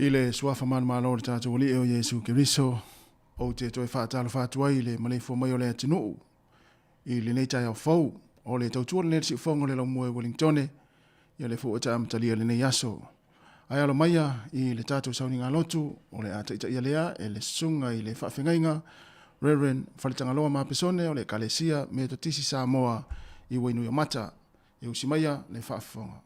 I le suafa manumalo o le tatou Alii o Iesu Keriso, ou te toe faatalofa atu ai i le maleifua mai o le atunuu i lenei taeao fou. O le tautua lenei le siufogo o le laumua i Wellingtone, ia le foi ua taamatalia lenei aso. Ae alo maia i le tatou sauniga lotu o le a taitaia lea e le susuga i le faafegaiga Reverend Faletagaloa Mapesone o le Ekalesia Metotisi Samoa i Wainuiomata. E usi maia le faafofoga.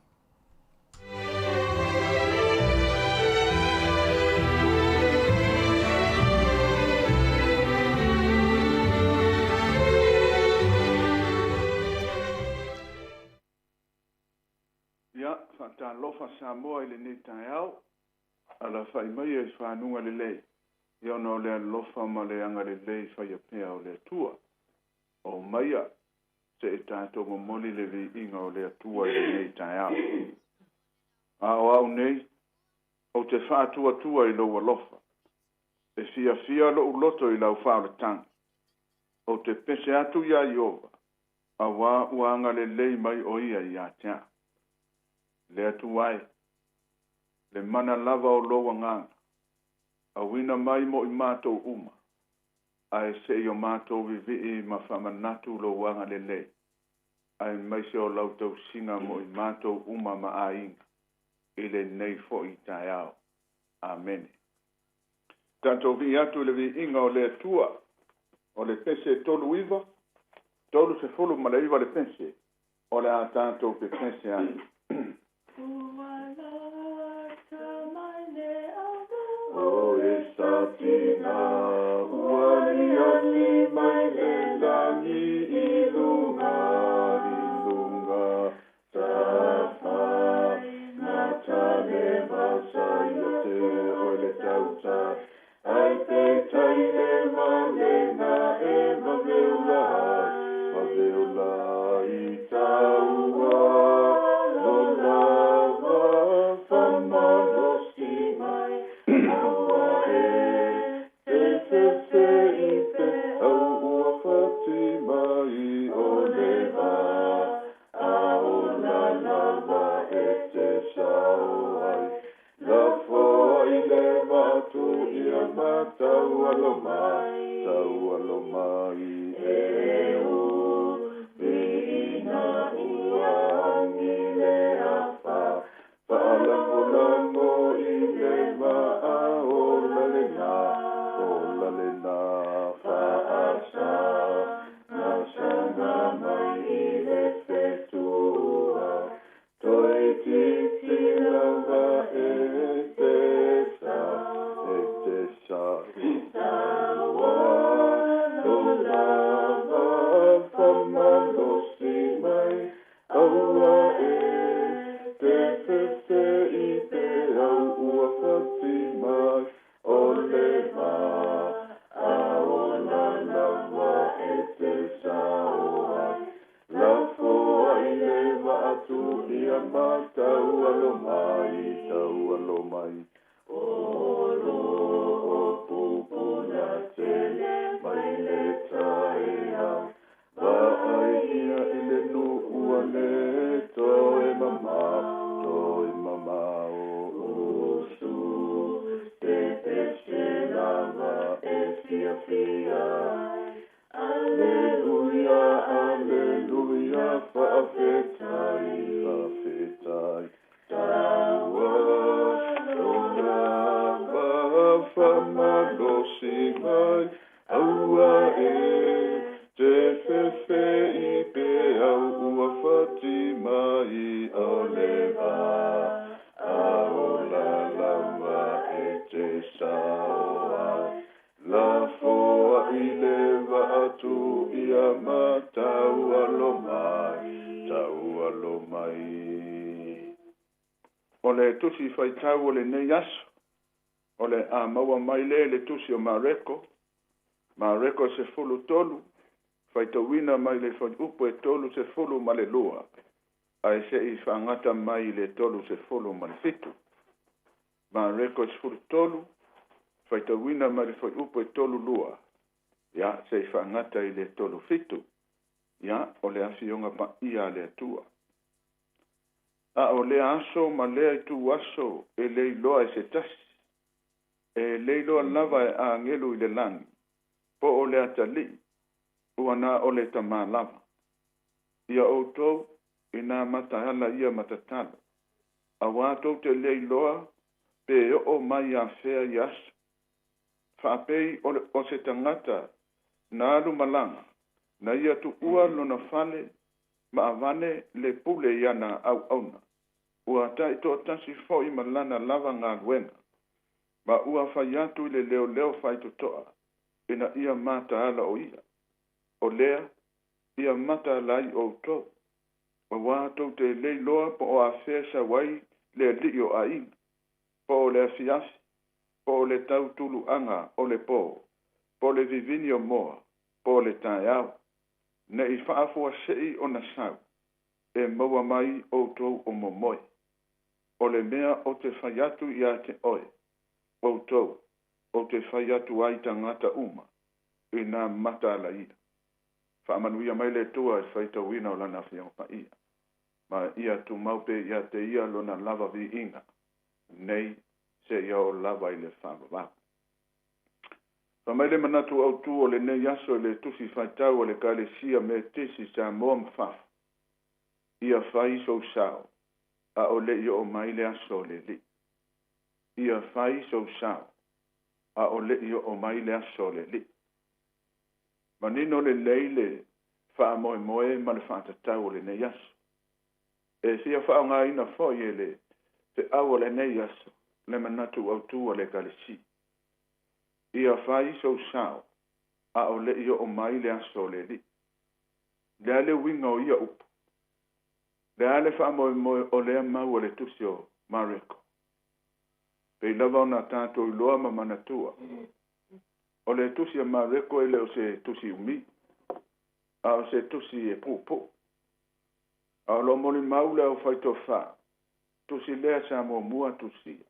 Ia, faatalofa Samoa i lenei taeao. Alafai maia i fanuga lelei, ia ona o le alofa ma le agalelei faia pea o le Atua. O maia, se i tatou momoli le viiga o le Atua i lenei taeao. A o au nei, ou te faatuatua i lou alofa. E fiafia lou loto i lau faaolataga. Ou te pese atu iā Ieova, auā ua agalelei mai ʻo ia iā te au. Le Atua e, le mana lava o lou agaga, auina mai mo i matou uma, ae se i o matou vivii ma faamanatu lou agalelei, aemaise o lau tausiga mo i matou uma ma aiga, i lenei foi taeao. Amene. Tatou vii atu i le viiga o le Atua, o le pese 39, 39 le pese, o le a tatou pepese atu. Ua lata mai le ava. O e satina ua liali mai le lagi i luga, i luga, tafai gata le vasa ia te oe le tauta, ai peitai le valega e vaveola ai, vaveola ai taua lo lava faamalosi mai, aua e te fefe i pe au ua fati mai o le va a ola lava e te sao ai. Lafo ai le vaa ia ma tau alo mai, tau alo mai e u viiga ua agi le afa, faalagolago i le vaa ola lena, ola lena, faasa gasaga mai i le fetua, toeitiiti lava e te sa, e te sa i taua lo lava faamalosi mai, aua e te fefe i pe au ua fati mai o le vaa a ola lava e te sao ai. Lafo ai le vaa ia ma tau alo mai, tau alo mai. O lo o pupula tele mai le taeao, vaai ia i le nuu a le toe mamao, toe mamao usu. Te pese lava e fiafia ai. Aleluia, aleluia, faafetai, faafetai. Taua lo lava faamalosi mai, aua e te fefe i pe au ua fati mai o le vaa a ola lava e te sao ai. Lafo ai le vaa ia ma tau alo mai, tau alo mai. O le tusi faitau o lenei aso, o le a maua mai lea i le tusi o Mareko, Mareko 13, faitauina mai le fuaiupu e 32, ae seʻi faagata mai i le 37. Mareko 13, faitauina mai le fuaiupu e 32, ia seʻi faagata i le 37. Ia, o le afioga paia a le Atua. A o lea aso ma lea ituaso e le iloa e se tasi, e le iloa lava e agelu i le lagi, po o le atalii, ua na o le Tamā lava. Ia outou, inā mataala ia ma tatalo. Auā tou te le iloa pe oo mai afea ia aso. Faapei o se tagata na alu malaga, na ia tuua lona fale ma avane le pule i ana auauna, ua taitoatasi foi ma lana lava galuega, ma ua fai atu i le leoleo faitotoa ina ia mataala o ia. O lea, ia mataala ai outou, auā tou te le iloa po o afea e sau ai le alii o aiga, po o le afiafi, po o le tautuluaga o le po, po o le vivini o moa, po o le taeao, ne i faafuasei ona sau, e maua mai outou o momoe. O le mea ou te fai atu ia te oe, outou, ou te fai atu ai i tagata uma, ina mataala ia. Faamanuia mai le Atua i le faitauina o Lana Afioga Paia, ma ia tumau pea ia te Ia Lona lava viiga, nei seia oo lava i le faavavau. Fai mai le manatu autu o lenei aso i le tusi faitau a le Ekalesia Metotisi i Samoa ma fafo, Ia fai sou sao, a o le i oo mai le aso o le Alii. Ia fai sou sao, a o le i oo mai le aso o le Alii. Manino lelei le faamoemoe ma le faatatau o lenei aso. E fia faaaogaina foi e le feau o lenei aso le manatu autu a le Ekalesia. Ia fai sou sao, a o le i oo mai le aso o le Alii. Le a le uiga o ia upu? Le a le faamoemoe o lea mau a le tusi o Mareko? Pei lava ona tatou iloa ma manatua, o le tusi a Mareko e le o se tusi umi, a o se tusi e puupuu. A o lo o molimau le aufaitofa, tusi lea sa muamua tusia.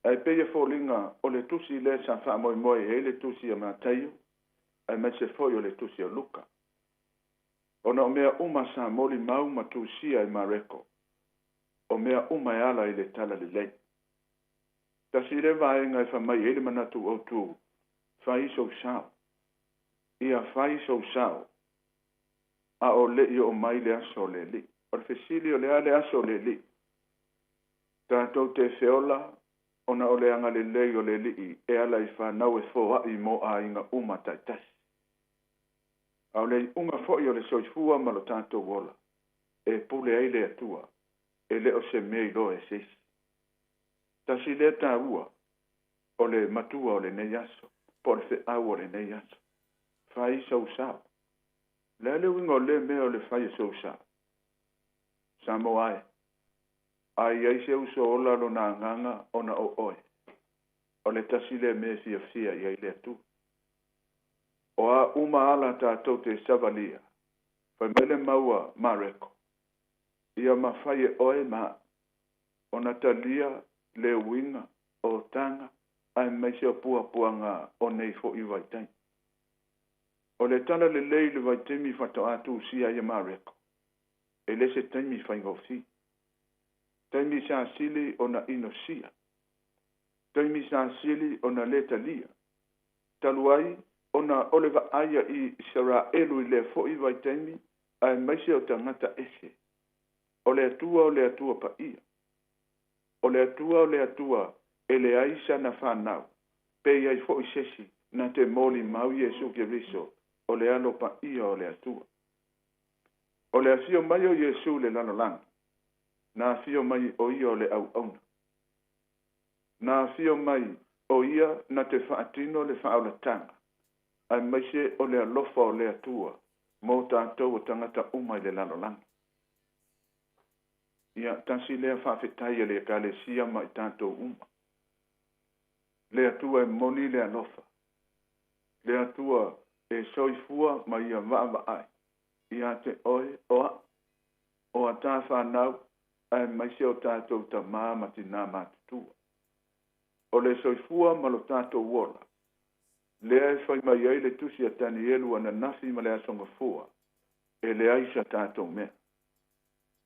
Ae pei e foliga o le tusi lea sa faamoemoe i ai le tusi a Mataio, aemaise foi o le tusi a Luka. Ona o mea uma sa molimau ma tusia e Mareko, o mea uma e ala i le Talalelei. Tasi lea vaega e fai mai ai le manatu autu, fai sou sao. Ia fai sou sao, a o le i oo mai le aso o le Alii. O le fesili, o le a le aso o le Alii? Tatou te feola ona o le agalelei o le Alii e ala i fanau e foai mo aiga uma taitasi. A o le iuga foi o le soifua ma lo tatou ola, e pule ai le Atua, e le o se mea iloa e se isi. Tasi lea taua o le matua o lenei aso, po o le feau o lenei aso. Fai sou sao. O le a le uiga o lea mea o le fai o sou sao? Samoa e, a i ai se uso ola lona agaga ona o oe, o le tasi lea mea e fiafia i ai le Atua. O a uma ala tatou te savalia, fai mai le mau a Mareko, ia mafai e oe ma a'u ona talia le uiga o taga aemaise o puapuaga o nei foi vaitaimi. O le tala lelei i le vaitaimi faatoa tusia ai e Mareko, e le se taimi faigofie. Taimi sa sili ona inosia. Taimi sa sili ona le talia. Talu ai ona o le vaai a Isaraelu i lea foi vaitaimi aemaise o tagata ese. O le Atua o le Atua paia. O le Atua o le Atua e leai sana fanau, pe i ai foi sesi na te molimau Iesu Keriso o le Alo paia o le Atua. O le afio mai o Iesu i le lalolagi, na afio mai o ia o le auauna. Na afio mai o ia na te faatino le faaolataga, aemaise o le alofa o le Atua mo tatou o tagata uma i le lalolagi. Ia, tasi lea faafetai a le Ekalesia ma i tatou uma. Le Atua e moni le alofa. Le Atua e soifua ma ia vaavaai ia te oe o a'u, o a ta fanau, aemaise o tatou tamā ma tinā matutua. O le soifua ma lo tatou ola, lea e fai mai ai le tusi a Tanielu ananafi ma le Aso Gafua, e leai sa tatou mea.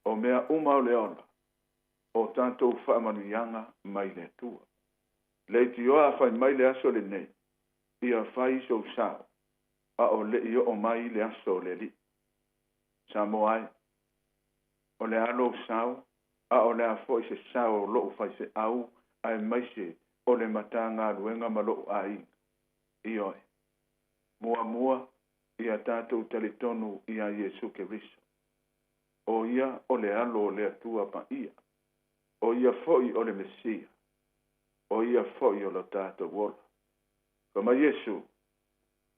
O mea uma o le ola, o tatou faamanuiaga mai le Atua. Leitioa a fai mai le aso lenei, ia fai sou sao, a o le i oo mai le aso o le Alii. Samoa e, o le a lou sao, A o le a foi se sao o lo'u faifeau aemaise o le Matagaluega ma lo'u aiga? Ioe. Muamua, ia tatou talitonu iā Iesu Keriso. O Ia o le Alo o le Atua Paia. O Ia foi o le Mesia. O Ia foi o lo tatou ola. Fai mai Iesu,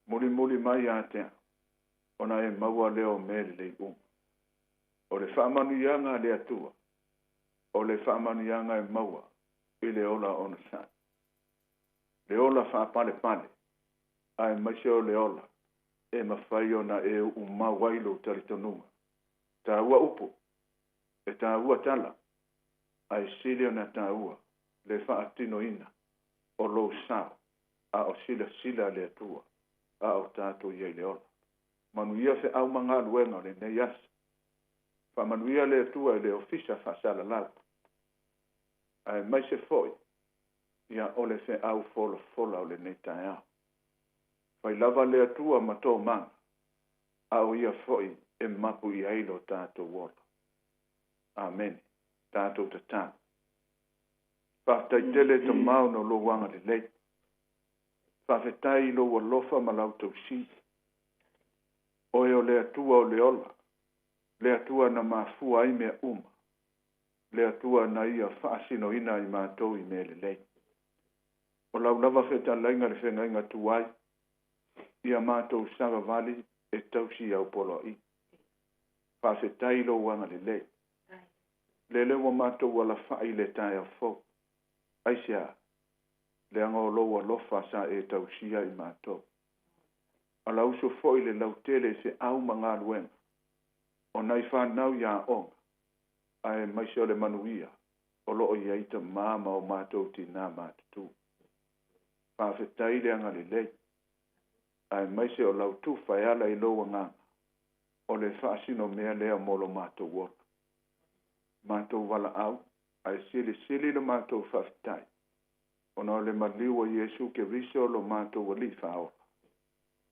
Mulimuli mai ia te au, ona e maua lea o mea lelei uma. O le faamanuiaga a le Atua, o le faamanuiaga e maua i le ola onosai, le ola faapalepale, aemaise o le ola e mafai ona e uumau ai lou talitonuga. Taua upu, e taua tala, ae sili ona taua le faatinoina o lou sao a o silasila le Atua a o tatou i ai i le ola. Manuia feau ma galuega o lenei aso. Faamanuia le Atua i le Ofisa Faasalalau, aemaise foi ia o le feau folafola o lenei taeao. Fai lava le Atua ma tomaga, a o Ia foi e mapu i ai lo tatou ola. Amene. Tatou tatalo. Faafetai tele Tama ona o lou agalelei. Faafetai i lou alofa ma lau tausi. Oe o le Atua o le ola, le Atua na mafua ai mea uma, le Atua na ia faasinoina i matou i mea lelei. O lau lava fetalaiga le feagaiga tuai, ia matou savavali e tausi i au poloaiga. Faafetai i lou agalelei. Lele ua matou alafai i le taeao fou. Aisea? Leaga o lou alofa sa e tausia i matou. Alauso foi le lautele i feau ma galuega o nai fanau i aoga, aemaise o le manuia o lo o i ai tama ma o matou tinā matutu. Faafetai le agalelei, aemaise o lau tufa e ala i lou agaga, o le faasinomea lea mo lo matou ola. Matou valaau, ae silisili lo matou faafetai, ona o le maliu o Iesu Keriso lo matou Alii Faaola,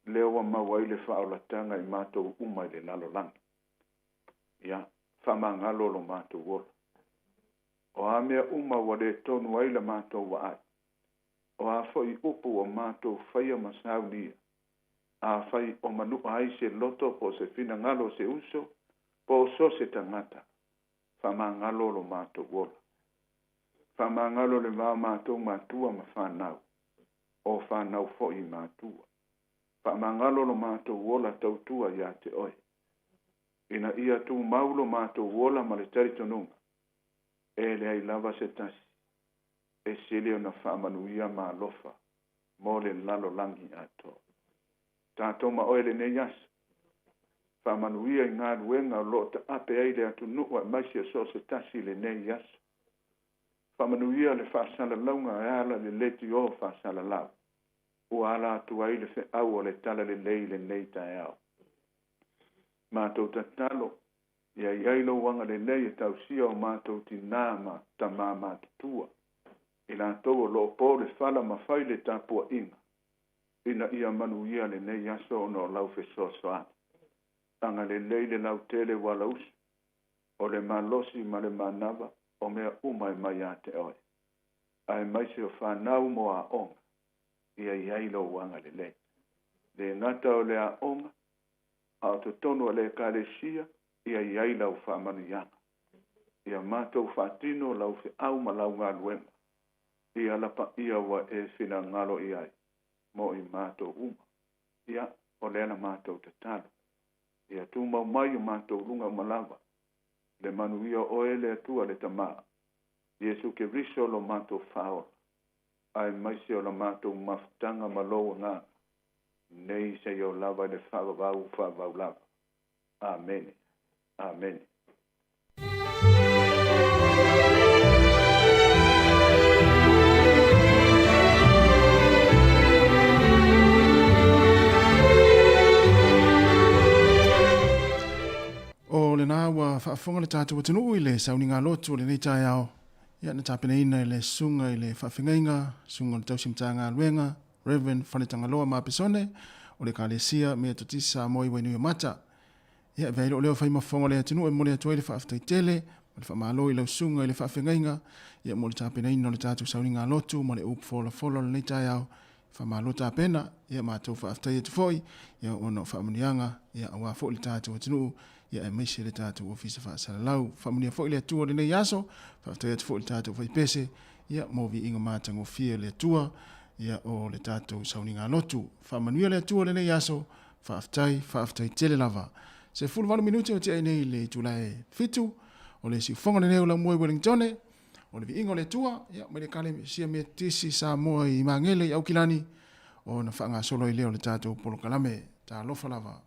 lea ua maua ai le faaolataga i matou uma i le lalolagi. Ia, faamagalo lo matou ola. O a mea uma ua le tonu ai la matou vaai, o a foi upu ua matou faia ma saunia, afai o manua ai se loto po o se finagalo o se uso, po o so se tagata, faamagalo lo matou ola. Faamagalo le va o matou matua ma fanau, o fanau foi i matua. Faamagalo lo matou ola tautua ia te oe. Ina ia tumau lo matou ola ma le talitonuga, e leai lava se tasi e sili ona faamanuia ma alofa mo le lalolagi atoa. Tatou ma oe lenei aso, faamanuia i galuega o lo o taape ai le atunuu aemaise o so o se tasi i lenei aso. Faamanuia le faasalalauga e ala i le leitio faasalalau ua ala atu ai le feau o le Talalelei i lenei taeao. Matou tatalo, ia i ai lou agalelei e tausia o matou tinā ma tamā matutua, i latou o lo o po le fala ma fai le tapuaiga, ina ia manuia lenei aso ona o lau fesoasoani. Agalelei le lautele ua alausu, o le malosi ma le manava o mea uma e mai ia te oe. Aemaise o fanau mo aoga, ia i ai lou agalelei. Le gata o le aoga, a o totonu o le Ekalesia, ia i ai lau faamanuiaga. Ia matou faatino lau feau ma lau galuega i ala paia ua e finagalo i ai mo i matou uma. Ia, o lea la matou tatalo. Ia tumau mai o matou luga uma lava le manuia o oe le Atua le Tama, Iesu Keriso lo matou Faaola, aemaise o la matou mafutaga ma lou Agaga, nei seia o lava i le faavavau faavavau lava. Amene. Amene. O lena ua faafofoga le tatou atunuu i le sauniga lotu o lenei taeao, ia na tapenaina e le Susuga i le Faafeagaiga, Susuga o le Tausi Matagaluega, Rev. Faletagaloa Mapesone o le Ekalesia Metotisi Samoa i Wainuiomata. Ia, e avea ai lou leo fai ma fofoga o le atunuu e momoli atu ai le faafetai tele. Ma le faamalo i lau susuga i le faafeagaiga, ia mo le tapenaina o le tatou sauniga lotu ma le upu folafola o lenei taeao. Faamalo tapena, ia matou faafetai atu foi, ia ona o faamanuiaga, ia aua foi le tatou atunuu, ia aemaise le tatou ofisa faasalalau. Faamanuia foi le Atua i lenei aso, faafetai atu foi i le tatou faipese, ia mo viiga matagofie o le Atua, ia o le tatou sauniga lotu. Faamanuia le Atua i lenei aso, faafetai, faafetai tele lava. 18 minute o tea ai nei i le itula e 7, o le siufofoga lenei o Laumua i Wellingtone, o le viiga o le Atua, ia, mai le Ekalesia Metotisi Samoa i Magele i Aukilani, ona faagasolo ai lea o le tatou polokalame. Talofa lava.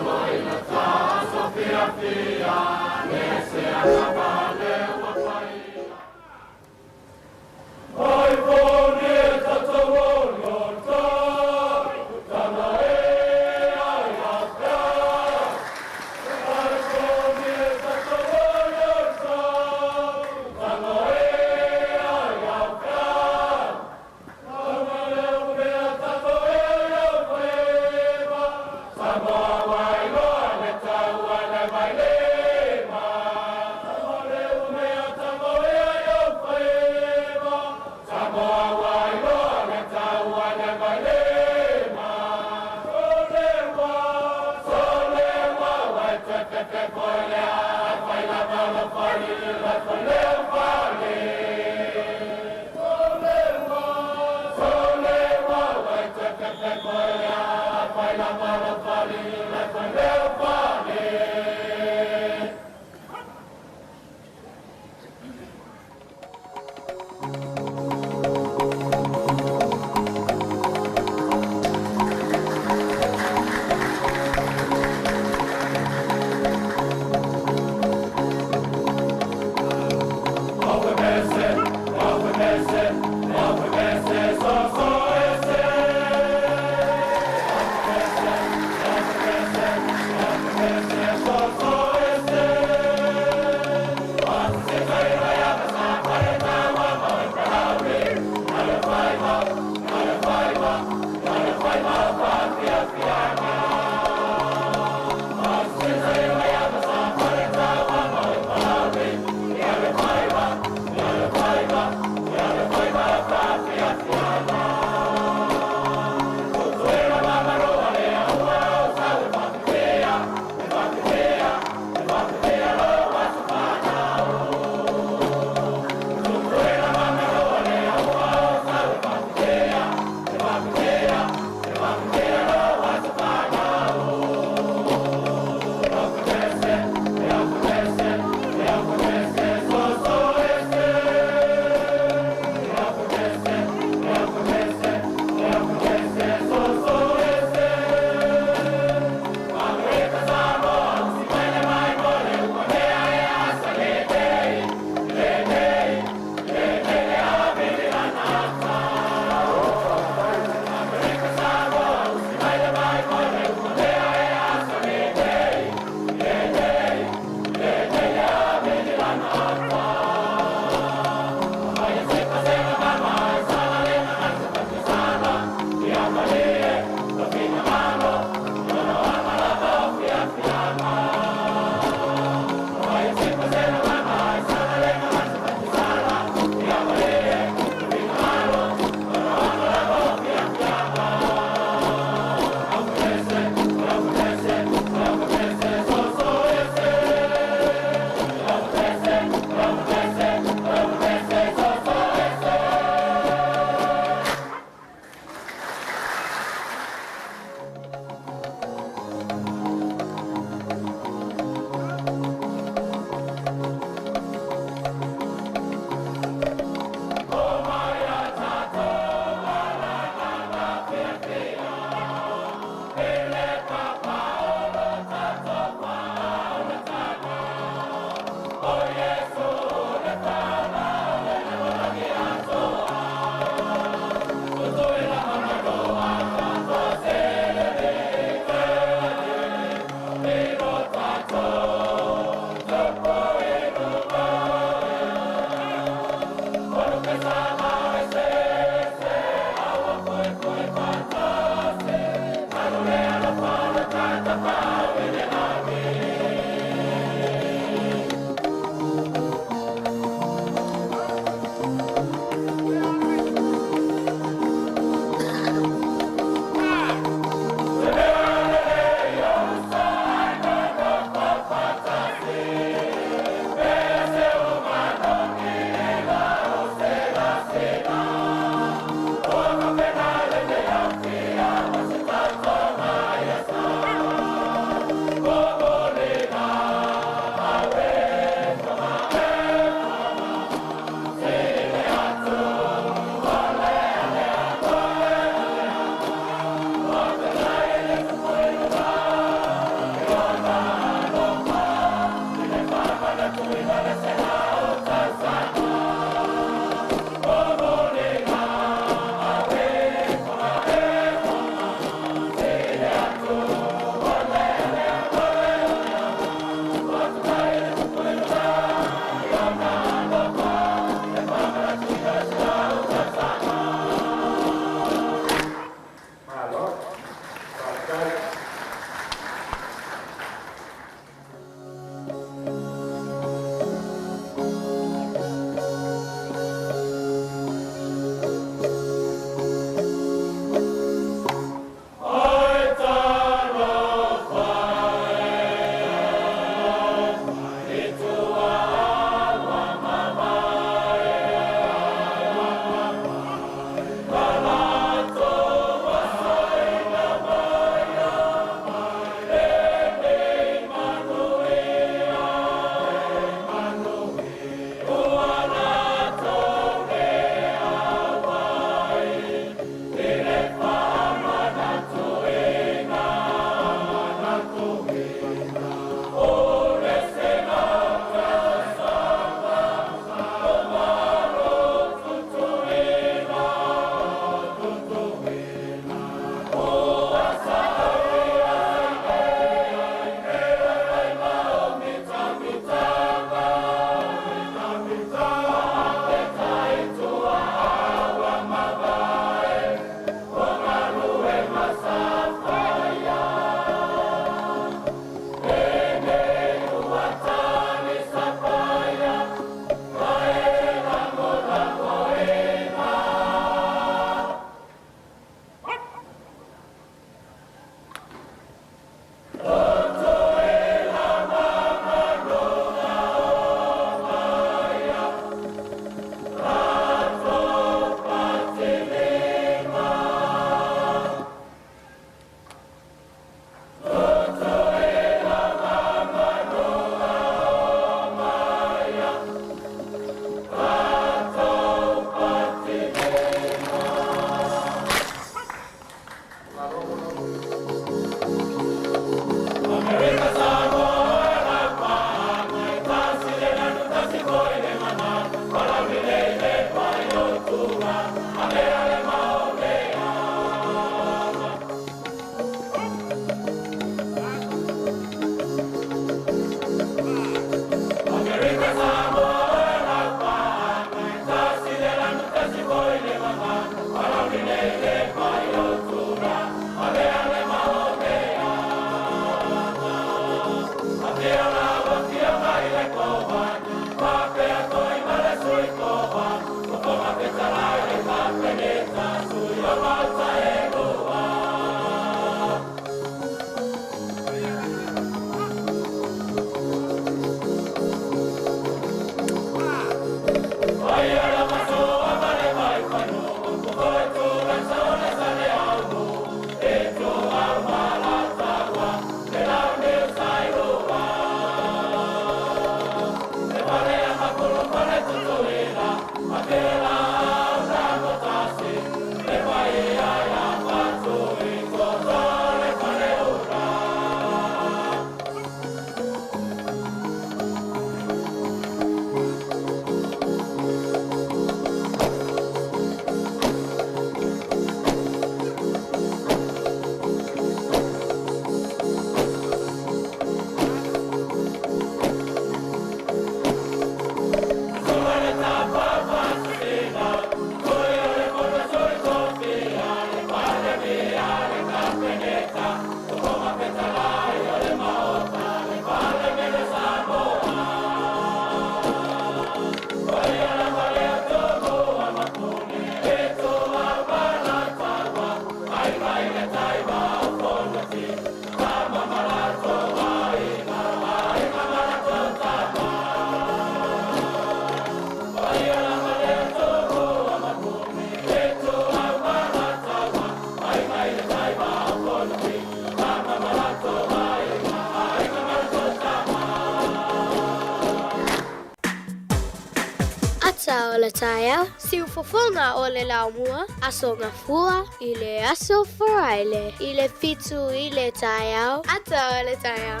le taeao, siufofoga o le laumua, Aso Gafua i le Aso Faraile i le 7 i le taeao, ata o le taeao.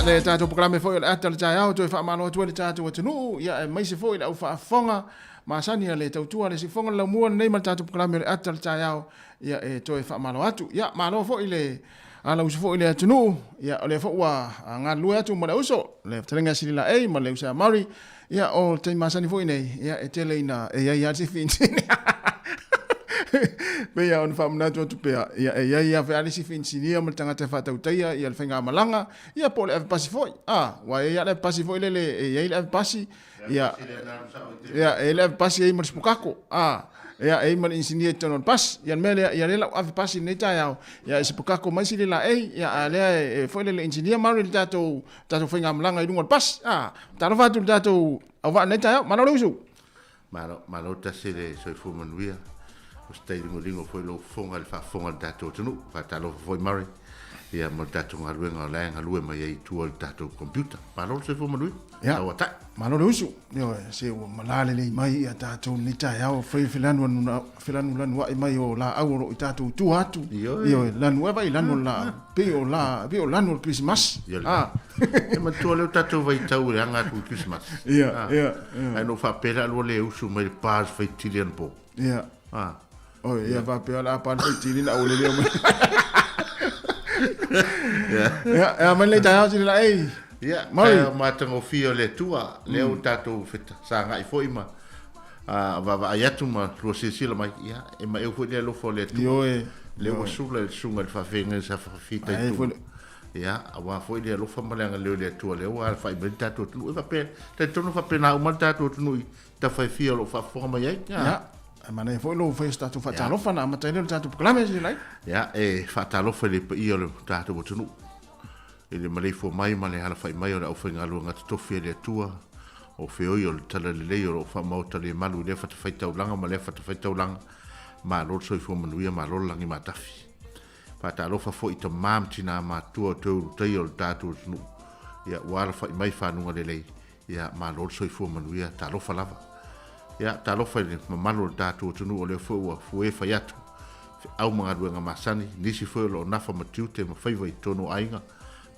Le tatou polokalame foi o le ata o le taeao toe faamalo atu ai le tatou atunuu, ia aemaise foi le au faafofoga masani a le tautua le siufofoga le laumua lenei ma le tatou polokalame o le ata o le taeao, ia e toe faamalo atu. Ia malo foi le alausu foi le atunuu, ia o lea foi ua galulue atu ma le uso le fetalaiga ia Sililaei ma le uso ia Murray, ia o le taimi masani foi nei, ia e tele ina e i ai lava le sifi inisinia. Pei lava ona faamanatu atu pea, ia e i ai lava le sifi inisinia ma le tagata e faatautaia ia le faigamalaga, ia po o le avepasi foi. A, aua e i ai lava le avepasi foi lele e i ai le avepasi, ia, ia e i ai le avepasi e i ai ma le sipukako. A, ia e i ai ma le inisinia i totonu o le pasi. Ia le mea lea, ia lea la ua ave pasi i lenei taeao, ia e sipukako mai sili laei, ia a lea e foi lele inisinia Murray le tatou tatou faigamalaga i luga o le pasi. A, talofa atu i le tatou auvaa i lenei taeao. Malo le usu. Malo, malo tasi le soifua manuia. O se tai ligoligo foi lou fofoga i le faafofoga a le tatou atunuu. Faatalofa foi Murray, ia mo le tatou galuega o la e galue mai ai i tua o le tatou computer. Malo le soifua manuia. Ia. Tau atai. Malo le usu. Ioe, se ua malā lelei mai ia tatou lenei taeao, fai felanulanuai mai o laau o lo o i tatou tua atu. Ioe. Ioe, lanu e vai lanu o le laau. Pei o la, pei o lanu o le Kerisimasi. Ia le Ah. E matua lea o tatou vaitau i le aga atu i Kerisimasi. Ia, Ah. ia, ia. Ae na ou faapea le a lua le usu mai le pa le faitili anapo. Ia. Ah. Oi, ia faapea o le a pa le faitili na ule lea mai. Ia, ia mai lenei taeao sili la ei. Ia, Murray. taeao matagofie o le Atua, lea ua tatou fetasagai foi ma vaavaai atu ma lua silasila mai, ia, e maeu foi le alofa o le Atua. Ioe. Lea ua sula i le susuga i le faafeagaiga sa fitaituga. Ia, aua foi le alofa ma le agalelei o le Atua lea ua alafai mai le tatou atunuu. E faapea, talitonu faapena uma le tatou atunuu i tafa e fia o lo o faafofoga mai ai. Ia, e manaia foi lou fai o se tatou faatalofa na amata ai lea o le tatou polokalame, Silai. Ia, e faatalofa i le paia o le tatou atunuu. I le maleifua mai ma le alafai mai o le aufaigaluega totofi a le Atua, o feoi o le Talalelei o lo o faamaota le malu i lea fatafaitaulaga ma lea fatafaitaulaga, malo le soifua manuia, malo le lagi matafi. Faatalofa foi i tama ma tinā matutua o toe ulutaia o le tatou atunuu, ia ua alafai mai fanuga lelei, ia malo le soifua manuia, talofa lava. Ia, talofa i le mamalu o le tatou atunuu o lea foi ua fue fai atu, feau ma galuega masani, nisi foi o lo o nafa ma tiute ma faiva i totonu o aiga,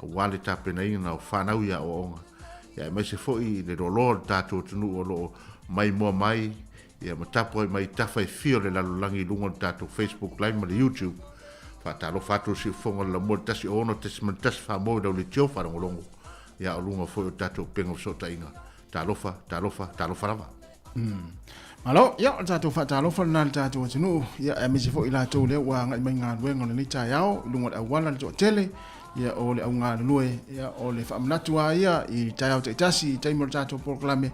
aua le tapenaina o fanau i aoaoga, ia aemaise foi i le loaloa o le tatou atunuu o lo o maimoa mai, ia ma tapuai mai i tafa e fia o le lalolagi i luga o le tatou Facebook Live ma le YouTube. Faatalofa atu le siufofoga o le Lamua i le 106.1 Faamou i lau leitio faalogologo, ia o luga foi o tatou upega fesootaiga. Talofa, talofa, talofa lava. Malo, ia, o le tatou faatalofa lena i le tatou atunuu, ia, aemaise foi i latou lea ua agai mai i galuega o lenei taeao i luga o le auala le toatele, ia, o le au galulue, ia, o le faamanatu lava ia i taeao taitasi i taimi o le tatou polokalame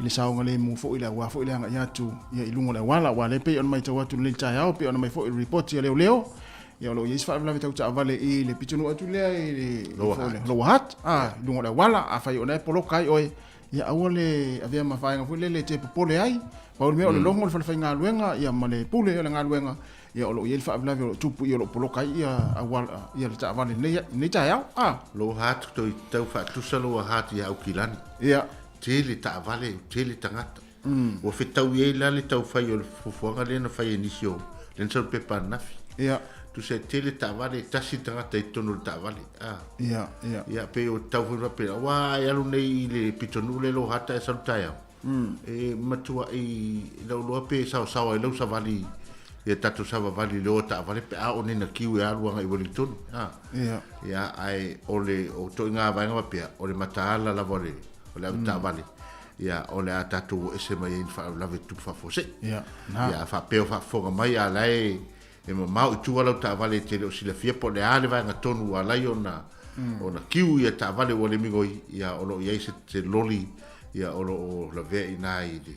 i le saogalemu foi le aua foi le agai atu ia i luga o le auala, aua o lea e pei ona matau atu i lenei taeao, pei ona aumai foi i le lipoti a leoleo, ia, o lo o i ai se faalavelave tau taavale i le pitonuu atu lea i le Lower Hutt, a, i luga o le auala, afai o lena e poloka ai oe, Ia aua le avea ma vaega foi lele e te popole ai. Pau le mea o le logo o le fale faigaluega ia ma le pule o le galuega, ia o lo o i ai le faalavelave o lo o tupu i o lo o poloka ai ia auala ia le taavale i lenei taeao. A. Lou heart toi tau faatusa lou heart ia Aukilani. Ia. Tele taavale, tele tagata. Ua fetaui ai la le tau fai o le fuafuaga lea na fai e nisi o lea na sau le pepa ananafi. Ia. Tusa e tele taavale, e tasi le tagata i totonu o le taavale. A. Ia, ia. Ia, pei o tau foi faapea, aua a e alu nei i le pitonuu lea i lou hata e sau i le taeao, e matuai lau iloa pe saosaoa ai lau savali ia tatou savavali i le o a taavale pe a oo nei ina kiu e alu agai i Wellington. A. Ia. Ia, ae o le o ituaiga vaega faapea, o le mataala lava o le o le avetaavale. Ia, o le a tatou o ese mai ai i ni faalavelave tupu faafuasei. Ia, na. Ia, a faapea o faafofoga mai a la e E mamao i tua lau taavale e te le o silafia po o le a le vaega tonu ua ala ai ona ona kiu ia taavale ua le migoi, ia o lo o i ai se se loli ia o lo o lavea i ina i le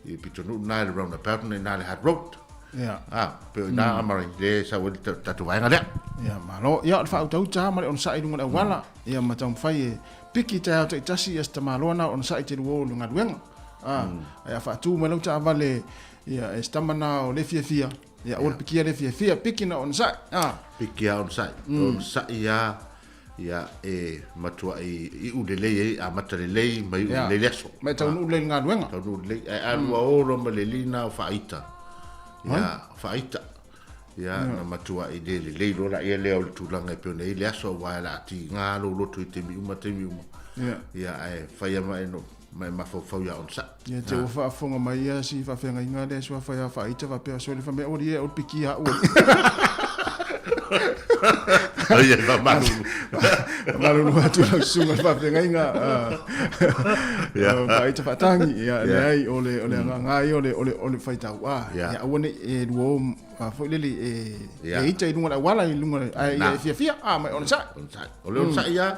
i le pitonuu lena i le roundabout lena i ina i le Hutt Road. Ia. A, pei o ina a Murray, lea e sau ai le tatou vaega lea. Ia, malo. Ia, o le faautauta lava ma le onosai i luga o le auala, ia ma taumafai e piki i taeao taitasi ia se tamaloa na o onosai te lua o le galuega. A, ae a faatu mai lau taavale, ia, e se tama na o le fiafia, Ia aua le pikia le fiafia, piki na onosai. Ah. Piki a onosai. Onosai a ia e matuai iu lelei ai, amata lelei ma iu lelei le aso. Ma e taunuu lelei i le galuega. Taunuu lelei. Ae a lua o loa ma le alii na o faaita. Ia, faaita. Ia, na matuai le lelei loa laia lea o le tulaga e pei ona i ai le aso aua e le a tiga lou loto i taimi uma taimi uma. Ia, ae fai lava ma e ma e mafaufau ia onosai. Ia te ua faafofoga mai ia si faafeagaiga lea suafa ia faaita faapea sole fai mai aua le aua le pikia au Ai ai faamalulu. Faamalulu atu lau susuga le faafeagaiga faaita faatagi ia leai o le o le agaga ia o le o le o le faitau a ia aua ne i e lua o foi lele e e ita i luga o le auala i luga ae ia e fiafia a ma e onosai. Onosai. O le onosai ia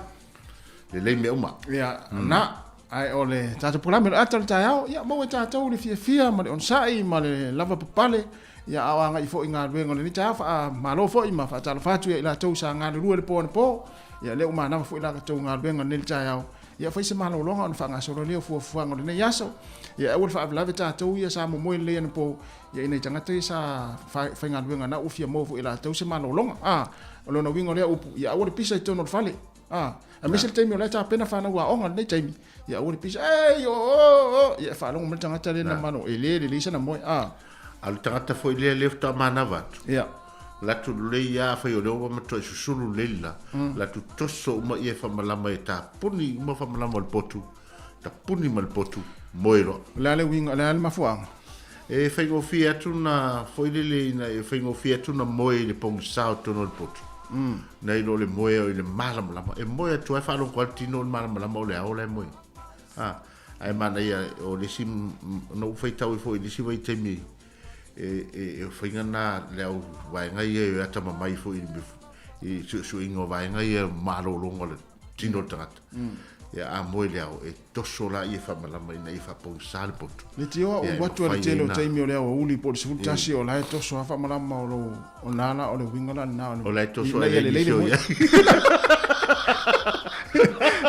lelei mea uma. Ia, na, ae o le tatou polokalame o le ata o le taeao, ia maua e tatou le fiafia ma le onosai ma le lava papale, ia a o agai foi i galuega o lenei taeao, faamalo foi ma faatalofa atu ia i latou sa galulue le po anapo, ia lea ua manava foi la latou galuega lenei le taeao, ia fai se malologa ona faagasolo lea o fuafuaga o lenei aso. Ia aua le faalavelave tatou ia sa momoe lelei anapo, ia i nai tagata ia sa faigaluega na ua fia maua foi e latou se malologa. A, o lona uiga o lea upu, ia aua le pisa i totonu o le fale. A, aemaise le taimi o la e tapena fanau aoga i lenei taimi, ia aua le pisa, ei, o, o, o, ia e faalogo mai le tagata lea na mano, e le lelei sana moe, a. A o le tagata foi lea lea faatoa manava atu. Ia. Latu lelei lava, afai o lea ua matuai susulu lelei le la, latu toso uma ia e faamalama e tapuni uma faamalama o le potu, tapuni ma le potu, moe loa. O le a le uiga, o le a le mafuaaga? E faigofie atu na foi lele ina e faigofie atu na moe i le pogisa o totonu o le potu. Nai lo le moe o i le malamalama. E moe atu ai faalogo lava le tino o le malamalama o le ao la e moe. A, ae manaia o le isi, na ou faitau ai foi i le isi vaitaimi e, e, e faiga na le au vaega ia e atamamai foi i suesuega o vaega ia malologa o le tino o le tagata. Ia, a moe le ao, e toso laia e faamalama ina ia faapogisa le poto. Leitioa ua atu a le tele o taimi o le aoauli po o le 11 o la e toso lava faamalama o lou o na la o le uiga la lena o le O la e toso ina ia lelei le moe.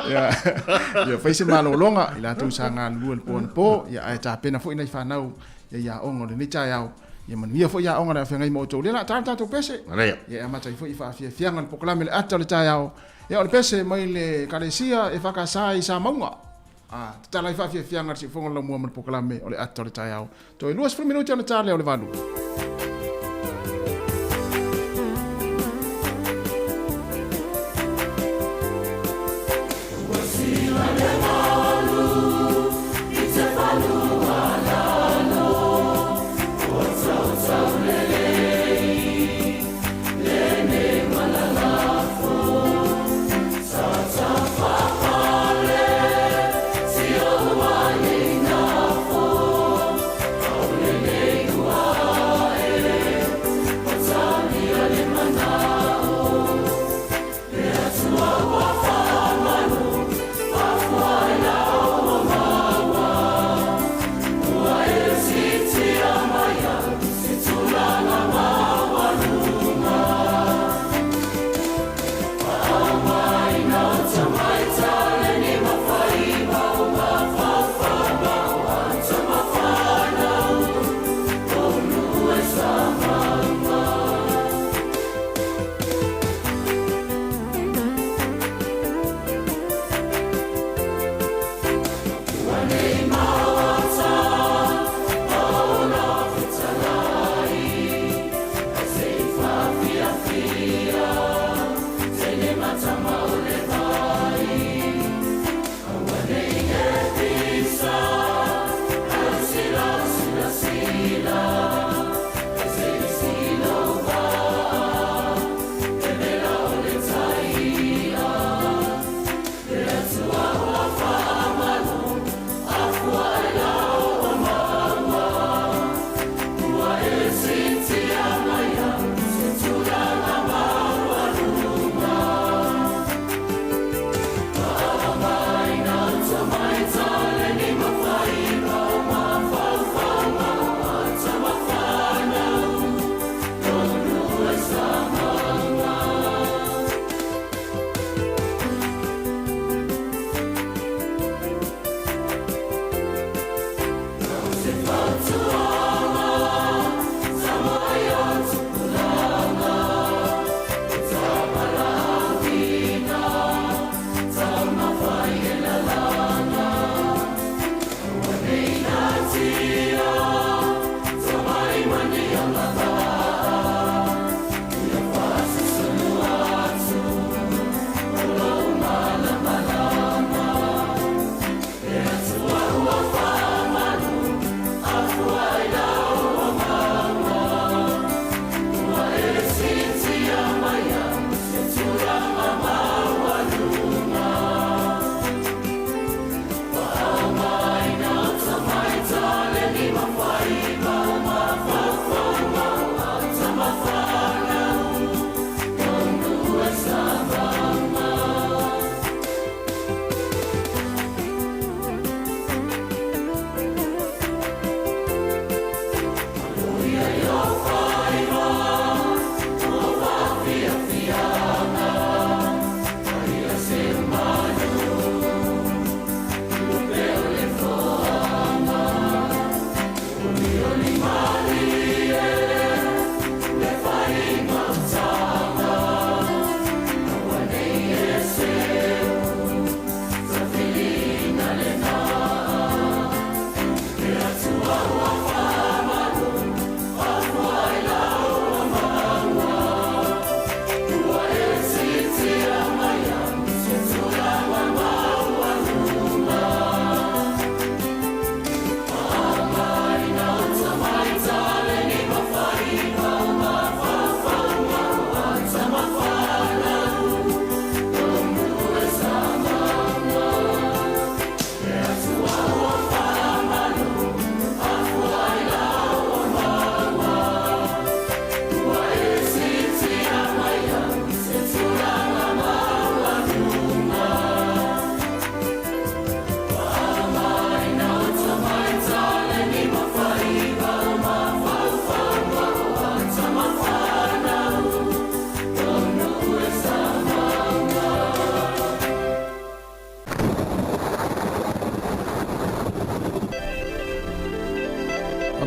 Ia, ia fai se malologa i latou sa galulue i le po anapo, ia ae tapena foi nai fanau ia i aoga o lenei taeao. Ia manuia foi aoga o le a feagai ma outou. O lea o le a ta le tatou pese. Manaia. Ia e amata ai foi i faafiafiaga le polokalame le ata o le taeao. Ia o le pese mai le Ekalesia EFKS i Samauga. A, tatala ai faafiafiaga le siufofoga o le laumua ma le polokalame o le ata o le taeao. Toe 20 minute ona ta lea o le 8.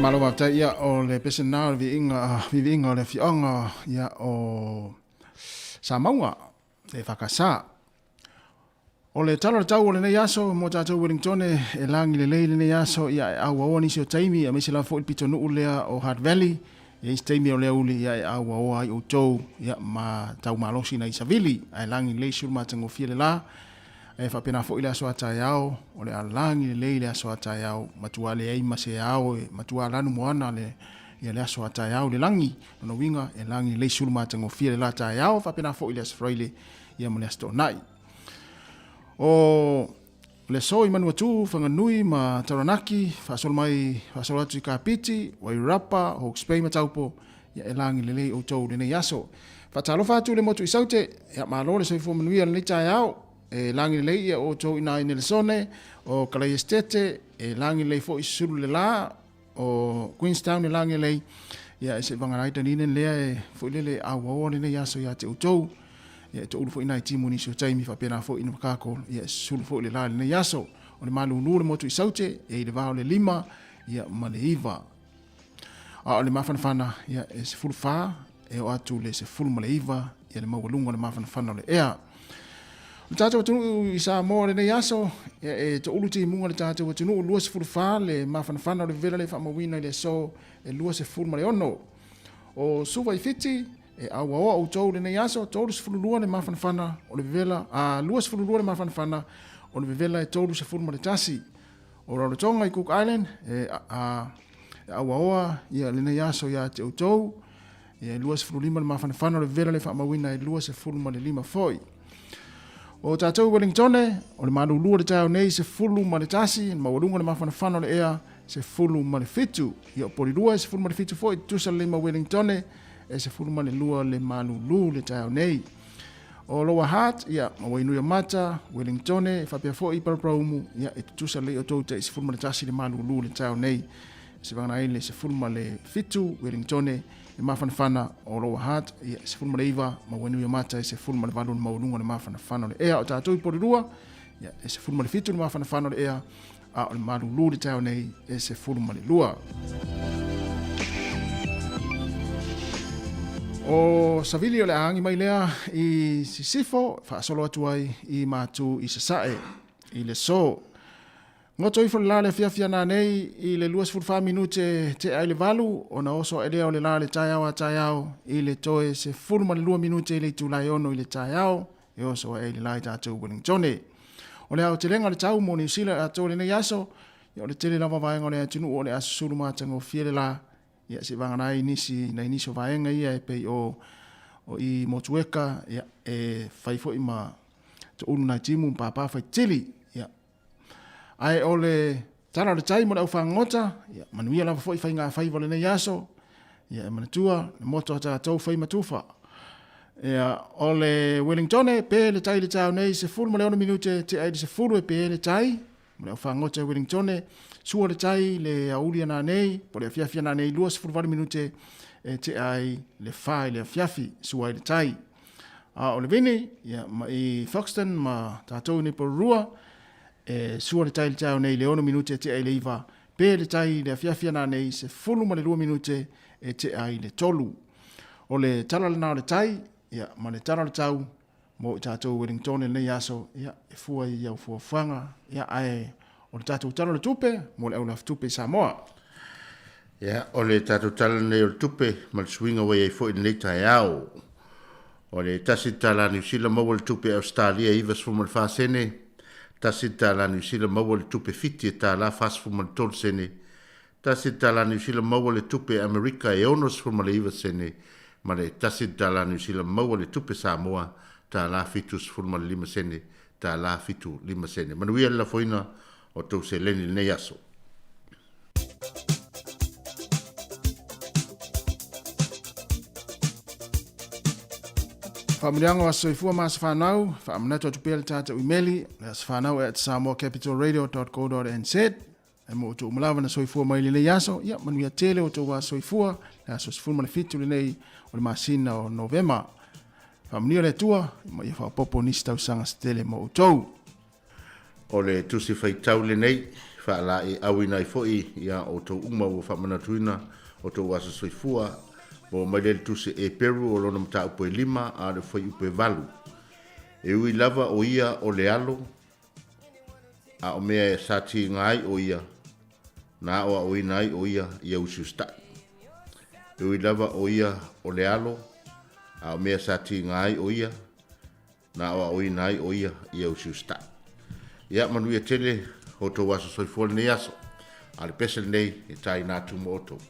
Faamalo faafetai ia o le pese lena o le viiga viiviiga o le afioaga ia o Samauga e Fakasa. O le tala o le tau o lenei aso mo tatou Wellingtone e lagi lelei lenei aso ia e auaoa nisi o taimi aemaise lava foi le pitonuu lea o Hart Valley e isi taimi o le aoauli ia e auaoa ai outou ia ma tau malosi nai savili ae lagi lelei sulu matagofie le la e faapena foi le aso a taeao o le a lagi lelei le aso a taeao matua leai ma se ao e matua lanu moana le ia le aso a taeao le lagi lona uiga e lagi lelei sulu matagofie le la taeao faapena foi le aso Faraile ia ma le aso Toonai. O le aso i Manuatū, Whanganui ma Taranaki, faasolo mai, faasolo atu i Kapiti, Wairarapa, Hawke's Bay ma Taupo, ia e lagi lelei outou i lenei aso. Faatalofa atu i le motu i Saute, ia malo le soifua manuia i lenei taeao. E lagi lelei ia outou i ina i Nelesone, o Kalaiestete, e lagi lelei foi Susulu le la, o Queenstown e lagi lelei, ia e se vagana ai Dunedin lea e foi lele auaoa lenei aso ia te outou. Ia e toulu foi nai timu nisi o taimi faapena foi i Navakako, ia e susulu foi le la i lenei aso. O le malūlū le motu i Saute, e i le va o le 5 ia ma le 9. A o le mafanafana, ia e 14, e oo atu le 19, ia le maualuga o le mafanafana o le ea. O le tatou atunuu i Samoa lenei aso, ia e toulu timuga le tatou atunuu, 24 le mafanafana o le vevela le faamauina i le aso e 26. O Suva i Fiti, E auaoa outou i lenei aso, 32 le mafanafana o le vevela, a 22 le mafanafana o le vevela e 31. O Rarotonga i Cook Island, e, a, e auaoa ia lenei aso ia te outou, ia e 25 le mafanafana o le vevela le faamauina e 25 foi. O tātou Wellingtone, o le malulu o le taeao nei 11, le maualuga o le mafanafana o le ea 17. Ia o Polilua e 17 foi, tutusa lelei ma Wellingtone e 12 le malulu le taeao nei. O Lower Hutt, ia, ma Wainuiomata, Wellingtone, e faapea foi i Paraparaumu, ia, e tutusa lelei outou tai 11 le malulu le taeao nei. Se vagana ai le 17 Wellingtone, le mafanafana o Lower Hutt, ia, 19 ma Wainuiomata e 18 le maualuga o le mafanafana o le ea. O tātou i Porirua, ia, e 17 le mafanafana o le ea, a o le malulu le taeao nei e 12. O Savili o le a agi mai lea i Sisifo, faasolo atu ai i Matu i Sasae, i le so. Goto ifo le la le afiafi ana nei i le 24 minute tea i le 8, ona oso ae lea o le la le taeao a taeao i le toe 12 minute i le itula e 6 i le taeao, e oso ae i le la i tātou Wellingtone. O le aotelega o le tau mo Niu Sila atoa lenei aso, ia o le tele lava vaega o le atunuu o le a susulu matagofie le la, ia se vagana ai nisi, nai nisi o vaega ia e pei o, o i Motueka, ia e fai foi ma toulu nai timu ma pāpā fai tili, ia. Ae o le tala o le tai mo le au fagogota, ia manuia lava foi faiga faiva o lenei aso, ia e manatua le moto a tātou fai ma tufa. Ia, o le Wellingtone, pe le tai le taeao nei, 16 minute tea i le 10 e pe le tai, mo le au fagogota e Wellingtone, sua le tai le aouli ana nei, po le afiafi ana nei, 28 minute e tea ai le 4 i le afiafi, sua ai le tai. A o le vini, ia, ma i Foxton ma tātou i nei Porirua, e sua le tai le taeao nei le 6 minute e tea i le 9, pe le tai le afiafi ana nei, 12 minute e tea i le 3. O le tala lena o le tai, ia, ma le tala o le tau, mo i tātou Wellington i lenei aso, ia, e fua i au fuafuaga, ia, ae o le tātou tala o le tupe, mo le aulafutupe i Samoa. Ia, o le tātou tala nei o le tupe, ma le suiga ua i ai foi i lenei taeao. O le tasi le tālā Niu Sila maua le tupe Ausetalia e 94 sene, tasi le tālā Niu Sila maua le tupe Fiti e tālā 43 sene, tasi le tālā Niu Sila maua le tupe Amerika e 69 sene, ma le tasi le tālā Niu Sila maua le tupe Samoa tālā 75 sene, tālā 75 sene. Manuia le lafoina o tou seleni i lenei aso. Faamanuiaga o Aso Soifua ma Aso Fanau, faamanatu atu pea le tātou imeli, le asofanau at samoacapitalradio.co.nz. E mo outou uma lava na soifua mai lenei aso, ia manuia tele o outou aso soifua, le aso 17 lenei o le masina o Novema. Faamanuia le Atua, ma ia faaopoopo nisi tausaga se tele mo outou. O le tusi faitau lenei, faalaeiauina ai foi ia outou uma ua faamanatuina outou aso soifua, maua mai lea i le tusi Eperu o lona mataupu e 5 a o le fuaiupu e 8. E ui lava o ia o le alo, a o mea e sa tiga ai o ia, na aoaoina ai o ia ia usiusitai. E ui lava o ia o le alo, a o mea sa tiga ai o ia, na aoaoina ai o ia ia usiusitai. Ia manuia tele outou aso soifua lenei aso, a o le pese lenei e taina atu mo outou.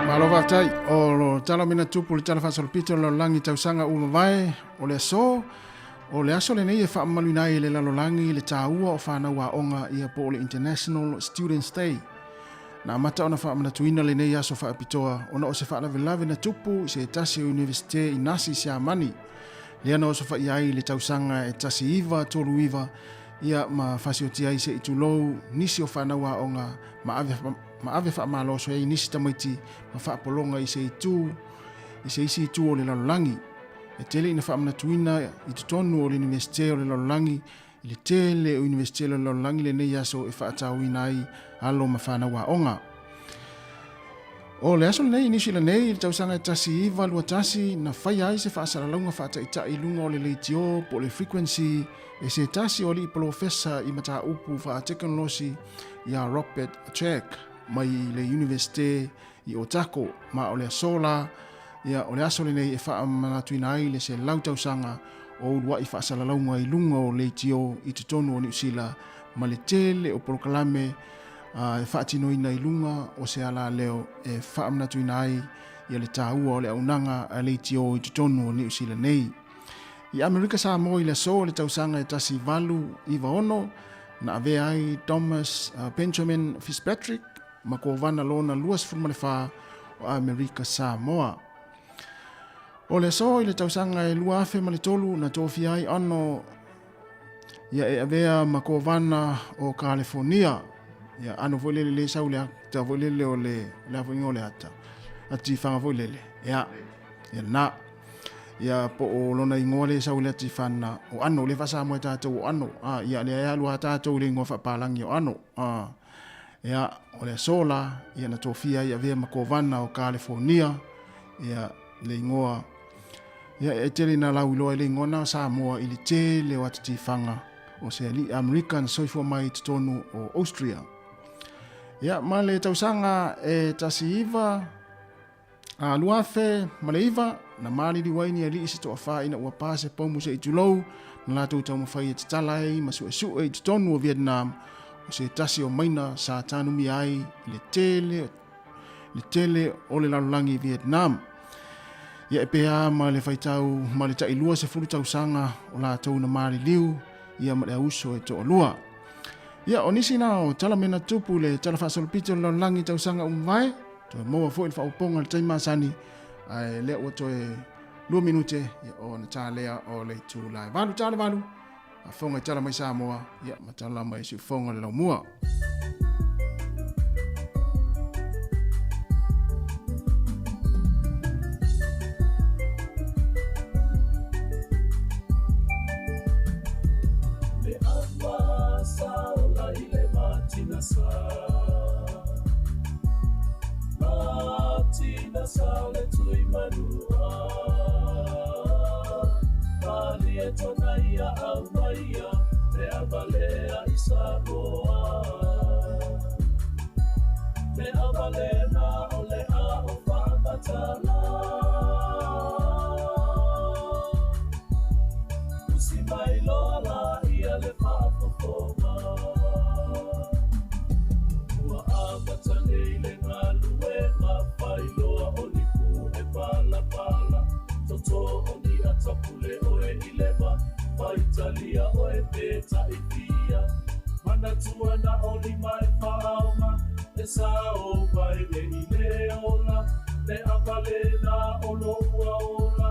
Malo faafetai. O lo tala mena tupu le tala faasolopito o le lalolagi tausaga ua mavae o le aso. O le aso lenei e faamamaluina ai e le lalolagi le taua o fanau aoga ia po o le International Students Day. Na amata ona faamanatuina lenei aso faapitoa ona o se faalavelave na tupu i se tasi o Iunivesite i Nasi i Siamani, lea na osofaia ai i le tausaga e 1939 ia ma fasiotia ai se i tulou nisi o fanau aoga ma ave, ma ave faamaloso ai nisi tamaiti ma faapologa i se itu i se isi itu o le lalolagi. E tele ina faamanatuina i totonu o le Iunivesite o le lalolagi i le tele o Iunivesite o le lalolagi lenei aso e faatauina ai alo ma fanau aoga. O le aso lenei i Niu Sila nei i le tausaga e 1921 na faia ai se faasalalauga faataitai i luga o le leitio po o le frequency e se tasi o alii polofesa i mataupu faatekonolosi iā Robert Jack mai le Iunivesite i Otago ma o le aso la ia o le aso lenei e faamanatuina ai le 100 tausaga o uluai faasalalauga i luga o leitio i totonu o Niu Sila ma le tele o polokalame e faatinoina i luga o se alaleo e faamanatuina ai ia le taua o le auaunaga a leitio i totonu o Niu Sila nei. I Amerika Samoa i le aso o le tausaga e 1896, na avea ai Thomas Benjamin Fitzpatrick ma Kovana lona 24 o Amerika Samoa. O le aso i le tausaga e 2003 na tofia ai Arnold ia e avea ma Kovana o Kalefonia. Ia ano foi lele le sau le ata foi lele o le le foi o le ata. Ati fanga foi lele. Ia. Ia na. Ia po o lona ingoa le sau le ati fana o ano le fasa mo tatou o ano. A ia le alu a tatou le ingoa faapalangi o ano. A ia o le aso la ia na tofia ai avea ma Kovana o Kalefonia. Ia le ingoa Ia, e tele ina lauiloa i le igoa na o Samoa i le tele o ata tifaga o se alii Amerika na soifua mai i totonu o Austria. Ia, ma le tausaga e 19, 2009, na maliliu ai ni alii se toafa ina ua pa se pomu se i tulou na latou taumafai e tatala ai ma suesue i totonu o Vietnam o se tasi o maina sa tanumia ai i le tele le tele o le lalolagi i Vietnam. Ia e pea ma le faitau ma le tai 20 tausaga o latou na maliliu ia ma le auso e toalua. Ia o nisi na o tala mena tupu le tala faasolopito o le lalolagi tausaga ua mavae, toe maua foi le faaopoopoga i le taimi masani, ae lea ua toe 2 minute ia ona ta lea o le itula e 8 ta le 8, faafofoga i tala mai Samoa ia ma tala mai Siufofoga le Laumua. Le ama sa ola i le matina sa Matina sa le tui manua Malie tona ia au maia Le avalea i Samoa Le avalena o le a o whaamatala Usi mai loa la ia le whaafofoga Ua amata nei le galuega failoa o ni pu e palapala Toto o ni atapule oe i leva Faitalia oe pe taifia Manatua na o lima e faaoga E sao mai le i le ola Le apalena o loua ola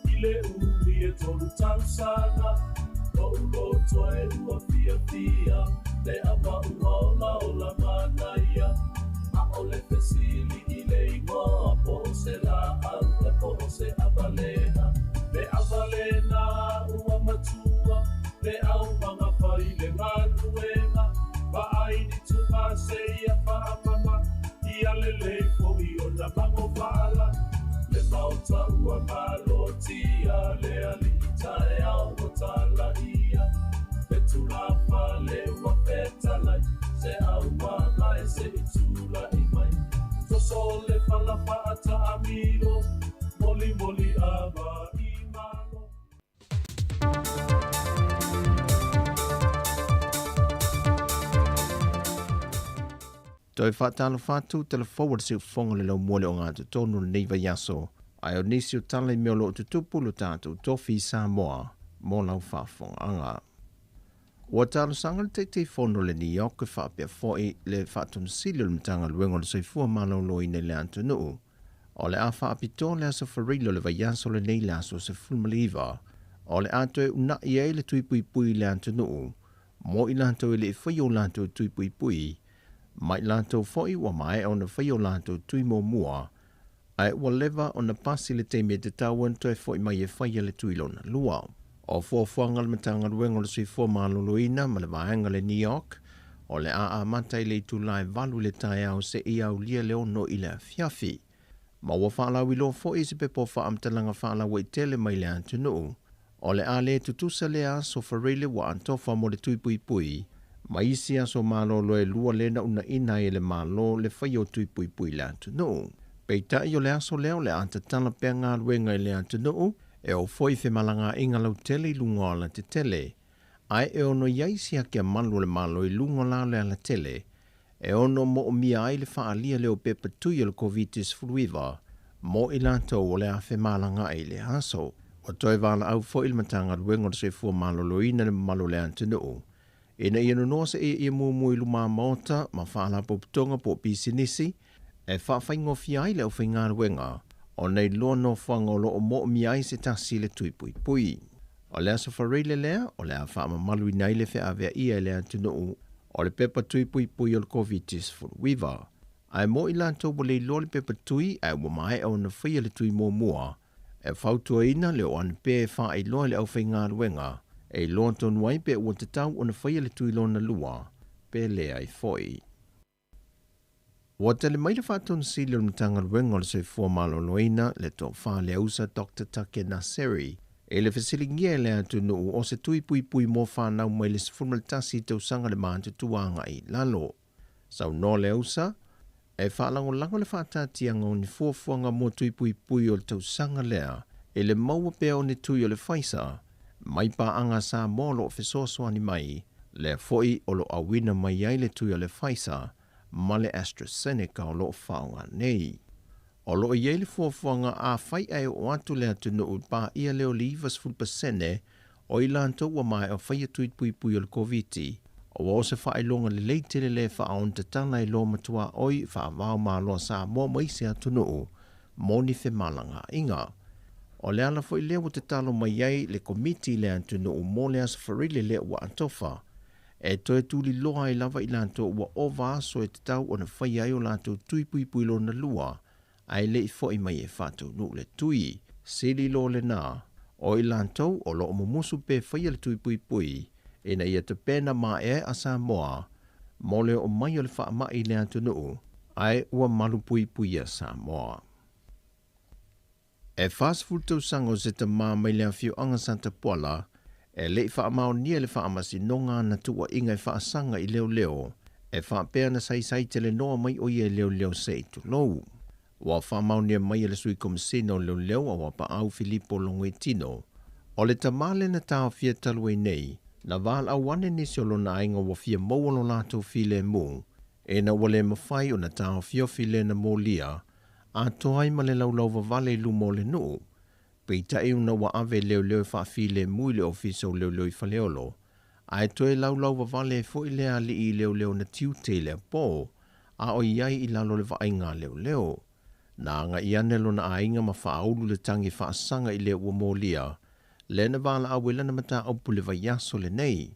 I le umi e tolu tausaga Lo'u loto e ua fiafia Le apa ua ola ola manaia ʻAʻole fesili i le igoa Po o se lāʻau e po o se avalea Le avalena ua matua Le aumaga fai le galuega Vaai ni tuga seia faamama Ia lelei foʻi ona magovala Le maota ua malotia Le alii taeao ua talaia Le tulafale ua fetalai Se aumaga e seʻi tulaʻi mai Toso le fala faataamilo Molimoli ava i malo. Toe faatalofa atu talafou o le siufofoga o le laumua le ogatotonu o lenei vaiaso, ae o nisi o tala i mea o lo o tutupu lo tatou tofi i Samoa mo lau faafofogaaga. Ua talosaga le Taitaifono o le NEOC e faapea foi le Faatonosili o le Matagaluega o le Soifua Maloloina i le atunuu o le a faapitoa le aso Fareile o le vaiaso lenei le aso 19 o le a toe uunai ai le tui puipui i le atunuu mo i latou e le i faia o latou tui puipui ma i latou foi ua maea ona faia o latou tui muamua ae ua leva ona pasi le taimi e tatau ona toe foi mai e faia le tui lona lua. O fuafuaga a le Matagaluega o le Soifua Maloloina ma le vaega le NEOC o le a amata i le itula e 8 i le taeao seia aulia le 6 i le afiafi. Ma ua faalauiloa foi i se pepa o faamatalaga faalauaitele mai le atunuu o le a le tutusa lea aso Fareile ua atofa mo le tui puipui ma isi aso malolo e lua lea na uunaina ai e le Malo le faia o tui puipui i le atunuu. Peitai o le aso lea o le a tatala pea galuega i le atunuu e oo foi i femalagaaiga lautele i luga o alatetele, ae e ono i ai siaki a malu o le Malo i luga la o le alatele e ono moomia ai le faaalia lea o pepa tui o le Koviti-19 mo i latou o le a femalagaai i le aso. Ua toe valaau foi le Matagaluega o le Soifua Maloloina i le mamalu o le atunuu ina ia nonoa se ieie muamua i luma maota ma faalapotopotoga po o pisinisi e faafaigofie ai le aufaigaluega ona iloa nofoaga o lo o moomia ai se tasi le tui puipui. O le aso Fareile lea o le a faamamaluina ai le feaveaia e le atunuu o le pepa tui puipui o le Koviti-19. Ae mo i latou ua le iloa le pepa tui ae ua maea ona faia le tui muamua, e fautuaina le oo ane pea e faailoa i le aufaigaluega e iloa tonu ai pe ua tatau ona faia le tui lona lua pe leai foi. Ua tali mai le Faatonosili o le Matagaluega o le Soifua Maloloina le Tofa Leausa Dr. Take Naseri i le fesiligia e le atunuu o se tui puipui mo fanau mai le 11 tausaga le matutua agai i lalo. Saunoa Leausa, e faalagolago le faataatiaga o ni fuafuaga mo tui puipui o le tausaga lea i le maua pea o ni tui o le Pfizer mai paaga a Samoa o lo o fesoasoani mai, lea foi o lo o auina mai ai le tui o le Pfizer ma le AstraZeneca o lo o faaaoga nei. O lo o i ai le fuafuaga afai ae oo atu le atunuu i le paia lea o le 90% o i latou ua maea faia tui puipui o le Koviti, ua o se faailoga lelei tele lea e faaogatala ai loa matuaoi faavao malo a Samoa ma isi atunuu mo ni femalagaaiga. O le ala foi lea ua tatalo mai ai le Komiti i le atunuu mo le aso Farile lea ua atofa, e toe tuliloa ai lava i latou ua ova aso e tatau ona faia ai o latou tui puipui lona lua, ae le i foi mai e faataunuu le tui. Sili loa lena, o i latou o lo o mumusu pe faia le tui puipui ina ia tapena maeaea Samoa mo le oo mai o le faamai i le atunuu, ae ua malupuipuia Samoa. E 40 tausaga o se tamā mai le afioaga Satapuala e le i faamaonia le faamasinoga ana tuuaiga e faasaga i leoleo e faapea na saisai telenoa mai o ia i leoleo se i tulou. Ua faamaonia mai e le Sui Komesina o Leoleo Auapaau Filipo Logoitino, o le tamā lea na taofia talu ai nei, na valaau ane nisi o lona aiga ua fia maua lo latou filemu, ina ua le mafai ona taofiofi le na molia atoa ai ma le laulau vavale i luma o le nuu. Peitai ona ua ave e leoleo e faafilemu i le ofisa o leoleo i Faleolo, ae toe laulau vavale ai foi lea alii i leoleo na tiute i lea po, a o i ai i lalo o le vaaiga a leoleo. Na agai ane lona aiga ma faaulu le tagi faasaga i lea ua molia, lea na valaau ai lana mataupu i le vaiaso lenei.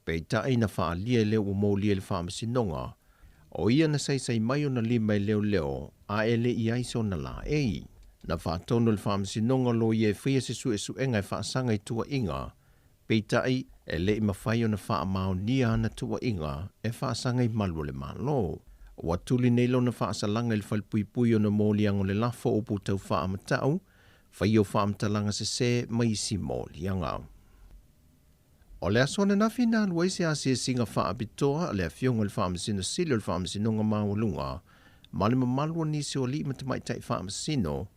Peitai na faaalia i lea ua molia i le faamasinoga, o ia na saisai mai ona lima i leoleo a e le i ai sona laei. Na faatonu e le faamasinoga loia e faia se suesuega e faasaga i tuuaiga, peitai e le i mafai ona faamaonia ana tuuaiga e faasaga i malu o le Malo. Ua tuli nei lona faasalaga i le falepuipui ona moliaga o le lafo o upu tau faamatau, faia o faamatalaga sesē ma isi moliaga. O le aso ananafi na alu ai se asiasiga faapitoa a le Afioga i le Faamasino Sili o le Faamasinoga Maualuga ma le mamalu o nisi o alii ma tamaitai faamasino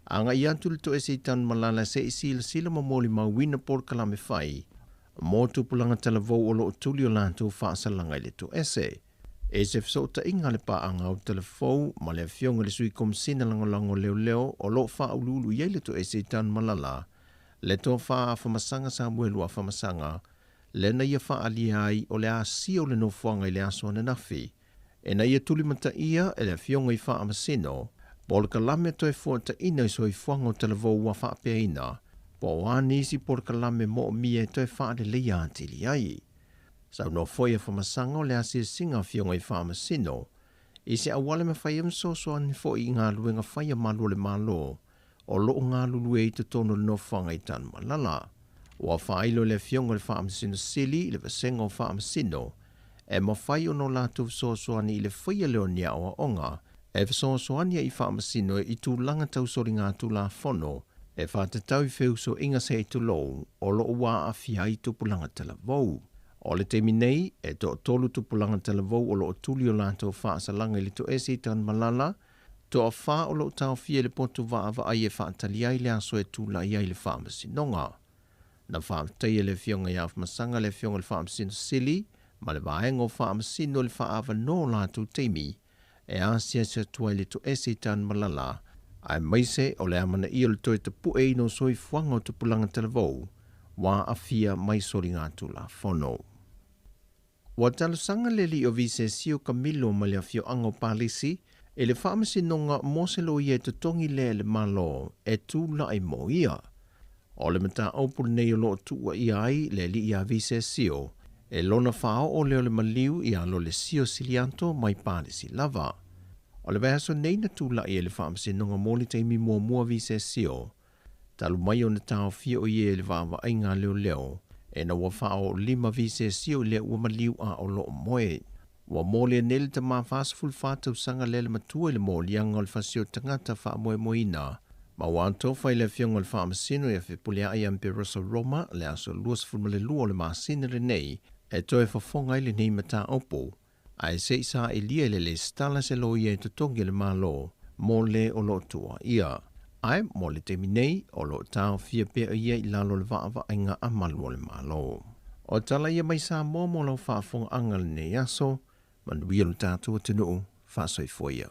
agai atu i le toese i Tanumalala se i silasila ma molimauina polokalame fai mo tupulaga talavou o lo o tuli o latou faasalaga i le toese. E se fesootaiga a le paaga o Talavou ma le Afioga i le Sui Komesina Lagolago o Leoleo o lo o faauluulu i ai le toese i Tanumalala, le Tofa Afamasaga Samuelu Afamasaga, lea na ia faaalia ai o le asia o le nofoaga i le aso ananafi, ina ia tulimataia e le Afioga i Faamasino polokalame toe fuataina i soifuaga o Talavou ua faapeaina, po o a nisi polokalame moomia e toe faaleleia atili ai. Saunoa foi Afamasaga o le asiasiga a Afioga i Faamasino i se auala e mafai ai ona fesoasoani foi i galuega fai a malu o le Malo o lo o galulue i totonu o le nofoaga i Tanumalala. Ua faailo e le Afioga i le Faamasino Sili i le Vasega o Faamasino e mafai ona o latou fesoasoani i le faia lea o ni aoaoga e fesoasoani ai i Faamasino i tulaga tau soligatulafono e faatatau i feusuaiga se i tulou o lo o ua aafia ai tupulaga talavou. O le taimi nei, e toatolu tupulaga talavou o lo o tuli o latou faasalaga i le toese i Tanumalala, toafa o lo o taofia i le potu vaavaai e faatali ai le aso e tulai ai le Faamasinoga. Na faafetaia e le Afioga ia Afamasaga le Afioga i le Faamasino Sili ma le Vaega o Faamasino i le faaavanoa o latou taimi e asiasi atu ai le toese i Tanumalala, aemaise o le amanaia o le toe tapueina o soifuaga o tupulaga talavou ua aafia mai soligatulafono. Ua talosaga le alii o Visesio Kamilo mai le afioaga o Palisi i le faamasinoga mo se loia e totogi lea e le Malo e tulai mo ia. O le mataupu lenei o lo o tuuaia ai le alii ia Visesio e lona faaoo lea o le maliu ia Lolesio Siliato mai Palisi lava. O le vaiaso nei na tulai ai le faamasinoga mo le taimi muamua Visesio talu mai ona taofia o ia i le vaavaaiga a leoleo ina ua faaoolima Visesio i lea ua maliu a o lo o moe. Ua molia nei le tama 44 tausaga lea le matua i le moliaga o le fasi o tagata faamoemoeina ma ua atofa i le Afioga i le Faamasino ia Fepuleai Amperoso Roma le aso 22 o le masina lenei e toe fofoga ai lenei mataupu ae se i sailia i le lesitala se loia e totogi e le Malo mo le o lo o tuuaia. Ae mo le taimi nei, o lo o taofia pea ia i lalo o le vaavaaiga a malu o le Malo. O tala ia mai Samoa mo lau faafogaaga lenei aso, manuia lo tatou atunuu, faasoifua ia.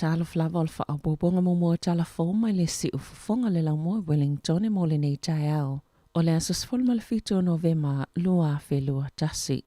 Talofa lava o le faaopoopoga muamua o tala fou mai le siufofoga le laumua Wellington mo lenei taeao o le aso 17 o Novema 2021.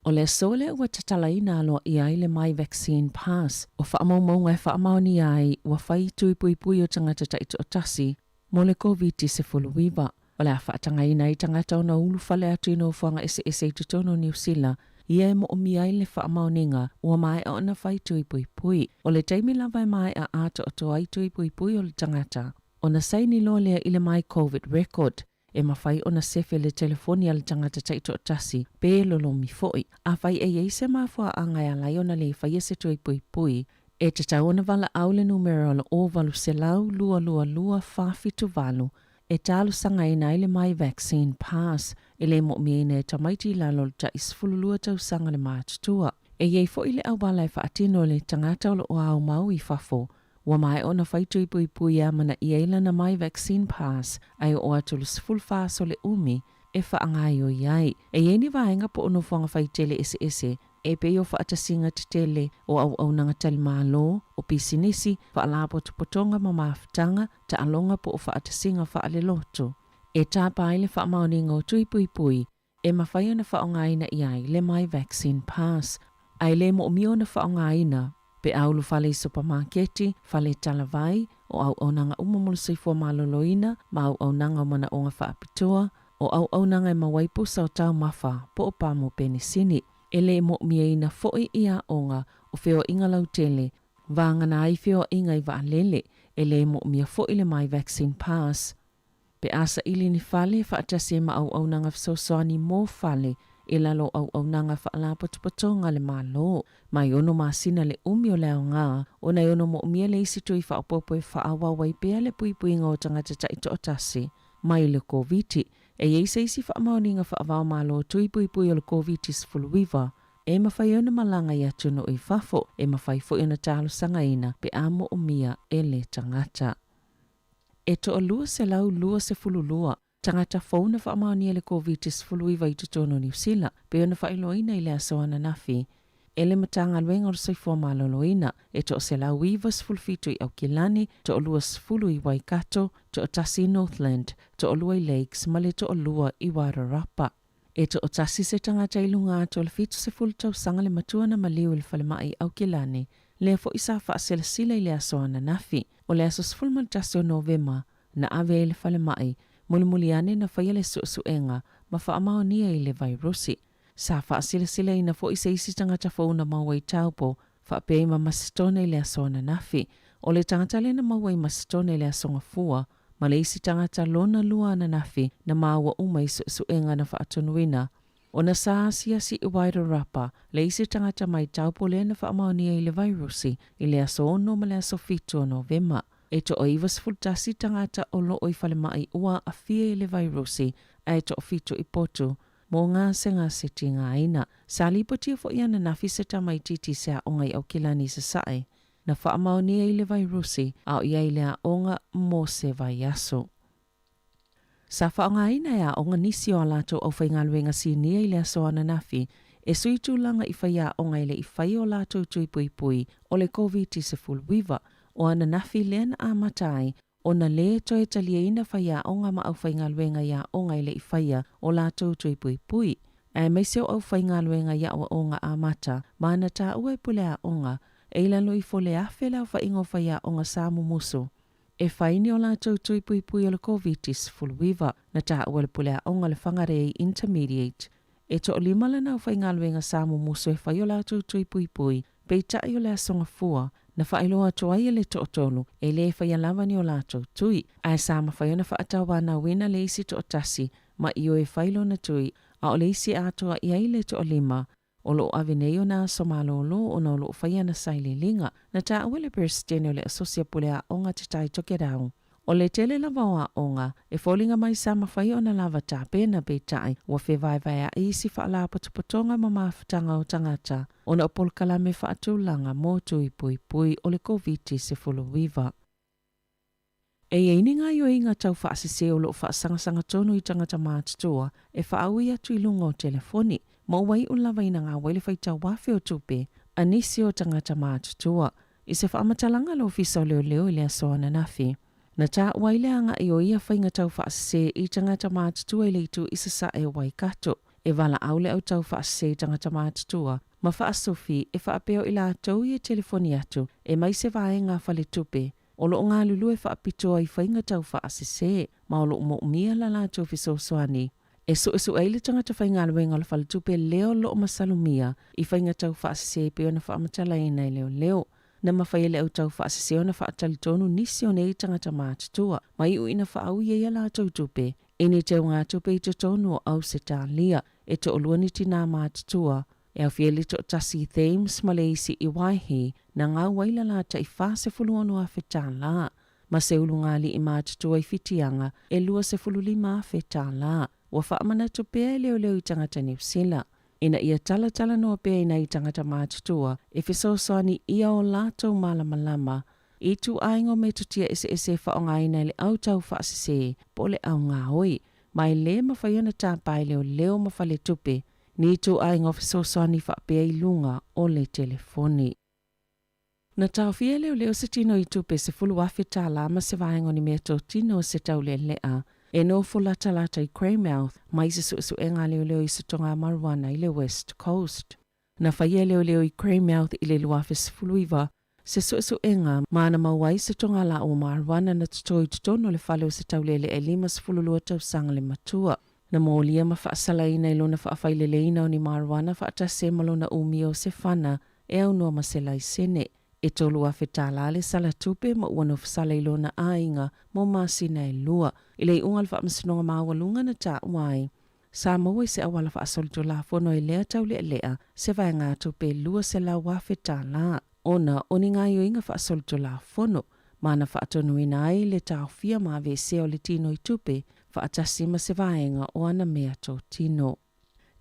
O le aso lea ua tatalaina aloaia ai le My Vaccine Pass, o faamaumauga e faamaonia ai ua fai tui puipui o tagata taitoatasi mo le Koviti-19. O le a faatagaina ai tagata ona ulufale atu i nofoaga eseese i totonu o Niu Sila, ia e moomia ai le faamaoniga ua maea ona fai tui puipui. O le taimi lava e maea atoatoa ai tui puipui o le tagata, ona saini loa lea i le My Covid Record, E mafai ona sefe le telefoni a le tagata taitoatasi pe lolomi foi. Afai e i ai se mafuaaga e ala ai ona le faia se toe puipui, e tatau ona valaau le numera o le 0800 222 478 e talosagaina ai le My Vaccine Pass e le moomia e tamaiti i lalo o le tai 12 tausaga le matutua. E i ai foi le auala e faatino e le tagata o lo o aumau i fafo Ua maea ona fai tui puipui e amanaia ai lana My Vaccine Pass ae oo atu le 14 aso le umi e faagaoioi ai. E i ai ni vaega po o nofoaga faitele eseese e pei o faatasiga tetele o auaunaga talimalo, o pisinisi, faalapotopotoga ma mafutaga, taaloga po o faatasiga faalelotu. E tapa ai le faamaoniga o tui puipui e mafai ona faaaogaina i ai le My Vaccine Pass, ae le moomia ona faaaogaina pe a ulufale i supamaketi, fale talavai, o auaunaga uma mo le soifua maloloina ma auaunaga o manaoga faapitoa, o auaunaga e maua ai pusa o taumafa po o pamo penisini. E le moomiaina foi i aoga o feoaiga lautele, vagana ai feoaiga i vaalele, e le moomia foi le My Vaccine Pass. Pe a saili ni fale, faatasi ai ma auaunaga fesoasoani mo fale i lalo o auaunaga faalapotopotoga a le Malo. Mai ono masina le umi o le aoga, ona e ono moomia le isi tui faaopoopo e faaauau ai pea le puipuiga o tagata taitoatasi mai le Koviti. E i ai se isi faamaoniga faava-o-Malo tui puipui o le Koviti-19 e mafai ai ona malaga i atunuu i fafo, e mafai foi ona talosagaina pe a moomia e le tagata. E 222 tagata fou na faamaonia le Koviti-19 i totonu o Niu Sila, pei ona faailoaina i le aso ananafi e le Matagaluega o le Soifua Maloloina, e 197 i Aukilani, 20 i Waikato, 1 i Northland, 2 i Lakes ma le 2 i Wairarapa. E toatasi se tagata i luga atu o le 70 tausaga le matua na maliu i le falemai i Aukilani, lea foi sa faaselasila i le aso ananafi. O le aso 11 o Novema na ave ai i le falemai, mulimuli ane na faia le suesuega ma faamaonia i le vairusi. Sa faasilasilaina foi se isi tagata fou na maua i Taupo, faapea i ma Masitone i le aso ananafi. O le tagata lea na maua i Masitone i le aso Gafua, ma le isi tagata lona lua ananafi na maua uma i suesuega na faatonuina ona sa asiasi i Wairarapa, le isi tagata mai Taupo lea na faamaonia i le vairusi i le aso 6 ma le aso 7 o Novema. E 91 tagata o loo i falemai ua aafia i le vairusi, ae 7 i potu mo gasegase tigaina. Sa lipotia foi ananafi se tamaitiiti se aoga i Aukilani i Sasae na faamaonia i le vairusi a o i ai i le aoga mo se vaiaso. Sa faaaogaina e aoga nisi o a latou aufaigaluega sinia i le aso ananafi e sui tulaga i faiaoga e le i faia o latou tui puipui o le Koviti-19. O ananafi lea na amata ai ona lē toe taliaina faiaoga ma aufaigaluega i aoga e le i faia o latou tui puipui, aemaise o aufaigaluega i aoaoga amata ma na taua e pule aoga e i lalo ifo le 1,000 le aofaiga o faiaoga sa mumusu e fai ni o latou tui puipui o le Koviti-19. Na taua e le pule aoga o le Whangarei Intermediate e toalima lana aufaigaluega sa mumusu e fai o latou tui puipui, peitai o le Aso Gafua na faailoa atu ai e le toatolu e lē faia lava ni o latou tui, ae sa mafai ona faatauanauina le isi toatasi ma ioe fai lona tui, a o le isi e atoa i ai le toalima o loo ave nei ona aso malōlō ona o loo fai ana sailiiliga. Na taua e le Peresetene o le Asosi a Pule Aoga Te Tai Tokerau, o le tele lava o aoga e foliga mai sa mafai ona lava tapena, peitai ua fevaevaeaʻi isi faalapotopotoga ma mafutaga o tagata ona o polokalame faatulaga mo tui puipui o le Koviti-19. E i ai ni gaoioiga tau faasese o loo faasagasagā tonu i tagata matutua e faaui atu i luga o telefoni, ma ua iu lava ina gauai le faitau afe o tupe a nisi o tagata matutua. I se faamatalaga a le Ofisa o Leoleo i le aso ananafi, na taua ai le agai o ia faiga tau faasese i tagata matutua i le itu i sasae o Waikato. E valaau le au tau faasese i tagata matutua ma faasufi e faapea o i latou ia e telefoni atu e mai se vaega a faletupe o loo galulue faapitoa i faiga tau faasese, ma o loo moomia la latou fesoasoani e suesue ai le tagata faigaluega o le faletupe lea o loo masalomia i faiga tau faasese e pei ona faamatalaina e leoleo. Na mafai e le au tau faasese ona faatalitonu nisi o nei tagata matutua ma iu ina faaui ai a latou tupe i ni teugatupe i totonu o Ausetalia. E toalua ni tinā matutua e aofia ai le toatasi i Thames ma le isi i Waihi na gau ai le latai $46,000 tālā, ma se ulugalii matutua i Whitianga e $25,000 tālā. Ua faamanatu pea e leoleo i tagata Niu Sila ina ia talatalanoa pea i nai tagata matutua e fesoasoani ia o latou malamalama i ituaiga o metotia eseese e faaaogaina e le au tau faasese po o le au gaoi, ma e lē mafai ona tapa e leoleo ma faletupe ni ituaiga o fesoasoani faapea i luga o le telefoni. Na taofia e leoleo se tino i tupe $10,000 tālā ma se vaega o ni meatotino o se taulealea e nofo latalata i Greymouth mai se suesuega a leoleo i se toga marijuana i le West Coast. Na faia e leoleo i Greymouth i le 2019 se suesuega ma na maua ai se toga laau o marijuana na totō i totonu o le fale o se taulealea e 52 tausaga le matua. Na molia ma faasalaina i lona faafaileleina o ni marijuana faatasi ai ma lona umia o se fana e aunoa ma se laisene. E $3,000 tālā le sala tupe ma ua nofosala i lona aiga mo masina e lua. I le iuga o le Faamasinoga Maualuga na taua ai, Sa maua i se auala faasolitulafono i lea taulealea se vaegatupe $200,000 ona o ni gaoioiga faasolitulafono ma na faatonuina ai le taofia ma aveesea o le tino i tupe faatasi ma se vaega o ana meatotino.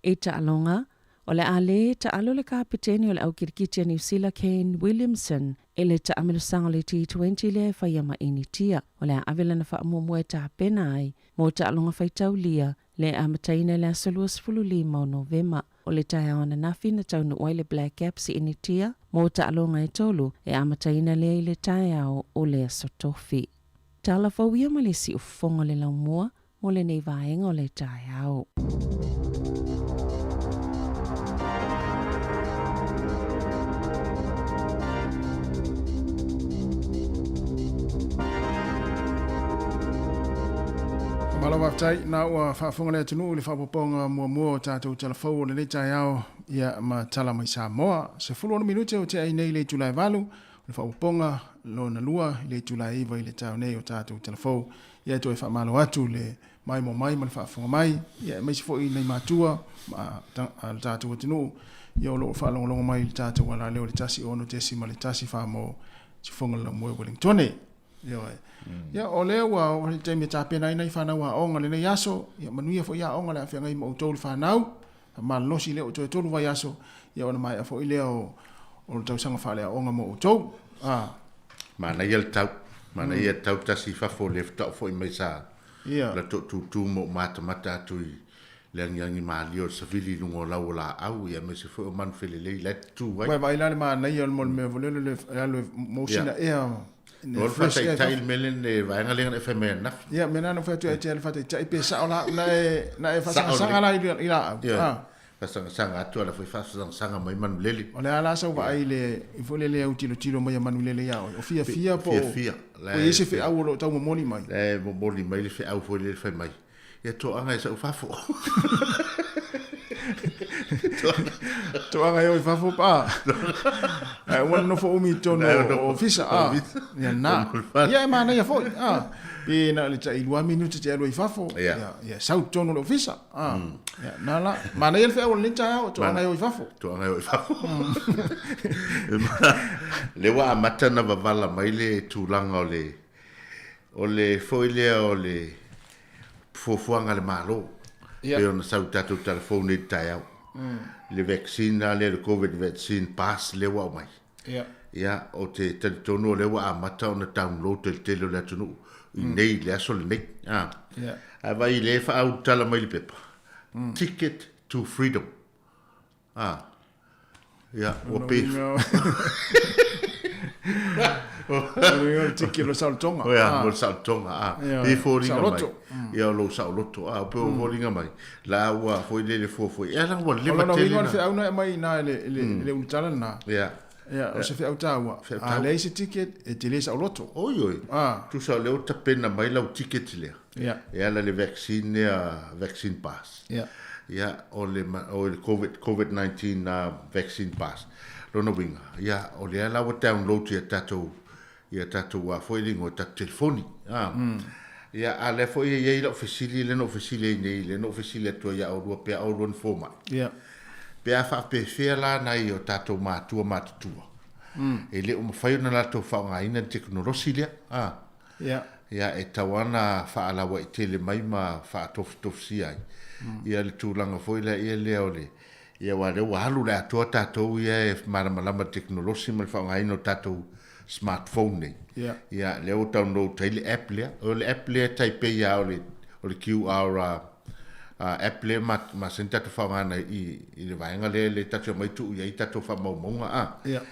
I taaloga, o le a lē taalo le kapeteni o le au kirikiti a Niu Sila Kane Williamson i le taamilosaga o le T20 lea e faia ma Initia. O le a ave lana faamuamua e tapena ai mo taaloga faitaulia le amataina i le aso 25 o Novema. O le taeao ananafi na taunuu ai le Black Caps i Initia mo taaloga e tolu e amataina lea i le taeao o le aso Tofi. Tala fou ia ma le siufofoga o le laumua mo lenei vaega o le taeao. Malo faafetai na ua faafofoga le atunuu i le faaopoopoga muamua o tatou tala fou o lenei taeao ia ma tala mai Samoa. 16 minute o tea ai nei le itula e 8, o le faaopoopoga lona lua i le itula e 9 i le taeao nei o tatou tala fou. Ia e toe faamalo atu le maimoa mai ma le faafofoga mai, ia aemaise foi nai matua ma le tatou atunuu ia o lo o faalogologo mai i le tatou alaleo i le 106.1 mo Siufofoga o le Laumua i Ueligitone. Ioe. Ia o lea ua oo le taimi e tapena ai nai fanau aoga lenei aso, ia manuia foi aoga le afeagai ma outou le fanau. Malolosi lea ua toe tolu vaiaso, ia ona maea foi lea o o le tausaga faaleaoga mo outou. Ah. Manaia le tau. Manaia le tau tasi i fafo le faatoa foi mai sa la toatutu ma ou matamata atu i le agiagi malie o le savili i luga o lau o laau, ia aemaise foi o manu felelei la e tutu ai. Ua e vaai la le manaia o le mea foi lele le alu e maua sina ea. O le faataitai le mea lea, le vaega lea na e fai mai ananafi. Ia, mea na na fai atu e te le faataitai pe sao la na e na e faasangasaga la i laau. Ah. Faasangasaga atu ala foi faasangasaga mai manulele. O le a la sau vaai le i foi lele au tilotilo mai a manulele ia oe. O fiafia po o fiafia. Po i ai se feau o lo o tau momoli mai. E momoli mai le feau foi lele fai mai. Ia toaga e sau fafo. Toaga e o i fafo pa. Ai ua nofo umi i totonu o ofisa. Ah. Ia na. Ia e manaia foi. Ah. Pe na o le tai lua minute te alu ai i fafo. Ia, ia sau i totonu o le ofisa. Ah. Ia na la. Manaia le feau o lenei taeao, toaga e o i fafo. Toaga e o i fafo. Le ua amata na vavala mai le tulaga o le o le foi lea o le fuafuaga a le Malo, pei ona sau i tatou telefoni nei i le taeao. Le vaccine la lea, le Covid vaccine pass lea ua aumai. Ia, ou te talitonu o lea ua amata ona download e le tele o le atunuu i nei, i le aso lenei. Ae vaai i le faaulutala mai le pepa, ticket to freedom. Ah. Ia, ua pe. O le tiki o le saolotoga. Ia, o le saolotoga. Ah, pe foliga mai. Ia, o lou saoloto. Ah, pe foliga mai. La ua foi lele fuafua. Ia, la ua leva tele. O lona uiga o le feau na e aumai i ina i le ulutala lena. Ia. Ia, o se feau taua. A leai se ticket, e te le saoloto. Oi, oi. Ah. Tusa o lea ua tapena mai lau ticket lea. Ia. E ala i le vaccine lea, vaccine pass. Ia. Ia, o le, o le COVID, COVID-19 vaccine pass. Lona uiga, ia, o lea la ua download ia tatou, ia tatou a foi le igoa, tatou telefoni. Ah. Ia, a lea foi e i ai lau fesili lea na ou fesili ai nei, lea na ou fesili atu ai ia oulua pe a oulua ni fomai. Ia. Pe a faapefea la nai o tatou matua matutua, e le o mafai ona latou faaaogaina le tekonolosi lea. Ah. Ia. Ia, e tatau lava ona faalauaitele mai ma faatofutofisia ai ia le tulaga foi lea ia lea o le, ia aua o lea ua alu le atoa tatou ia e malamalama i le tekonolosi ma le faaaogaina o tatou smartphone nei. Ia. Ia, lea ua download ai le app lea. O le app lea e tai pei lava o le, o le QR app lea ma masani tatou faaaogaina i, i le vaega lea le tatou omai tuu i ai tatou faamaumauga a. Ia.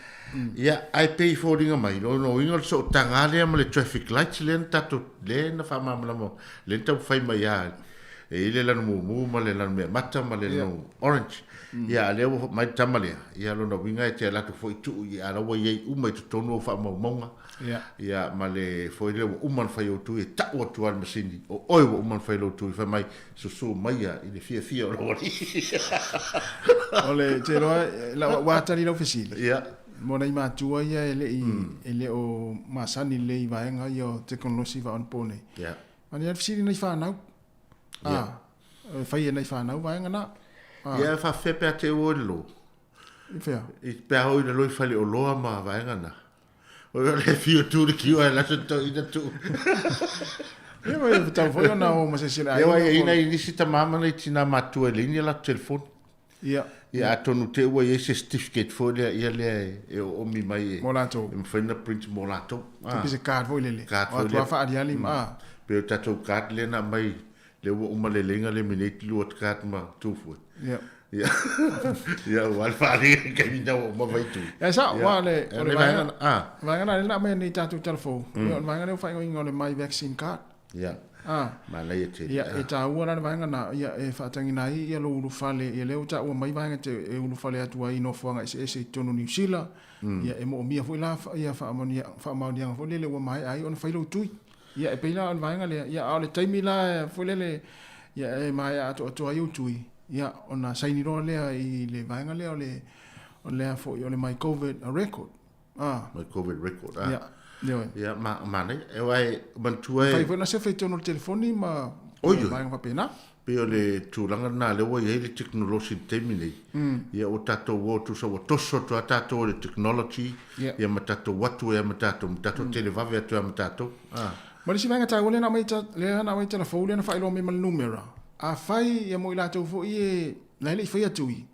Ia, ae pei e foliga mai, lona uiga o le sootaga lea ma le traffic lights lea na tatou, lea na faamalamalama, lea na taumafai mai lava, e i ai le lanu mumu ma le lanu meamata ma le lanu orange. Ia, a o lea ua mai le tama lea, ia lona uiga e te alu atu foi tuu i, a o la ua i ai uma i totonu o faamaumauga. Ia. Ia, ma le foi lea ua uma ona fai ou tui, e tau atu lava le masini, o oe ua uma ona fai lou tui, fai mai, susu maia i le fiafia o lou alii. O le, te iloa, la, ua tali lau fesili. Ia. Mo nai matua ia e le i, e le o masani lelei i vaega ia o tekonolosi faaonapo nei. Ia. A o le fesili nai fanau. Ia. e fai e nai fanau vaega na. Ia e faafefea pe a te ua i le lo? I fea? I pe a o i lalo i faleoloa ma vaega na. O le fiu tu le kiu ai laso to ina tu. Ia ma e tau foi ona o ma se sila. Ia wai ina i nisi tamama nei tina matua i le ini la telefoni. Ia. Ia atonu te ua i se certificate foi lea ia lea e o omi mai e. Mo latou. E mawhai na print mo latou. Ah. Te pise card foi lele. Card foi lele. O atua whaariali ma. Pe o tatou card lea na mai le ua uma le leiga le minute lua card ma tufue. Ia. Ia. Ia ua le whaari kai mina ua uma vai tu. Ia sa, ua le, o le vaega, ah. Vaega na le na mai nei tatou telefou. Ia, o le vaega lea ua faaigoaina o le My Vaccine Card. Ia. Ah. Manaia tele. Ia, e taua la le vaega na, ia, e faatagina ai ia lou ulufale, ia lea ua taua mai vaega te e ulufale atu ai i nofoaga eseese i totonu o Niu Sila. Ia, e moomia foi la ia faamaoniaga foi lele ua maea ai ona fai lou tui. Ia, e pei la o le vaega lea, ia, a o le taimi la foi lele, ia, e maea atoatoa ai ou tui, ia, ona saini loa lea i le vaega lea o le, o lea foi o le My Covid Record. Ah. My Covid Record, ah. Ia, ioe. Ia, ma, manaia. E wai, manatua e... Mafai foi ona sefe i totonu o le telefoni ma Oi, oi. vaega faapena. Pei o le tulaga lena lea ua i ai le tekonolosi i le taimi nei, ia ua tatou o tusa ua toso atu lava tatou i le technology, ia ma tatou atu ai lava ma tatou, ma tatou televave atu ai lava ma tatou. Ma le isi vaega taua lea na aumai lea na aumai tala fou lea na faailoa mai ma le numera, afai ia mo i latou foi e la e le i faia tui,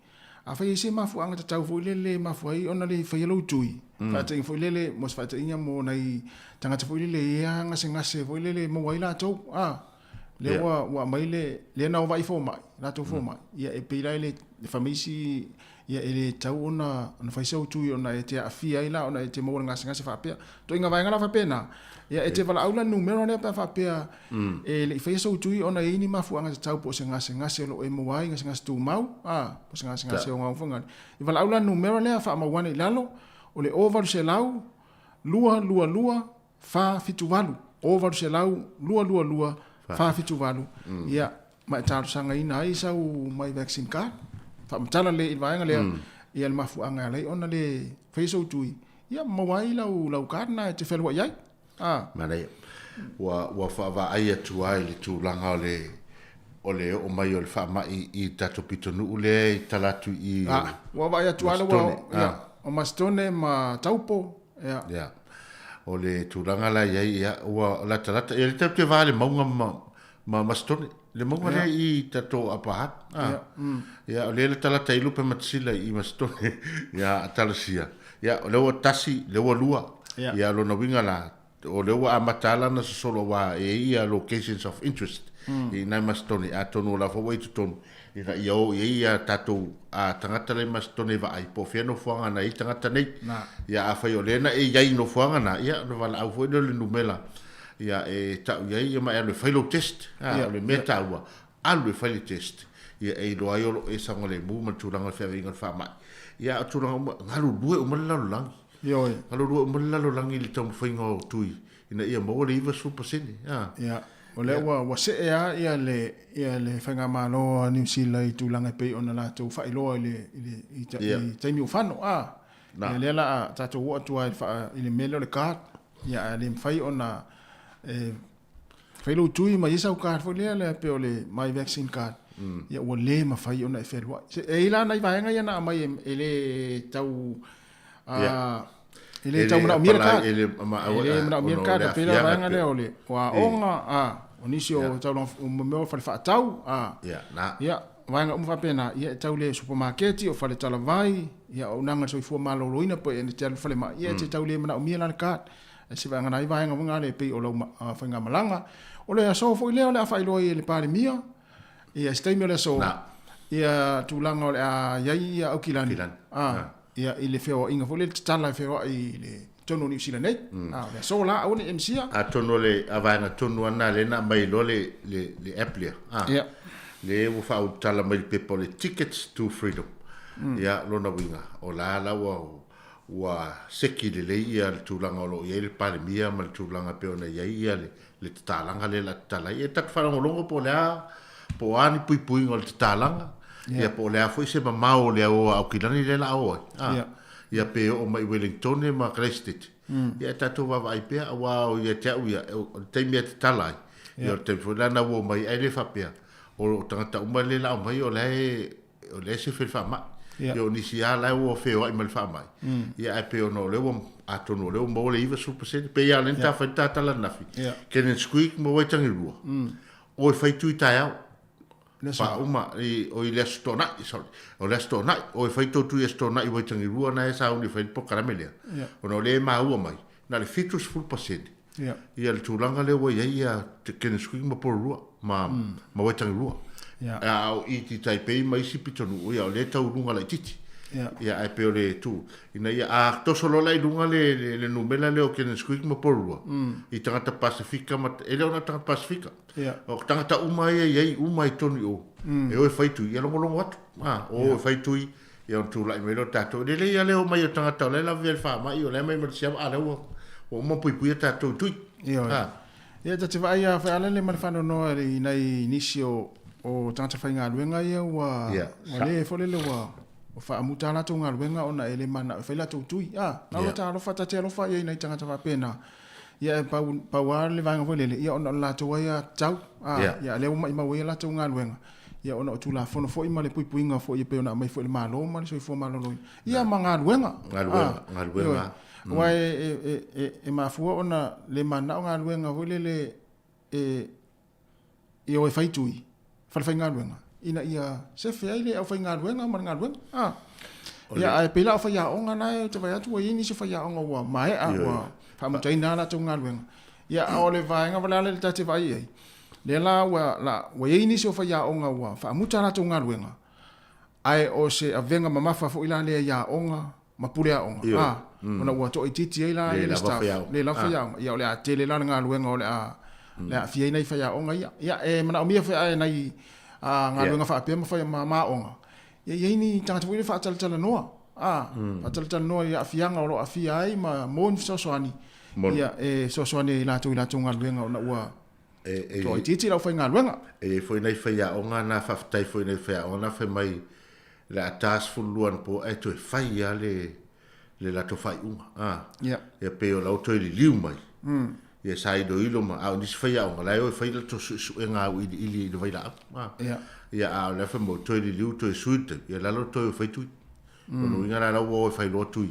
afai e i ai se mafuaaga tatau foi lele e mafua ai ona le faia lou tui, faataitaiga foi lele, mo se faataitaiga mo nai tagata foi lele e gasegase foi lele e maua ai latou, lea ua ua aumai le lea na vaai fomai, latou fomai, ia e pei la e le fai mai isi, ia e le tatau ona ona fai sau tui ona e te aafia ai la ona e te maua i le gasegase faapea. Ituaiga vaega la faapena, ia e te valaau la i le numera lea pe a faapea e le i faia sou tui ona e i ai ni mafuaaga tatau po o se gasegase o lo o e maua ai, gasegase tumau, po o se gasegase ogaoga foi gale. E valaau la i le numera lea faamau ane i lalo, o le 0800 222 478, 0800 222 478, ia, ma e talosagaina ai sau My Vaccine Card. Faamatala lelei i le vaega lea, ia le mafuaaga e ala ai ona le faia sou tui, ia maua ai lau, lau card lena e te fealuai ai. Ah. Manaia. Ua, ua faavaai atu lava i le tulaga o le, o le oo mai o le faamai i le tatou pitonuu lea i tala atu i i Ah, ua vaai atu lava la ua, ia, o Masitone ma Taupo, ia. Ia. O le tulaga la i ai, ia, ua latalata, ia lea tatou te va i le mauga ma, ma Masitone, le mauga lea i tatou Upper Hutt. Ah. Ia, o lea e latalata ai Lupe Matasila i Masitone, ia, Talosia. Ia, o lea ua tasi, lea ua lua. Ia, o lona uiga la, o lea ua amata lava ona sosolo aua e i ai ia locations of interest i ina i Masitone, atonu o la foi ua i totonu ina ia o i ai ia tatou tagata la i Masitone e vaai po o fea nofoaga na i ai tagata nei. Ia afai o lea na e i ai i nofoaga na, ia ona valaau foi lea o le numera ia e tau i ai ia ma e alu e fai lou test. O le mea taua, alu e fai le test ia e iloa ai o lo o e saogalemu ma le tulaga o le feavaiga o le faamai. Ia a o tulaga uma, galulue uma le lalolagi. Ioe. Galulue uma le lalolagi i le taumafaiga o tui ina ia maua le 90%. A. Ia, o lea ua, ua see lava ia le, ia le Faigamalo a Niu Sila i tulaga e pei ona latou faailoa i le, i le, i, ta, i taimi ua fano. A. Ia lea la a tatou oo atu lava i le, faa, i le mea lea o le card, ia ae le mafai ona e fai lou tui ma i ai sau card foi lea, lea pei o le My Vaccine Card, ia ua le mafai ona e fealuai. Se, e i ai la nai vaega ia na aumai e, e le tau e le tau manaomia le card. E le manaomia le card, e pei la vaega lea o le o aoga, o nisi o taulaga, o mea o fale faatau, ia, vaega uma faapena, ia e tau le supamaketi, o fale talavai, ia o auaunaga a le soifua maloloina po o e te alu i le falemai, ia e te tau le manaomia la le card. E se vaega nai vaega foi ngale e pei o lau faigamalaga. O le aso foi lea o le a faailoa ai e le Palemia, ia se taimi o le aso, ia tulaga o le a i ai ia Aukilani, ia i le feoaiga foi lea, le tatala e feoai i le totonu o Niu Sila nei. O le aso la, aua ne i misia. Atonu o le vaega tonu lava lena lea na aumai loa le app lea, lea ua faaulutala mai le pepa o le Tickets to Freedom. Ia, lona uiga, o la la ua ua seki lelei ia le tulaga o lo o i ai le Palemia ma le tulaga e pei ona i ai ia le tatalaga lea o le a tatala ai. Ia tatou faalogologo po o le a, po o a ni puipuiga o le tatalaga, ia po o le a foi se mamao o le ao a Aukilani lea o le a o ai. A, ia pe oo mai i Wellingtone ma Christchurch. Ia e tatou vaavaai pea aua o ia te au ia, o le taimi e tatala ai, ia o le taimi foi la na uo mai ai le faapea. O tagata uma le la mai o le se fe faamai. Ia o nisi a la ua feoai ma le faamai. Ia ae pei ona o lea ua atonu o lea ua maua le 90% pe ia le ta fai ta tala nafi. Kenen Squeak ma Waitangirua. O e fai tui taeao. Pa uma i o i le aso toanai, sorry. O le aso toanai, o e fai tō tui aso toanai Waitangirua na e sauni fai le polokalame lea. Ona o lea e maua mai, na le 70%. Ia le tulaga lea ua i ai ia Kenen Squeak ma Porirua ma Waitangirua. A o i ti Taipei ma isi pitonuu, ia o lea tau luga laitiiti. Ia ae pei o le tu ina ia a toso loa la i luga le numera lea o Kenen Squeak ma Porirua i tagata Pasifika ma e le o na tagata Pasifika. O tagata uma ia i ai uma i tonu i o. E o e fai tui, ia logologo atu. O e fai tui, ia ona tulai mai lea o tatou. E lelei lava le omai o tagata o la e lavea i le faamai, o la e mai ma le siama, a lea ua uma puipuia tatou i tui. Ia ta te vaai a whaeala le ma le whanonoa i nai nisi o tagata whaingaluenga ia ua le fole le ua whaamuta latou galuega ona e le mana e whai latou tui. Na ua ta alofa, ta te alofa ia i nai tagata whapena. Ia e pau a le vaega foi lele, ia ona o le latou ai a tau. Ia lea ua maimau ai a latou galuega. Ia ona o Tulafono foi ma le puipuiga foi e pei ona aumai foi le Malo ma le soifua maloloina. Ia ma galuega. Galuega. Aua e mafua ona le manao galuega foi lele e i o e fai tui, falefai galuega, ina ia sefe ai le au fai galuega ma le galuega. Ia ae pei la o faiaoga na e te vaai atu ua i ai nisi o faiaoga ua maea, ua faamutaina latou galuega. Ia a o le vaega wale le tate vaai ai, lea la ua i ai nisi o faiaoga ua faamuta latou galuega, ae o se avega mamafa foi la lea i aoga ma pule aoga. Ona ua toaitiiti ai la le staff, le lava faiaoga. Ia o le a tele la le galuega o le a aafia ai nai faiaoga ia. Ia e manaomia foi ae nai galuega faapea ma fai ma aoga. Ia i ai ni tagata foi le faatalatalanoa. Faatalatalanoa i aafiaga o lo o aafia ai ma mo ni fesoasoani. Ia e fesoasoani ai latou i latou galuega ona ua toaitiiti lau faigaluega. E foi nai faiaoga na faafetai foi nai faiaoga na fai mai le a 12 na po e toe fai ia le latou faaiuga. Ia pei o lau toe liliu mai. Ia sa iloilo ma a o nisi faiaoga la e o e fai latou suesuega au iliili i le vailaau. Ia a o le fai mo toe liliu toe sui te ia lalo toe fai tui. O luiga la lau o e fai loa tui.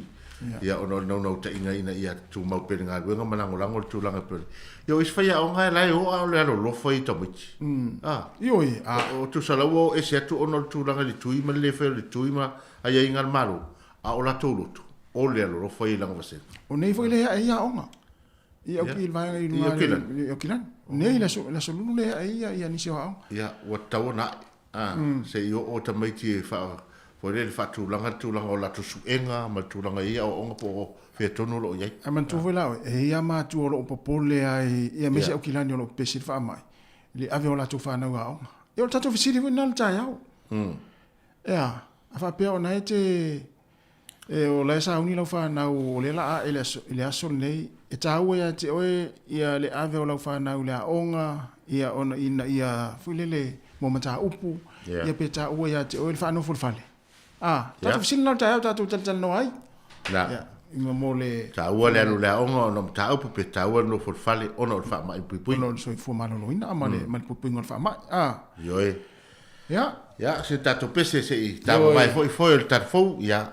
Ia ona o le naunautaiga ina ia tumau pea le galuega ma lagolago le tulaga pei. Ia o isi faiaoga e la e o a o le alolofa i tamaiti. Ioi, o tusa lau o ese atu ona o le tulaga i le tui ma le le fai o le tui ma aiaiga a le Malo, a o latou loto, o le alolofa i laga vasega. O nei foi le hea e aoga. I au ki vaega i luga i Aukilani. Nei le aso lulu le hea e ia ia nisi o aoga. Ia, ua tatau ona ae. Se i oo tamaiti e foi le faatulaga le tulaga o latou suega ma le tulaga i ia aoaoga po o fea tonu o lo o i ai. Ae manatua foi la oe, e ia matua o lo o popole ai, ia aemaise Aukilani o lo o pepesi le faamai, le ave o latou whanau aoga. Ia o le tatou fesili foi lena le taeao. Ea, a faapea ona e te e o la e sauni lau whanau o le la a i le aso lenei, e tāua ia te oe ia le ave o lau whanau le aoga, ia ona ina ia foi lele mo mataupu, ia pe tāua ia te oe le whanofo le fale. Tatou fesili na le taeao tatou talatalanoa ai. Ia, i mo le Tāua le alu le aoga ona o mataupu pe tāua le nofo le fale ona o le faamai puipui. Ona o le soifua maloloina ma le puipuiga o le faamai. Ioe. Ia. Ia, se tatou pese se i tāmamae foi foi o le tatou fou, ia,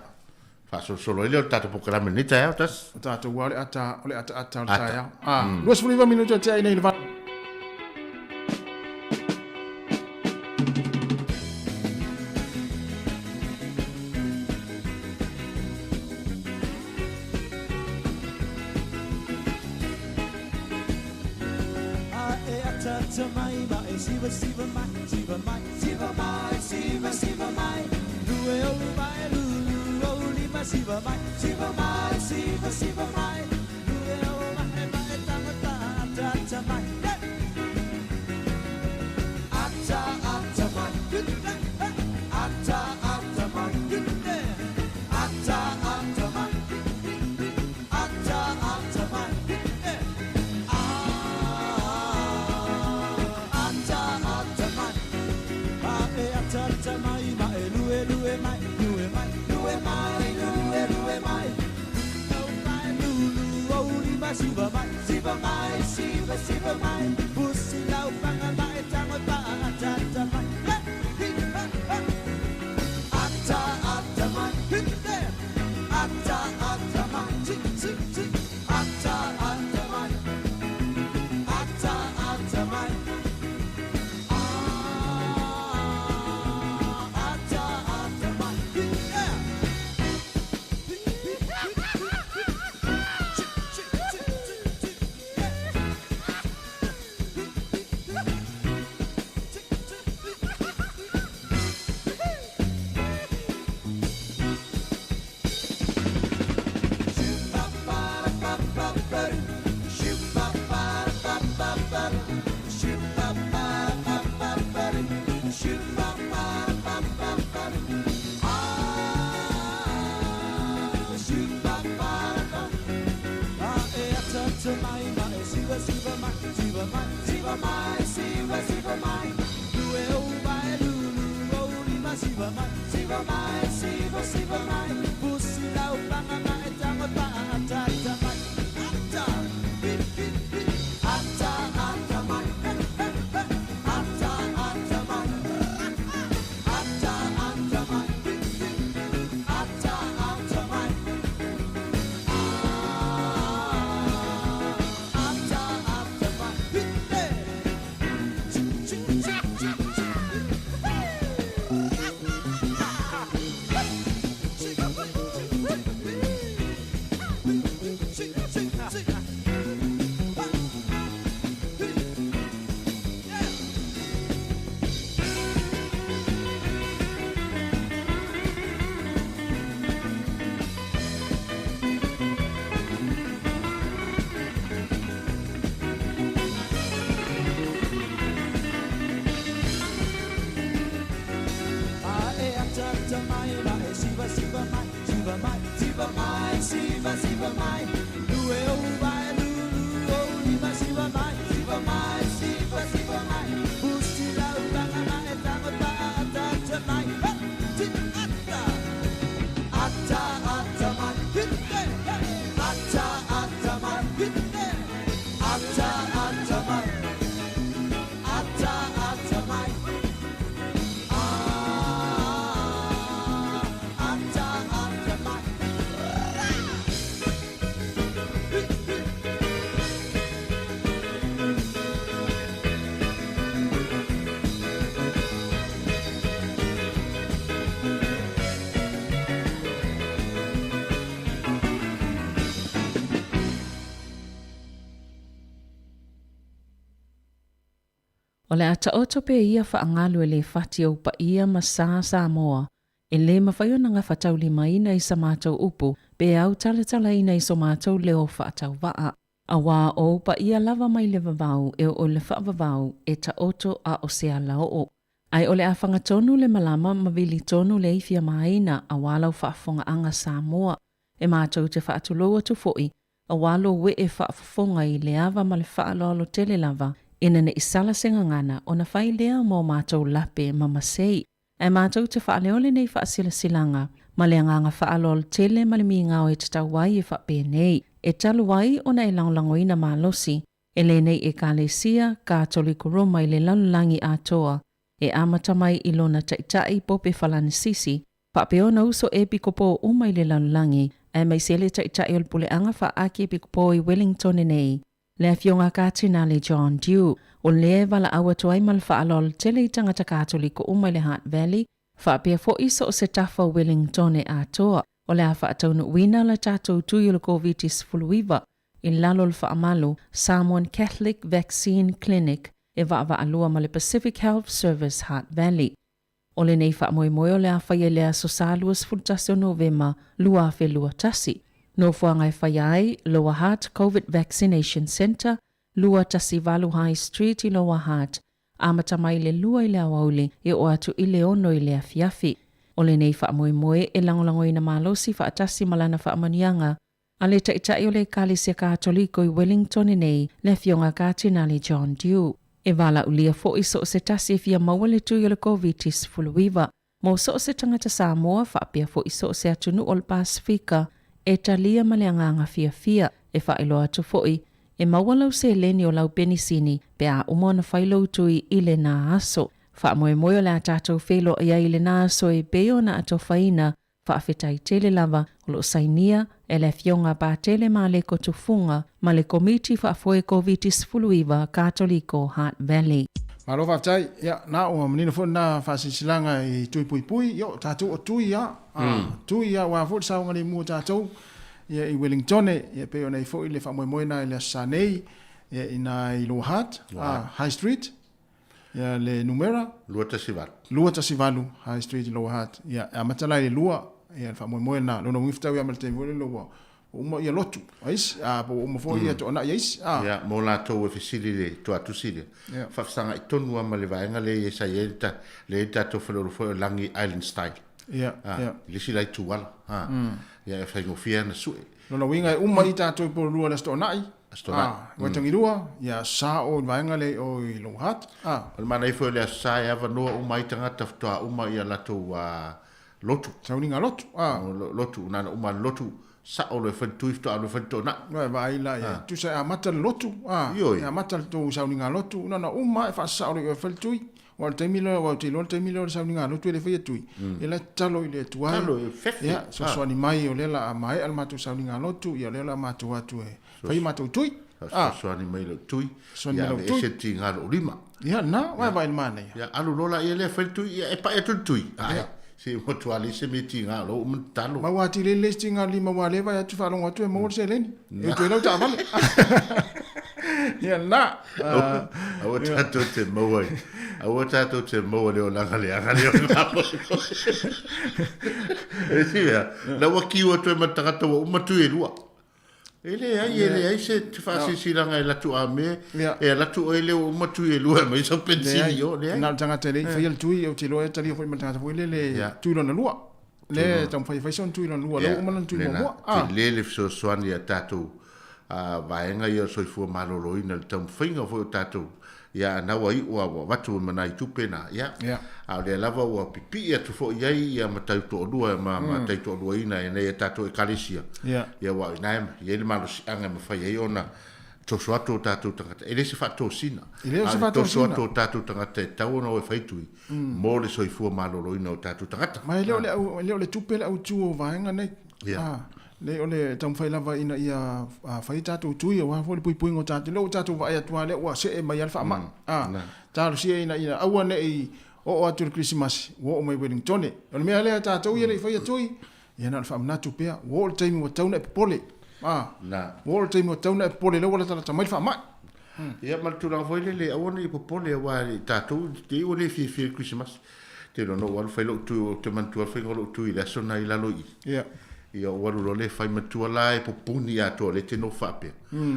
faasolosolo ai lea o le tatou polokalame lenei taeao, tasi. O tatou lava o le ata, o le ataata o le taeao. 29 minuti o tea i nei le 8. Siva siva mai, siva mai, siva mai, siva siva mai. Lue o mai, lulu o lima, siva mai, siva mai, siva siva mai. Lue o mai, mai tanga ta ta ta mai. Ata ata mai, ata ata mai, ata ata mai, ata ata mai. Siva mai, siva mai, siva siva mai. Pusi lau panga mai, tango pa ata ata mai. mai, siva mai, siva, siva mai. Pusi lau panga ma e tango pa ata ata mai. Ata, bip, bip, bip. Ata, ata mai. He, he, he. Ata, ata mai. Ata, ata mai. Bip, bip. Ata, ata mai. Ah, ata, ata mai. Bip, bip. Choo, choo, choo, choo, choo. Ae ata ata mai ma e siva siva mai siva mai siva mai siva siva mai lue o vai lu lu o lima siva mai siva mai siva siva mai pusi lau banga ma e tango pa ata ata mai ha ti ata ata ata mai hit te ata ata mai hit te ata ata mai ata ata mai. Ah, ata, ata, mai. O le ataoto pe ia whaangalu e le whati au pa ia ma sa Samoa. E le mawhai o nanga whatauli maina i sa mātou upu, pe au talatala ina i so mātou leo whaatau waa. A wā o pa ia lava mai le vavau e o le whaavavau e taoto a o se ala o. Ai o le awhanga tonu le malama mawili tonu le ifia maina a walau whaafonga anga Samoa. E mātou te whaatuloa tu foi, a walo we e whaafofonga i le ava ma le whaaloalo tele lava, ina ne isala se gagana ona fai lea mo mātou lape ma masei. Ae mātou te faaleole nei faasilasilaga ma le agaga faaaloalo tele ma le migao e tatau ai e faapenei. E talu ai ona e lagolagoina malosi e lenei Ekalesia Katoliko Roma i le lalolagi atoa e amata mai i lona Taʻitaʻi Pope Falanisisi faapea ona uso epikopo uma i le lalolagi aemaise le Taʻitaʻi o le Puleaga Faakiepikopo i Wellington nei. Le Afioga Katinale John Dew, o lea e valaau atu ai ma le faaaloalo tele i tagata Katoliko uma i le Hutt Valley, faapea foʻi so o se tafa o Wellington atoa, o le a faataunuuina la tatou tui o le Koviti-19 i lalo o le faamalu Samoan Catholic Vaccine Clinic e vaavaalua ma le Pacific Health Service Hutt Valley. O lenei faamoemoe o le a faia i le Aso Sa 21 o Novema 2021. Nofoaga e faia ai, Lower Hutt Covid Vaccination Centre, 218 High Street i Lower Hutt, amata mai le 2 i le aoauli e oo atu i le 6 i le afiafi. O lenei faamoemoe e lagolagoina malosi faatasi ma lana faamanuiaga a le Taʻitaʻi o le Ekalesia Katoliko i Wellington nei, le Afioga Katinale John Dew. E valaaulia foʻi so o se tasi e fia maua le tui o le Koviti-19 mo so o se tagata Samoa faapea foʻi so o se atunuu o le Pasefika e talia ma le agaga fiafia. E faailoa atu foʻi e maua lau seleni o lau penisini pe a uma ona fai lou tui i lenā aso. Faamoemoe o le a tatou feiloai ai i lenā aso e pei ona atofaina. Faafetai tele lava o loo sainia e le Afioga Patele Maleko Tufuga ma le Komiti Faafoe Koviti-19 Katoliko Hutt Valley. Malo faafetai, ia, na ua manino foi lena faasilasilaga i tui puipui, ia o tatou o tui a, a, tui a, aua foi le saogalemu o tatou, ia, i Wellingtone, ia, pei ona i ai foi le faamoemoe lena i le Aso Sa nei, ia, i na i Lower Hutt, a, High Street, Ia le numera? 218. 218 High Street i Lower Hutt. Ia, e amata la i le 2, ia le faamoemoe lena. Lona uiga fetau ia ma le taimi foi lele ua uma ia lotu a isi, a po ua uma foi ia toanai a isi, a. Ia, mo latou e fesili i le tuatusi lea, faafesagai tonu lava ma le vaega lea ia sa i ai le ta, lea i ai le tatou faleolo foi o Lagi Island Style. Ia, ia. I le isi la itu ala, a. Ia, e faigofie lava ona sue. Lona uiga e uma i tatou i Pololua i le Aso Toonai. Aso Toonai. Waitangi-lua, ia Aso Sa o i le vaega lea i o i Lower Hutt. O le manaia foi o le Aso Sa e avanoa uma ai tagata faatoa uma i a latou lotu. Sauniga lotu. Lotu, na ona uma le lotu, sao loa e fai le tui faatoa alu e fai le toonai. Ua e vaai la i ai. Tusa e amata le lotu, e amata le tou sauniga lotu, na ona uma lava e faasasao loa i o e fai le tui. Aua o le taimi lea, aua ou te iloa o le taimi lea o le sauniga lotu e le faia tui, ia la e tatalo i le Atua e, ia, fesoasoani mai o lea o le a maea le matou sauniga lotu, ia o lea o le a matou o atu e fai a matou tui. Fesoasoani mai i lou tui, ia aveese le tiga o lou lima. Ia lena, ua e vaai i le manaia. Ia alu loa laia lea fai le tui, ia e pai atu le tui. Ae, se ua matua leai se mea tiga o la ua uma ona tatalo. Ma ua atili ai le isi tiga o le lima aua o lea e vaai atu faalogo atu e maua le seleni. E utu ai lau taavale. Ia lena. Aua tatou te maua i, aua tatou te maua le olaga leaga lea o le faamoemoe. E si mea, la ua kiu atu ai ma le tagata ua uma tui e lua. E leai, e leai se faasilasilaga e alu atu a me, e alu atu oe lea ua uma tui e lua e aumai sau penisini i o, leai. Na o le tagata e le i faia le tui, ou te iloa e talia foi ma le tagata foi lele tui lona lua. Lea e taumafai e fai sona tui lona lua, lea ua uma lona tui muamua. Tele le fesoasoani a tatou vaega ia o le soifua maloloina i le taumafaiga foi o tatou, ia a na ua iu ua avatu ma nai tupe na, ia, a o lea lava ua pipii atu foi i ai ia matai toalua ma matai toaluaina e nai a tatou Ekalesia, ia, aua o i ina e i ai le malosiaga e mafai ai ona toso atu o tatou tagata, e le se faatosina, E le o a se o le toso faatosina. atu o tatou tagata e tatau ona o e fai tui mo le soifua maloloina o tatou tagata. Ma e le o le au, e le o le tupe le autu o vaega nei. Le o le taumafai lava ina ia fai tatou tui aua foi le puipuiga o tatou, lea ua tatou vaai atu lava lea ua see mai lava le faamai. Talosia ina ia aua ne i oo atu i le Kerisimasi ua oo mai Wellingtone. O le mea lea a tatou ia e le i faia tui, ia na o le faamanatu pea, ua oo i le taimi ua tatau ona e popole. Ua oo i le taimi ua tatau ona e popole lea ua latalata mai le faamai. Ia ma le tulaga foi lele, aua ne i popole aua tatou te ua le fiafia i le Kerisimasi. Te iloa na ou alu fai lou tui, ou te manatua le faiga o lou tui i le aso na i lalo i i. Ia ou alu loa lea fai matua la e pupuni atoa o lea e te nofo faapea.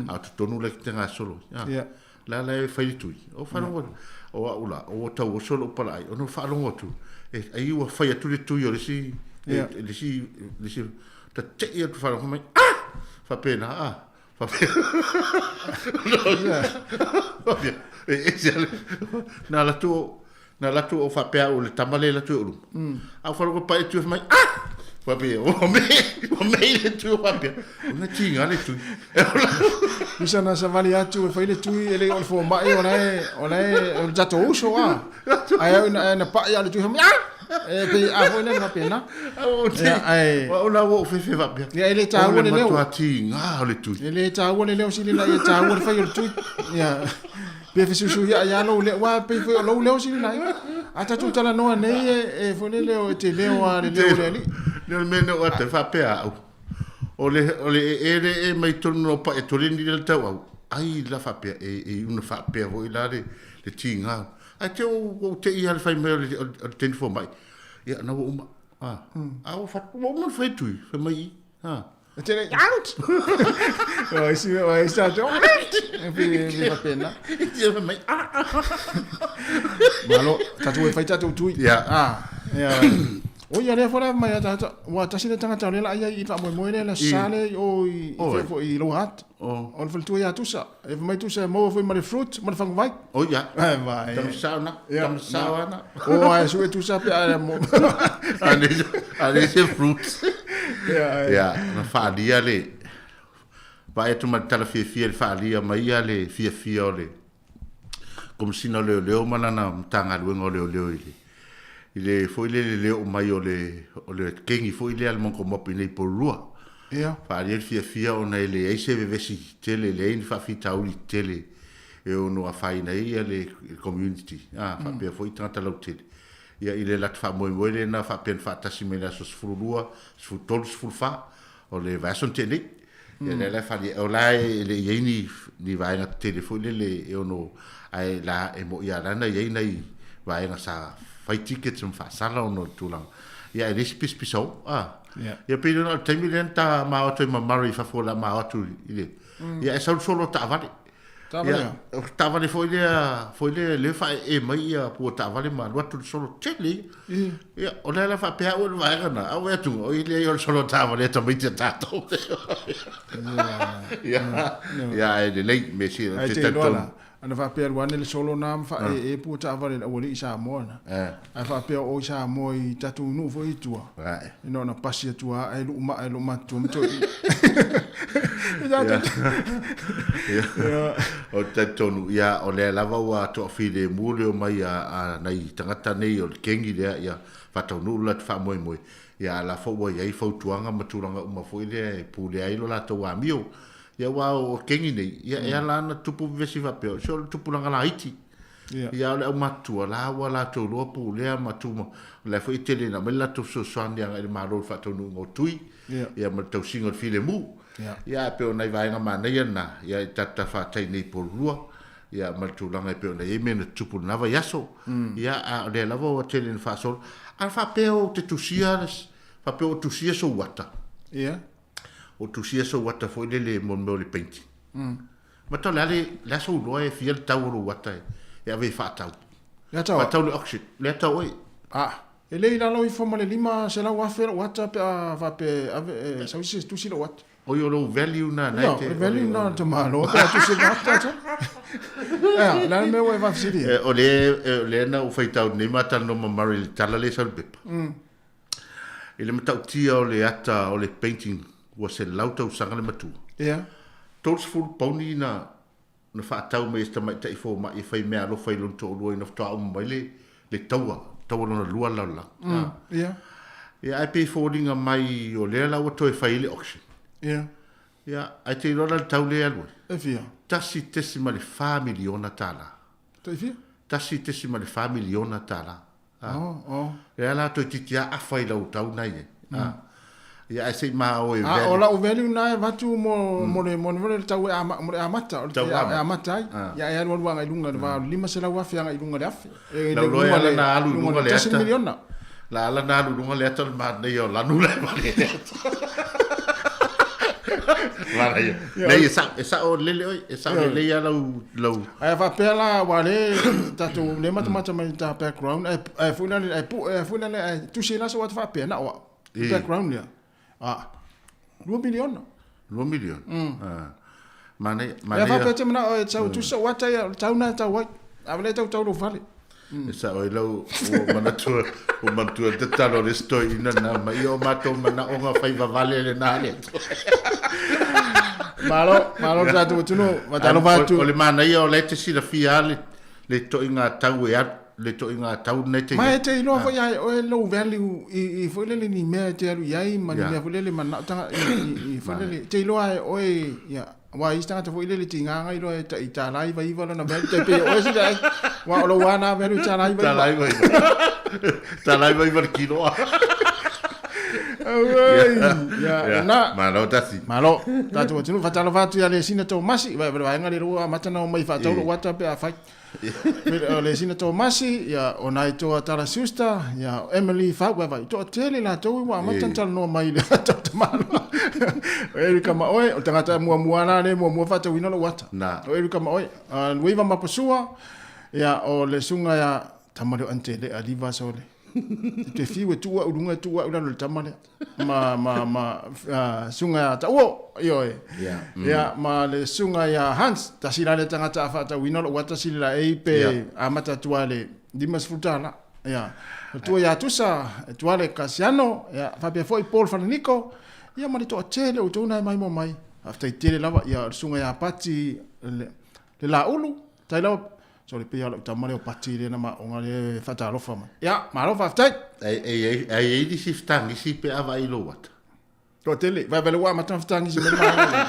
A o totonu la e te gasolo ai. La la e fai le tui. O faalogo atu, o au la, ua tau oso lou palaai, ona ou faalogo atu, e ai ua fai atu le tui o le isi, le isi, le isi, tatei atu faalogo mai, ah! Faapena, ah! Faapea, e ese ale, na alu atu o, na alu atu o faapea au o le tama lea e alu atu i ou luma. A ou faalogo pai atu mai, ah! Faapea, ua me, ua me i le tui o faapea, o na tiga le tui. Tusa na savali atu e fai le tui e le o le fomai o la e, o la e, o le tatou uso a. Ae au ina na pai a le tui, ah! E pei a foi lea faapena. Ia, ae. Ua la ua ou fefe faapea. Ia, e le taua le leo. O le matua tiga o le tui. E le taua le leo sili na ia taua le fai o le tui. Ia, pe fesuisuiai lava lou leo, aua pei foi o lou leo sili na ia. A tatou talanoa nei e, e foi lele o e te leo lava le leo o le alii. Le mea na ou ata faapea au. O le, o le ee le ee mai tonu o pae toleni le tauau. Ai la faapea, e, e una faapea foi la le, le tiga. Ae te ua ou te i lava i le fai mai o le, o le teine fomai. Ia, na ua uma. A, a ua fat, ua uma ona fai tui, fai mai i. A. E te le, out! O isi, o isi tatou, out! E pei, e pei faapena. E te fai mai, a, a. Malo, tatou e fai tatou tui. Ia. A, ia. O ia lea foi la mai a tagata, ua tasi le tagata o lea la ai i le faamoemoe lea le sa lea i o i, i fea foi i Lower Hutt. O le faletua ia Tusa. E fai mai Tusa e maua foi ma le fruit ma le faguvai. O ia. Ai vai. Tama sao na. Tama sao ana. O ai sue Tusa pe a mo. A le se fruit. Ia. Ia, na faalia le vaai atu ma le tala fiafia i le faalia mai ia le fiafia o le Komesina o Leoleo ma lana Matagaluega o Leoleo i le i le foi lele le oo mai o le o le kengi foi lea a le Monkomopi i nei Porirua. Faaalia le fiafia ona e leai se vevesi tele, e leai ni faafitauli tele e ono afaina ai ia le community, a, faapea foi tagata lautele. Ia i le latou faamoemoe lena faapea na faatasi mai le aso 12, 13, 14 o le vaiaso na tea nei. Ia lea la e faaalia, o la e le i ai ni ni vaega tetele foi lele e ono, ae la e mo'i lava la na i ai nai vaega sa fai tickets ma faasala ona o le tulaga. Ia ae leai se pisapisao, a. Ia pei na o le taimi lea na ta ma o atu ai ma Murray i fafo o le a ma o atu i le, ia ae sau le solo o taavale. Taavale Ia, a? o le taavale foi lea, foi lea lea e faaee mai ia pua taavale ma alu atu le solo tele ia. Ia, o lea la faapea au e le vaega lena, a ou vaai atu, oi leai o le solo taavale a tamaiti a tatou. Ia, ia ae lelei, mea sili, ou Ae te te iloa talitonu. la, ana faapea alu ane le solo na ma faaee pua taavale i le aualii i Samoa na. Ae faapea o i Samoa i tatou nuu foi i tua, ina ona pasi atu lava ae luu maa e loo matutua ma toeaiina. Ia, ou te talitonu, ia, o lea lava ua toafilemu le omai a nai tagata nei o le kengi lea, ia, faataunuu le latou faamoemoe, ia, a o la foi ua i ai fautuaga ma tulaga uma foi lea e pulea ai lo latou amio. Ia, aua o kengi nei, ia, e ala lava ona tupu vevesi faapea, se o le tupulaga laiti. Ia, a o le aumatutua, la ua latou iloa pulea ma tu ma, o la foi e tele ina aumai le latou fesoasoani agai i le Malo i le faataunuuga o tui, ia ma le tausiga o le filemu. Ia, ae pei o nai vaega manaia na, ia, i tatou talafatai nei i Pololua, ia ma le tulaga e pei ona i ai mea na tutupu i lena vaiaso. Ia, a o lea lava ua tele ina faasolo. A faapea ou te tusia, faapea ua tusia sou ata. Ua tusia sou ata foi lele mo le mea o le painting. Ma tau le a le, le a sou iloa e fia le tau o lou ata e ave e faatau. Le ata o Faatau le auction. Le ata o oe. Ah, e le i lalo ifo ma le 500,000 lou ata pe a faapea e ave e sau se tusi lou ata. Oi o lou value na na e te. O le value na o le tamaloa pe a tusi le ata tau. Ea, le a le mea ua e faafesili ai? O le, o lea na ou faitau nei ma talanoa ma Murray i le tala lea e sau i le pepa. I le matautia o le ata o le painting ua 100 tausaga le matua. Ia. 30 pauni na na faatau mai e se tamaitai fomai e fai meaalofa i lona toalua ina faatoa uma mai le le taua, taua lona lua le lalolagi. Ia. Ia ae pei e foliga mai o lea la ua toe fai ai le auction. Ia. Ia, ae te iloa la le tau lea e alu ai? E fia? $1.4 miliona. Tai fia? $1.4 miliona. Oh, oh. Lea la toeitiiti lava afa i lau tau na i ai. Ia ae se i ma o e value. A o lau value na e avatu mo mo le mo le tau e ama, mo le amata, o le e amata ai. Ia e alualu agai i luga i le va o le 500,000 agai i luga i le afe. E Lau loa e ala na alu i luga le ata. Miliona. La ala na alu i luga le ata o le manaia o lanu la e vale le ata. Manaia. Nei e sao, e sao lele oe, e sao lelei lava lau, lau. Ae faapea la, aua o lea tatou lea matamata mai ta background, ae, ae foi lale, ae pue, ae foi lale, ae tusi ai la sou ata faapea, na o au, le background lea, a, $2 miliona. $2 miliona? Manaia, manaia. Lea faapea te manao e sau e tusi sou ata ia, o le tau na e tau ai, a o lea e tau tau lou fale. E sao ai lau, ua manatua, ua manatua le tatalo a le isi toeaina na ma ia o matou manaoga fai vavale lena le Atua. Malo, malo le tatou atunuu, faatalofa atu. O le manaia o la e te silafia lava le toaiga tau e alu, le toaiga tau lena e te i ai. Ma e te iloa foi ia oe lou value i foi lele ni mea e te alu i ai ma ni mea foi lele manao tagata i foi lele, e te iloa e oe ia. Aua e i ai isi tagata foi lele e tiga nai loa e tai $99 lona value, tai pei o oe sila ai. Aua o lou lava na value e $99. $99. $99 le kilo. Auai. Ia, lena. Malo tasi. Malo. Tatou atunuu, faatalofa atu ia Lesina Tomasi, vai le vaega lea ua amata ona omai faatau lou ata pe afai. O Lesina Tomasi, ia, o Naitoa Tala Schuster, ia, o Emily Fau, vai, vai, toatele latou ua amata ona talanoa mai i le ata o tamaloa. O Erika Maoe, o le tagata muamua la lea muamua faatauina lou ata. O Erika Maoe, Luiva Mapasua, ia, o le susuga ia tama lea o Ante Lea Liva sole. Te fiu e tuu au i luga e tuu au i lalo i le tama lea. Ma, ma, ma, susuga ia Tauo, ioe. Ia, ma le susuga ia Hans, tasi la lea tagata a faatauina lou ata sili laei pe amata atu lava i le $50. Ia, o tua ia Tusa, e tua le Kasiano, ia, faapea foi Paul Falaniko, ia ma le toatele o outou na e maimoa mai. Faafetai tele lava, ia, o le susuga ia Pati, le, le Laulu, tai lava, Sorry, pei lava o lau tama lea o Pati lea na maoga lea e faatalofa mai. Ia, malo faafetai. Ai ai ai ai nisi fetagisi pe a vaai i lou ata. Toatele, vae vae ua amata ona fetagisi mai le vaega.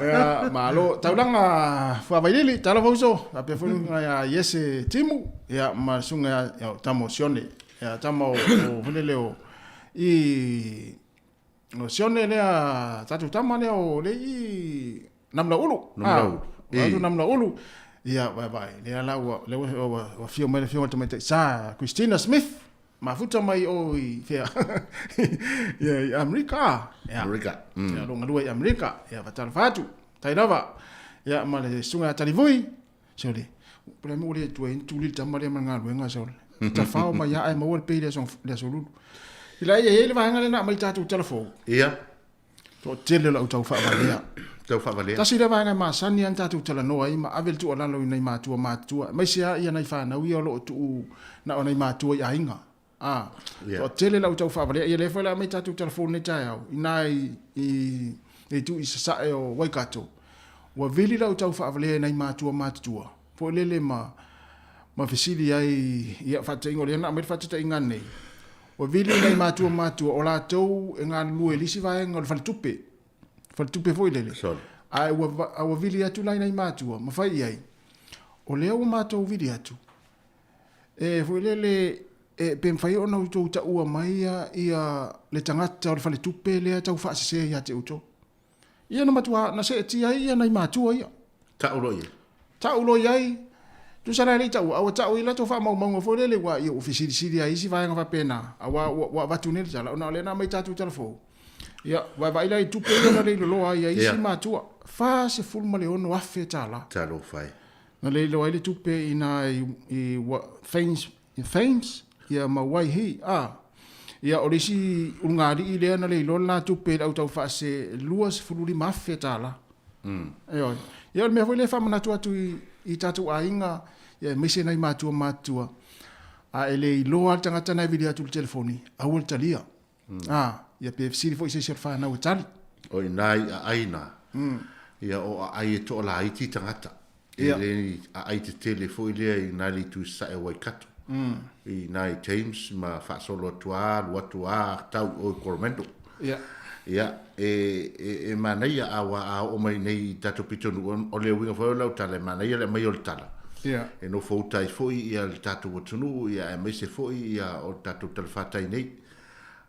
Ia, malo. Taulaga Fuavailili, talofa uso. Faapea foi le ia Iese Timu, ia ma le susuga ia tama o Sione. Ia tama o foi lele o i O Sione lea, tatou tama lea o le i Namulaulu. Namulaulu. Ah, Namulaulu. Ia, vai vai, lea la ua, lea ua, ua, ua afio mai le afioga i le tamaitai sa Christina Smith. mafuta mai o i fea ia i Amerika. Ia. Amerika. Ia, lo galue i Amerika. Ia, faatalofa atu. Tai lava. Ia, ma le susuga ia Talivui. Sole. Po o le a le mea ua le tuai ai ona tuli le tama lea ma le galuega sole. Tafao mai lava ae maua le pay i le aso, le aso Lulu. Ila e i ai le vaega lea na aumai i le tatou tala fou. Ia. Toatele o le au tau faavalea. Tau faavalea. Tasi lea vaega e masani lava ona tatou talanoa ai ma ave le tuualalo i nai matua matutua, aemaise lava ia nai fanau ia o lo o tuu na o nai matua i aiga. A, Ia. toatele le au tau faavalea. Ia lea foi o le a aumai tatou tala fou lenei taeao, i na i, i le itu i sasae o Waikato, ua vili le au tau faavalea i nai matua matutua, foi lele ma, ma fesili ai, ia, faataitaiga o lea na aumai le faataitaiga nei, Ua vili nai matua matua o latou e galulue i le isi vaega o le faletupe, faletupe foi lele. Sorry. Ae ua, a ua vili atu la i nai matua ma fai i ai, o lea ua matou vili atu, e foi lele, e, pe mafai ona outou taua mai ia, ia le tagata o le faletupe lea e tau faasese ia te outou. Ia na matua, na seetia ai ia nai matua ia. Tau loa i ai. Tau loa i ai, tusa la e le i taua, a ua tau i latou faamaumauga foi lele, ua, ia ua fesilisili ai isi vaega faapena, aua ua, ua avatu nei le tala, ona o lea na aumai tatou tala fou. Ia, vaavaai la i tupe ia na leiloa ai e isi matua, $46,000. Talofa e. Na leiloa ai le tupe i na i, i, Thames, i Thames, ia ma Waihi, a. Ia, o le isi ulugalii lea na leiloa le la tupe i le au taufaasese $25,000. Ioe. Ia, o le mea foi lea e faamanatu atu i, i tatou aiga, ia, aemaise nai matua matutua, a e le iloa lava le tagata na e vili atu i le telefoni, aua le talia. A, ia pe fesili foi i se isi o le fanau e tali. O i ina i aai na, ia o aai e toalaiti tagata. E le ni aai tetele foi lea i ina i le itu i sasae o Waikato. I ina i Thames ma faasolo atu a, alu atu a, tau i o i Coromandel. Ia, e, e manaia a ua a oo mai nei i tatou pitonuu, o le uiga foi o lau tala, e manaia le aumai o le tala. E nofo uta ai foi ia le tatou atunuu, ia aemaise foi ia o le tatou talafatai nei.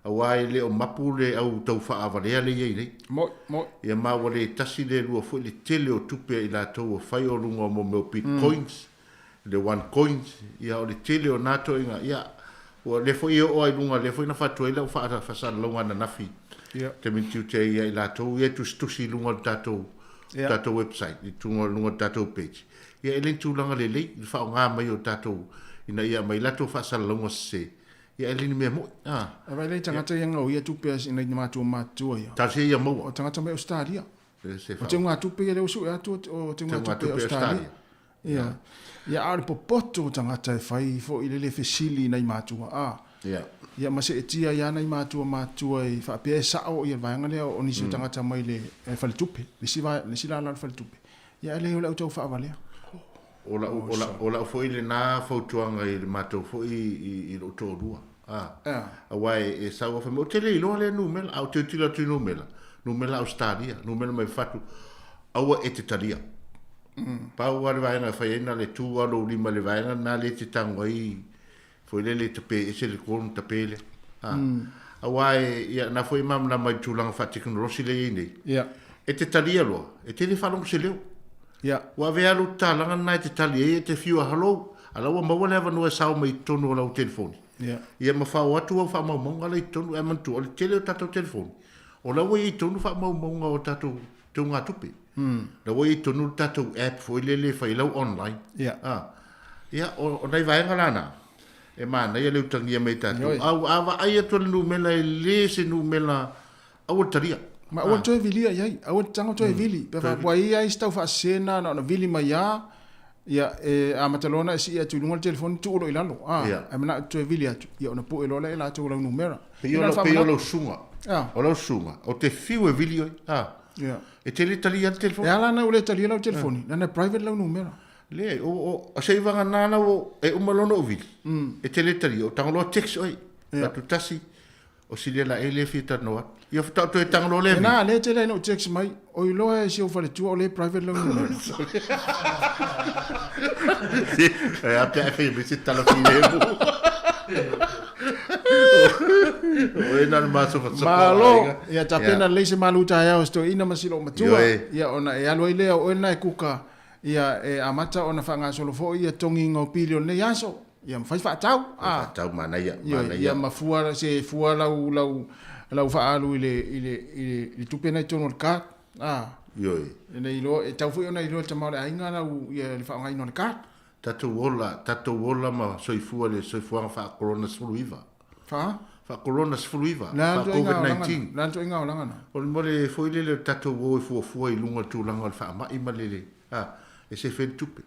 Aua e le o mapu le au tau faaavalea le i ai nei. Moi, moi. Ia ma ua le tasi le lua foi le tele o tupe a i latou ua fai o luga o mo mea o bitcoins, le one coins, ia o le tele o na toaiga, ia ua lea foi e oo lava i luga, lea foi na fatu ai lau faasalalauga ananafi, taimi na tiute ai ia i latou ia e tusitusi i luga o le tatou, tatou website, i luga o le tatou page. Ia e le ni tulaga lelei le faaaoga mai o tatou ina ia aumai latou faasalalauga sese. Ia e le ni mea moi. A. A vai le tagata ia ngau ia tupe a nai matua matutua ia. Talosia ia maua. O tagata mai Australia. E se O te unga tupe ia lea ua sue atu o te unga tupe Australia. Ia. Ia a o le popoto o tagata e fai foi le le fesili i nai matua a. Ia. Ia ma seetia ai lava nai matua matutua i faapea e sao ia le vaega lea o nisi o tagata mai le faletupe, le isi le isi lala o le faletupe. Ia ae leai o le au tau faavalea. O lau, o lau, o lau foi lena fautuaga i le matou foi i, i lou toalua. A. Aua e, e sau fai mai, ou te le iloa lea numera, a ou tilotilo atu i numera, numera Ausetalia, numera mai fatu, aua e te talia. Pau lava le vaega e fai ai na le tu lava lou lima i le vaega lena lea e te tago ai, foi lele e tape ese le call ona tape lea. A. Aua e, ia, na foi e malamalama i le tulaga faatekonolosi lea e i ai nei. E te talia loa, e te le faalogo se leo. Ua avea lou tatalaga lena e te tali ai e te fiu a hello, a la ua maua le avanoa e sao mai i totonu o lau telefoni. Ia ma fao atu au faamaumauga la i totonu, ae manatua o le tele o tatou telefoni, o la ua i ai tonu faamaumauga o tatou teugatupe. La ua i ai tonu le tatou app foi lele e fai ai lau online. Ia, o nai vaega la na, e manaia le utagia mai e tatou. A ua vaai atu le numera e le se numera Aua le talia. Ma aua le toe vilia i ai, aua le tago toe vili. Pe faapea i ai se tau faasese na ona vili mai lava, ia, e amata loa ona e sii atu i luga le telefoni tuu loa i lalo, a, ae manao e toe vili atu, ia ona pue loa lea e latou lau numera. Pei o lau, pei o lau susuga, o lau susuga, ou te fiu e vili oe, a, e te le talia le telefoni. E ala ona ou le talia lau telefoni, leaga e private lau numera. Leai, o, o, seivagana la ua, e uma loa ona ou vili, e te le talia, ou tago loa text oe, atu tasi, O silia la e le fia talanoa atu. Ia faatoa toe tago loa lea Ena, lea tele ai na ou text mai, o iloa e si ou faletua o lea e private lau numera. E a pe a e fai mai se tala filemu. O e na le masofasofa o Malo, aiga. ia tapena lelei se malu taeao i si toeaina ma si lou matua, Ioe. ia ona e alu ai lea o oe lena e kuka, ia e amata ona faagasolo foi ia togiga o pili o lenei aso. Ia ma fai faatau. Faatau manaia, manaia. Ia ma fua se fua lau lau lau faaalu i le i le i le tupe na i totonu o le card. Ioe. Ina iloa e tau foi ona iloa e le tama o le aiga lau ia le faaaogaina o le card. Tatou ola, tatou ola ma soifua le soifuaga faa-corona 19. Faa? Faa-corona 19, faa-COVID-19. Le a le ituaiga olaga na? O le mo le foi lele o le tatou o e fuafua i luga o le tulaga o le faamai ma le, a, e sefe ai le tupe.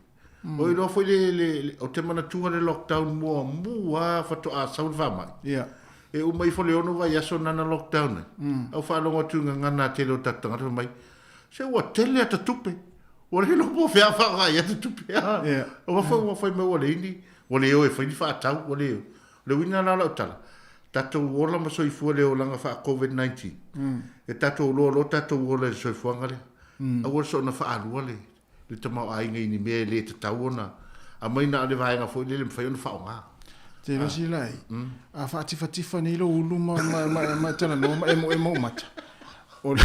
O iloa foi le, le, le, ou te manatua le lockdown muamua lava faatoa sau le faamai. Ia. E uma ifo le ono vaiaso na na lockdown ai. Au faalogo atu i gagana a tele o tatou tagata fai mai, se ua tele ata tupe. Ua le iloa po o fea a faaaoga ai ata tupe. Ia. Ua fai ua fai mai ua leai ni, ua le o e fai ni faatau, ua le o. O le uiga la o lau tala, tatou ola ma soifua i le olaga faa-COVID 19, e tatou iloa loa tatou ola i le soifuaga lea. Aua le soona faalua le le tamaoaiga i ni mea e le tatau ona aumai na o le vaega foi lele e mafai ona faaaoga. Te iloa sila ai, a faatifatifa nei lou ulu ma, ma, ma, ma e talanoa ma emoemo ou mata. O le...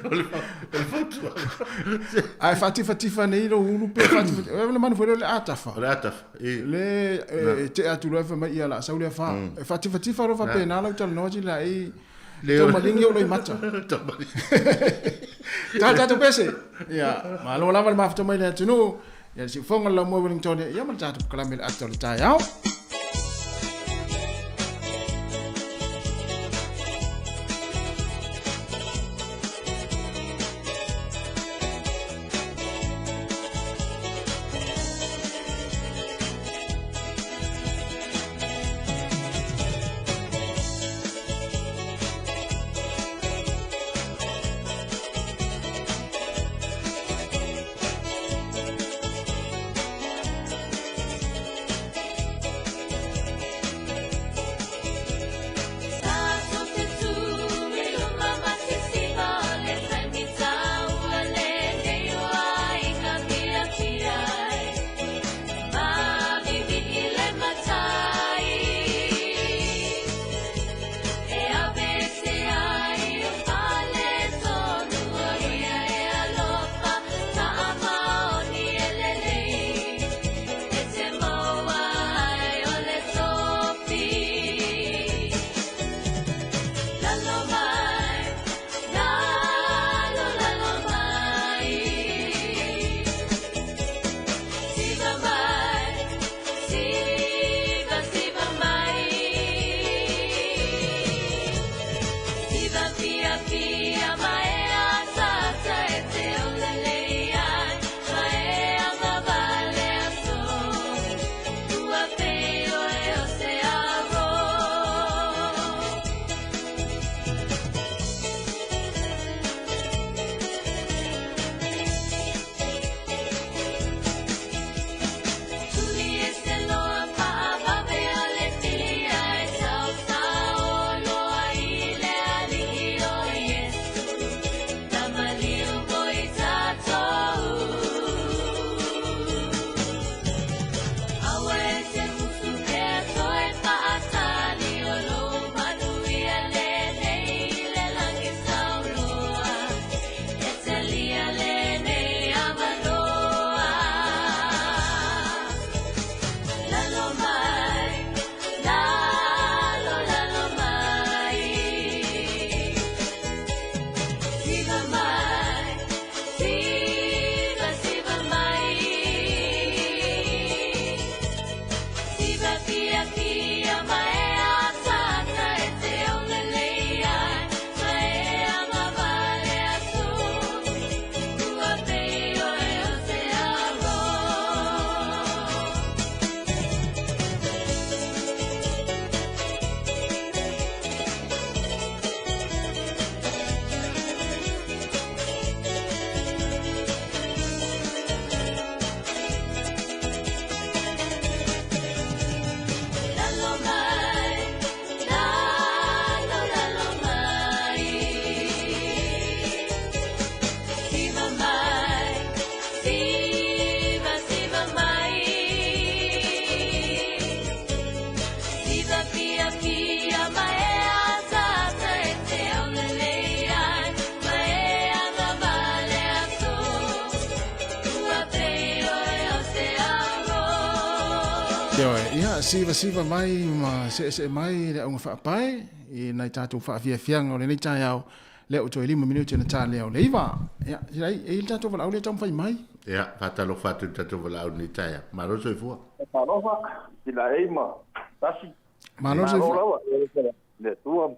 o le, o le fautuaga. Ae faatifatifa nei lou ulu pe faatifatifa... O le manu foi lea o le atafa. O le atafa. E. Le e tea atu loa fai mai ia la sau lea fa. E faatifatifa loa faapena lau talanoa sila ai. Tau maligi ou loimata. Tau maligi. Tala tatou pese. Ia, malo lava le mafuta mai le atunuu. Ia, le siufoga le laumua Wellington. Ia, ma le tatou polokalame le ata o le taeao. Sivasiva mai ma se'ese'e mai le auga faapae i nai tatou faafiafiaga o lenei taeao, lea ua toe 5 minute ona ta lea o le 9. Ia, sila e i le tatou valaau lea taumafai mai. Ia, faatalofa atu i le tatou valaau i lenei taeao. Malo le soifua. Talofa, sila e ma tasi. Malo le soifua. Malo lava, le Atua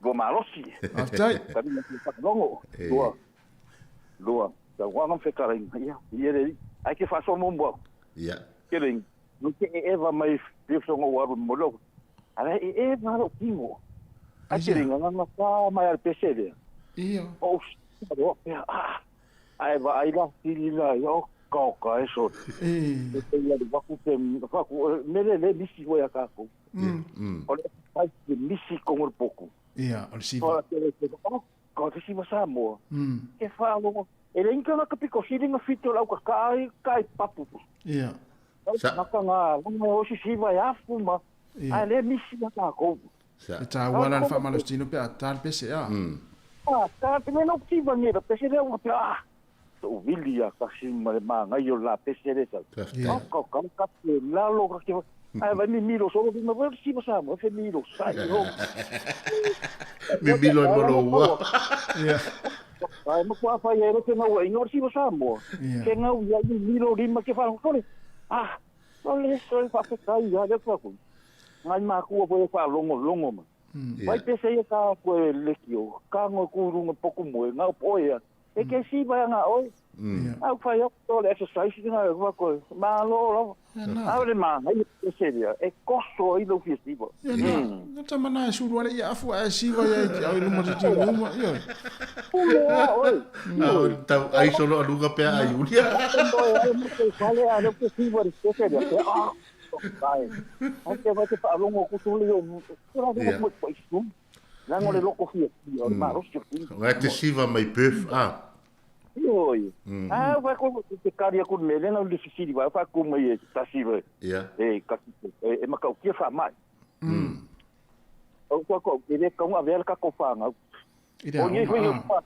lua malosi. Faafetai. Tali mai faalogo. Lua lua tauaga ma fetalaiga. Ia, ia le ai ke faasoa muamua. Ia. Ke le no ke e eva mai fia songo ua alu mo lo. Ala e eva lo kingo. Ai ke le nganga ka mai al pese le. Ia. O o ah. Ai va ai la tili la yo ka ka eso. E. E te ia le vaku te vaku mele le misi ho ya ka ko. O le ai te misi ko ngol poku. Ia, o le siva. O le te o ka te siva Samoa. Ke whaalogo. E le inka ngaka piko siringa fito lau ka kai kai papu. Ia. Sa. Naka ngā longa o si siva e afu ma. Ia. Ai le misi na ka kou. Sa. E tāua la le faamalositino pe a tā le pese a. Ah, ka te mena o siva nera pese lea ua pe ah. Tō vili a kasi ma le maangai o la pese le sa. Faafetai. Ka ka ka ka te lalo ka ke ai vai mi milo solo mi ma siva Samoa fe milo sai ho. Mi milo e molo ua. Ia. Ai ma kua whai e rote ngau e ngau siva Samoa. Ia. Ke ngau ia i milo lima ke whanau kore. Ah, o le so wha te kai ia le kwa ku. Ngai mākua po e wha longo longo ma. Vai pese ia ka koe leki o, ka ngoi kurunga poku moe, ngau po ia. E ke siva ia ngā oi. Ia. Au whai au tō le exercise ngā e koe. Mālo lava. Au le mā, ngai pese ia. E koso i lau fia siva. Ia na, na tama e suru ale ia afu a siva ia i au i luma te tino uma. Ia. Pule a oi. Ah, tau ai solo aluga pe a Julia. Fale a le ke siva le pese ia. Ah, kai. Ai te vai te whaalongo kusuli o, kura Ia. mo po isu. Nango le loko fia fia, o le malosi o kini. Ngai te siva mai Perth. Ah. Ioi. Ah, vai ko te kari aku mele na le fisili vai fa ku mai e tasi vai. Ia. E ka e makau kia fa mai. O ko ko e le ka unga vela ka ko fanga. I le O ni foi aoga, o ah. pa.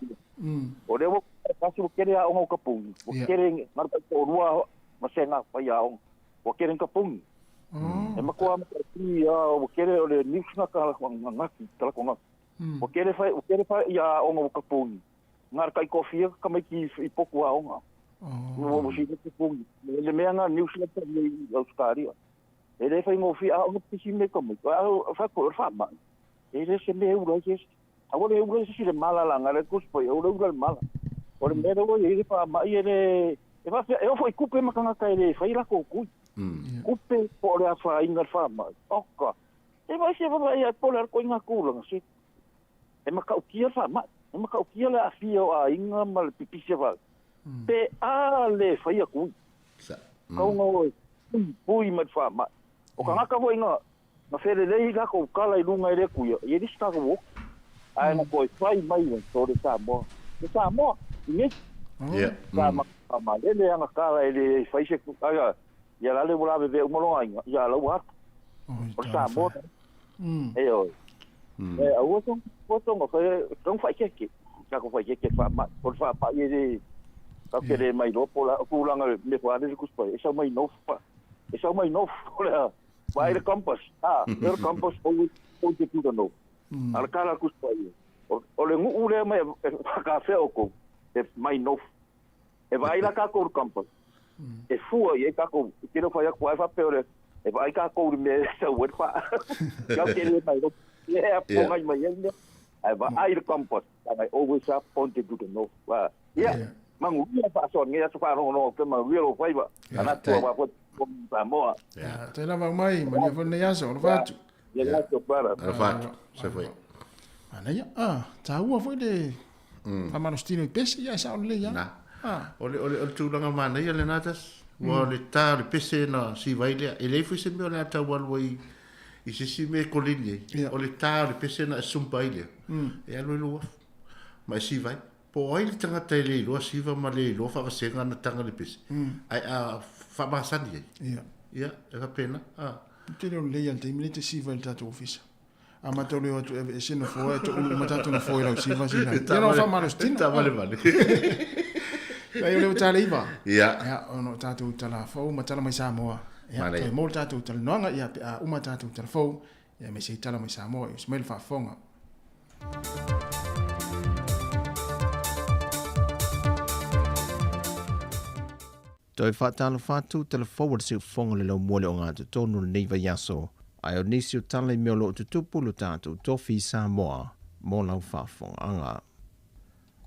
O le o kasi o kere a ongo kapungi. O Ia. kere ngar ka ko rua ma se nga pa ia ongo. O kere kapungi. Oh. E makoa ma ki a o kere o le niusna ka la nga ngaki tala ko nga. O kere fai o kere fai ia ongo kapungi. Ngar kai kofia ka mai ki i poku a onga. Oh. No mo si te pungi. Le mea nga niusna ka ni Australia. E le fai ngofi a ongo pisi me ka mai. A fa ko fa ma. E le se me ura ke. A o le ura se le mala la ngare kus po e ura ura le mala. O le mea o e fa ma e le e fa e o foi kupe makanga ka e le fai la ko kui. Kupe po le afa inga fa ma. Oka. E vai se vai a po le ko inga kula se. E makau kia fa ma. E makau kia le afia o a inga ma le pipisi va. Pe a le fai a kui. Sa. Kaunga o pui pui ma fa ma. O ka ngaka voi nga na fere lei la ko kala i lunga i le kuia. I e ka wo. Ai na ko fai mai le tore sa mo. Le sa mo. I Ia. ka ma ka ma le le anga kala e le fai se ai ia la le wala be o molonga inga ia la wa Oh, o sa mo. E o. E a o tong o tong o fai tong fai ke ke. Ka ko fai ke ke fa ma o fa pa i le ka ke le mai lo pola ku langa me fa le ku spa e sa mai no fa. E sa mai no le vai le compass. Ah, le compass o o te tu no. Ala kala ku spa i. O le ngu le mai ka fe o ko e mai no. E vai la ka ko compass. E fua i e ka ko ke no fa ya kwa fa pe ore. E vai ka ko me sa wet fa. Ka ke le mai no. Yeah, po ngai mai e. Ai va ai le compass. Ai always up point to the north. Wa. Yeah. Mangu ia fa so ngia so fa no no pe ma real fai va. Ana tua wa po pa moa. Ia, te lava mai, ma nia nei aso, o le fatu. Ia la to para. Ala fatu. Se foi. Ana ia, ah, tāua foi le faamalositino i pese, ia e sao lelei ia. Na. Ah. O le o le o le tulaga manaia le natas. Ua o le tā o le pese na siva ai lea. E le foi se mea o le a tau alu ai i se isi mea e koleni ai. Ia. O le tā o le pese na e sumpa ai lea. E alu e lou afu. Ma e siva ai. Po o ai le tagata e le iloa siva ma le iloa faavasega na taga le pese. Ai a faamasani ai. Ia. Ia, e faapena. Ah. Tele o lelei a le taimi le te siva i le tatou ofisa. A matou leo atu e ese nofoa e toʻulu uma tatou nofoa i lau siva sila. Ia no faamalositino. Ta vale vale. Lai o le o tale iva. Ia. Ia, ona o tatou tala fou ma tala mai Samoa. Ia, toe maua le tatou talanoaga, ia, pe a uma tatou talafou, ia, aemaise ai tala mai Samoa, ia usu mai le faafofoga. Toe faatalofa atu talafou o le siufofoga o le laumua le ogatotonu o lenei vaiaso, ae o nisi o tala i mea o lo o tutupu lo tatou tofi i Samoa mo lau faafofogaaga.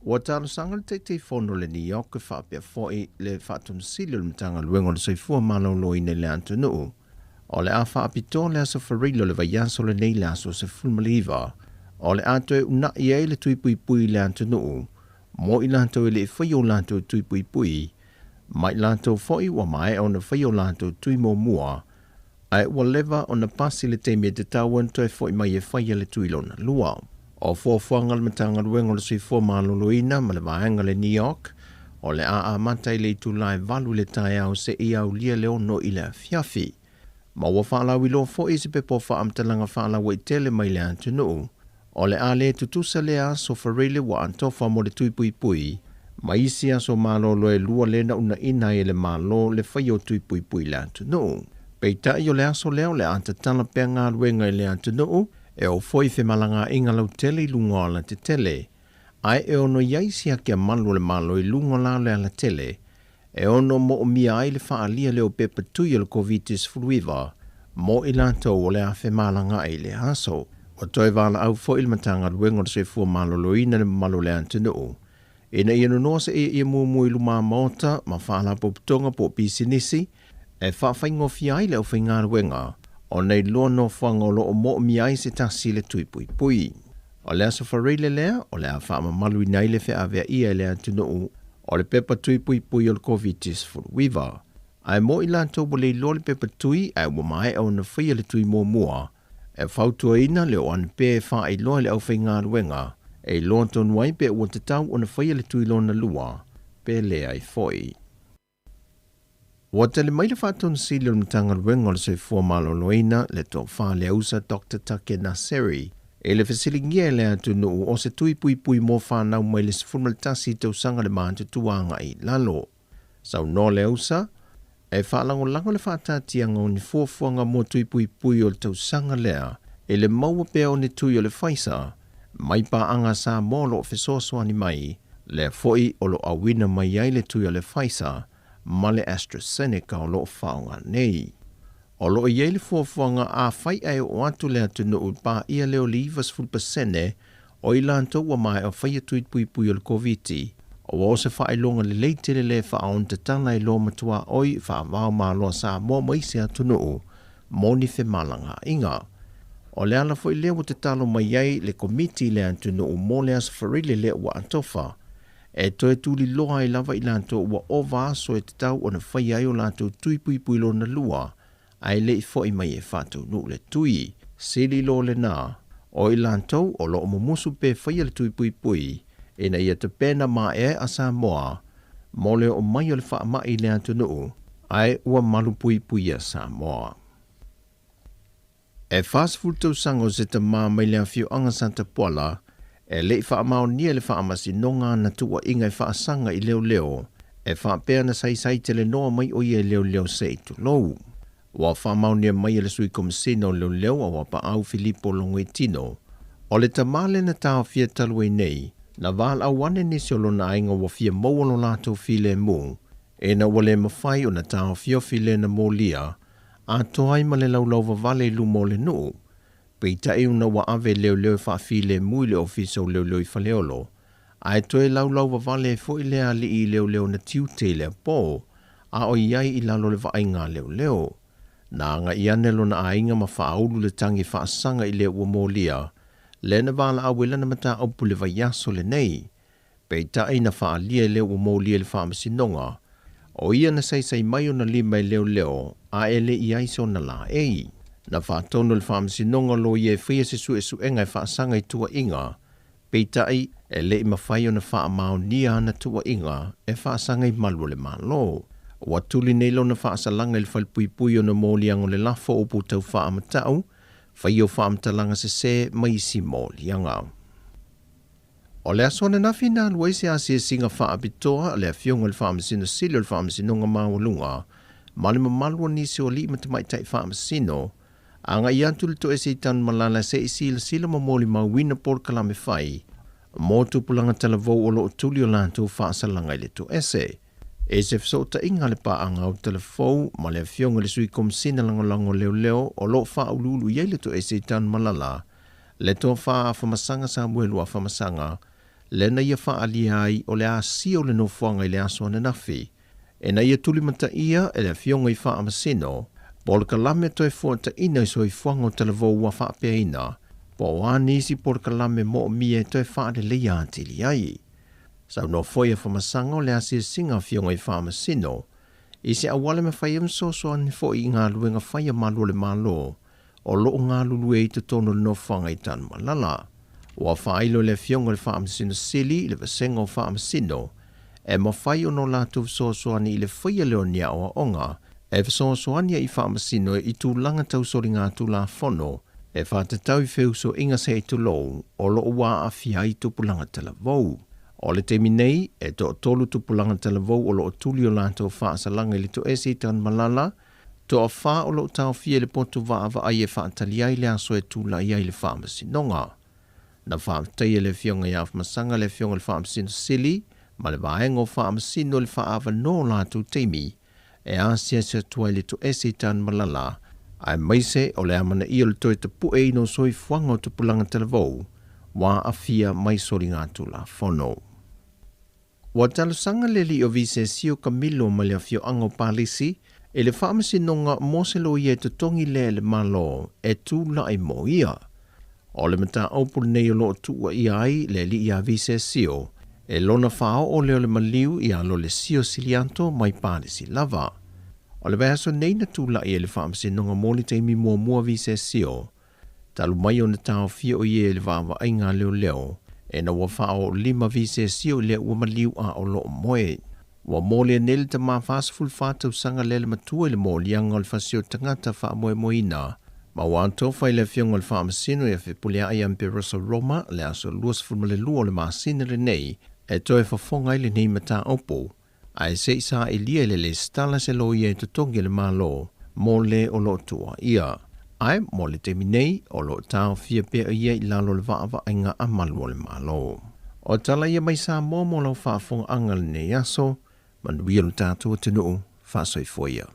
Ua talosaga le Taitaifono o le NEOC faapea foi le Faatonosili o le Matagaluega o le Soifua Maloloina i le atunuu, o le a faapitoa le aso Faraile o le vaiaso lenei le aso 19, o le a toe uunai ai le tui puipui i le atunuu mo i latou e le i faia o latou tui puipui, ma i latou foi ua maea ona faia o latou tui muamua, ae ua leva ona pasi le taimi e tatau ona toe foi mai e faia le tui lona lua. O fuafuaga a le Matagaluega o le Soifua Maloloina ma le Vaega le NEOC, o le a amata i le itula e 8 i le taeao seia aulia le 6 i le afiafi. Ma ua faalauiloa foi i se pepa o faamatalaga faalauaitele mai le atunuu, o le a le tutusa lea aso Faraile ua atofa mo le tui puipui ma isi aso malolo e lua lea na uunaina ai e le Malo le faia o tui puipui i le atunuu. Peitai o le aso lea o le a tatala pea galuega i le atunuu e oo foi i femalagaaiga lautele i luga o alatetele, ae e ono i ai siaki a malu o le Malo i luga o la o le alatele e ono moomia ai le faaalia lea o pepa tui o le Koviti-19 mo i latou o le a femalagaai i le aso. Ua toe valaau foi le Matagaluega o le Soifua Maloloina i le mamalu o le atunuu ina ia nonoa seia ia muamua i luma maota ma faalapotopotoga po o pisinisi e faafaigofie ai le aufaigaluega ona iloa nofoaga o lo o moomia ai se tasi le tui puipui. O le aso Faraile lea o le a faamamaluina ai le feaveaia e le atunuu o le pepa tui puipui o le Koviti-19. Ae mo i latou ua le iloa le pepa tui ae ua maea ona faia le tui muamua, e fautuaina le o ane pea e faailoa i le aufaigaluega e iloa tonu ai pe ua tatau ona faia le tui lona lua, pe leai foi. Ua tali mai le Faatonosili o le Matagaluega o le Soifua Maloloina le Tofa Leausa Dr Take Naseri i le fesiligia e le atunuu o se tui puipui mo fanau mai le 11 tausaga le matutua agai i lalo. Saunoa Leausa, e faalagolago le faataatiaga o ni fuafuaga mo tui puipui o le tausaga lea i le maua pea o ni tui o le Pfizer mai paaga a Samoa o lo o fesoasoani mai, lea foi o lo o auina mai ai le tui o le Pfizer ma le AstraZeneca o lo o faaaoga nei. O lo o i ai le fuafuaga afai ae oo atu le atunuu i le paia lea o le 90% o i latou ua maea faia tui puipui o le Koviti, ua o se faailoga lelei tele lea e faaonotatala ai loa matuaoi faavao malo a Samoa ma isi atunuu mo ni femalagaaiga. O le ala foi lea ua tatalo mai ai le Komiti i le atunuu mo le Aso Faraile lea ua atofa, e toe tuliloa ai lava i latou ua ova aso e tatau ona faia ai o latou tui puipui lona lua, ae le i foi mai e faataunuu le tui. Sili loa lena, o i latou o lo o mumusu pe faia le tui puipui ina ia tapena maeaea a Samoa mo le oo mai o le faamai i le atunuu, ae ua malupuipuia Samoa. E 40 tausaga o se tama mai le afioaga Satapuala e le i faamaonia le faamasinoga ana tuuaiga e faasaga i leoleo e faapea na saisai telenoa mai o ia i leoleo se i tulou. Ua faamaonia mai e le Sui Komesina o Leoleo a Wapaau Filipo Logoitino, o le tama lea na taofia talu ai nei, na valaau ane nisi o lona aiga ua fia maua lo latou filemu, ina ua le mafai ona taofiofi le na molia atoa ai ma le laulau vavale i luma o le nuu. Peitai ona ua ave leoleo e faafilemu i le ofisa o leoleo i Faleolo, ae toe laulau vavale ai foi lea alii i leoleo na tiute i lea po, a o i ai i lalo o le vaaiga a leoleo. Na agai ane lona aiga ma faaulu le tagi faasaga i lea ua molia, lea na valaau ai lana mataupu i le vaiaso lenei. Peitai na faaalia i lea ua molia i le faamasinoga, o ia na saisai mai ona lima i leoleo a e le i ai sona laei. Na faatonu e le faamasinoga loia e faia se suesuega e faasaga i tuuaiga, peitai e le i mafai ona faamaonia ana tuuaiga e faasaga i malu o le Malo. Ua tuli nei lona faasalaga i le falepuipui ona moliaga o le lafo o upu tau faamatau, faia o faamatalaga sese ma isi moliaga. O le aso ananafi na alu ai se asiasiga faapitoa a le Afioga i le Faamasino Sili o le Faamasinoga Maualuga ma le mamalu o nisi o alii ma tamaitai faamasino, agai atu le toese i Tanumalala se i silasila ma molimauina polokalame fai mo tupulaga talavou o loo tuli o latou faasalaga i le toese. E se fesootaiga a le paaga o Talafou ma le afioga i le Sui Komesina Lagolago Leoleo o loo faauluulu i ai le toese i Tanumalala, le tofa Afamasaga Samuelu Afamasaga, lea na ia faaalia ai o le asia o le nofoaga i le aso ananafi, ina ia tulimataia e le afioga i Faamasino polokalame toe fuataina i soifuaga o talavou ua faapeaina, po o a nisi polokalame moomia e toe faaleleia atili ai. Saunoa foi Afamasaga o le asiasiga afioga i Faamasino i se auala e mafai ai ona fesoasoani foi i galuega fai a malu o le Malo o loo galulue i totonu o le nofoaga i Tanumalala. Ua faailo e le Afioga i le Faamasino Sili i le Vasega o Faamasino e mafai ona o latou fesoasoani i le faia lea o ni aoaoga e fesoasoani ai i Faamasino i tulaga tau soligatulafono e faatatau i feusuaiga se i tulou o loo ua aafia ai tupulaga talavou. O le taimi nei, e toatolu tupulaga talavou o loo tuli o latou faasalaga i le toese i Tanumalala, Toafa o loo taofia i le poto vaavaai e faatali ai le aso e tulai ai le Faamasinoga. Na faafetaia e le Afioga ia Afamasaga le Afioga i le Faamasino Sili ma le Vaega o Faamasino i le faaavanoa o latou taimi e asiasi atu ai le toese i Tanumalala, aemaise o le amanaia o le toe tapueina o soifuaga o tupulaga talavou ua aafia mai soligatulafono. Ua talosaga le alii o Visesio Kamilo mai le afioaga o Palisi i le Faamasinoga mo se loia e totogi lea e le Malo e tulai mo ia. O le mataupu lenei o lo o tuuaia ai le alii ia Visesio e lona faaoo lea o le maliu ia Lolesio Siliato mai Palisi lava. O le vaiaso nei na tulai ai le Faamasinoga mo le taimi muamua Visesio talu mai ona taofia o ia i le vaavaaiga a leoleo, ina ua faaoolima visesio i lea ua maliu a o loo moe. Ua molia nei le tama 44 tausaga lea le matua i le moliaga o le fasi o tagata faamoemoeina, ma ua atofa i le Afioga i le Faamasino ia Fepuleai Amperosa Roma le aso 22 o le masina lenei e toe fofoga ai lenei mataupu, ae se i sailia i le lesitala se loia e totogi e le Malo mo le o lo o tuuaia. Ae mo le taimi nei, o lo o taofia pea ia i lalo o le vaavaaiga a malu o le Malo. O tala ia mai Samoa mo lau faafogaaga lenei aso, manuia lo tatou atunuu, faasoifua ia.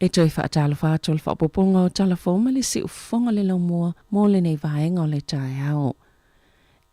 E toe faatalofa atu o le faaopoopoga o tala fou ma le siufofoga o le laumua mo lenei vaega o le taeao.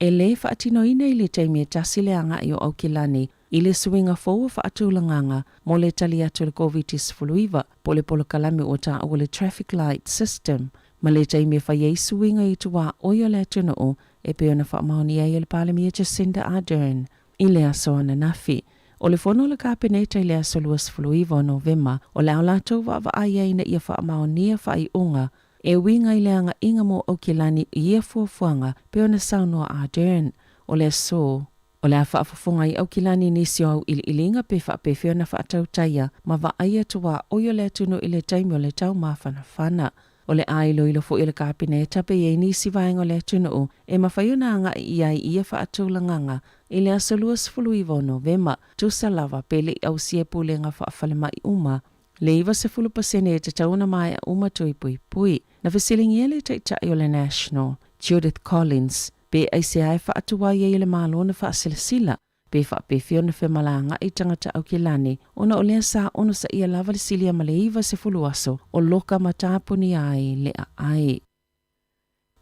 E lē faatinoina i le taimi e tasi le agai o Aukilani i le suiga fou o faatulagaga mo le tali atu i le Koviti-19 po o le polokalame ua taua le Traffic Light System ma le taimi e fai ai suiga i tuaoi o le atunuu e pei ona faamaonia ai e le Palemia Jacinda Ardern i le aso ananafi. O le fono a le Kapeneta i le aso 29 o Novema o le a latou vaavaai ai ina ia faamaonia faaiuga e uiga i le agaiga mo Aukilani i ia fuafuaga pei ona saunoa Ardern. O le aso, o le a faafofoga ai Aukilani i nisi o auiliiliga pe faapefea ona faatautaia ma vaaia tuaoi o le atunuu i le taimi o le taumafanafana. O le a iloilo foi e le Kapeneta pe i ai nisi vaega o le atunuu e mafai ona agai i ai i ia faatulagaga i le aso 29 o Novema, tusa lava pe le i ausia e pulega faafalemai uma le 90% e tatau ona maea uma tui puipui. Na fesiligia le Taitai o le National, Judith Collins, pe aisea e faatuai ai e le Malo ona faasilasila pe faapefea ona femalagaai tagata Aukilani ona o lea sa onosaia lava le silia ma le 90 aso o loka ma tapunia ai le aai.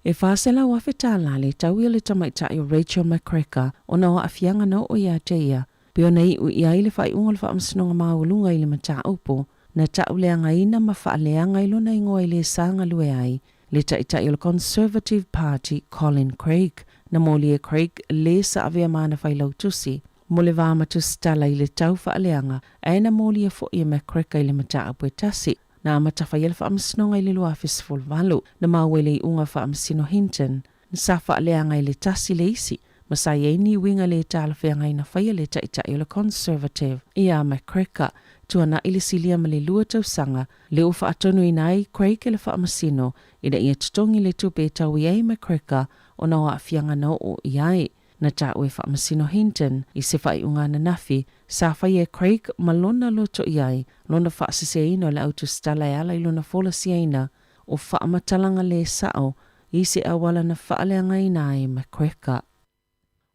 E $400,000 tālā le taui o le tamaitai o Rachel McCracker ona o aafiaga na oo ia te ia, pei ona iu i ai le faaiuga o le Faamasinoga Maualuga i le mataupu na tauleagaina ma faaleaga i lona igoa i le sa galue ai le taitai o le Conservative Party Colin Craig. Na moli e Craig le sa avea ma ana failautusi mo le va ma tusitala i le tau faaleaga ae na molia foi e McCracker i le mataupu e tasi. Na amata fai ai le Faamasinoga i le 2018, na maua i le iuga Faamasino Hinton. Na sa faaleaga i le tasi le isi, ma sa i ai ni uiga le talafeagai na faia le Taitai o le Conservative ia McCracker, tuana'i le silia ma le 2 tausaga lea ua faatonuina ai Craig e le Faamasino ina ia totogi le tupe e tau i ai McCracker ona o aafiaga na oo i ai. Na taua e Faamasino Hinton i se faaiuga ananafi sa faia e Craig ma lona loto i ai lona faaseseina o le autusitala e ala i lona folasiaina o faamatalaga le sa'o i se auala na faaleagaina ai McCracker.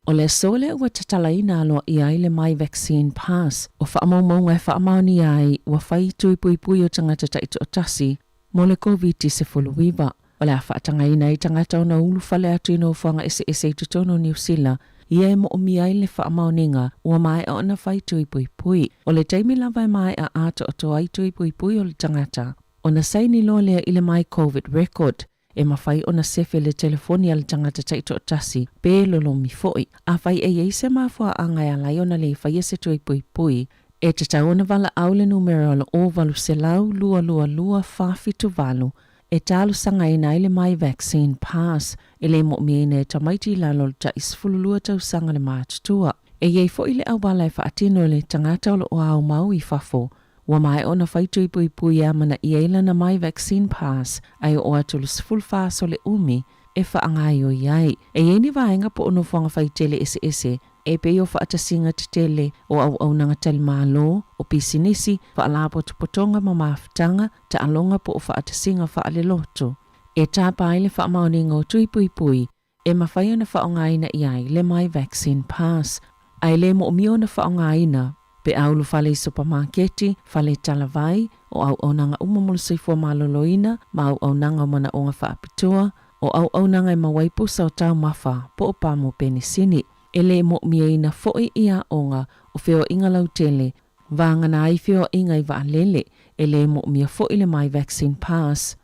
O le aso lea ua tatalaina aloaia ai le My Vaccine Pass, o faamaumauga e faamaonia ai ua fai tui puipui o tagata taitoatasi mo le Koviti-19. O le a faatagaina ai tagata ona ulufale atu i nofoaga eseese i totonu o Niu Sila, ia e moomia ai le faamaoniga ua maea ona fai tui puipui. O le taimi lava e maea atoatoa ai tui puipui o le tagata, ona saini loa lea i le My Covid Record, e mafai ona sefe le telefoni a le tagata taitoatasi pe lolomi foi. Afai e i ai se mafuaaga e ala ai ona le faia se tui puipui, e tatau ona valaau le numera o le 0800 222 478 e talosagaina ai le My Vaccine Pass e le mo'omiaina e tamaiti i lalo o le ta'i 12 tausaga le matutua. E i ai foi le auala e faatino e le tagata o lo o aumau i fafo Ua maea ona fai tui puipui e amanaia ai lana My Vaccine Pass ae oo atu i le 14 aso le umi e faagaoioi ai. E i ai ni vaega po o nofoaga faitele eseese e pei o faatasiga tetele o auaunaga talimalo, o pisinisi, faalapotopotoga ma mafutaga, taaloga po o faatasiga faalelotu. E tapa ai le faamaoniga o tui puipui e mafai ona faaaogaina i ai le My Vaccine Pass, ae le moomia ona faaaogaina pe a ulufale i supamaketi, fale talavai, o auaunaga uma mo le soifua maloloina ma auaunaga o manaoga faapitoa, o auaunaga e maua ai pusa o taumafa po o pamo penisini. E le moomiaina foi i aoga o feoaiga lautele, vagana ai feoaiga i vaalele, e le moomia foi le My Vaccine Pass.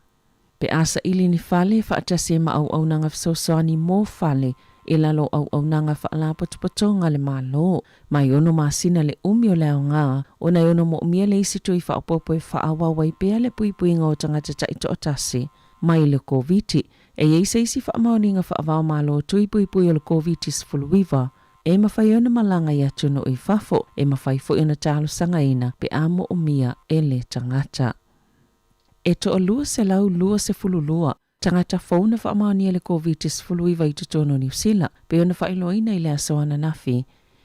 Pe a saili ni fale, faatasi ai ma auaunaga fesoasoani mo fale i lalo o auaunaga faalapotopotoga a le Malo. Mai ono masina le umi o le aoga, ona e ono moomia le isi tui faaopoopo e faaauau ai pea le puipuiga o tagata taitoatasi mai le Koviti. E i ai se isi faamaoniga faava-o-Malo tui puipui o le Koviti-19 e mafai ai ona malaga i atunuu i fafo, e mafai foi ona talosagaina pe a moomia e le tagata. E 1,222 tagata fou na faamaonia le Koviti-19 i totonu o Niu Sila, pei ona faailoaina i le aso ananafi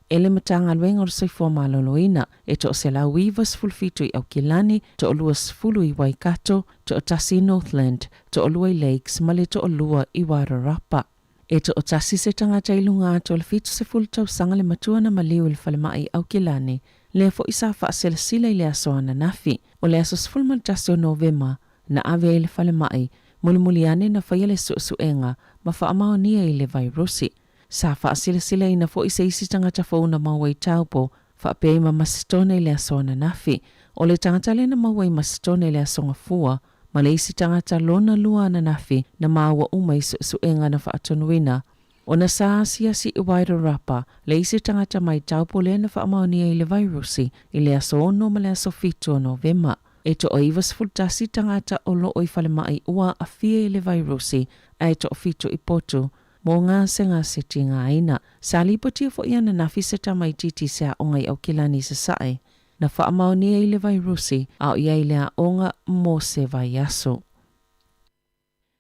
e le Matagaluega o le Soifua Maloloina. E 197 i Aukilani, 20 i Waikato, 1 i Northland, 2 i Lakes ma le 2 i Wairarapa. E toatasi se tagata i luga atu o le 70 tausaga le matua na maliu i le falemai i Aukilani, lea foi sa faaselasila i le aso ananafi. O le aso 11 o Novema na ave ai i le falemai, mulimuli ane na faia le suesuega ma faamaonia i le vairusi. Sa faasilasilaina foi se isi tagata fou na maua i Taupo, faapea i ma Masitone i le aso ananafi. O le tagata lea na maua i Masitone i le aso Gafua, ma le isi tagata lona lua ananafi na maua uma i suesuega na faatonuina ona sa asiasi i Wairarapa le isi tagata mai Taupo lea na faamaonia i le vairusi i le aso 6 ma le aso 7 o Novema. E 91 tagata o loo i falemai ua aafia i le vairusi ae 7 i potu mo gasegase tigaina. Sa lipotia foi ananafi se tamaitiiti i se aoga i Aukilani i Sasae na faamaonia i le vairusi a o i ai le aoga mo se vaiaso.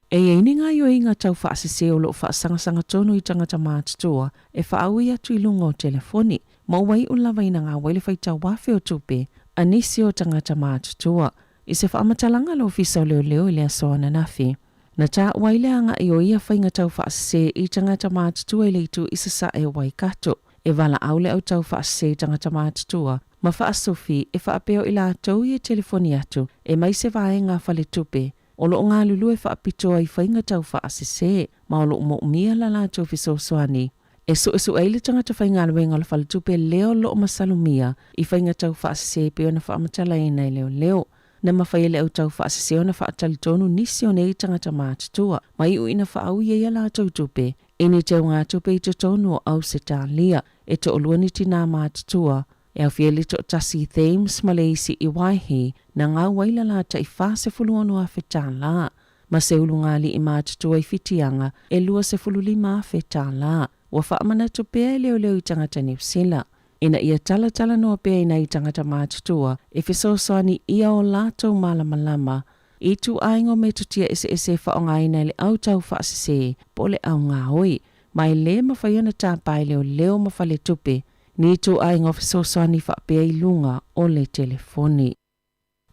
E i ai ni gaoioiga tau faasese o lo o faasagasagatonu i tagata matutua e faaui atu i luga o telefoni, ma ua iu lava ina gawai le faitau afe o tupe a nisi o tagata matutua. I se faamatalaga a le Ofisa o Leoleo i le aso ananafi, na taua ai le agai o ia faiga tau faasese i tagata matutua i le itu i Sasae o Waikato. E valaau le au tau faasese i tagata matutua ma faasufi e faapea o i latou ia e telefoni atu e mai se vaega faletupe o lo o galulue faapitoa i faiga tau faasese ma o lo o moomia la latou fesoasoani e suesue ai le tagata faigaluega o le faletupe lea o lo o masalomia i faiga tau faasese e pei ona faamatalaina e leoleo. Na mafai e le au tau faasese ona faatalitonu nisi o nei tagata matutua ma iu ina faaui ai a latou tupe i ni teugatupe i totonu o Ausetalia. E toalua ni tinā matutua e aofia ai le toatasi i Thames ma le isi i Waihi na gau ai le la tai $46,000. Ma se ulugalii matutua i Fitiaga e $25,000 tālā. Ua faamanatu pea e leoleo i tagata Niu Sila ina ia talatalanoa pea i nai tagata matutua e fesoasoani ia o latou malamalama i ituaiga o metotia eseese e faaaogaina e le au taufaasese po o le au gaoi, ma e lē mafai ona tapa e leoleo ma faletupe ni ituaiga o fesoasoani faapea i luga o le telefoni.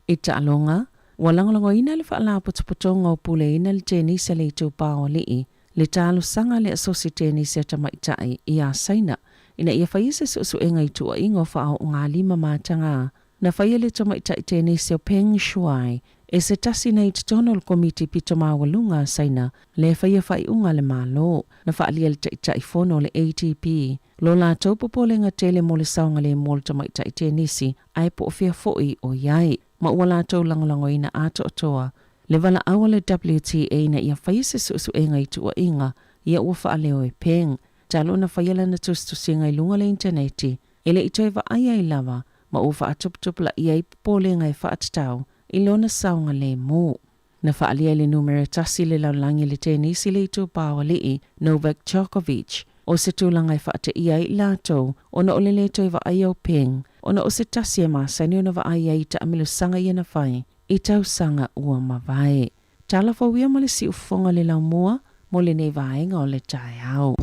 I taaloga, ua lagolagoina le Faalapotopotoga o Puleaina le Tenisi a le Itupa o Alii le talosaga a le Asosi Tenisi a Tamaitai ia Saina ina ia faia se suesuega i tuuaiga o faaoogalima mataga na faia le tamaitai tenisi o Peng Shuai e se tasi nei i totonu o le Komiti Pito Maualuga a Saina le faia faaiuga a le Malo. Na faaalia e le Taitaifono o le ATP lo latou popolega tele mo le saogalemu o le tamaitai tenisi ae po o fea foi o i ai, ma ua latou lagolagoina atoatoa le valaau a le WTA ina ia faia se suesuega i tuuaiga ia ua faaleo e Peng talu ona faia lana tusitusiga i luga o le initaneti e le i toe vaaia ai lava ma ua faatuputupulaia ai popolega e faatatau i lona saogalemu. Na faaalia e le numera tasi i le lalolagi i le tenisi le itupa o alii, Novak Djokovic, o se tulaga e faateia ai i latou ona o le lē toe vaaia o Peng ona o se tasi e masani ona vaai ai i taamilosaga ia na fai i tausaga ua mavae. Tala fou ia ma le siufofoga o le laumua mo lenei vaega o le taeao.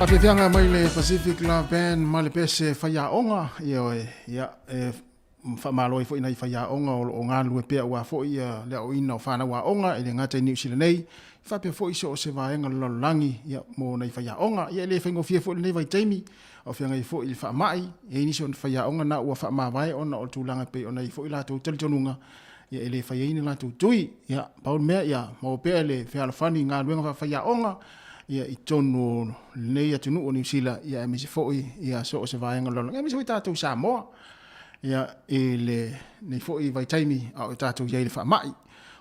Faafiafiaga mai le Pacific Love Band ma le pese faiaoga, ioe, ia, e faamalo ai foi nai faiaoga o lo o galulue pea aua foi ia le aoaoina o fanau aoga e le gata i Niu Sila nei, faapea foi so o se vaega o le lalolagi, ia, mo nai faiaoga. Ia e le faigofie foi lenei vaitaimi, a o feagai foi i le faamai, e i ai nisi o faiaoga na ua faamavae ona o le tulaga e pei ona i ai foi latou talitonuga, ia e le fai ai ni latou tui. Ia, pau le mea, ia maua pea le fealofani i galuega faafaiaoga, ia i totonu o lenei atunuu o Niu Sila, ia aemaise foi ia so o se vaega o le lalolagi, aemaise foi tatou i Samoa, ia i lenei foi vaitaimi a o tatou i ai i le faamai.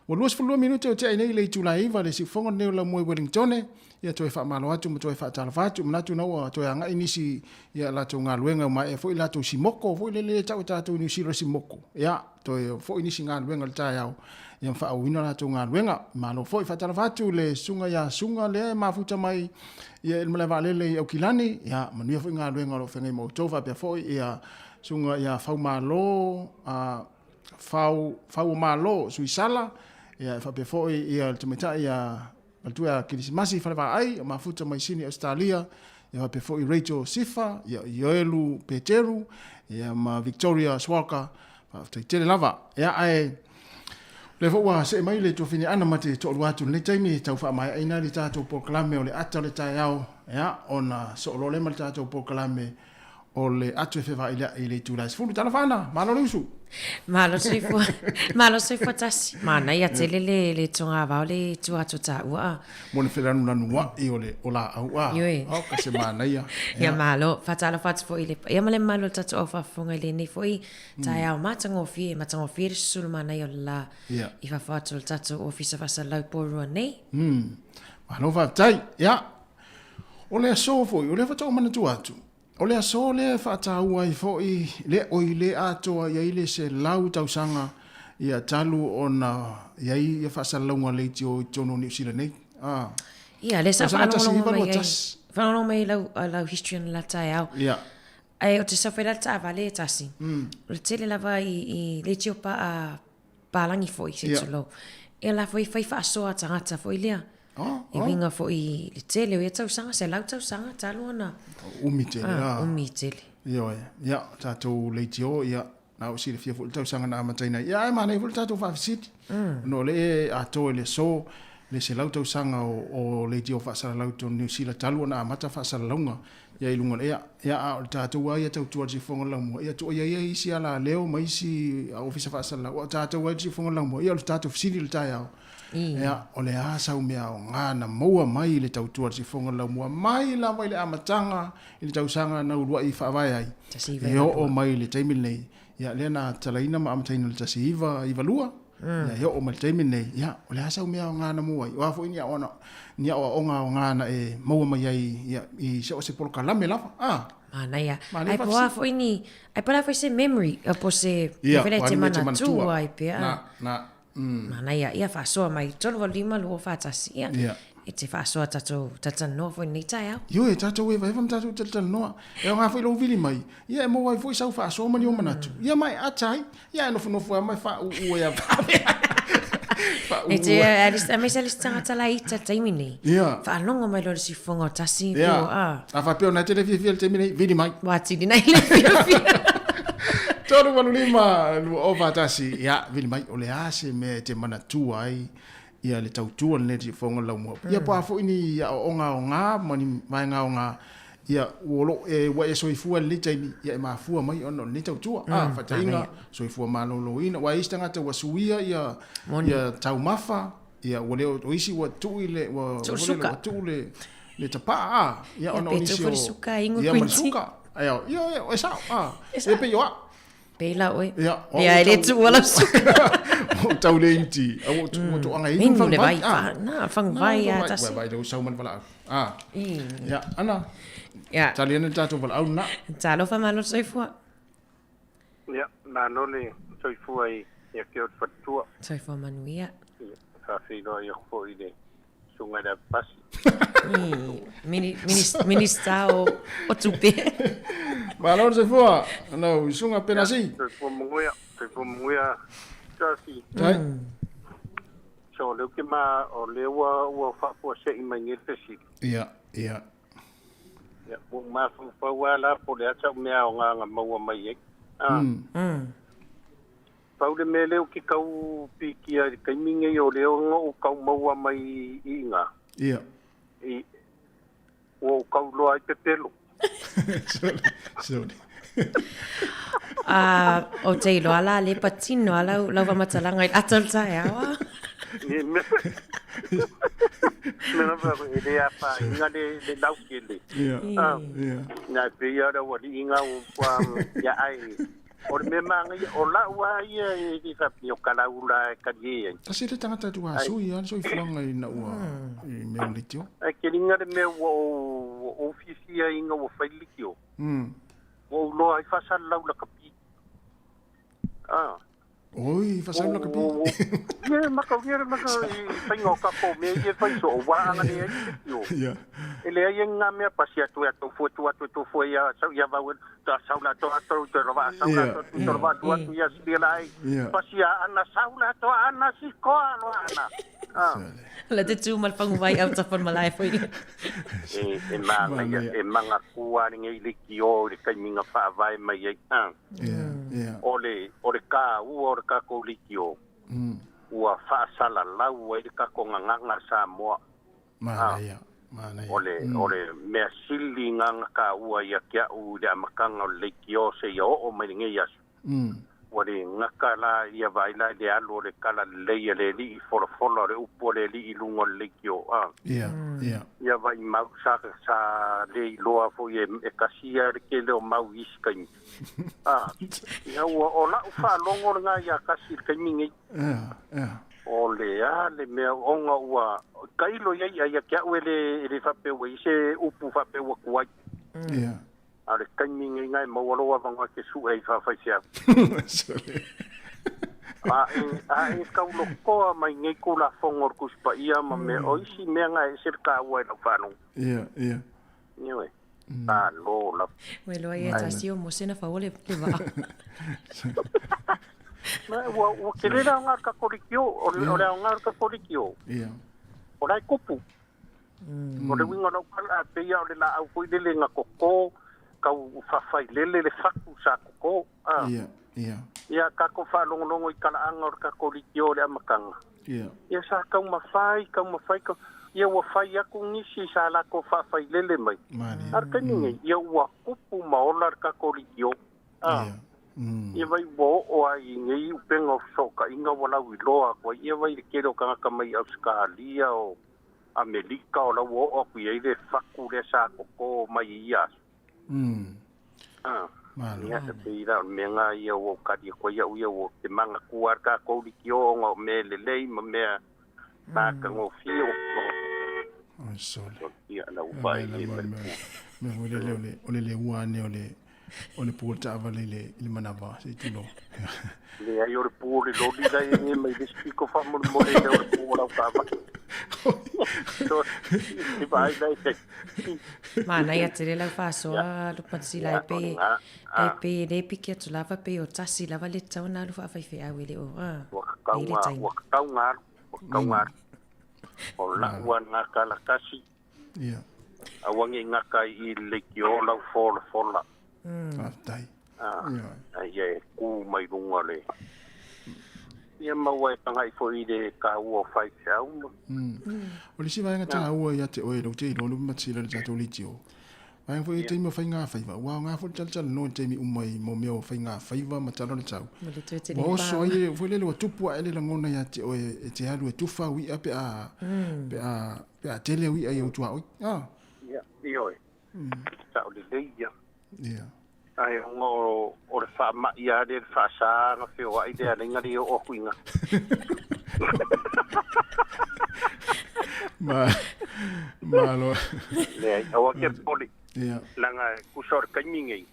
Ua 22 minute o tea ai nei le itula e 9 le siufofoga lenei o Laumua i Wellingtone, ia toe faamalo atu ma toe faatalofa atu, manatu na ua toe agai nisi ia latou galuega ua maea foi latou simoko foi lele e tau e tatou i Niu Sila o le simoko, ia toe foi nisi galuega i le taeao ia ma faaauauina latou galuega. Malo foi, faatalofa atu i le susuga ia Suga lea e mafuta mai ia i le malae vaalele i Aukilani, ia manuia foi galuega o lo o feagai ma outou faapea foi ia susuga ia Faumalo Fau Fauomalo Suisala, ia faapea foi ia le tamaitai ia Matua ia Kerisimasi Falevaai o mafuta mai Sini Ausetalia, ia faapea foi Rachel Sifa, ia Ioelu Peteru, ia ma Victoria Swalka, faafetai tele lava. Ia ae lea foi ua see mai le tuafine Ana ma te toalua atu i lenei taimi e tau faamaeaina le tatou polokalame o le ata o le taeao, ia ona soo loa lea ma le tatou polokalame o le atu e fevailia'i i le itula e 10. Talofa Ana, malo le usu! Malo soifua, malo soifua tasi. Manaia tele le le togavao le tua atu o taua a. Mo le felanulanua'i o le o laau a. Ioe. Oka se manaia. Ia malo, faatalofa atu foi i le paia ma le mamalu o le tatou au faafofoga i lenei foi taeao matagofie, matagofie le susulu manaia o le la i fafo atu o le tatou Ofisa Faasalau Porirua nei. Malo faafetai. Ia, O le aso foi, o lea faatoa ou manatua atu, o le aso lea e faataua ai foi le oi le atoa i ai le 100 tausaga ia talu ona i ai ia faasalalauga leitio i totonu o Niu Sila nei. Ah. Ia, lea sa faalogologo mai ai. Faalogologo mai lau, lau history ana la taeao. Ia. Ai, o te sau la taavale e tasi. O le tele lava i, i leitio pa, a, palagi foi, se tulou. Ia la foi fai faasoa tagata foi lea. Oh, E uiga foi i le tele o ia tausaga, 100 tausaga talu ona. Umi tele, ah. Umi tele. Ioe, ia, tatou leitio, ia, na ua silafia foi le tausaga na amataina ai. Ia, ae manaia foi le tatou faafesili. Ona o lea e atoa i le aso le 100 tausaga o leitio faasalalau i totonu o Niu Sila talu ona amata faasalalauga ia i luga o le ea. Ia, a o le tatou lava ia tautua i le siufofoga o le laumua, ia tua i ai isi alaleo ma isi ofisa faasalalau, a o tatou lava i le siufofoga o le laumua, ia o le tatou fesili i le taeao. Ia, o le a sau mea aoga na maua mai i le tautua a le siufofoga o le laumua mai lava i le amataga i le tausaga na uluai faavae ai, e oo mai i le taimi lenei, ia, lea na tatalaina ma amataina i le 1992, ia, e oo mai i le taimi lenei, ia, o le a sau mea aoga na maua ai? O a foi ni ni aoaoga aoga na e maua mai ai, ia, i so o se polokalame lava, a? Manaia. Ai po a foi ni, ai po la foi se memory, po se, Ia, mea foi lea e te manatua ai pea. Na, na. Manaia, ia faasoa mai 385 241, ia. Ia. E te faasoa tatou talatalanoa foi lenei taeao. Ioe, tatou evaeva ma tatou talatalanoa. E aoga foi lou vili mai, ia e maua ai foi sau faasoa ma ni ou manatu. Ia ma e ata ai, ia e nofonofo lava ma e faauu ai lava. Faauu E te, aemaise lava le isi tagata la e ita i le taimi nei. Ia. Faalogo mai loa i le siufofoga o tasi, Ia. lua, a. A faapea o na e te le fiafia i le taimi nei, vili mai. Ua atili nai le fiafia. 385 241, ia, vili mai, o le a se mea e te manatua ai ia le tautua lenei siufofoga o le laumua. Ia po o a foi ni aoaoga aoga ma ni vaega aoga, ia, ua lo, e, ua e soifua i lenei taimi, ia e mafua mai ona o lenei tautua. A, faataitaiga, soifua maloloina, aua e i ai isi tagata ua suia ia, ia taumafa, ia ua le o isi ua tuu i le, ua, Tuu le suka. ua tuu le, le tapaa, a, ia ona o pe nisi tuu o, foi le suka, inu ia ma le green tea. suka. Ia, ia, ia, e sao, a, E sao. e pei o au. Pei la oe. Ia, o Ia, e le tau- tuua lau suka. O tau le inu ti, a ua ua toaga e inu Inu le faguvai, vai, a. na, faguvai Na, a tasi. Vai, vai, sau ma le valaau. A. Ia, ana. Ia. Tali ana le tatou valaau lena. Talofa malo le soifua. Ia, malo le soifua i ia ke o te whatua. Soifua manuia. Ia, whawhiroa i ako i le sunga i le pasi. Minista o, o tupe. Malo le soifua, lau susuga Penasi. Soifua manuia, soifua manuia, tasi. Tai. So, leo ke ma, o lea ua, ua whaapuasei mai nei le fesili. Ia, ia. Ia, ua ou mafaufau lava la po o le a sau mea aoga na maua mai ai. A. Pau le mea lea ou te tau pikia i le taimi nei o lea na ou tau maua mai i ina. Ia. I, ua ou tau iloa ai pepelo. Sorry. Ah, o te iloa la le patino a lau, lau faamatalaga i le ata o le taeao a. Me lava e le afaina le, le laukele. Ia. Ah, Ia. na e pei lava le aualii na ua ia ai. O le mea manaia, o lau lava ia e le faapea o kalaula e talie ai. Tasi le tagata e tuaasui lava le soifuaga ina ua i mea o le leitio. Ae keliga le mea ua ou, ou fiafia ai ina ua fai le leitio. Ua ou iloa ai faasalalau lakapi. Ah. Oi, faasalalau lakapi. Ia, mataulia le maka i faiga o tatou mea ia e fai soo, ua aga leai le leitio. Ia. E leai ai ngā mea pasi atu e atu fua tu atu e tu fua ia sau ia vau e ta sau la to atu te rova sau la to tu rova tu atu ia sili la ai. Pasi a ana sau la to ana si koa lo ana. Ah. La te tū ma le faguvai au tafa o le malae foi. E, e manaia, e magakua lenei leitio i le taimi na faavae mai ai. Ah. O le, o le kāua o le tatou leitio, ua faasalalau ai le tatou gagaga Samoa. Manaia, manaia. O le, o le mea sili na na tāua ia te a'u i le amataga o le leitio seia oo mai lenei aso. Ua le gata la ia vaai la i le alu o le tala lelei a le alii folafola o le upu a le alii i luga o le leitio a. Ia, ia. Ia vaimau sa, sa le iloa foi e, e kasi lava le tele o mau i isi taimi. A, ia ua, o la'u faalogo lena ia Kasi i le taimi nei. Ia, ia. O le a le mea ona ua tailo i ai ia te a'u e le, e le faapea ua i ai se upu faapea ua tuai. Ia. A o le taimi nei na e maua lou avanoa e te su'e ai faafaifeau. A e, a e taulotoa mai nei Tulafono o le Tusi Paia ma mea, o isi mea na e ese le taua i lau faalogo. Ia, ia. Ioe. Malo lava. Ua iloa ia tasi o Mose na fau le le vaa. Ma ua, ua tele le aoga o le Katolikio, o le, o le aoga o le Katolikio. Ia. O la e tupu. O le uiga o lau tala, a pei lava o le laau foi lele na toto, tau faafailele le fatu sa toto. A. Ia, ia. Ia, tatou faalogologo i talaaga o le Katolikio i le amataga. Ia. Ia sa taumafai, taumafai, tau, ia ua fai atu nisi sa latou faafailele mai. Malie. A o le taimi nei, ia ua tupu ma ola le Katolikio. A. Ia. Ia vai ua oo ai i nei upega o fesootaiga ua lauiloa atu ai. Ia vai i le tele o tagata mai Ausetalia o Amelika o la ua oo atu i ai le fatu lea sa toto mai i ia aso. A. Malo. Ia, e pei la o le mea lena ia ua ou kali atu ai au ia ua te manatua lava le tatou leitio ona o mea lelei ma mea matagofie o Oi sole. Ia, lau vaai i le Mea foi lele o le, o le lehua ane o le, o le pu o le taavale i le, i le manava, se i tulou. Leai, o le pu o le loli la e age mai le isi pito faamolemole lea o le pu o lau taavale. I vaai la i Manaia tele lau faasoa Lupatisila e pei e pei e le piki atu lava pei o tasi lava le tatau ona alu faafaifeau e le o a Ua tatau nei le ona taimi. ua tatau ona alu, ua tatau ona alu. O lau lava lena tala tasi. Ia. Aua ne i gata i i le leitio lau folafola. Faafetai. Ah, Ia. a ia e ku mai luga o le Ia ma ua e tagai foi i le taua o faifeau ma. O le isi vaega taua ia te oe lau te iloa Lupamatila i le tatou leitio. Vaega foi i taimi o faigafaiva, ua aoga foi le talatalanoa i taimi uma i mo mea o faigafaiva ma tala o le tau. Ma le toe tele Ua oso pa. ai e, foi lele ua tupu ae le lagona ia te oe e te alu e tufa au i'a pe a, pe a, pe a tele au i'a i ou tuaoi. Ah. Ia, ioe. Sao lelei ia. Ia. Ae ona o, o le faama'i lava lea le faasa na feoai le alaiga le oo atu i ina. Ma, malo. Leai, aua ke pole. Ia. Leaga e tusa o le taimi nei.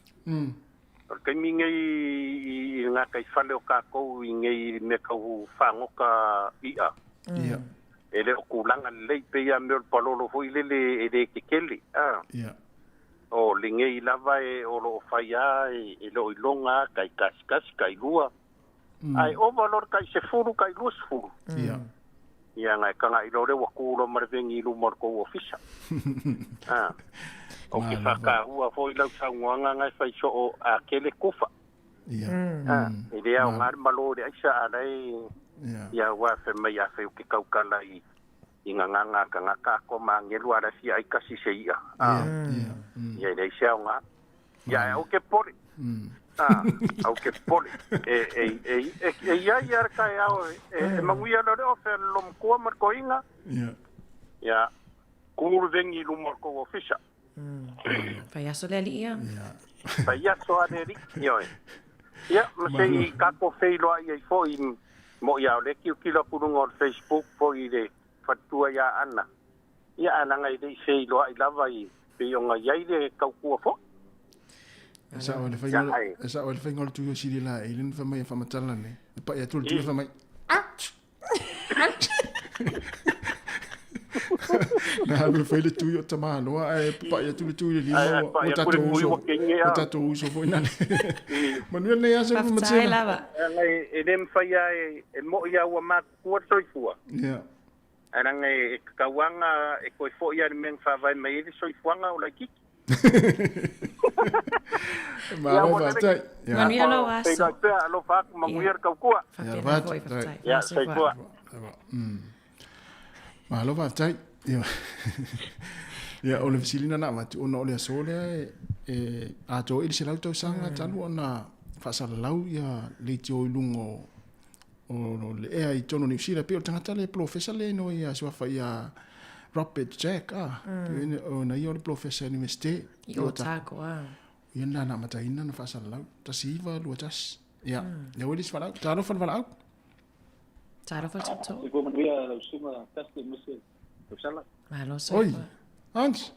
O le taimi nei i le gataifale o tatou i nei mea tau fagota i'a. Ia. E le o tulaga lelei pei lava mea o le palolo foi lele e le kekele. A. Ia. O lenei lava e o loo fai lava e, e le o iloga lava tai tasikasi tai lua. Ae ova loa le tai 10 tai 20. Ia. Ia ngai kanga i lore wa kulo ma le vengi i luma o le kou ofisa. Ah. O ke whakahua foi lau saunoaga ngai fai soo a kele kufa. Ia. Ah, e le ao ngā malo le aisa a lei ia wa fe mai a fe ke kaukala i i ngā ngā ngā ka ngā ka ko mangelu ala fia ai kasi se ia. Ah. Ia le aisa o ngā. Ia au ke pole. Ah, au ke pole. E e e e e ia ia ka e au e manguia le o fe lo mkua ma ko inga. Ia. Ia kuru vengi luma ko ofisa. Fai aso le ali ia. Fai aso a le ali, ioe. Ia, ma se i kako wheiloa ia i fo i mo ia o le kiu kilo kurunga o le Facebook fo i le whatua ia ana. Ia ananga i le i wheiloa i lava i peionga iai le kaukua fo. E sa o le whainga e sa o le whainga o le tuyo siri la e lin whamai e whamatala ne. E pa ia tulu tuyo whamai. Ouch! Ouch! Na halu whai le tui o tamaloa e pa ia tulu tui le lima o tatou uso. O tatou uso foi nale. Manuel nei asa ko Faafetai lava. E le mawhai a e mo ia ua mākukua soifua. Ia. Aranga e kakauanga e koe fo ia le mea whawai mai e le soifuanga o laikiki. Malo faafetai. Ia. Manuia lou aso. Feiloai pea, alofa atu, manuia le kaukua. Faapena foi, faafetai. Ia, soifua. Malo faafetai. Ia. Ia, o le fesilina na avatu ona o le aso lea e atoa i le 100 tausaga talu ona faasalalau ia leitio i luga o le ea i totonu o Niu Sila. Pei o le tagata le polofesa le no ia suafa ia Robert Jack a. O na ia o le polofesa Universite I Otago a. Ia na na mataina na faasalalau. 1921. Ia. Ia ua lis valaau. Talofa le valaau. Talofa le tootoo. Soifua manuia lau susuga Dustin aemaise lau sala. Malo soifua. Oi, Hans.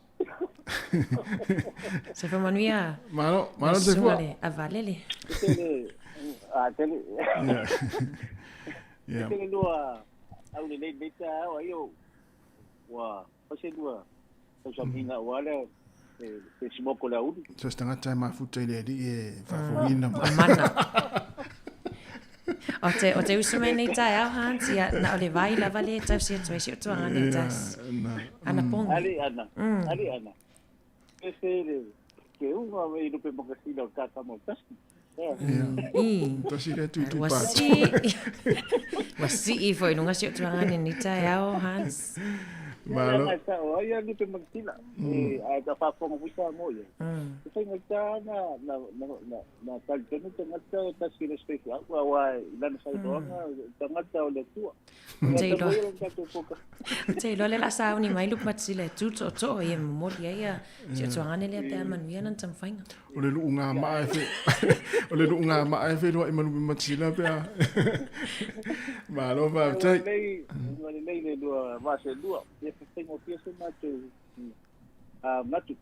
Soifua manuia. Malo, malo soifua. Susuga le avalele. Tele, a tele. Yeah. Tele lua au le nei ta au ai o ua fai lua tausaga ua le se simoko le auli. So se tagata e mafuta i le alii e faafofogaina mai. Mana. O te usu mai nei taeao, Hans, ia, na o le vai lava le tausi atu ai si o tuagane tas. Ana pongi. Ali ana, ali ana. E se le ke unga me i lupe makasina o tata mo tasi. Tasi le tui tui Ua pātu. si ua sii foi luga si o tuagane nei taeao, Hans. Malo. Ia sa o ia lupe makasina. E a ka whaafonga puisa mo ia. Te whainga tā na na na na na talitonu tangata o tasi le space au wa wa lana sa roanga tangata o le tua. Te iloa. Ia tatou poka. Te iloa le la sauni mai lupe matisila e tu tootoo ia momoli ai ia si o tuagane lea pe a manuia lana taumafaiga. O le luuga maa e fe o le luuga maa e feloai ma lupe matisila pe a. Malo faafetai. Lei lei le lua vase lua. Ia whainga pia se mātou a matu.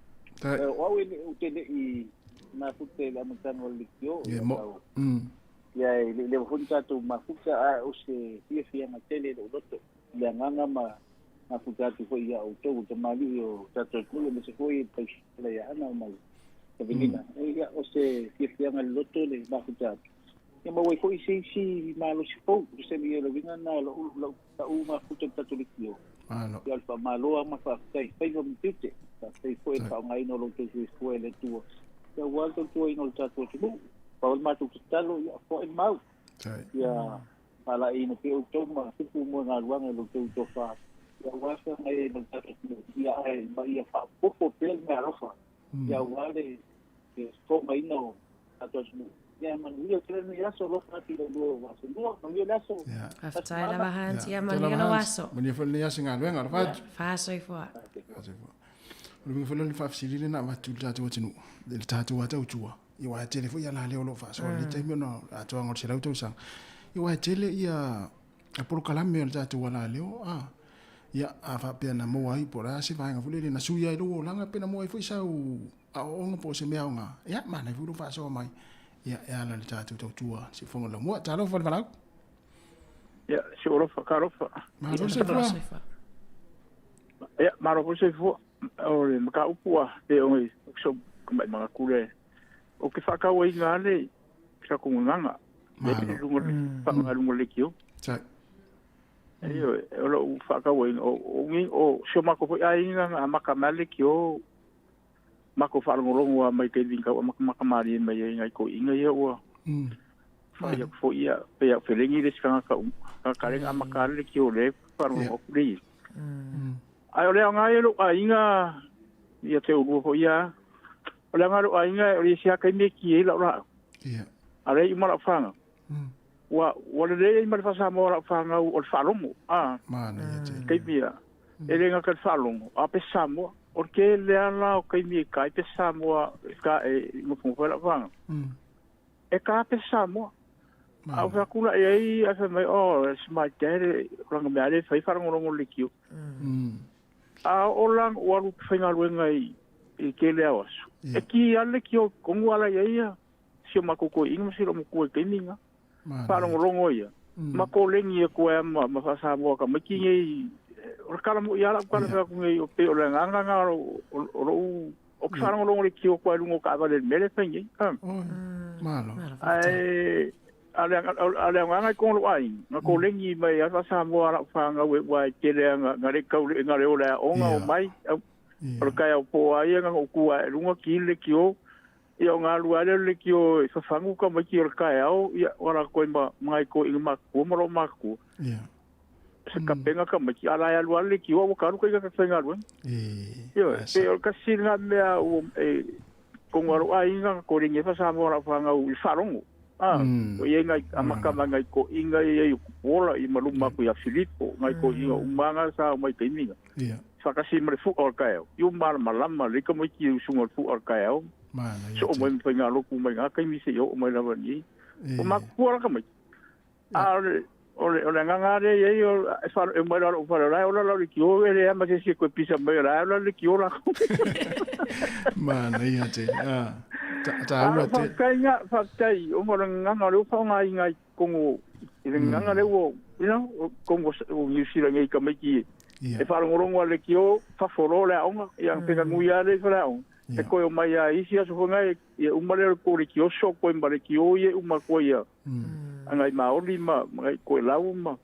O au e o te le i mafuta i le amataga o le leitio. Ia mo. Ia e le foi tatou mafuta a o se fiafiaga tele lou loto i le agaga ma mafuta atu foi ia outou o tamalii o tatou atunuu aemaise foi e tausala ia Ana ma le Savelina. Ia o se fiafiaga le loto le mafuta atu. Ia maua ai foi se isi malosi fou se ia le uiga na lou la'u mafuta i le tatou leitio. Malo. Ia o le faamāloa ma faafetai faiva ma tiute. Faafetai foi le faaaogaina o lo outou soifua e le Atua. Ia ua le tautuaina o le tatou atunuu. Pau le matou tatalo ia foai mau. Ia faalaeiina pea outou ma tupu mo galuega i lo outou tofa. Ia ua feagai ai ma le tatou atunuu. Ia ae ma ia faapopo pea le meaalofa. Ia ua le fofogaina o tatou atunuu. Ia manuia tele lenei aso alofa atu i le lua o aso lua. Manuia le aso. Faafetai lava Hans, ia manuia lou aso. Manuia foi lenei aso i galuega, alofa atu. Faasoifua. Faasoifua. O le uiga foi lea o le faafesili lea na avatu i le tatou atunuu, i le tatou tautua. Ia aua e tele foi ia la lea o lo o faasoa i lenei taimi ona o le atoaga o le 100 tausaga. Ia aua e tele ia polokalame o le tatou alaleo, a. Ia, a faapea na maua ai po o le a se vaega foi lele na sui ai lou olaga pe na maua ai foi sau aoaoga po o se mea aoga. Ia, manaia foi lou faasoa mai. Ia, e ala i le tatou tautua siufofoga o le laumua. Talofa le valaau. Ia, si ou alofa, ka alofa. Malo soifua. Ia, malo foi soifua. O le mataupu a pe o so mai mangakule. O ke whakauaina ale sa ko nganga. Malo. Le lunga whangalunga le kio. Tai. Ioe, o lou faatauaina, o, o, o si o makou foi aiga na amaka mai le lekiō, makou faalogologo a mai taimi tau amakamaka malie mai ai nai toeaiga ia ua fai atu foi ia pei a felegi le isi tagata uma tagata lea na amata le lekiō lea faalogologo atu le ia. Ae o le aoga ia lou aiga ia te ulua foi ia o le aoga lou aiga o le isi lava taimi e ki ai lau laau. A lea e iu ma lau fanau. Ua ua lelei ai ma le faasamoa o lau fanau o le faalogo a. Manaia tele. Taimi ia e le gata i le faalogo a o pese Samoa. O le tele lava la o taimi e ta ai pese Samoa e ta e nofonofo ai lau fanau. E ta pese Samoa. A ou fai atu la i ai ae fai mai, oh, it's my dad, o lana mea lea e fai faalogologo i le leitio. A oo la ua alu ou te faigaluega i i tele ao aso, e ki lava le leitio i totonu a la i ai ia si o matou toeaina ma si loomatua i taimi na. Faalogologo ia, ma koleni atu ai ma, ma faa-Samoa tamaiti nei. O le tala moi lava lau tala fai atu nei, pei o le agaga na o, o, o lou, o ke faalogologo leitio atu ai i luga o taavale i le mea lea e fai nei. Malo. Ae, a le, a le agaga i totonu o lou aiga, na koleni mai ai faa-Samoa a lau fanau e ua e tele lava na, na le tau na le ola e aoga o mai. O le taeao po lava ia na ona ou tu ae i luga ki le leitio, Ia o galue lava lea o le leitio e fafagu tamaiti o le taeao, ia ua latou ai ma nai toeaiina matutua ma loomatutua. Ia. Se kapena tamaiti, a la e alu lava le leitio a ua talu tagata faigaluega. Ioe, pei o le tasi lena mea ua e tonu a lou aiga na koleni ai faa-Samoa lau fanau i le faalogo. A, o i ai nai amata mai nai toeaiina ia i Tupuola ia ma luma atu ia Filipo, nai toeaiina uma lava na sa omai i taimi na. Ia. Faatasi ma le fu'a o le taeao, i o malamalama lelei tamaiti i usuga o le fu'a o le taeao. Manaia Soo mai tele. ma faigalotu mai na taimi seia oo mai lava nei. E. O matutua la tamaiti. A o le o le o le agaga lava lea e i ai o e falo e omai loa lou fale o la e ola lau leitio e leai lava ma se isi e toe pisa mai o la e ola le leitio latou. Manaia tele. A, ta, A taua o tele. faafetai na, faafetai ona o le gagana lea ua faaaogaina i totonu i le gagana lea ua you know o totonu o Niu Sila nei tamaiti e faalogologo lava i le leitio fafo loa le aoga ia ona feganui lava lea i faleaoga. E toe omai lava i isi aso foi nei, ia uma lea o le koleki oso koe ma le kio ia e uma atu ai ia ngai Maori ma ngai Koelau ma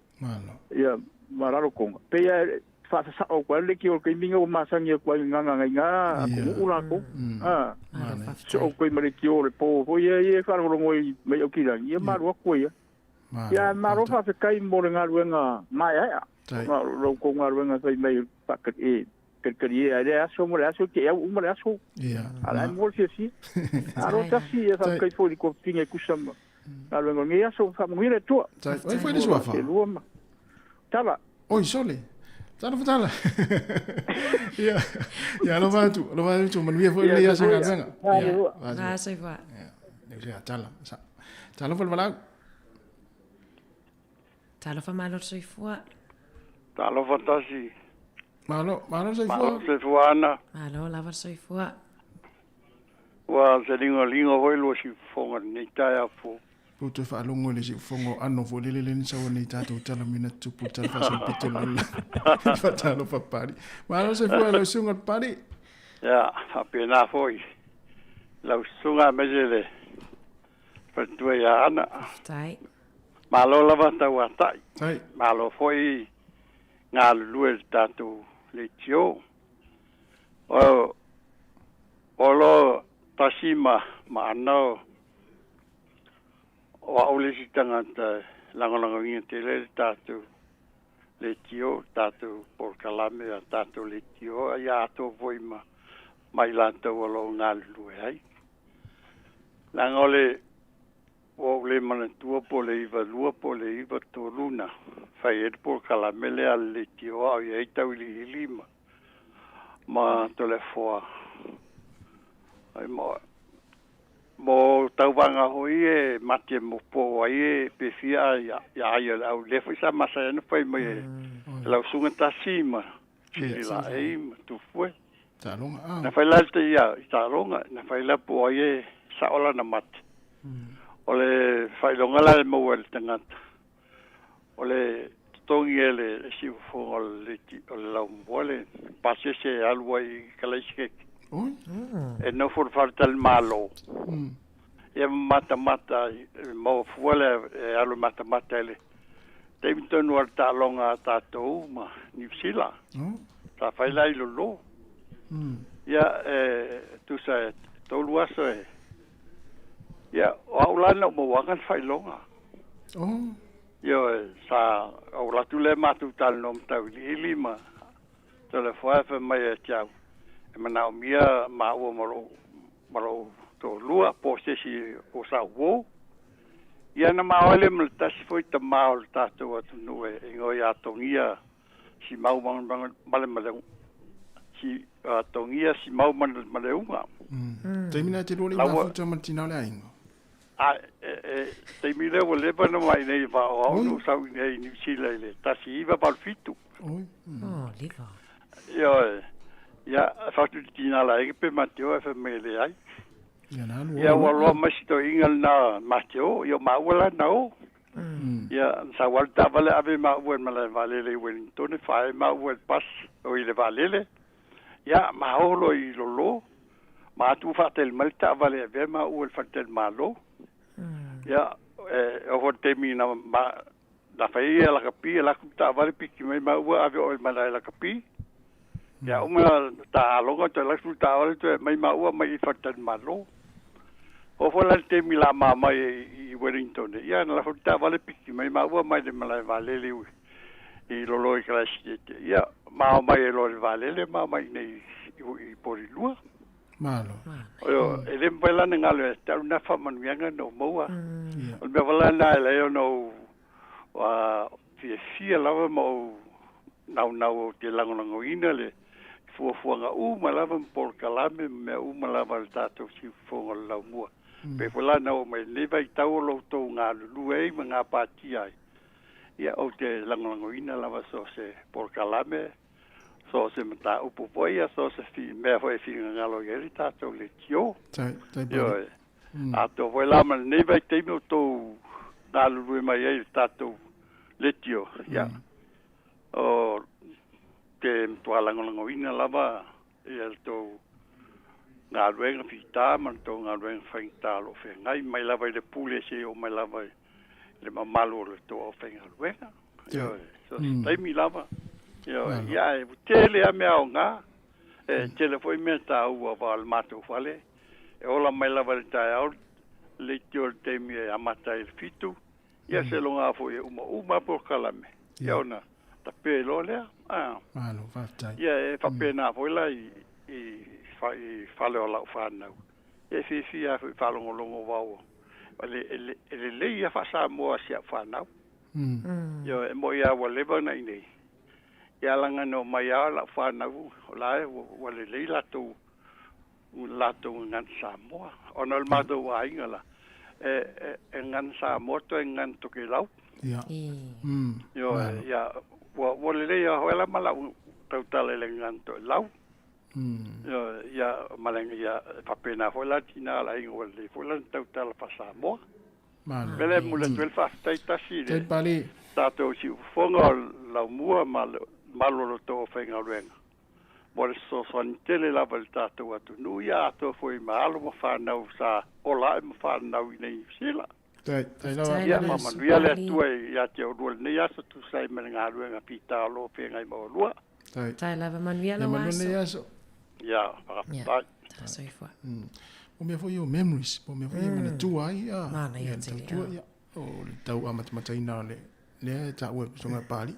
ia ma Rarotonga. Pei lava e faasasao atu ai le leitio o le taimi ua masani atu ai i ngana ngai ngā atunuu latou. A, soo koe ma le leitio o le po foi ia ia e faalogologo ai mai Aukilani, ia ma alu atu ai lava. Ia malo faafetai mo le galuega maeaea, ona o lo outou galuega fai mai e talitalie ai lea aso ma le aso, te au uma le aso. A la e mo le fiafia. Alo tasi ia faafetai foi i le tuafafine e tusa ma galuega o lenei aso, faamanuia le Atua. Ai foi le suafa. Lua ma Tala. Oi sole. Talofa tala. Ia, ia alofa atu, alofa atu, manuia foi lenei aso i galuega. Ia, Va soifua. Ia, tala. Talofa le valaau. Talofa malo le soifua. Talofa tasi. Malo, malo le soifua. Malo le soifua ana. Malo lava le soifua. Ua se ligoligo foi lua siufofoga i lenei taeao fou. Ua toe faalogo i le siufofoga o Ano foi lele lea na sau nei tatou tala mina tupu le tala faasolopito le lalolagi. Faatalofa Pali. Malo le soifua i lau susuga le Pali. Ia, faapena foi lau susuga aemaise le faletua ia Ana. Faafetai. Malo lava tauatai. Tai. Malo foi galulue i le tatou leitio. O o lo tasi ma ma Ana o o au le isi tagata e lagolagoina tele le tatou leitio, tatou polokalame a tatou leitio ia atoa foi ma ma i latou o lo o galulue ai. Leaga o le Ua ou le manatua po o le 92 po o le 93 na fai ai le polokalame lea a le leitio a o i ai Tauiliili ma ma Toleafoa ai ma mo tauvaga foi e mate mo po ai e pe fia ia ia ai o le au lea foi sa masani ona fai mai e lau susuga Tasi ma Sili Laei ma Tufue. Taaloga, ah. Na fai la te ia i taaloga, na fai la po o ai e sao lana mate. O le faailoga la e maua e le tagata, o le totogi e le siufofoga o le leiti o le laumua le pasese e alu ai i Kalaisike. Oi. E nofo i le faletalimalo. Ia ma matamata ai, e maua fua le e alu e matamata i le Taimi tonu o le taaloga a tatou ma Niu Sila. Sa fai la i lolo. Ia, e tusa e 3 aso e. Ia, o au la na ou mauaga le faailoga. Ioe, sa ou alu atu lea matou talanoa ma tauiliili ma telefoe fai mai ia te au, e manaomia maua ma lou ma lou toalua po o se isi o sau uo. Ia na maoa lea ma le tasi foi tamā o le tatou atunuu e igoa ia Togia Simau Malemaleuga si Togia Simau Malemaleuga. Taimi na e te lua le mafuta ma le tina o le aiga. A e e taimi lea ua leva ona mai nei vaa o au na ou sau i nei i Niu Sila i le 1987. Oi. Oh, leva. Ioe. Ia, fai atu i le tina la eke pe mateo ae fai mai e leai. Ia na alu Ia ua loa mai si toeaina lena mateo, ia o maua la na o. Ia, na sau lava le taavale ave maua i le malae vaalele i Wellington, faaee maua i le bus, oi le vaalele. Ia, ma o loa i lolo, ma atu ua faatali mai le taavale e avea maua i le faletalimalo. Ia, e oo foi i le taimi na ma na fai ai ia lakapi, alu atu le taavale piki mai maua ave oe i le malae lakapi. Ia, uma na taaloga toe alu atu le taavale toe aumai maua mai i le faletalimalo. Oo foi la i le taimi la ma mai i Wellington, ia na lafo le taavale piki mai maua mai le malae vaalele i lolo i Kalaesetete. Ia, ma ao mai ai loa i le vaalele ma ao mai i inei i Porirua. Malo. Ioe, e le mafai la ona galo ia te au lena faamanuiaga na ou maua. O le mea foi la lena e ala ai ona ou fiafia lava ma ou naunau ou te lagolagoina le fuafuaga uma lava ma polokalame ma mea uma lava a le tatou siufofoga o le laumua. Pei foi la na oo mai i lenei vaitau o lo outou galulue ai ma gapatia ai, ia ou te lagolagoina lava so o se polokalame, so o se mataupu foi, ia so o se mea foi e finagalo i ai le tatou leitio. Ioe. Atoa foi la ma lenei vaitaimi o outou galulue mai ai i le tatou leitio, ia, o te matua lagolagoina lava ia le tou galuega fita ma le tou galuega faigata o lo o feagai mai lava i le pule seia oo mai lava i le mamalu o le tou aufaigaluega. Ioe, so o se taimi lava. Ioe, ia ae ua tele lava mea aoga, e tele foi mea taua aua o le matou fale, e ola mai lava i le taeao leitio i le taimi e amata ai i le 7, ia seiloga foi e umauma lava polokalame, ia ona tape loa lea. Malo, faafetai. Ia e faapena foi la i i fale o lau fanau. Ia e fiafia lava foi i faalogologo aua ua e lelei lava faa-Samoa a si au fanau. Ioe, e moni lava ua leva ona i inei, ia leaga na omai lava lau fanau o la e ua lelei latou latou gagana Samoa. Ona o le matou aiga la, e gagana Samoa toe gagana Tokelau. Ia. Ioe, ia, ua lelei lava foi la ma lau tautala i le gagana Tokelau. Ioe, ia, ma le, ia, e faapena foi la tina a le aiga ua lelei foi lana tautala faa-Samoa. Malo. O le mea lea e momoli atu ai le faafetai tasi i le tatou siufofoga o Laumua ma le mamalu o lo outou aufaigaluega mo le fesoasoani tele lava i le tatou atunuu, ia atoa foi ma alo ma fanau sa ola ae ma fanau i inei i Niu Sila. Ia faamanuia le Atua ia te oulua i lenei aso tusa ai ma le galuega fita o lo o feagai ma oulua. Tai lava manuia lau aso. Ia, faafetai. Ia, soifua. Po o mea foi o memories, po o mea foi e manatua ai Manaia tele. Tautua, ia, o le tau amatamataina o le lea e taua e Susuga Papalii.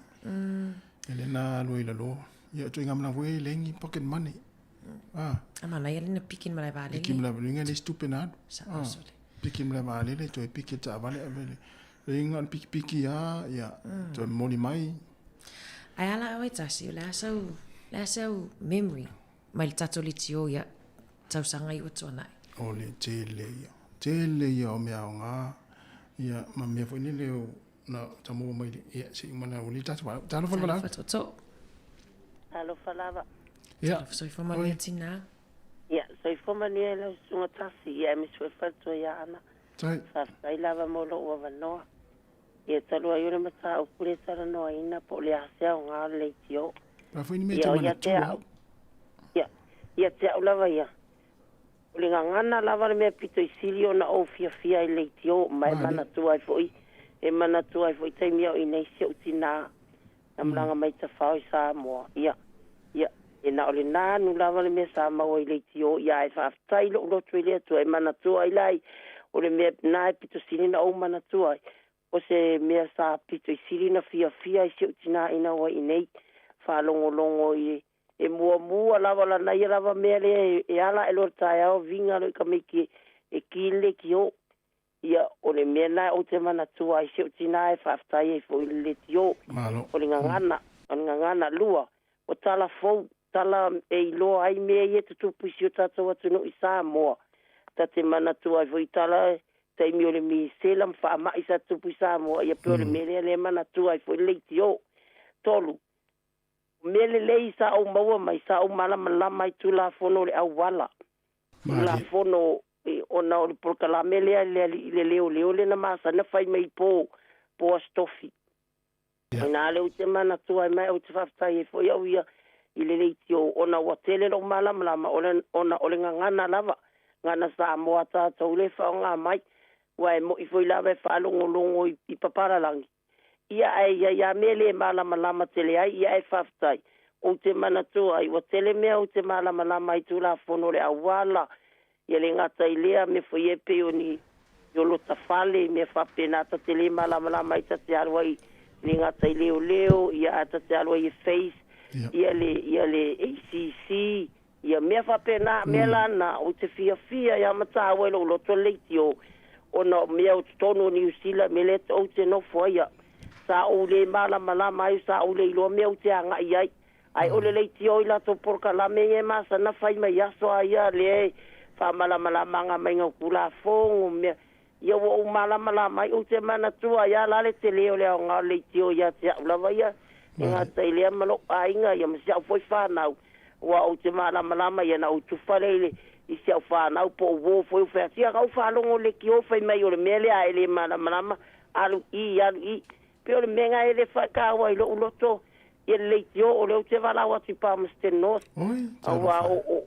E le na alu ai i lalo. Ia, o ituaiga malaga foi ia e leai ni pocket money. Ah. A manaia le na piki i le malae vaalele. Piki i le malae vaalele, le isi tupe na alu. Sa sole. Piki i le malae vaalele, toe piki le taavale ave le le na o le pikipiki lava, ia, toe momoli mai. Ae a la oe Tasi, o le a sau, le a sau memory mai le tatou leitio ia tausaga i ua tuanai? O le tele ia, tele ia o mea aoga, ia, ma mea foi lele o na ta maua mai le, ia, se i uma na ua le tatou valaau. Talofa le valaau. Talofa tootoo. Talofa lava. Ia. Talofa soifua manuia tina. Ia, soifua manuia i lau susuga Tasi, ia aemaise foi le faletua ia Ana. Faafetai lava mo lou avanoa. Ia talu ai o le mataupu lea e talanoaina po o le a se aoga o le leitio. Ia o ia te au, ia, ia te au lava ia, o le gagana lava le mea pito i sili ona ou fiafia ai i le leitio ma e manatua ai foi E manatua ai fo'i taimi a o i inei si o'u tinā na malaga mai tafao i Samoa. Ia, ia, e na o lenā anu lava le mea sa maua i leitio, ia ae faafetai lo'u loto i le Atua e manatua ai la i o le mea na e pito sili na ou manatua ai. O se mea sa pito i sili na fiafia ai si o'u tinā ina ua i inei faalogologo i e muamua lava lana ia lava mea lea e ala ae loa i le taeao viga loa i tamaiti e ki le leitio. Ia, o le mea lena ou te manatua ai si ou tinā e faafetai ai foi i le leitio. O le gagana, o le gagana. Lua, o tala fou, tala e iloa ai mea ia e tutupu i si o tatou atunuu i Samoa. Ta te manatua ai foi i tala taimi o le misela ma faama'i sa tutupu i Samoa, ia pei o le mea lea lea e manatua ai foi le leitio. Tolu, o mea lelei sa ou maua mai, sa ou malamalama i Tulafono o le auala. Tulafono ona o le polokalame lea le alii le leoleo lea na masani na fai mai i po po Aso Tofi. O ina lea ou te manatua ai mai ou te faafetai ai foi au ia i le leitio ona ua tele lou malamalama ona o le gagana lava gagana Samoa a tatou lea e faaaoga mai. Aua e mo'i foi lava e faalogologo i papalalagi Ia ae i ai lava mea le malamalama tele ai, ia ae faafetai. Ou te manatua ai, ua tele mea ou te malamalama ai i Tulafono o le auala, ia le gata i lea mea foi e pei o ni o lota fale, mea faapena ta te le malamalama ai ta te alu ai le gata i leoleo, ia ae ta te alu ai e face, ia le ia le ACC, ia mea faapena, mea la na, ou te fiafia ia ma taua i lou loto le leitio, ona o mea o totonu o Niu Sila, mea lea ou te nofo ai ia. Sa ou le malamalama ai, sa ou le iloa mea ou te agai ai. Ae o le leitio i latou polokalame ia e masani na fai mai aso a ia lea e faamalamalamaga mai ngau Tulafono, mea, ia ua ou malamalama ai, ou te manatua ai a la le tele o le aoga o le leitio ia te au lava ia, e gata i lea ma lou aiga ia ma si au foi fanau, aua ou te malamalama ia na ou tufa lea i le i si au fanau po o uō foi ou fai atu, ia na ou faalogo i le leitio fai mai o le mea lea ae le malamalama, alu i, alu i. Pei o le mea lena e le faataua i lou loto ia le leitio o lea ou te valaau atu i Palmerston North. Aua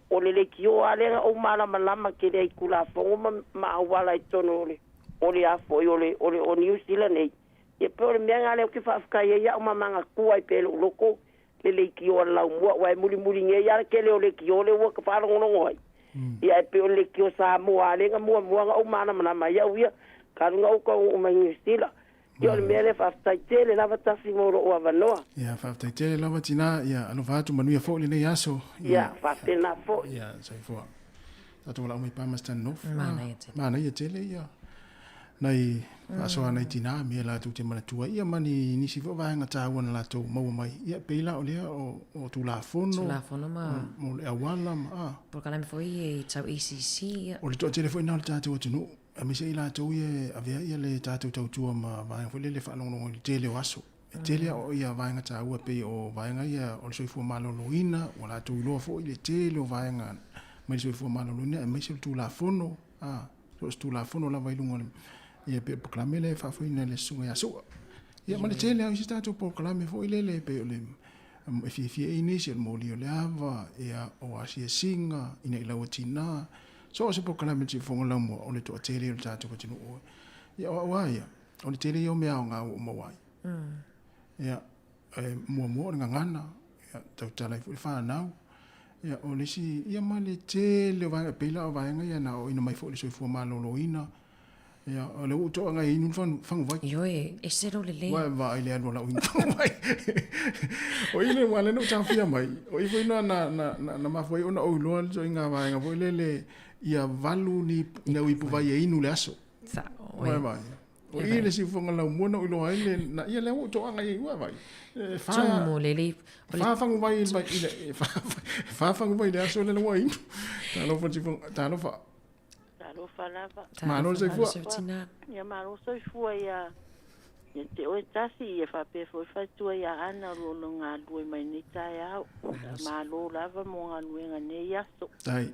o le leitio lava lea na ou malamalama tele ai i Tulafono ma ma auala i totonu o le o le a foi o le o le o Niu Sila nei. Ia pei o le mea lena lea ou te faafetai ai ia au ma manatua ai pea i lou loto le leitio a le laumua aua e mulimuli nei lava le tele o leitio lea ua faalogologo ai. Ia ae pei o le leitio Samoa lava lea na muamua na ou malamalama ai au ia talu ona ou taunuu mai Niu Sila. Ia o le mea lea faafetai tele lava Tasi mo lou avanoa. Ia faafetai tele lava tina, ia alofa atu manuia foi lenei aso. Ia faapena foi. Ia soifua. Tatou valaau mai Palmerston North. Manaia tele. Manaia tele ia nai faasoa nai tina mea latou te manatua ia ma ni nisi foi vaega taua na latou maua mai. Ia pei la o lea o Tulafono. Tulafono ma. O le auala ma a. Polokalame foi e tau ACC ia. O le toatele foi lena o le tatou atunuu Aemaise i latou ia e avea ia le tatou tautua ma vaega foi lele e faalogologo i le tele o aso. E tele o ia vaega taua e pei o vaega ia o le soifua maloloina, ua latou iloa foi le tele o vaega mai le soifua maloloina aemaise o le Tulafono, a, so o se Tulafono lava i luga o le, ia pei o le polokalame lea e faafoeina e le Susuga ia Su'a. Ia ma le tele lava o isi tatou polokalame foi lele e pei o le e fiafia ai nisi o le moli o le ava, ia o asiasiga ina i lau tina, So o se polokalame siufofoga laumua o le toatele o le tatou atunuu. Ia o au lava ia, o le tele ia o mea aoga ua ou maua ai. Ia, e muamua o le gagana, ia, tautala ai foi le fanau. Ia, o le isi, ia ma le tele o vaega, e pei la o vaega ia na aoaina mai foi i le soifua maloloina. Ia, o lea ua ou toaga e inu le faguvai. Ioe, ese lou lelei. Ua e vaai i le alu a lau inu faguvai. O i le, aua o lea na ou taofia mai, o i foi na, na, na, na, na mafua ai ona ou iloa le ituaiga vaega foi lele, ia valu ni, ni au ipuvai e inu i le aso. Sao, Ua e vaai. O i le siufofoga laumua na ou iloa ai le, na, ia lea ua ou toaga i ai, ua e vaai. E fa, Tumu lelei. E fa faguvai i le, i le, e fa, e fa faguvai i le aso lea ua inu. Talofa le siufofoga, talofa. Talofa lava. Malo le soifua. Ia malo soifua ia ia te oe Tasi ia faapea foi faletua ia Ana o lo o galulue mai nei taeao. Malo lava mo galuega nei aso. Tai.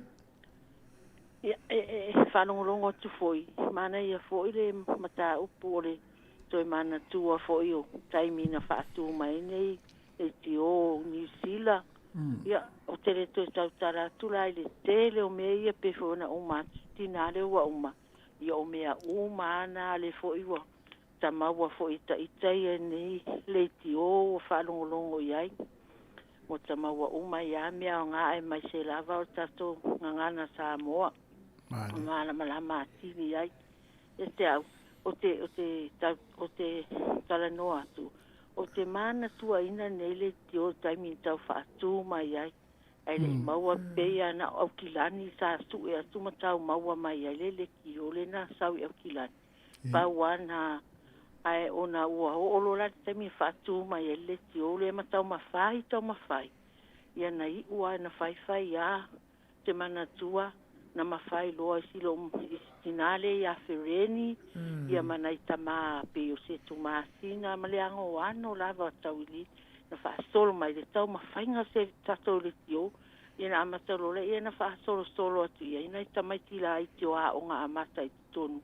Ia e faalogologo atu foi, manaia foi le mataupu o le toe manatua foi o taimi na faatu mai ai nei leitio Niu Sila. Ia, ou te le toe tautala atu la i le tele o mea ia pei foi ona uma atu tinā lea ua uma, ia o mea uma lava na lea foi ua tamaua fo'i ta'ita ia nei leitio ua faalogologo i ai. Ua tamaua uma ia mea aogā aemaise lava o le tatou gagana Samoa. Malamalama atili ai. E te au, o te, o te, tau, o te talanoa atu, o te manatuaina nei leitio taimi tau faatū mai ai. Ae le'i maua pei a na o Aukilani sa su'e atu ma tau maua mai ai le leitio lena sau i Aukilani. Pau ana ae ona ua oo loa la le taimi e faatū mai ai le leitio lea ma taumafai taumafai. Ia na iʻu a na faifai a te manatua na mafai loa i si lou i si tinā lea iā Fereni ia ma nai tamā pei o se Tumasina ma le agoano lava tauili na faasolo mai le taumafaiga o se tatou leitio ia na amata loa lea ia na faasolosolo atu i ai nai tamaiti laiti o aoga amata i totonu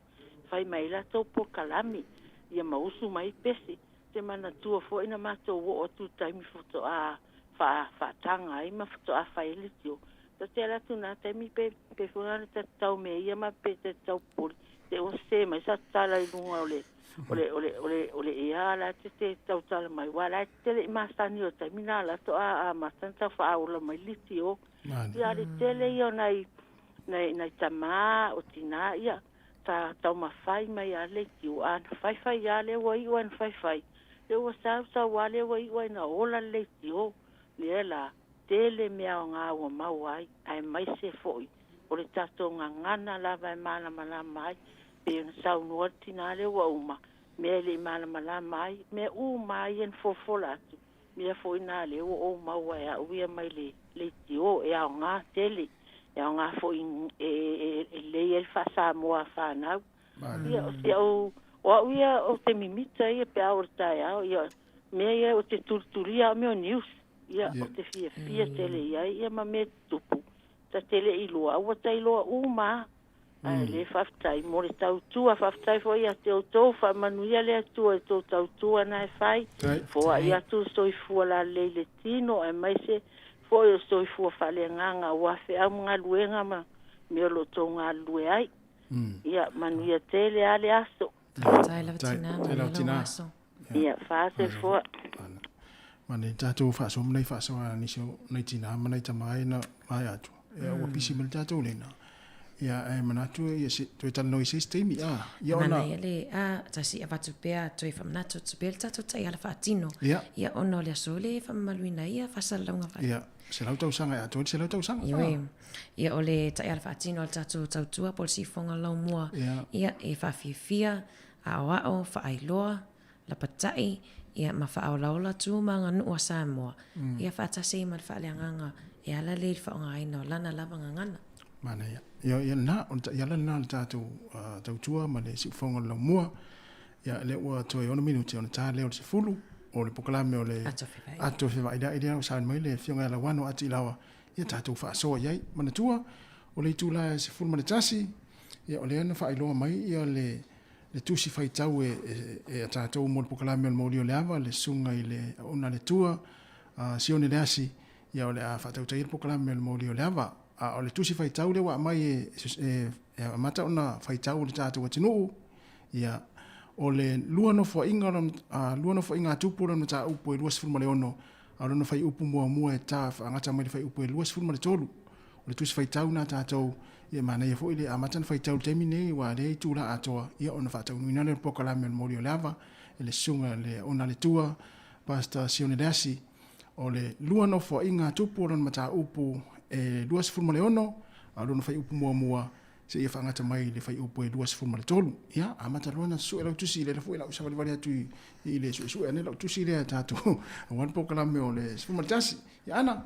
fai mai latou polokalame ia ma usu mai pese te manatua fo'i na matou oo atu i taimi faatoa faataga ai ma faatoa fai ai leitio ta te ala atu na taimi pe pe foi na ta tau mea ia ma pe te tau poli te ua sē mai sa tala i luga o le o le o le o le o le ea la te te tautala mai ua la te le'i masani o taimi na la to a amata na tau faaola mai leitio ia le tele ia o nai nai nai tamā o tinā ia ta taumafai mai a leitio a na faifai a le ua iʻu ai na faifai le ua sausau a le ua iʻu ai na ola le leitio lea la tele mea aogā ua maua ai aemaise fo'i o le tatou gagana lava e malamalama ai pei ona saunoa le tinā lea ua uma mea e le'i malamalama ai mea uma ia na folafola atu mea fo'i na lea ua ou maua e a'u ia mai le leitio e aogā tele e aogā fo'i e e lelei ai le faasamoa a fanau ia o si a'u o a'u ia o te mimita ia pe a oo i le taeao ia mea ia o te tulitulia a'u mea o news ia o te fiafia tele i ai ia ma mea tutupu ta te le'i iloa ae ua ta iloa uma a ae lē faafetai mo le tautua faafetai fo'i ia te outou faamanuia le Atua i tou tautua na e fai foa'i atu le soifua lalelei i le tino aemaise fo'i o le soifua faaleagaga auā feau ma galuega ma mea o lo o tou galulue ai ia manuia tele a le aso. Faafetai lava tinā, manuia lou aso. Ia faasoifua. Ma nei tatou faasoa ma nai faasoa a nisi o nai tinā ma nai tamā ia na vaea atu. Ia ua pisi mai le tatou lena. Ia ae manatu ia se toe talanoa i se isi taimi a. Ia ona. Manaia le a tasi avatu pea toe faamanatu atu pea le tatou taiala faatino. Ia. Ia ona o le aso le faamamaluina ai ia faasalalauga faa. Ia, 100 tausaga e atoa ai le 100 tausaga. Ioe. Ia o le taiala faatino a le tatou tautua po o le siufofoga laumua. Ia. Ia e faafiafia, aoao, faailoa, lapata'i, ia ma faaolaola tu ma aganuu a Samoa, ia faatasi ai ma le faaleagaga e ala lea i le faaaogaina o lana lava gagana. Manaia. Ia, ia lena, o le taiala lena a le tatou tautua ma le siufofoga o le laumua. Ia, lea ua toe 6 minute ona ta lea o le 10 o le polokalame o le Ato Fevailai lea ua sauni mai le Afioga ia Lauano Atilaoa, ia tatou faasoa i ai. Manatua, o le itula e 11, ia o lea na faailoa mai ia le le tusi faitau e, e, e a tatou mo le polokalame o le Moli o le Ava, le susuga i le Auauna a le Atua, Sione Leasi, ia o le a faatautaia le polokalame o le Moli o le Ava. A o le tusi faitau lea ua aumai e, e, e amata ona faitau i le tatou atunuu, ia, o le lua nofoaiga, lua nofoaiga a Tupu o lona mataupu e 26, a o lona fuaiupu muamua e ta faagata mai le fuaiupu e 23. O le tusi faitau na tatou, ia e manaia foi le amata ona faitau i le taimi lenei, aua o lea e itula atoa, ia ona faataunuuina lea o le polokalame o le Moli o le Ava e le Susuga i le Auauna a le Atua, Pastor Sione Leasi. O le lua nofoaiga a Tupu o lona mataupu e 26, a o lona fuaiupu muamua seia faagata mai i le fuaiupu e 23. Ia, amata loa ona sue lau tusi, lea foi lau savalivali atu i le suesue ane lau tusi lea tatou aua le polokalame o le 11. Ia Ana,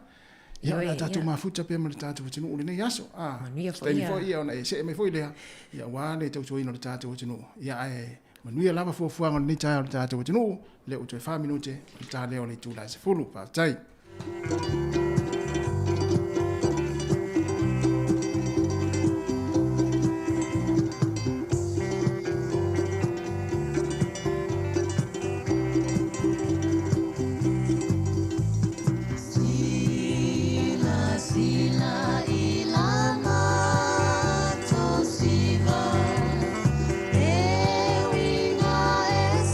ia o le a tatou mafuta pea ma le tatou atunuu i lenei aso. A, Manuia se taimi foi foi ia ona e see mai foi lea, ia aua le tautuaina o le tatou atunuu. Ia ae manuia lava fuafuaga o lenei taeao i le tatou atunuu, lea ua toe 4 minute o le ta lea o le itula e 10. Faafetai. Sila i la mato siva, e uiga e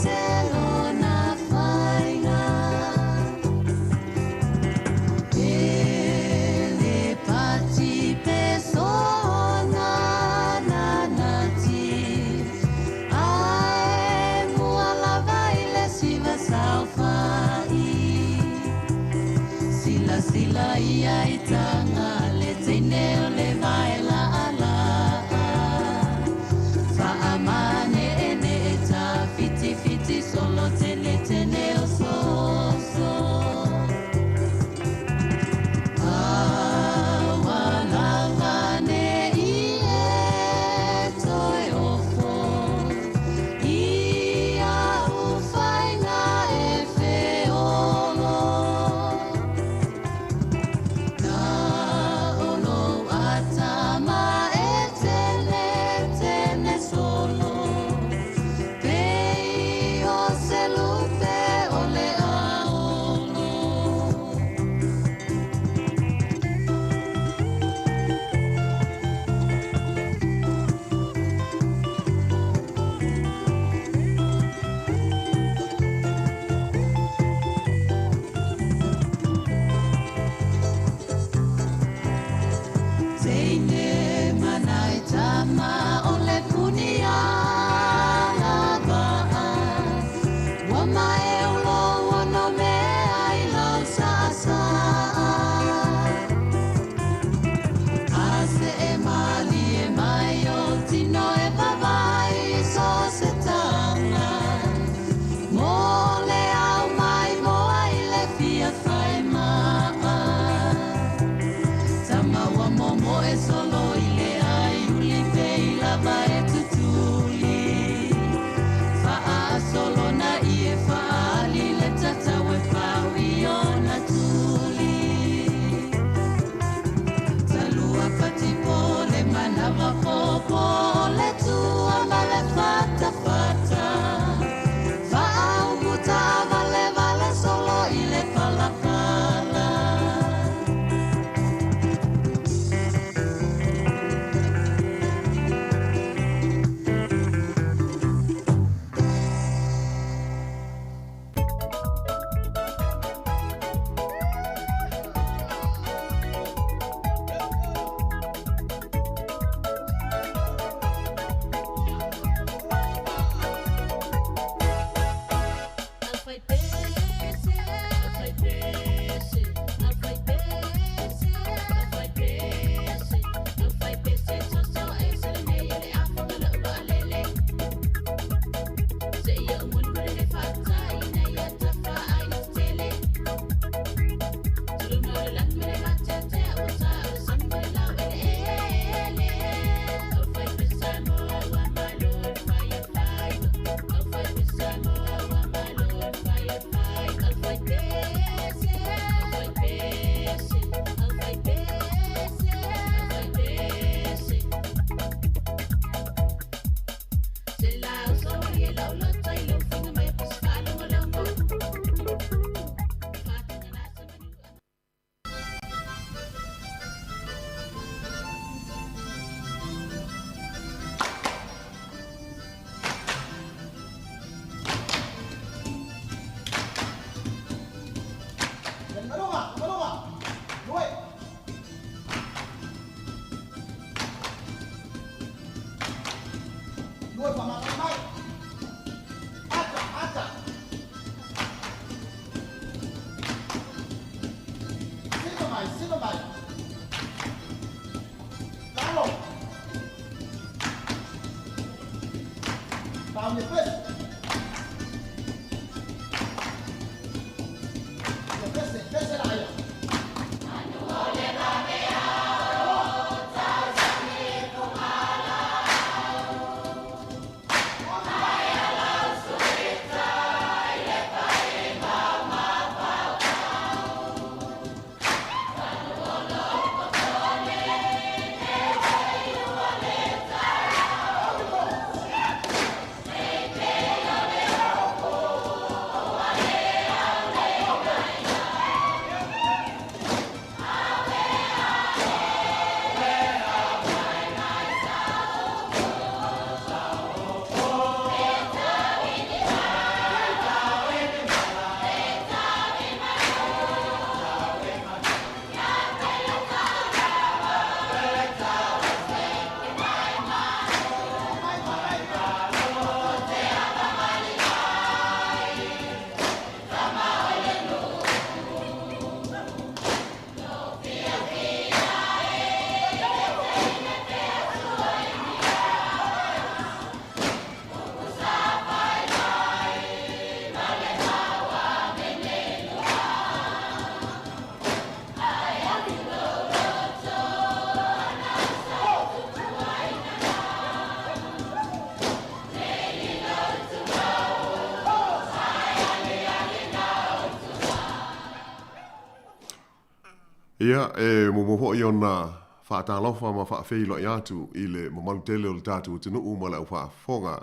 Ia, e muamua foi ona faatalofa ma faafeiloai atu i le mamalu tele o le tatou atunuu ma le aufaafofoga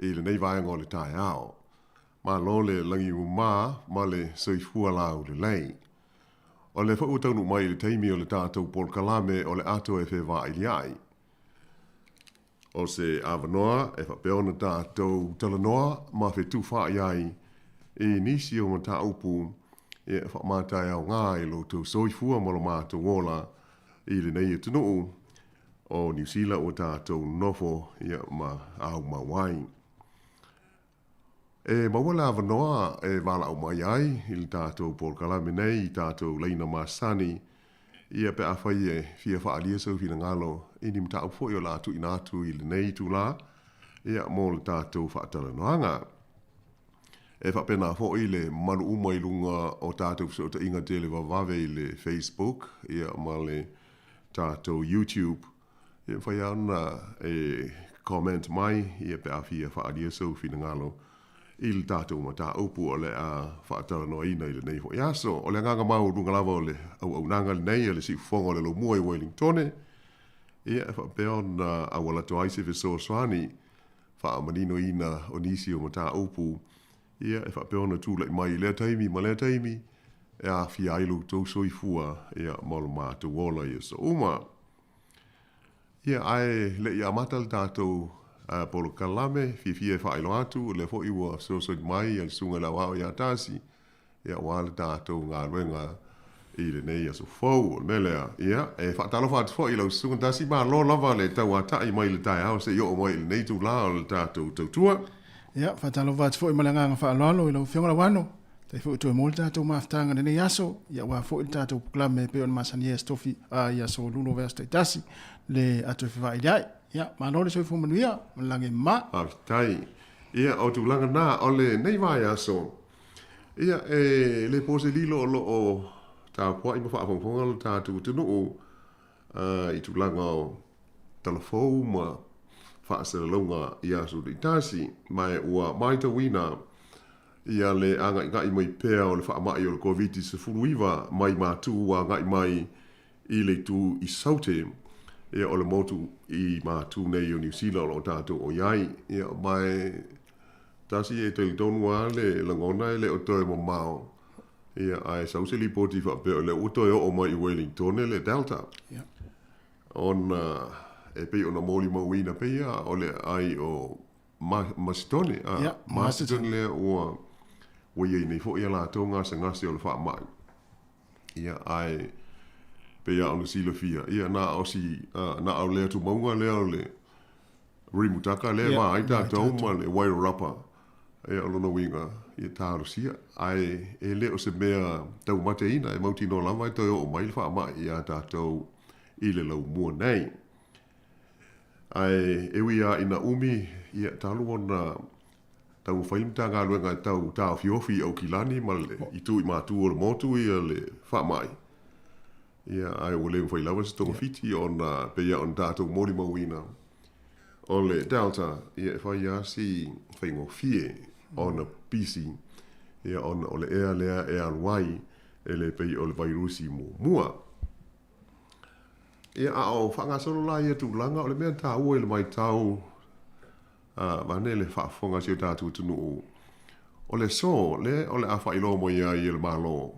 i lenei vaega o le taeao. Malo le lagi mama ma le soifua laulelei. O lea foi ua taunuu mai i le taimi o le tatou polokalame o le ato e fevailiai. O se avanoa e faapea ona tatou talanoa ma fetufaai ai i nisi o mataupu e faamataeaoga i lo outou soifua ma lo matou ola i lenei atunuu o Niu Sila ua tatou nofo ma aumau ai. E maua le avanoa e valaau mai ai i le tatou polokalame nei i tatou laina masani, ia pe afai e fia faaalia sou finagalo i ni mataupu foi o le a tuuina atu i lenei itula, ia, mo le tatou faatalanoaga. E faapena foi le mamalu uma i luga o tatou fesootaiga televavave i le Facebook, ia, ma le tatou YouTube, Ia mafai lava ona e comment mai ia pe a fia faaalia sou finagalo i le tatou mataupu o le a faatalanoaina i lenei foi aso. O le agaga maualuga lava o le auaunaga lenei a le Siufofoga o le Laumua i Uelingtone, ia e faapea ona auala atu ai se fesoasoani faamaninoina o nisi o mataupu ia e faapea ona tulai mai i lea taimi ma lea taimi e aafia ai lo outou soifua ia ma lo matou ola i aso uma. Ia, ae le i amata le tatou polokalame, fiafia e faailoa atu, o lea foi ua fesoasoani mai le Susuga i le Aoao ia Tasi, ia, aua le tatou galuega i lenei aso fou. O le mea lea, ia, e faatalofa atu foi i lau Susuga Tasi, malo lava le tauatai mai i le taeao seia oo mai i lenei itula o le tatou tautua. Ia, faatalofa atu foi ma le agaga faaaloalo i lau Afioga Lauano. Faafetai foi ua toe maua le tatou mafutaga i lenei aso, ia aua foi le tatou polokalame e pei ona masani ai aso tofi, a, i aso lua o vaiaso taitasi, le ato e fevailiai. Ia, malo le soifua manuia ma le lagi e mama. Faafetai. Ia, o tulaga na, o lenei vaiaso, ia, e le po se lilo o lo o tapuai ma faafogafoga lo tatou atunuu i tulaga o talafou ma faasalalauga i aso taitasi, ma ua matauina ia le agaigai mai pea o le faamai o le Koviti-19 mai Matu agai mai i le itu i Saute, ia o le motu i Matu nei o Niu Sila o lo o tatou o i ai. Ia ma e tasi e talitonu lava le lagona e le o toe mamao, ia ae sau se lipoti faapea o lea ua toe oo mai i Wellingtone le Delta. Ia. Ona e pei ona molimauina pea o le aai o Masitone, a, Ia, Masitone lea ua ua i ai nei foi a latou gasegase o le faamai. Ia, ae pei lava ona silafia, ia na o si, a, na o le atumauga lea o le Rimutaka lea e vaai tatou ma le Wairarapa. Ia, o lona uiga, ia talosia. Ae e le o se mea taumateina, e mautinoa lava e toe oo mai le faamai iā tatou i le laumua nei. Ae e ui lava ina umi, ia, talu ona taumafai le Matagaluega e tau taofiofi i Aukilani ma le itu i matu o le motu ia le faamai, ia, ae ua le mafai lava se togafiti ona pei lava ona tatou molimauina o le Delta, ia, e fai lava si faigofie ona pisi, ia, ona o le ea lea e alu ai e le pei o le vairusi muamua. Ia, a o faagasolo la ia tulaga, o le mea taua i le matau, vaeane le faafofoga a si o tatou atunuu, o le aso lea o le a faailoa mai ai e le Malo,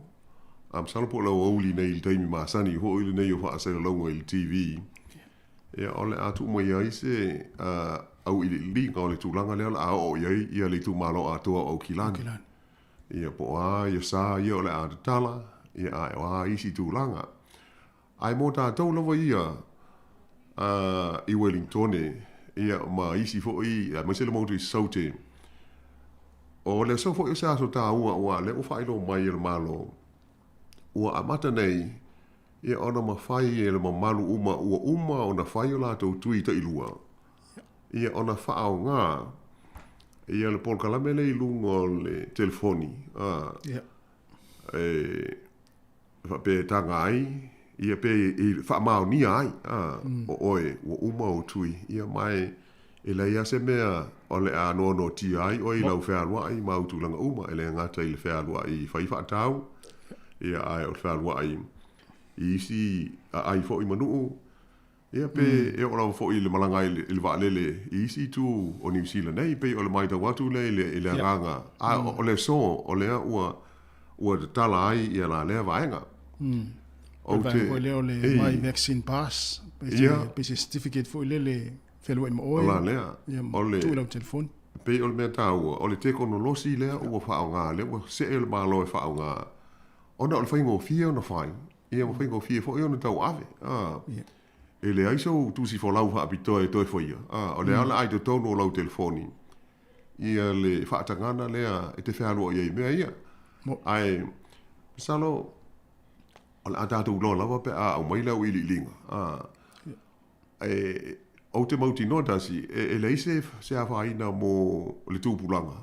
a masalo po o le aoauli nei i le taimi masani foi lenei o faasalalauga i le TV, ia, o le a tuu mai ai se auiliiliga o le tulaga lea o le a oo i ai ia le itumalo atoa o Aukilani. Ia, po o a ia sa ia o le a tatala, ia, a o a isi tulaga. Ae mo tatou lava ia, a, i Welingtone, ia, ma isi foi, aemaise le motu i Saute, o le aso foi o se aso taua aua o lea ua faailoa mai e le Malo, ua amata nei, ia, ona mafai e le mamalu uma ua uma ona fai o latou tui tailua, ia, ona faaaoga ia le polokalame lea i luga o le telefoni, a, e faapea e taga ai, ia pe e faamaonia ai, a, o oe ua uma ou tui, ia, ma e leai lava se mea o le a noanoatia ai oe i lau fealuai ma au tulaga uma, e le gata i le fealuai fai faatau, ia, ae o le fealuai. i isi aai foi ma nuu, ia pe e oo lava foi i le malaga ai i le vaalele i isi itu o Niu Sila nei, pei o le matau atu lea i le, i le agaga, a o le aso o lea ua, ua tatala ai ia la lea vaega. Ou te, vaega foi lea o le My Vaccine Pass, pe se, pe se certificate foi lele fealuai ma oe. O la lea, ia, o le, tuu i lau telefoni. Pei o le mea taua, o le tekonolosi lea ua faaaoga, lea ua see le Malo e faaaoga, ona o le faigofie ona fai, ia ma faigofie foi ona tauave. A, e leai sou tusi folau faapitoa e toe faia, a, o lea o le a i totonu o lau telefoni ia le faatagana lea e te fealuai ai i mea ia. Ae, masalo, o le a tatou iloa lava pe a aumai le auiliiliga. A, e, ou te mautinoa tasi, e, e leai se, se afaina mo le tupulaga,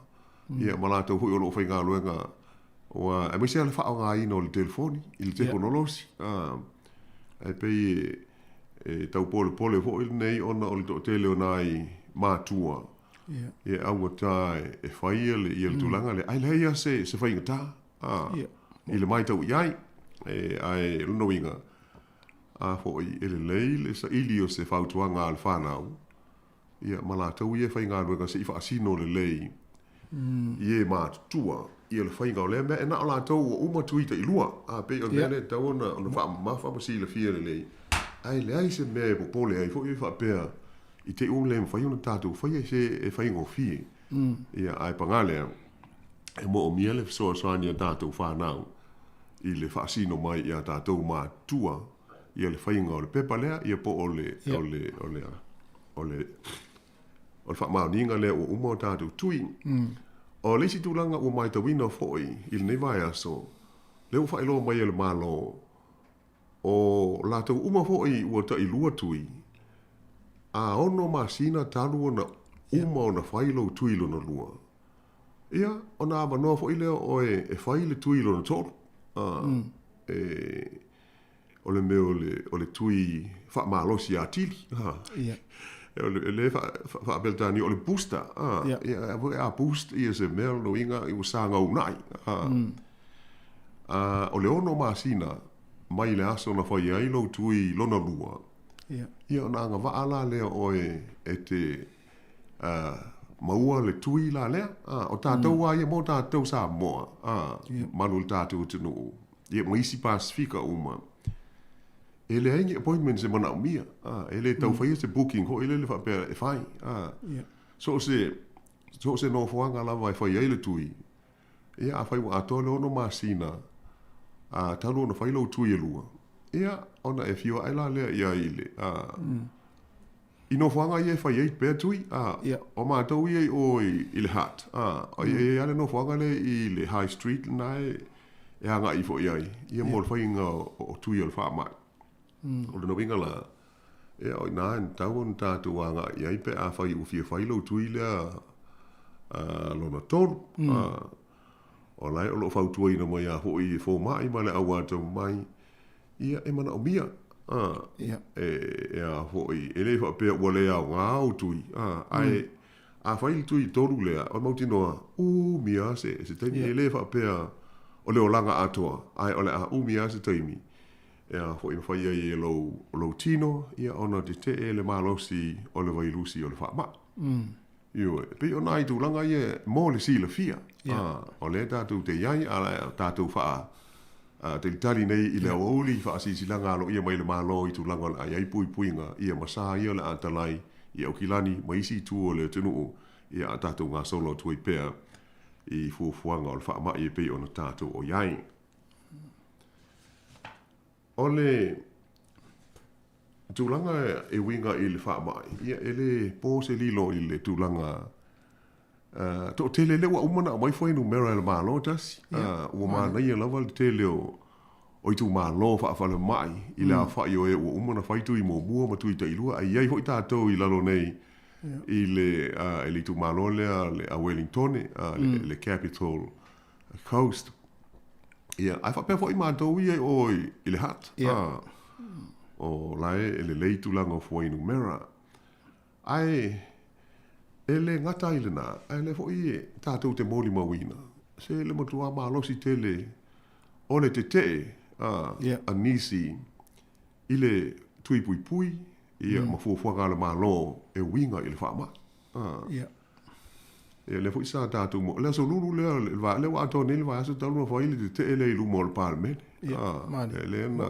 ia, ma latou foi o lo o faigaluega, ua, aemaise lava le faaaogaina o le telefoni i le tekonolosi. A, e pei e, e tau polepole foi lenei ona o le toatele o nai matua, ia, e augata e, e fai ia le, ia le tulaga lea, ae leai lava se, se faigata, a, i le matau i ai. E, ae o lona uiga, A foi e lelei le saili o se fautuaga a le fanau, ia, ma latou ia e faigaluega se i faasino lelei i e matutua ia le faiga o lea mea. E na o latou ua uma tui tailua, a pei o le mea lea e tatau ona, ona faamamafa ma silafia lelei, ae leai se mea e popole ai foi e faapea i te i ua le mafai ona tatou faia se e faigofie. Ia, ae paga lea, e moomia le fesoasoani a tatou fanau i le faasino mai i a tatou matua ia le faiga o le pepa lea, ia po o le, o le, o le, o le, o le faamaoniga lea ua uma o tatou tui. O le isi tulaga ua matauina foi i lenei vaiaso, lea ua faailoa mai e le Malo, o latou uma foi ua tailua tui, a 6 masina talu ona uma ona fai lou tui lona lua, Ia, ona avanoa foi lea o oe e fai le tui lona tolu. A, e, o le mea o le, o le tui faamalosi atili. A, Ia. E, o le, e le fa, fa, faapeletania o le booster. A, Ia. ia, a, a boost ia se mea lona uiga ua sagaunai. A, a, o le 6 masina mai le aso na fai ai lou tui lona lua, Ia. ia ona agavaa la lea o oe e te maua le tui la lea. O tatou lava ia mo tatou Samoa, malu o le tatou atunuu, ia ma isi Pasefika uma, e leai ni appointments e manaomia. E le tau faia se booking foi lele faapea e fai. So o se, so o se nofoaga lava e fai ai le tui, ia afai ua atoa le 6 masina, talu ona fai lou tui e lua, ia ona e afio ae la lea i ai i le, I nofoaga ia e fai ai pea tui, a, o matou ia i o i le Hutt, a, o i ai le nofoaga lea i le High Street lena e, e agai ifo i ai, ia mo le faiga o tui o le faamai. O lona uiga la, ia o i ina e tatau ona tatou agai i ai pe afai ua fia fai lou tui lea a, lona tolu. A, o la e o lo o fautuaina mai lava foi e fomai ma le au atamamai, Ia, e manaomia, a, e, e a foi, e le faapea ua le aoga ou tui, a, ae, a fai le tui tolu lea, o le mautinoa, umi lava se, se taimi, e le faapea o le olaga atoa, ae o le a umi lava se taimi, e a foi, mafai ai e lou, lou tino, ia, ona tetee le malosi o le vailusi o le faamai. Ioe, e pei o nai tulaga ia mo le silafia, a, o lea tatou te i ai, a tatou faa talitali nei i le aoauli i faasilasilaga aloaia mai le Malo i tulaga o le a i ai puipuiga ia ma sa ia o le a talai i Aukilani ma isi itu o le atunuu ia a tatou gasolo atu ai pea i fuafuaga o le faamai e pei ona tatou o i ai. O le tulaga e uiga i le faamai, ia e le po se lilo i le tulaga toatele lea ua uma ona aumai fuainumera e le Malo tasi. Ua manaia lava le tele o itumalo faafalemai i le aofai o e ua uma ona fai tui muamua ma tui tailua, ae i ai foi tatou i lalo nei i le itumalo lea a Wellingtone, le Capital Coast. Ia, ae faapea foi matou ia i o i le Hutt. O la e lelei tulaga o fuainumera. Ae e le gata ai lena, ae lea foi e tatou te molimauina, se le matua malosi tele o le tetee. a nisi i le tui puipui ia ma fuafuaga a le Malo e uiga i le faamai. Ia. Ia lea foi sa tatou mo le aso lulu lea le va lea ua atoa nei le vaiaso talu ona fai le tetee lea i luma o le Palemene. Ia, malie. Lea na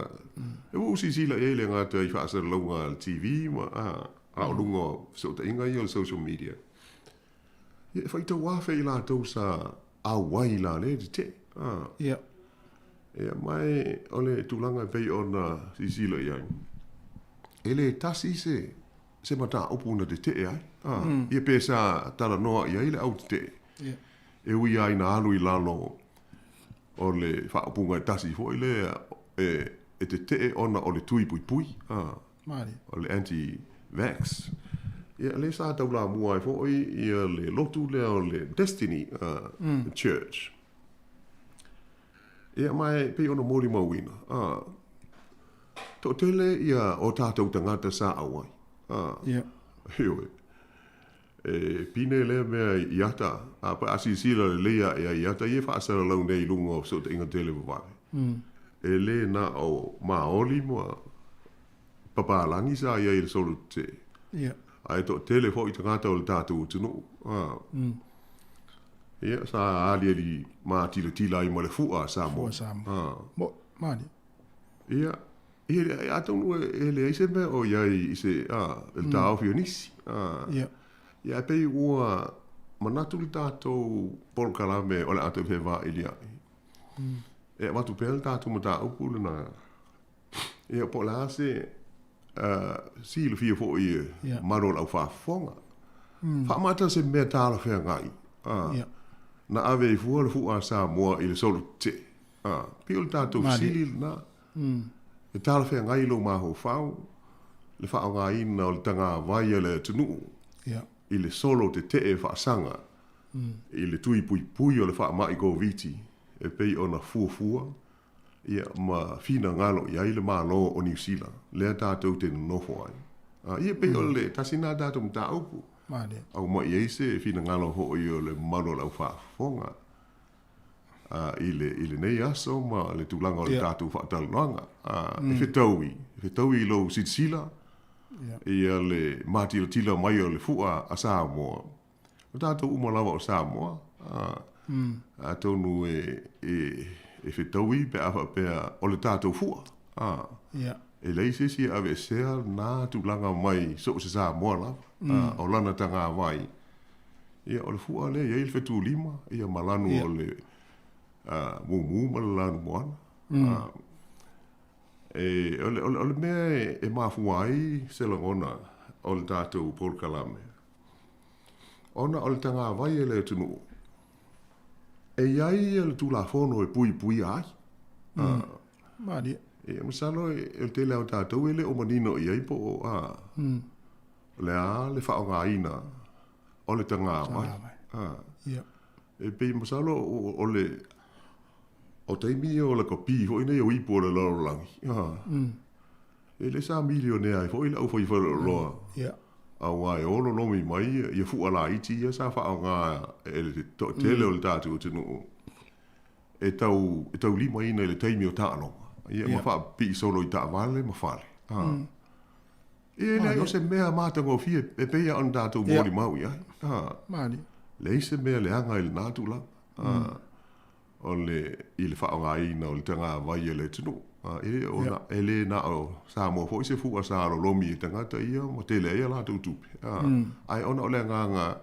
e ua ou silasila i ai le gata i faasalalauga a le TV ma a o luga o fesootaiga ia o le social media. Ia e faitau afe i latou sa auai la lea tetee. Ia. Ia ma e o le tulaga e pei ona silasila i ai, e le tasi se se mataupu na tetee ai. Ia pe sa talanoa i ai le au tetee. Ia. E ui lava ina alu i lalo o le faaupuga e tasi foi lea e tetee ona o le tui puipui. Malie. O le anti-vax. Ia lea sa taulamua ai foi ia le lotu lea o le Destiny Church. Ia ma e pei ona molimauina, toatele ia o tatou tagata sa auai. Ia. Ioe. E pine lea mea i ata, a pe a silasila lelei ae ai i ata ia e faasalalau nei i luga o fesootaiga televavave. E le na o Maoli ma papalagi sa i ai i le solo tetee. Ia. Ae toatele foi tagata o le tatou atunuu. Ia, sa aliali matilatila ai ma le fua a Samoa. Fua Samoa. Mo, malie. Ia, ia, atonu e leai se mea o i ai i se, le taofi o nisi. Ia. Ia, e pei ua manatu le tatou polokalame o le a toe fevailia'i. E avatu pea le tatou mataupu lena. Ia, po o le a se silafia foi e mamalu o le aufaafofoga. Faamata se mea talafeagai na ave ai fua le fua a Samoa i le solo tetee. Pei o le tatou fesili lena. E talafeagai lou mafaufau le faaaogaina o le tagavai a le atunuu i le solo tetee faasaga i le tui puipui o le faamai Koviti e pei ona fuafua ia ma finagalo i ai le Malo o Niu Sila, lea tatou te nonofo ai. Ia pei o le tasi lena tatou mataupu. Malie. Aumai i ai se finagalo foi o le mamalu o le aufaafofoga i le i lenei aso ma le tulaga o le tatou faatalanoaga. E fetaui, e fetaui i lou silasila ia le matilatila mai o le fua a Samoa. O tatou uma lava o Samoa, atonu e fetaui pe a faapea o le tatou fua. E leai se isi e aveesea lena tulaga mai so o se Samoa lava, o lana tagavai. Ia, o le fua lea e i ai le fetulima, ia ma lanu o le mumu ma le lanu moana. E, o le mea e mafua ai se lagona o le tatou polokalame, Ona o le tagavai e le atunuu, e i ai le Tulafono e puipuia ai. Malie. Ia, masalo e le tele lava o tatou e le o manino i ai po o a, o le a le faaaogaina o le tagavai. Ia. E pei masalo o le o taimi ia o le kopi foi nei o ipu o le lalolagi. E le sa milionea ai foi le aufai faleoloa. Ia. Aua e olo lomi mai ia fua laiti ia sa faaaoga e le toatele o le tatou atunuu e tau e taulimaina i le taimi o taaloga. Ia ma faapipii solo i taavale ma fale. Ia e leai o se mea matagofie e pei lava ona tatou molimau i ai. Malie. Leai se mea leaga i lena tulaga. O le i le faaaogaina o le tagavai a le atunuu. E le o na, e le na o Samoa foi se fua sa lolomi e tagata ia ma tele ai a latou tupe. Ae ona o le agaga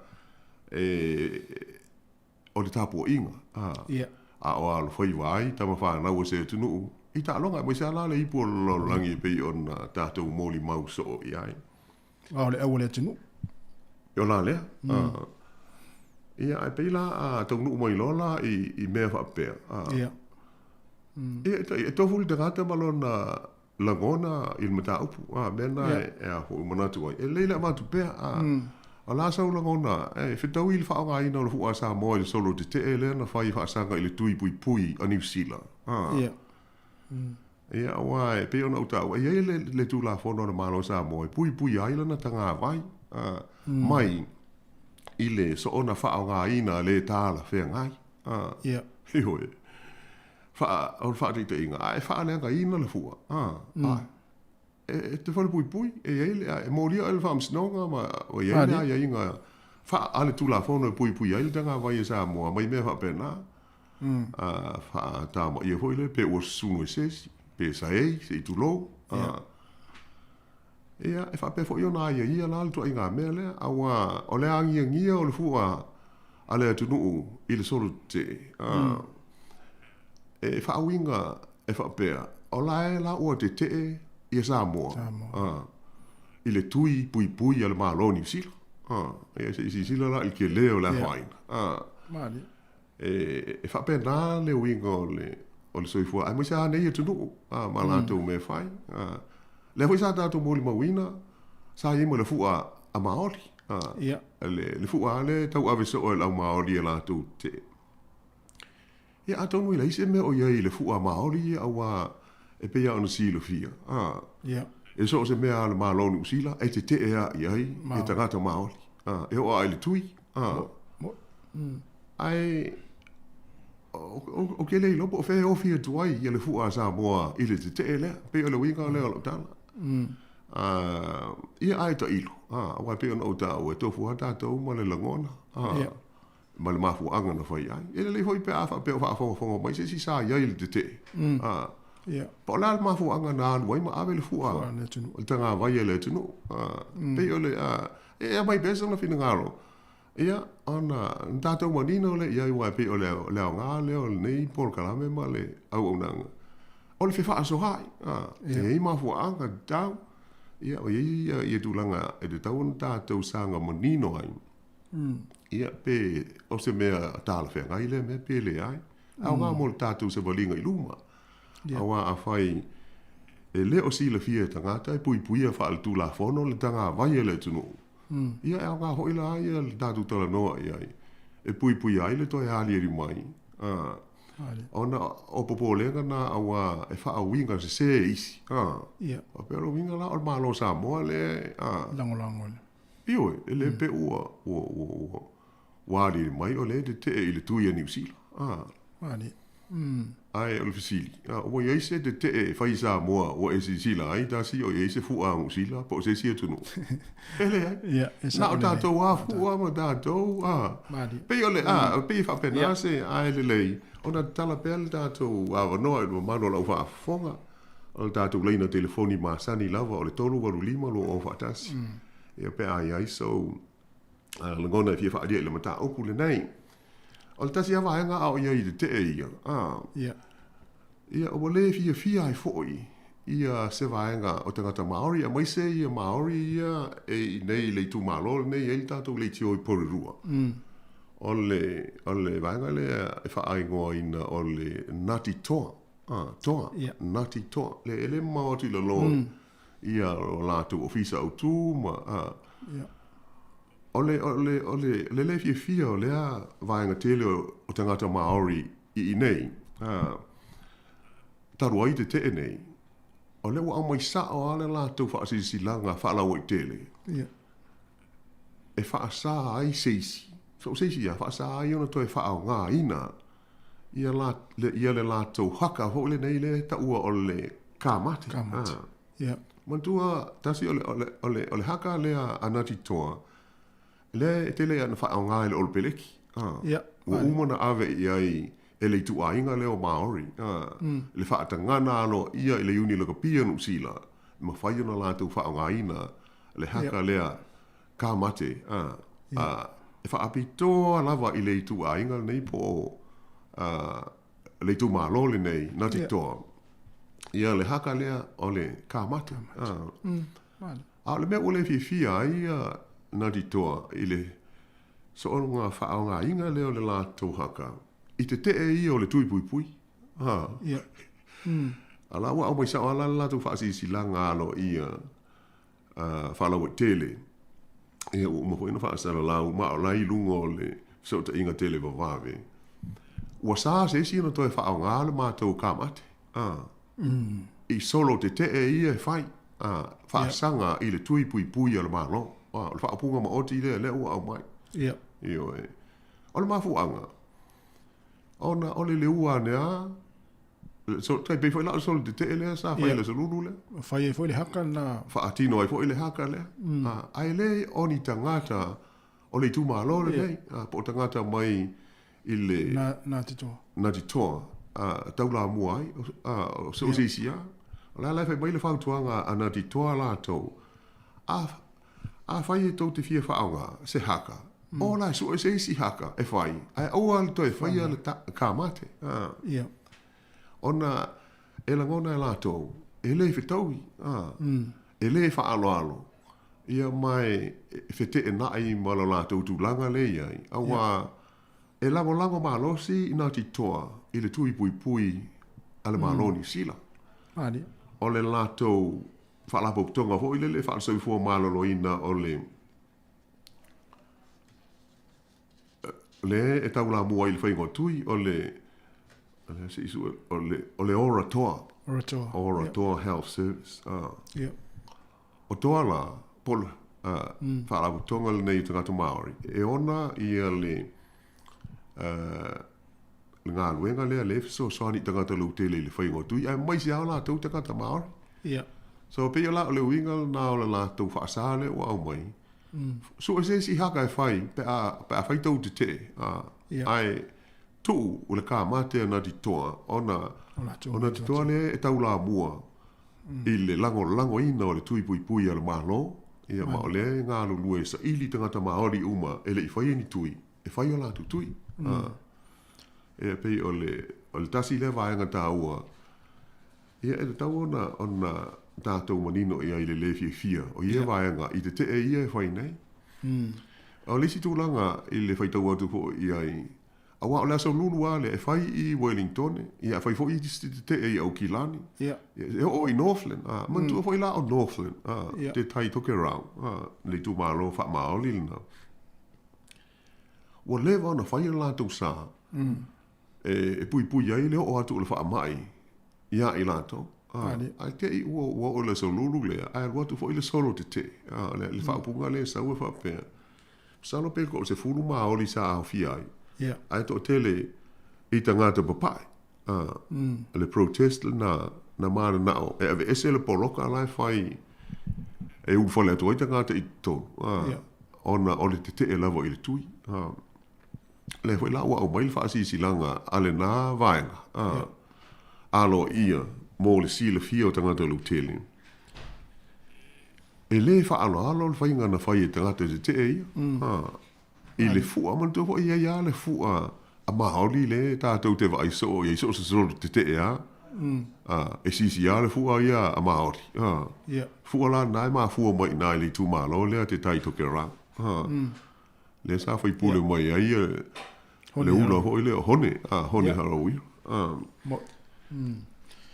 e o le tapuaiga, a o alofaiva ai tama fanau a se atunuu i taaloga, aemaise lava la le ipu o le lalolagi e pei ona tatou molimau soo i ai. A o le au o le atunuu. O la lea. Ia, ae pei la a taunuu mai loa la i mea faapea. Ia. Ia, e tofu le tagata ma lona lagona i le mataupu. Mea na e a foi manatu ai. E lelei le avatu pea. O la sau lagona, e fetaui le faaaogaina o le fua a Samoa i le solo tetee lea na fai faasaga i le tui puipui a Niu Sila. Ia. Ia, aua e pei ona ou taua, e i ai le Tulafono a le Malo o Samoa e puipuia ai lana tagavai mai i le soona faaaogaina le talafeagai. Ia. Ioe. Faa, o le faataitaiga, a e faaleagaina le fua, a, a, e, e te falepuipui, e i ai le, e molia oe i le faamasinoga ma ua i ai le aiaiga faa a le Tulafono e puipui ai le tagavai a Samoa mai mea faapena. A, faatamaia foi lea pe ua susunu e se isi, pe saei, se i tulou. A, ia, e faapea foi ona aiaia la le ituaiga mea lea, auā o le agiagia o le fua a le atunuu i le solo tetee, a, e faauiga e faapea, o la e la ua tetee ia Samoa, a, i le tui puipui a le Malo o Niu Sila. A, ia se i silasila la i le tele o le afaina. A, e, e faapena le uiga o le, o le soifua, aemaise lava nei atunuu, a, ma latou mea fai. A, lea foi sa tatou molimauina, sa i ai ma le fua a Maori. A, le, le fua lava lea e tauave soo e le au Maori e latou te Ia, atonu e leai se mea o i ai i le fua Maori ia auā e pei lava ona silafia, a, e so o se mea a le Malo o Niu Sila e tetee lava i ai ia tagata Maori, a, e oo lava i le tui, a. Ae ou te le iloa po o fea e ofi atu ai ia le fua a Samoa i le tetee lea, pei o le uiga lea o lau tala. Ia ae tailo, aua e pei ona ou taua, e tofu lava tatou ma le lagona, ma le mafuaaga na fai ai. E lelei foi pe a faapea o faafogafoga mai se isi sa i ai i le tetee. Po o le a le mafuaaga na alu ai ma ave le fua o le tagavai a le atunuu. Pei o le, e aumai pea sona finagalo, ia, ona tatou manino lea i ai aua e pei o le aoga lea o lenei polokalame ma le auaunaga, o le fefaasoaai. E i ai mafuaaga tatau, ia, o i ai ia tulaga e tatau ona tatou saga manino ai. Ia, pe o se mea talafeagai lea mea pe leai. Aoga mo le tatou savaliga i luma. Aua afai e le o silafia e tagata e puipuia faaletulafono le tagavai a le atunuu, ia e aoga foi la ia le tatou talanoa i ai e puipuia ai le toe aliali mai, ona o popolega na aua e faauiga sese e isi. Faapea o le uiga la o le Malo o Samoa lea e lagolago. Ioe, e le pe ua, ua, ua, ua, ua aliali mai o lea e tetee i le tui a Niu Sila. Ah. Mani. Ae o le fesili, ah, ua i ai se tetee e fai i Samoa ua e silasila ai tasi o i ai se fua a Niu Sila po o se isi atunuu? E leai. Ia, e Na o tatou lava fua ma tatou, ah. Mani. Pei o le, ah, pei e faapena se, ae lelei ona tatala pea le tatou avanoa i le mamalu o lau faafofoga. O le tatou laina telefoni masani lava o le 385 20 faatasi. Ia pe a i ai sou lagona e fia faaalia i le mataupu lenei. O le tasi lava vaega a o i ai i tetee ia, ia ua le fiafia ai foi ia se vaega o tagata Māori, aemaise ia Māori ia e i nei i le itumalo lenei e i ai le tatou leitio i Porirua. O le, o le vaega lea e faaigoaina o le Ngāti Toa. Ah, Toa, yeah. Ngāti Toa. Le, e le mamao atu i lalo ia o latou ofisa autū ma, ah. Yeah. O le, o le, o le, le le fiafia o lea vaega tele o, o tagata Māori i inei, ah, talu ai tetee nei, o lea ua aumai sao lava le latou faasilasilaga faalauaitele. Yeah. E faasā ai se isi, so o se isi ia, faasā ai ona toe faaaogaina ia la, le, ia le latou haka foi lenei lea e taua o le kamate. Kamate. Ah. Yeah. Manatua, tasi o le, o le, o le, o le haka lea a Ngāti Toa, lea e tele ana faaaoga e le Olopeleki. Ah. Yeah. Ua uma ona ave i ai e le ituaiga lea o Māori. Ah. Le faatagana aloaia i le Iuni Lakapia Niu Sila, e mafai ona latou faaaogaina le haka lea Ka mate, ā, ā, e faapitoa lava i le ituaiga lenei po o, ā, le itumalo lenei, Ngāti Toa, ia le haka lea o le ka mate. Ā, a o le mea ua le fiafia ai ia Ngāti Toa i le soona faaaogaina lea o le latou haka, i tetee ia o le tui puipui. Ā, a la ua aumai sao lava la le latou faasilasilaga aloaia faalauaitele. Ia, ua uma foi ona faasalalau, ma o la i luga o le fesootaiga televavave. Ua sa se isi ona toe faaaoga le matou kamate, i solo tetee ia e fai, faasaga i le tui puipui a le Malo. O le faaupuga maoti lea, lea ua aumai. Ioe. O le mafuaaga, ona o le leua ane lava, So, tai pei foi la o le solo tetee lea sa fai i le Aso Lulu lea. Fai ai foi le haka lena. Faatino ai foi le haka lea. Ae le o ni tagata o le itumalo lenei, po o tagata mai i le. Ngāti Toa. Ngāti Toa, taulamua ai, o so o se isi lava. O le a la e fai mai le fautuaga a Ngāti Toa latou, afai e tou te fia faaaoga se haka, o la e sue se isi haka e fai, ae aua le toe faia le kamate. Ona e lagona e latou, e le fetaui, e le faaaloalo, ia ma e feteenai ma lo latou tulaga lea e i ai, auā e lagolago malosi i Ngāti Toa i le tui puipui a le Malo o Niu Sila. O le latou faalapotopotoga foi lele faale-soifua maloloina o le le e taulamua ai i le faiga o tui o le o le Ora Toa. Ora Toa. Ora Toa Health Service. O Toa la, po o le faalapotopotoga lenei o tagata Māori, e ona ia le le galuega lea le fesoasoani i tagata lautele i le faiga o tui, aemaise lava o latou tagata Māori. So, e pei o la o le uiga lena o le latou faasa lea ua aumai, sue se isi haka e fai pe a, pe a fai tou tetee, ae tuu le kamate a Ngāti Toa ona o Ngāti Toa lea e taulamua i le lagolagoina o le tui puipui a le Malo, ia ma o lea e galulue e saili tagata Māori uma e le i faia ni tui, e fai o latou tui. Ia pei o le, o le tasi lea vaega taua, ia e tatau ona, ona tatou manino i ai i le lē fiafia o ia vaega i tetee ia e fai nei. O le isi tulaga i le faitau atu foi i ai, aua o le Aso Lulu lava lea e fai i Wellingtone, ia e fai foi isi tetee i Aukilani, e oo i Northland, manatua foi la o Northland, te Tai Tokerau, le itumalo faamaoli lena. Ua leva ona fai le latou sa e puipui ai le oo atu o le faamai iā i latou. Ae te i ua oo i le aso lulu lea, ae alu atu foi le solo tetee. Le faaupuga lea e sau e faapea, masalo pe toasefulu Maoli sa aofia ai, ae toatele i tagata papae. Le protest lena na mananao e aveese le poloka la e fai e ulufale atu ai tagata i totonu, ona o le tetee lava i le tui. Lea foi la ua aumai le faasilasilaga a lena vaega aloaia mo le silafia o tagata lautele. E le faaaloalo le faiga na fai e tagata tetee ia. I le fua, manatua foi e i ai lava le fua a Māori lea tatou te vaai soo i ai, so o se solo tetee lava, e sisi lava le fua ia a Māori. Fua la lena e mafua mai i ina i le itumalo lea Te Tai Tokerau. Lea sa faipule mai ai le ula foi lea o Hone, Hone Harawira.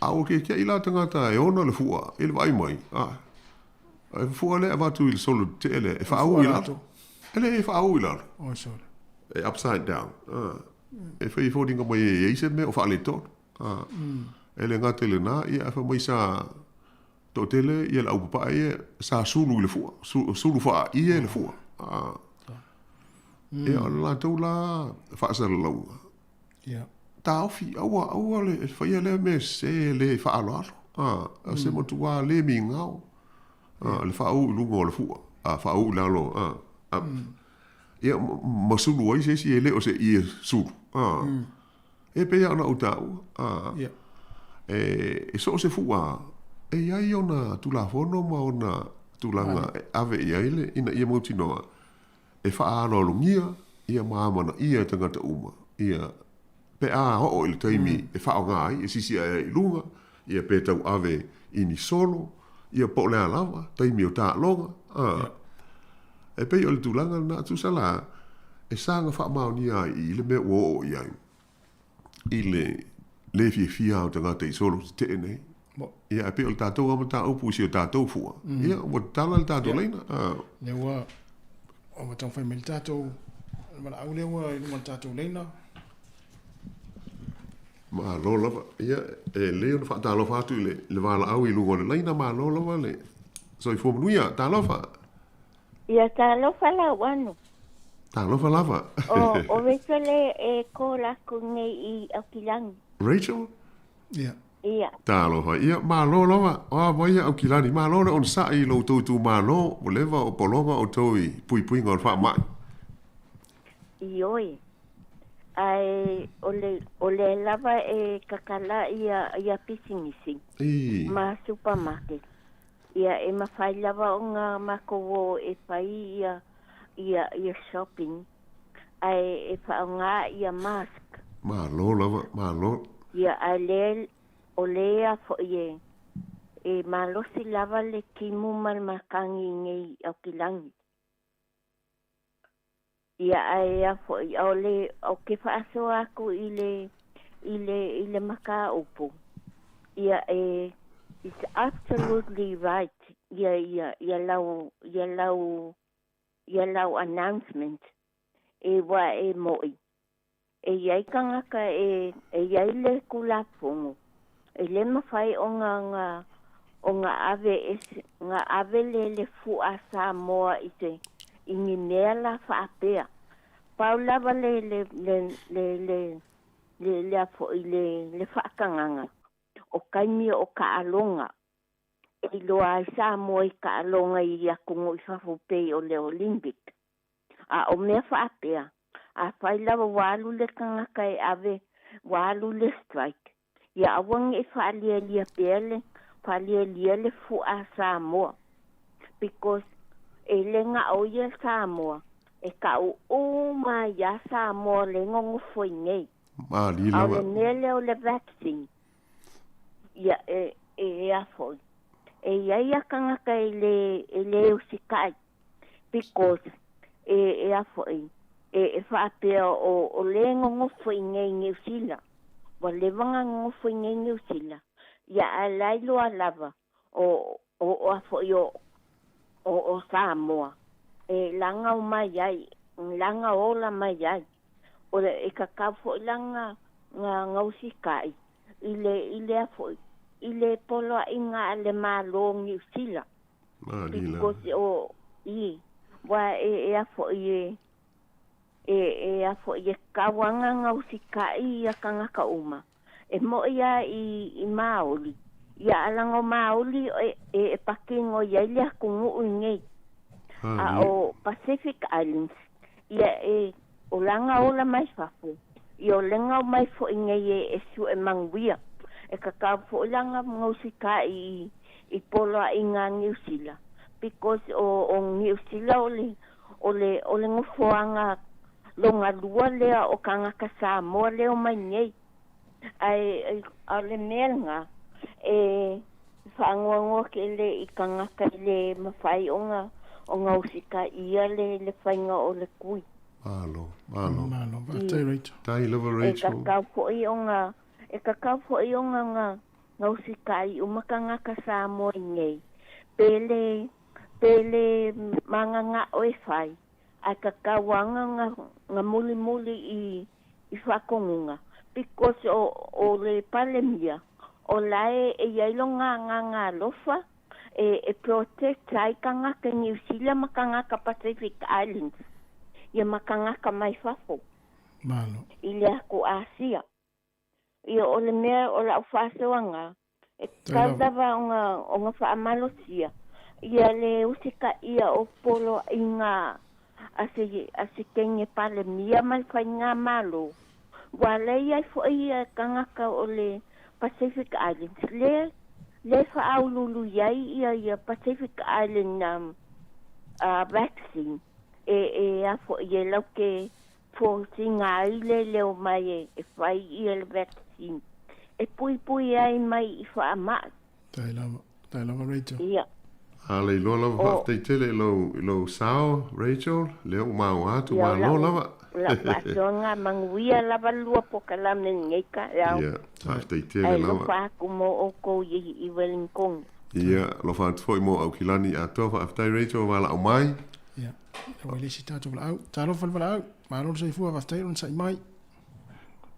A ua kekeʻi la tagata e ona le fua i le vaai mai, e fua lea e avatu i le solo tetee lea e faauu i lalo. E le e faauu i lalo. Oi sole. E upside down. E fai foliga mai e i ai se mea o faaletonu. E le gata i lena, ia ae fai mai sa toatele ia le aupapae ia sa sulu i le fua, sulu faaia i le fua. Ia o le latou la faasalalauga. Taofi, aua, aua le faia lea mea sese le faaaloalo. O se matua le migao. Le faauu i luga o le fua, a faauu i lalo, ia ma sulu ai se isi e le o se ie sulu. E pei lava ona ou taua, e so o se fua, e i ai ona Tulafono ma ona tulaga e ave i ai le, ina ia mautinoa e faaaloalogia ia ma amanaia e tagata uma ia pe a oo i le taimi e faaaoga ai, e sisi ae ai i luga, ia pe tauave i ni solo, ia po o le a lava, taimi o taaloga, a. E pei o le tulaga lena, tusa la, e saga faamaonia ai i le mea ua oo i ai, i le le fiafia o tagata i solo tetee nei. Ia, e pei o le tatou lava mataupu i si o tatou fua, ia, ua tatala le tatou laina. Lea ua ua taumafai mai le tatou valaau lea ua i luga o le tatou laina. Malo lava. Ia, e lelei ona faatalofa atu i le valaau i luga o le laina. Malo lava le soifua manuia. Talofa. Ia, talofa Lauano. Talofa lava. O, o Rachel e, e call aku nei i Aukilani. Rachel? Ia. Ia. Talofa. Ia, malo lava. O a mai ia Aukilani, malo le onosai i lo outou itumalo, ua leva o pologa outou i puipuiga o le faamai. Ioe. Ae o le, o lea lava e kakala ia, ia pisinisi. Ii. Ma supermarket. Ia e mafai lava ona matou o e fai ia, ia, ia shopping. Ae e faaaoga ia mask. Malo lava, malo. Ia ae le, o lea foi e, e malosi lava le timu ma le makagi nei i Aukilani. Ia ae a foi, o le, o ke faasoa atu i le, i le, i le mataupu. Ia e, it's absolutely right ia, ia, ia lau, ia lau, ia lau announcement e wa e mo'i. E iai tagata e, e iai le Tulafono, e le mafai ona nga, ona ave ese, nga ave le le fu'a Samoa i se, i ni mea la faapea. Pau lava le, le, le, le, le, le, le a fo'i le, le fa'atagaga, o taimi o ka'aloga, e iloa ai Samoa i ka'aloga i atunuu i fafo pei o le Olympic. A o mea faapea, afai lava ua alu le tagata e ave, ua alu le strike, ia aua ne i faalialia pea le, faalialia le fu'a Samoa. Because e le ga'o ia Samoa, e ka'u uma ai lava Samoa le nonofo i nei. Malie A o lava. le mea lea o le vaccine, ia e, e a foi, e iai a tagata e le, e le usita'i, because e, e a foi, e, e faapea o, o le nonofo i nei Niu Sila, ua leva ona nonofo i nei Niu Sila, ia ae la iloa lava o, o, o a foi o, o, o Samoa, e laga o mai ai, laga ola mai ai. O le, e kakau foi la nga, nga, nga usita'i i le, i le a foi, i le poloaiga a le Malo o Niu Sila. Malie lava. Because o, i, ua e, e a foi e, e, e a foi e kau aga nga usita'i ia tagata uma. E mo'i a i, i Maoli, ia alaga o Maoli e, e, e pakino iai le atunuu i nei. A Malie. o Pacific Islands, ia e, o laga ola mai fafo, ia o lega o mai foi nei e, e su'e manuia. E kakau foi laga nga usita'i i, i poloaiga a Niu Sila. Because o, o Niu Sila o le, o le, o le nofoaga lona lua lea o tagata Samoa lea o mai nei. Ae, e, a o le mea lena, e faanoanoa tele i tagata i le mafai ona, ona usitaia le, le faiga o le tui. Malo, malo. Malo, faafetai Rachel. Tai lava E Rachel. kakau foi ona, e kakau foi ona nga, nga usita'i uma tagata Samoa i nei. Pe le, pe le magaga'o e fai, ae kakau aga nga, nga mulimuli i, i faatonuga. Because o, o le Palemia, o la e, e iai loga agaga alofa, e, e protect ai tagata Niu Sila ma tagata Pacific Islands, ia ma tagata mai fafo. Malo. I le atu Asia. Ia o le mea o la'u faasoaga, e Tai kau lava. lava ona, ona faamalosia, ia le usitaʻia o poloaiga a se, a se teine Palemia ma le faigamālō. Ua lei ai foʻi ia tagata o le Pacific Islands, le, le faaululu iai ia, ia Pacific Island vaccine, e, e a foʻi e laute fosiga ai le leo mai e, e fai ia le vaccine. E puipui ai mai i faamaʻi. Tai lava, tai lava Rachel. Ia. A le iloa lava O. faafetai tele i lou, i lou sao, Rachel, lea ua maua atu, Ia, o malo la'u, lava. la'u faasoaga manuia lava lua pokalame lenei taeao. Ia, faafetai tele Ae lava. lofa atu mo outou i, i Wellington. Ia, alofa atu foi mo Aukilani atoa, faafetai Rachel valaau mai. Ia, ua i le isi tatou valaau. Talofa le valaau, malo le soifua, faafetai onosai mai.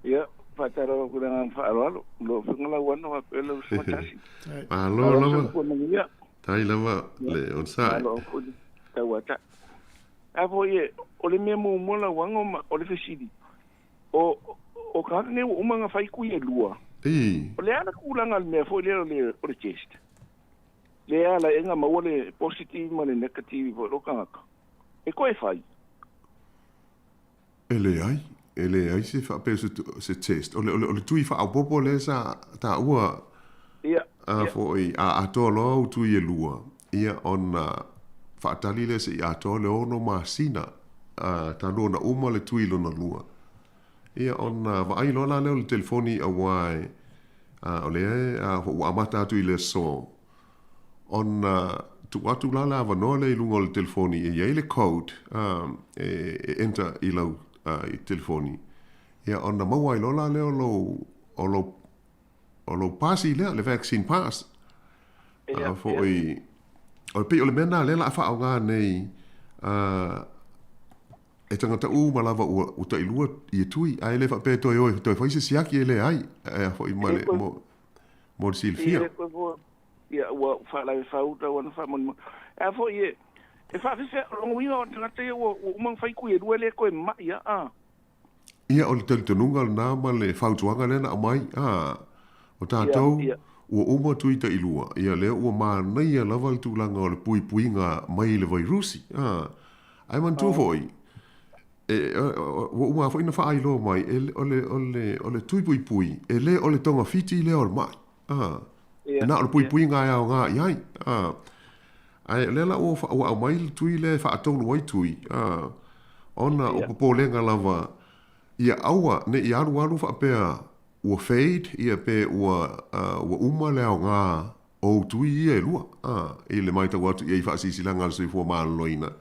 Ia, faatalofa atu i le agaga faaaloalo, lau Afioga Lauano faapea le uso Matasi. Malo Malo lava. soifua manuia. Tai lava Ia, le onosai. malo foi le tauata. A foi e, o le mea muamua Lauano ma o le fesili, o, o tagata nei ua uma ona fai tui e lua. I. O le a le tulaga i le mea foi lea o le o le test. Lea ala ai ona maua le positive ma le negative foi o tagata. E toe fai. E leai, e leai se faapea o se, se test. O le, o le, o le tui faaopoopo lea sa taua Ia, a ia. foi a atoa loa au tui e lua, ia ona faatali lea seia atoa le 6 masina a talu ona uma le tui lona lua. Ia ona vaai loa la lea o le telefoni auā e a o lea e a ua amata atu i le aso ona tuu atu la le avanoa lea i luga o le telefoni e i ai le code a e e enter i lau a i telefoni. Ia ona maua ai loa la lea o lou o lou o lou pasi lea, le vaccine pass. Ia, A foi o le pei o le mea lena lea o le a faaaoga nei a e tagata uma lava ua ua tailua ia tui, ae le faapea e toe o e toe fai se siaki e leai, ae foi ma le mo mo le silafia. E toe foi ia ua faalavelave tau ana faamolemole. A foi e e faafefea o lona uiga o tagata ia ua ua uma ona fai tui e lua e le toe ma'i a a. Ia o le talitonuga lena ma le fautuaga lea na aumai, a o tatou ua uma tui tailua, ia lea ua manaia lava le tulaga o le puipuiga mai le vairusi, a ae manatua foi, e ua uma lava foi ona faailoa mai, e o le o le o le tui puipui, e le o le togafiti lea o le ma'i, a na o le puipuiga e aoga i ai, a ae o lea la ua ua aumai le tui lea e faatonu ai tui, a ona o popolega lava ia aua ne i alualu faapea ua fade ia pe ua ua uma le aoga o ou tui ia e lua, a i le matau atu i ai i faasilasilaga a le soifua maloloina.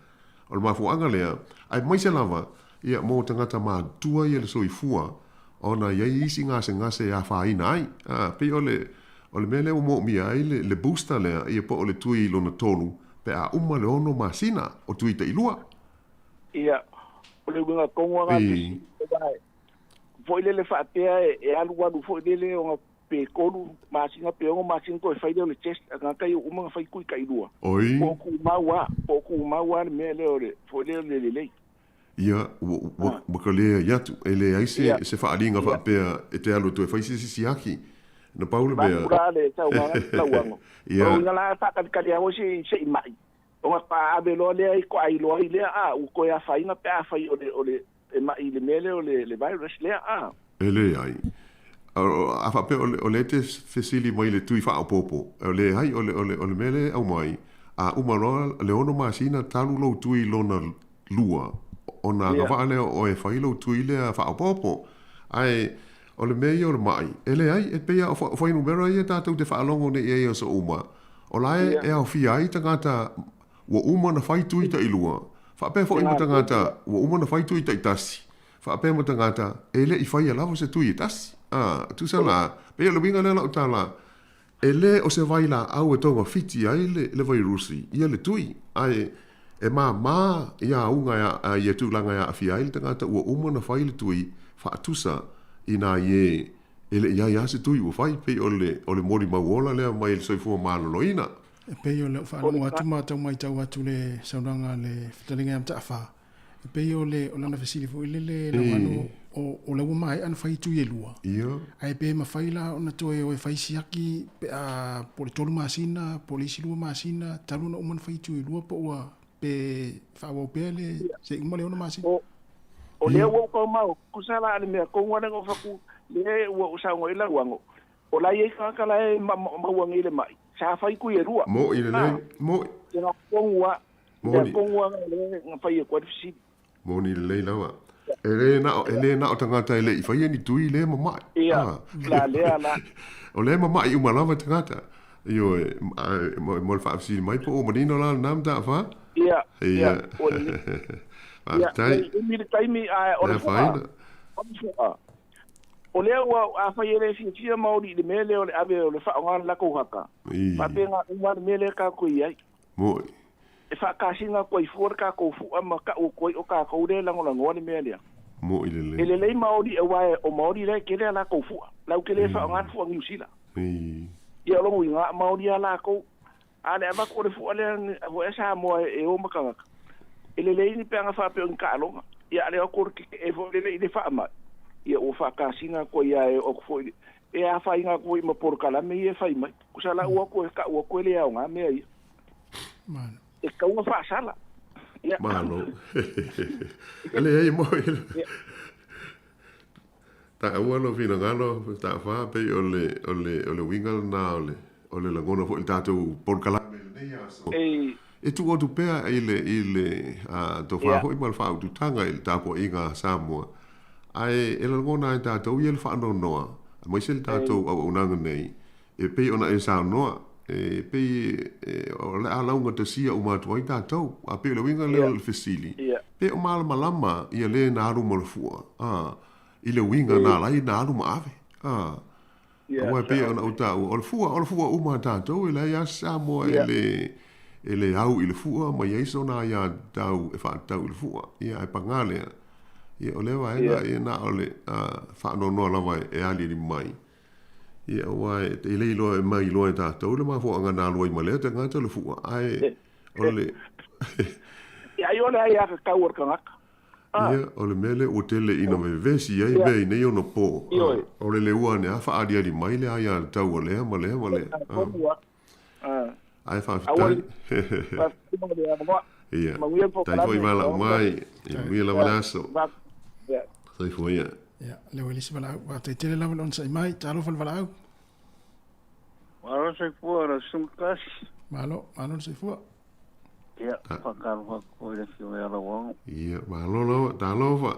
O le mafuaaga lea, aemaise lava ia mo tagata matutua ia le soifua ona e i ai isi gasegase e afaina ai. A pei o le o le mea lea ua moomia ai le le booster lea ia po o le tui lona tolu pe a uma le 6 masina o tui tailua. Ia, o le uiga tonu lava I. foi lele faapea e alualu foi lele ona pe 3 masina pe 6 masina toe fai lea o le test a tagata ia ua uma ona fai tui tailua. Oi. Po o tumau lava, po o tumau lava le mea lea o le foi lea o le lelei. Ia, ua, ua, ua ka leai atu, e leai se, se faaaliga faapea e te alu e toe fai se isi siaki. Na pau le mea. Vaeatu la le saunoaga le lauaga. O Ia. lona uiga la e faatalikali lava foi se i ma'i ona faatoa ave loa lea i toailoa ai lea a ua toe afaina pe afai o le o le e ma'i i le mea lea o le le virus lea a. E leai. A faapea o le o lea e te fesili mai i le tui faaopoopo, e leai, o le o le o le mea lea e aumai, a uma loa le 6 masina talu lou tui lona lua, ona agavaa lea o oe e fai lou tui lea faaopoopo. Ae o le mea ia o le ma'i, e leai, e pei lava o fuainumera ia tatou te faalogo nei i ai i aso uma, o la e e aofia ai tagata ua uma ona fai tui tailua, faapea foi ma tagata ua uma ona fai tui taitasi, faapea ma tagata e le i faia lava se tui e tasi. A, tusa la, pei o le uiga lea o lau tala, e le o se vailaau e togafiti ai le, le vairusi, ia le tui, ae e māmā ia auga e, ia tulaga e aafia ai le tagata ua uma ona fai le tui faatusa inā i e e le i ai lava se tui ua fai, pei o le, o le molimau ola lea mai le soifua maloloina. E pei o lau faalogo atu ma tau matau atu le saunoaga a le fetalaiga ia Mataafa, e pei o le o lana fesili foi lele Lauano o o la ua maea ona fai tui e lua. Ia. Ae pe mafai la ona toe o e fai siaki pe a po o le 3 masina po o le isi 2 masina talu ona uma ona fai tui e lua po ua pe faaauau pea le seia uma le 6 masina. O o lea ua ou tau maua, tusa la le mea tonu lava lea na ou fai atu, lea ua ou saunoa i ai Lauano, o la e i ai tagata la e maua nei le ma'i, sa fai tui e lua. Mo'i lelei, mo'i. Ia na tonu lava, mea tonu lava lea na fai atu ai le fesili. Moni lelei lava. E le na o, e le na o tagata e le i faia ni tui lea e mama'i. Ia, la lea la. O lea e mama'i uma lava tagata. Ioe, mo le faafesili mai po o manino la lena mataafa? Ia, ia, ua lelei. Ia, Faafetai. nei umi le taimi, ae o Le le fu'a, afaina. o le fu'a. O lea ua, afai e le fiafia maoli i le mea lea o le ave o le faaaoga le latou haka, faapena uma le mea lea tatou i ai. Mo'i. E faakasina atu ai fua le tatou fu'a ma ta'u atu ai o tatou lea e lagolagoa le mea lea. Mo'i lelei. E lelei maoli auā o maoli la e tele a latou fu'a, lau te le faaaoga le fu'a Niu Sila. Ia o lona uiga maoli a lakou, a le avatu o le fu'a lea foi a Samoa e o ma tagata. E lelei ni peaga faapea o ni taaloga, ia a le o atu o le tetee foi lele i le faamai. Ia ua faakasina atu ai ia e oo atu foi e afaina atu foi ma polokalame ia e fai mai. Kusa lau atu e ka'u atu e le aogā mea ia. E tatau ona faasala. Ia. Malo. E leai mo taua lou finagalo taafa pei o le o le o le uiga lena o le o le lagona foi i le tatou polokalame i lenei aso. E tuu atu pea i le i le tofa foi ma le faaututaga i le tapuaiga a Samoa ae e lagona ai tatou ia le faanoanoa aemaise le tatou auaunaga nei e pei ona e saunoa e pei o le a laugatasia uma atu ai tatou. A pei o le uiga lea o le fesili, pe o malamalama ia le na alu ma le fua a i le uiga na ala ai na alu ma ave. A aua e pei ona ou taua, o le fua, o le fua uma a tatou, e leai lava se Samoa e le e le au i le fua ma i ai sona aiatatau e faatatau i le fua. Ia, ae paga lea, ia o lea vaega ia na o le faanoanoa lava e aliali mai. Ia, aua e le iloa e mai iloa e tatou le mafuaaga na alu ai ma lea tagata le fua, ae o le Ia, ai o le aiatatau a le tagata. Ia, o le mea lea ua tele ina vevesi ai mea i nei ona po, o le leua ane a faaaliali mai le aiatatau a lea ma lea ma lea. Ae faafetai. Ia, tai foi valaau mai, ia manuia lava le aso. Soifua ia. Ia, lea ua i le isi valaau. Faafetai tele lava le onosai mai. Talofa le valaau. Malo soifua lau susuga Kasi. Malo, malo le soifua. Ia, faatalofa atu foi i le afioga ia Lauano. Ia, malo lava, talofa.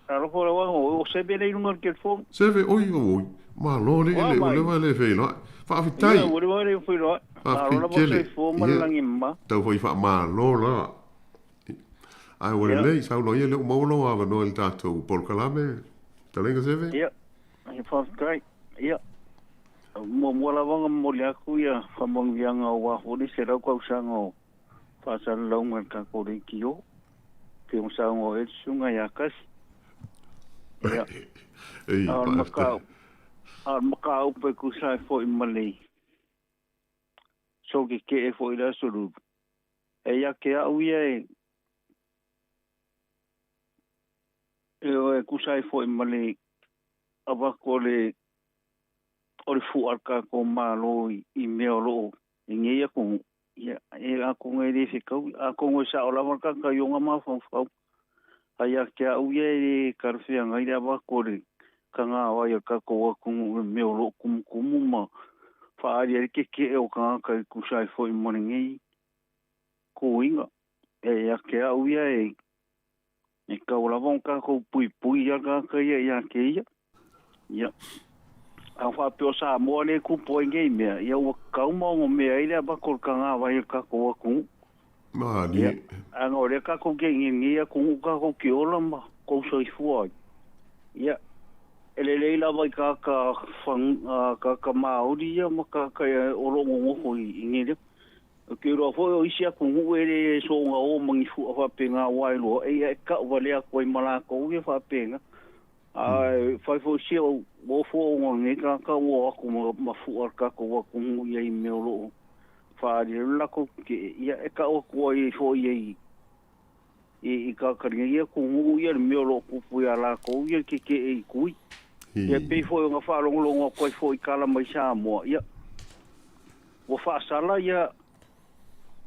Talofa Lauano, o Seve lea i luga o le telefoni. Seve, oi, oi, malo le, le, ua leva le feiloai. Faafetai. Ia, ua leva le feiloai. Malo lava soifua ma le lagi mama. Tau foi faamalo lava. Ae ua lelei, saunoa ia lea ua maua lou avanoa i le tatou polokalame, Fetalaiga Seve. Ia, faafetai. Ia, muamua lava ona momoli atu ia faamanuiaga aua foi le 100 tausaga o faasalalauga i le tatou leitio, pei ona saunoa ai le susuga ia Kasi. Ia, a o le mataupu, a o le mataupu e tusa ai foi ma le soke kee foi i le Aso Lulu, e ia te au ia e e tusa ai foi ma le avatu o le o le fua a le tatou Malo i mea o lo o i nei atunuu, ia, e atonu e le fetaui, atonu e sao lava le tagata i ona mafaufau. Ae ia te au ia e le talafeagai le avatu o le tagavai a le tatou atunuu i mea o lo o tumutumu ma faaali ai le tetee o tagata e tusa ai foi ma lenei tuiga. E ia te au ia e e tatau lava ona tatou puipui ia tagata ia ia te ia. Ia, a faapea o Samoa lea e tupu ai nei mea, ia ua tatau ma onomea ai le avatu o le tagavai a le tatou atunuu. Malie. Ia, ana o lea tatou te i lenei atunuu tatou te ola ma tou soifua ai. Ia, e lelei lava i tagata tagata Maori ia ma tagata o lo o nonofo i nei lea. Ou te iloa foi o isi atunuu e le soona o ma ni fua faapena aua e iloa e ia e ka'u vale atu ai ma latou ia faapena. Ae fai foi sia o ofo ona o lenei tagata ua o atu ma fua le tatou atunuu ia i mea o lo o faaali ai le latou tetee, ia e ka'u atu ai foi i i tagata nei atunuu ia le mea o lo o tupu ia latou ia le tetee i tui. Ia pei foi ona faalogologo atu ai foi i tala mai Samoa, ia ua faasala ia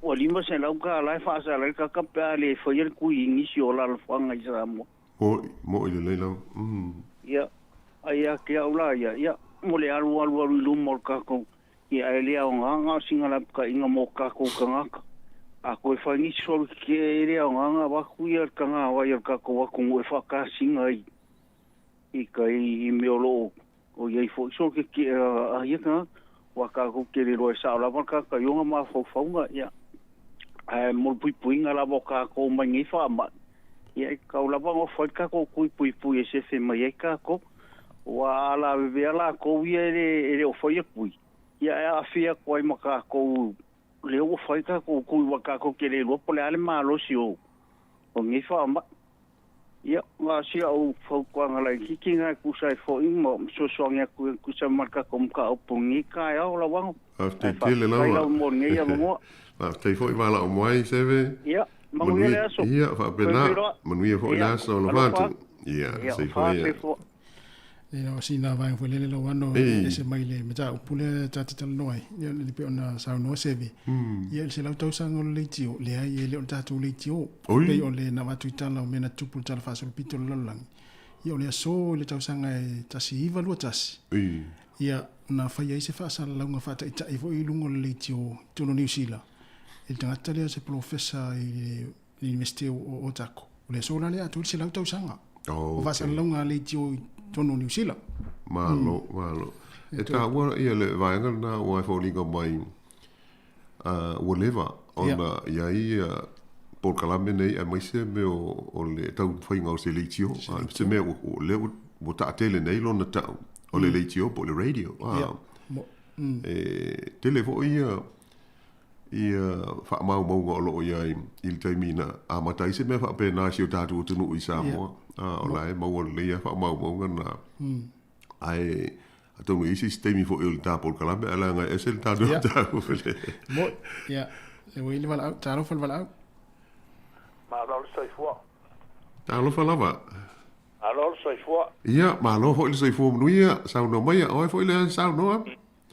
ua $500 e faasala ai le tagata pe a le faia le tui i nisi o alaalafaga i Samoa. Mo'i, mo'i lelei lava. Mm. Ia, a ia te au la ia, ia, mo le alu alu alu i luma o le tatou, ia e le aoga na o sina lapataiga mo tatou tagata. A toe fai nisi solo tetee e le aoga na avatu ia le tagavai a le tatou atunuu e faakasina i i kai i mea o lo o i ai foi solo tetee a ia tagata. Aua tatou te le iloa e sao lava le tagata i ona mafaufauga, ia, ae mo le puipuiga lava o tatou mai nei faamai, ia e tatau lava ona fai le tatou tui puipui e sefe mai ai tatou. Aua a lavevea latou ia e le o faia tui, ia e aafia atu ai ma tatou lea ua fai tatou tui aua tatou te le iloa po o le a le malosi o nei faamai. Ia, na o si au fautuaga laitiiti lena e tusa ai foi ma fesoasoani atu e tusa ma le tatou mataupu i lenei taeao lau Afioga. Faafetai Ae tele faafetai lava. lava mo lenei avanoa. Faafetai foi valaau mai Seve. Ia, manuia Manuia le aso. ia Toe faapena. feiloai. Manuia foi le Ia, aso alofa alofa atu. atu. Ia, Ia, soifua fa ia. soifua. E na o sina vaega foi lele lau ano e ese mai le mataupu lea ta te talanoa ai. Ia le pei ona saunoa Seve. Ia le 100 tausaga o le leitio, leai e le o le tatou leitio. Pei o le na avatu i tala o mea na tutupu i le tala faasolopito o le lalolagi. Ia o le aso i le tausaga e 1921. Ia na fai ai se faasalalauga faataitai foi i luga o le leitio i totonu o Niu Sila. I le tagata lea o se polofesa i le Iunivesite o Otago. O le aso la lea atoa ai le 100 tausaga. O faasalalauga a leitio i totonu o Niu Sila. Malo, malo. E taua ia le vaega lena ua e foliga mai ua leva ona i ai ia polokalame nei aemaise mea o le taumafaiga o se leitio. Se mea ua lea ua taatele nei lona tau o le leitio po o le radio. E tele foi ia faamaumauga o loo i ai i le taimi na amata ai se mea faapena i si o tatou atunuu i Samoa. O la e maua lelei lava faamaumauga na. Ae atonu i ai se isi taimi foi o le ta polokalame ae leaga e ese le tatou mataupu le. Mo, ia, le ua i le valaau, talofa le valaau. Malo le soifua. Talofa lava. Malo le soifua. Ia, malo foi le soifua manuia, saunoa maia, o ai foi lea e saunoa?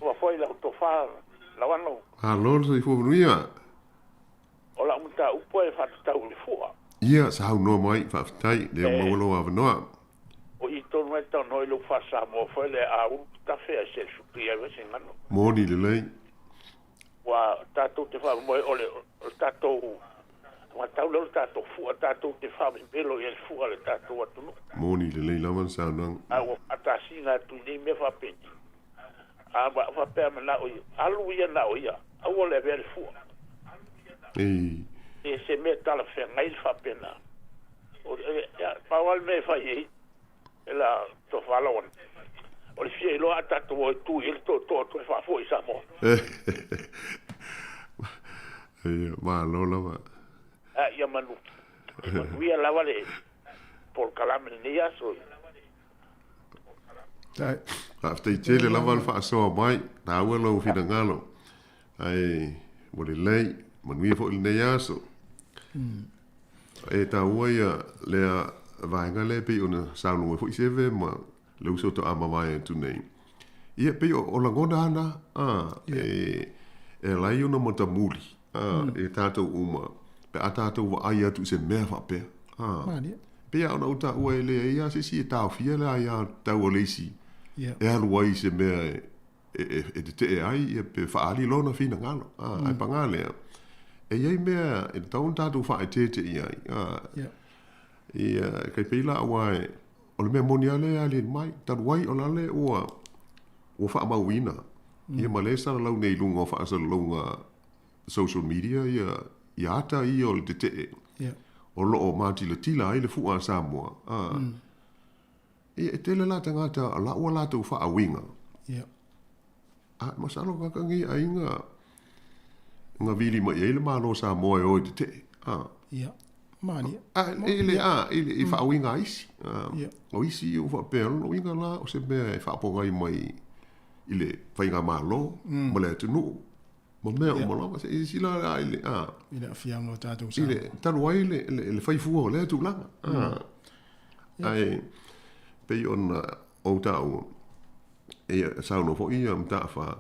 Ua foi lau tofa Lauano. Malo le soifua manuia. O lau mataupu e faatatau i le fua. Ia, saunoa mai, faafetai, lea ua maua lou avanoa. O i tonu ai talanoa i lou faa-Samoa foi lea a ulu tafe ae se suki ai foi se gano. Moni lelei. Ua tatou te faamoemoe o le tatou matau lea o le tatou fua tatou te faamemelo i ai le fua a le tatou atunuu. Moni lelei lava le saunoaga. A ua faatasina atu i nei mea faapenei. A faapea manao ia, alu ia na o ia, aua le avea le fua. E se mea talafeagai le faapena. O pau lava le mea e fai ai, e la tofa Lauano, o le fia iloa a tatou o e tu i ai le tootoo toe faafoi i Samoa. Ia, malo lava. A ia manu, manuia lava le polokalame lenei aso. Faafetai tele lava le faasoa mai, taua lou finagalo. Ae ua lelei, manuia foi lenei aso. E taua ia lea vaega lea pei ona saunoa foi Seve ma le uso faatoa mavae atu nei. Ia pei o lagona ana e ala ai ona matamuli e tatou uma pe a tatou vaai atu i se mea faapea. Pei lava ona ou taua e leai lava se isi e taofia le aiatatau a le isi e alu ai i se mea e tetee ai ia pe faaali lona finagalo. Ae paga lea, e i ai mea e tatau ona tatou faaeteete i ai. Ia, e pei la aua o le mea moni lava lea e aliali mai, talu ai o la le ua faamauina ia ma lea e salalau nei i luga o faasalalauga social media ia ata ia o le tetee o loo matilatila ai le fua a Samoa. Ia e tele la tagata o la ua latou faauiga. A masalo tagata nei aiga na vili mai ai le Malo o Samoa e o e tetee. Ia. Malie. A e le a i le faauiga a isi. O isi ua faapea o lona uiga la o se mea e faapogai mai i le faigamalo ma le atunuu ma mea uma lava. Se i silasila la i le a i le aafiaga o tatou i le talu ai le faifua o lea tulaga. Ae pei ona ou taua ia saunoa foi ia Mataafa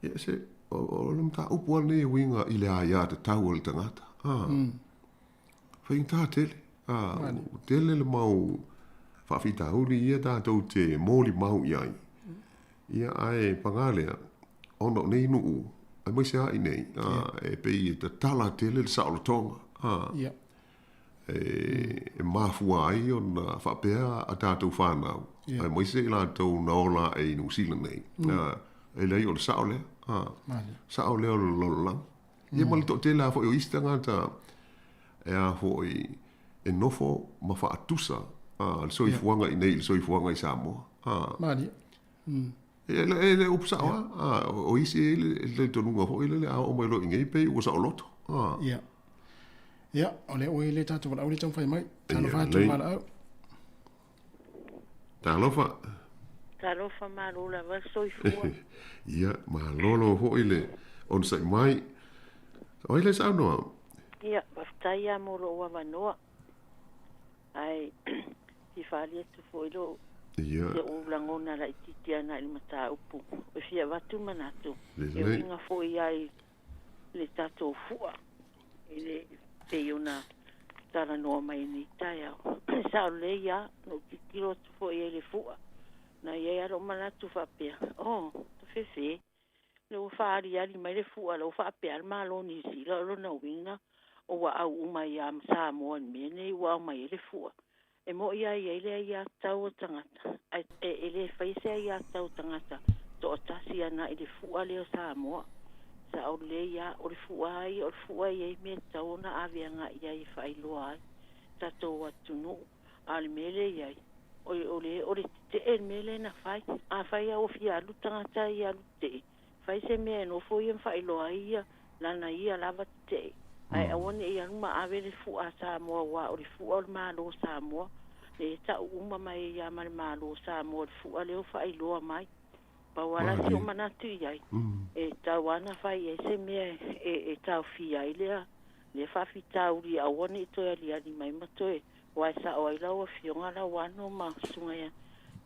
ia se o le mataupu lava lenei e uiga i le aiatatau a le tagata. Faigata tele. Ua tele le mau faafitauli ia tatou te molimau i ai. Ia ae paga lea, ona o nei nuu, aemaise lava i nei, e pei e tatala tele le saolotoga. E mafua ai ona faapea a tatou fanau, aemaise i latou na ola ae i Niu Sila nei. E leai o le sao lea. Sao lea o le lalolagi. Ia ma le toatele lava foi o isi tagata e a foi e nofo ma faatusa le soifuaga i nei i le soifuaga i Samoa. Malie. E le upu sao lava. O isi e i ai le talitonuga foi lele a oo mai loa i inei pei ua saoloto. Ia. Ia, o lea ua i le tatou valaau le taumafai mai. Talofa atu valaau. Talofa. Talofa malo lava soifua. Ia, malolo foi le onosai mai. O ai le saunoa? Ia, faafetai lava mo lou avanoa. Ae fia faali atu foi lou Ia. Si o'u lagona laʻitiiti ana i le mataupu e fia avatu manatu e Lelei. uiga foʻi ai le tatou fu'a i le pei ona talanoa mai nei taeao. Sao lelei a na ou tilotilo atu foʻi ai le fu'a na iai a lo'u manatu faapea o tafefe le ua fa'aaliali mai le fu'a la ua fa'apea le Malo o Niusila o lona uiga o ua au uma ia ma Samoa i le mea nei ua aumai ai le fu'a e mo'i ai ai le aiātatau o tagata ae e lē faia se aiātatau o tagata to'atasi ana i le fu'a lea o Samoa. Sa'o lelei a o le fu'a ai o le fu'a i ai mea tatau ona ave aga'i ai e fa'ailoa ai tatou atunu'u a o le mea lea i ai o o le o le tete'e le mea lea na fai. Afai a ua fia alu tagata ia alu tete'e fai se mea e nofo ia ma fa'ailoa ai ia lana ia lava tete'e ae aua ne'i alu ma ave le fu'a a Samoa uā o le fu'a o le Malo o Samoa le ta'u uma mai ai a ma le Malo o Samoa le fu'a lea ua fa'ailoa mai. Pau a la si o'u manatu i ai e tau ana fai ai se mea e taofia ai lea lea fa'afitauli e aua ne'i toe aliali mai ma toe uae sa'o ai lau afioga Lauano ma susuga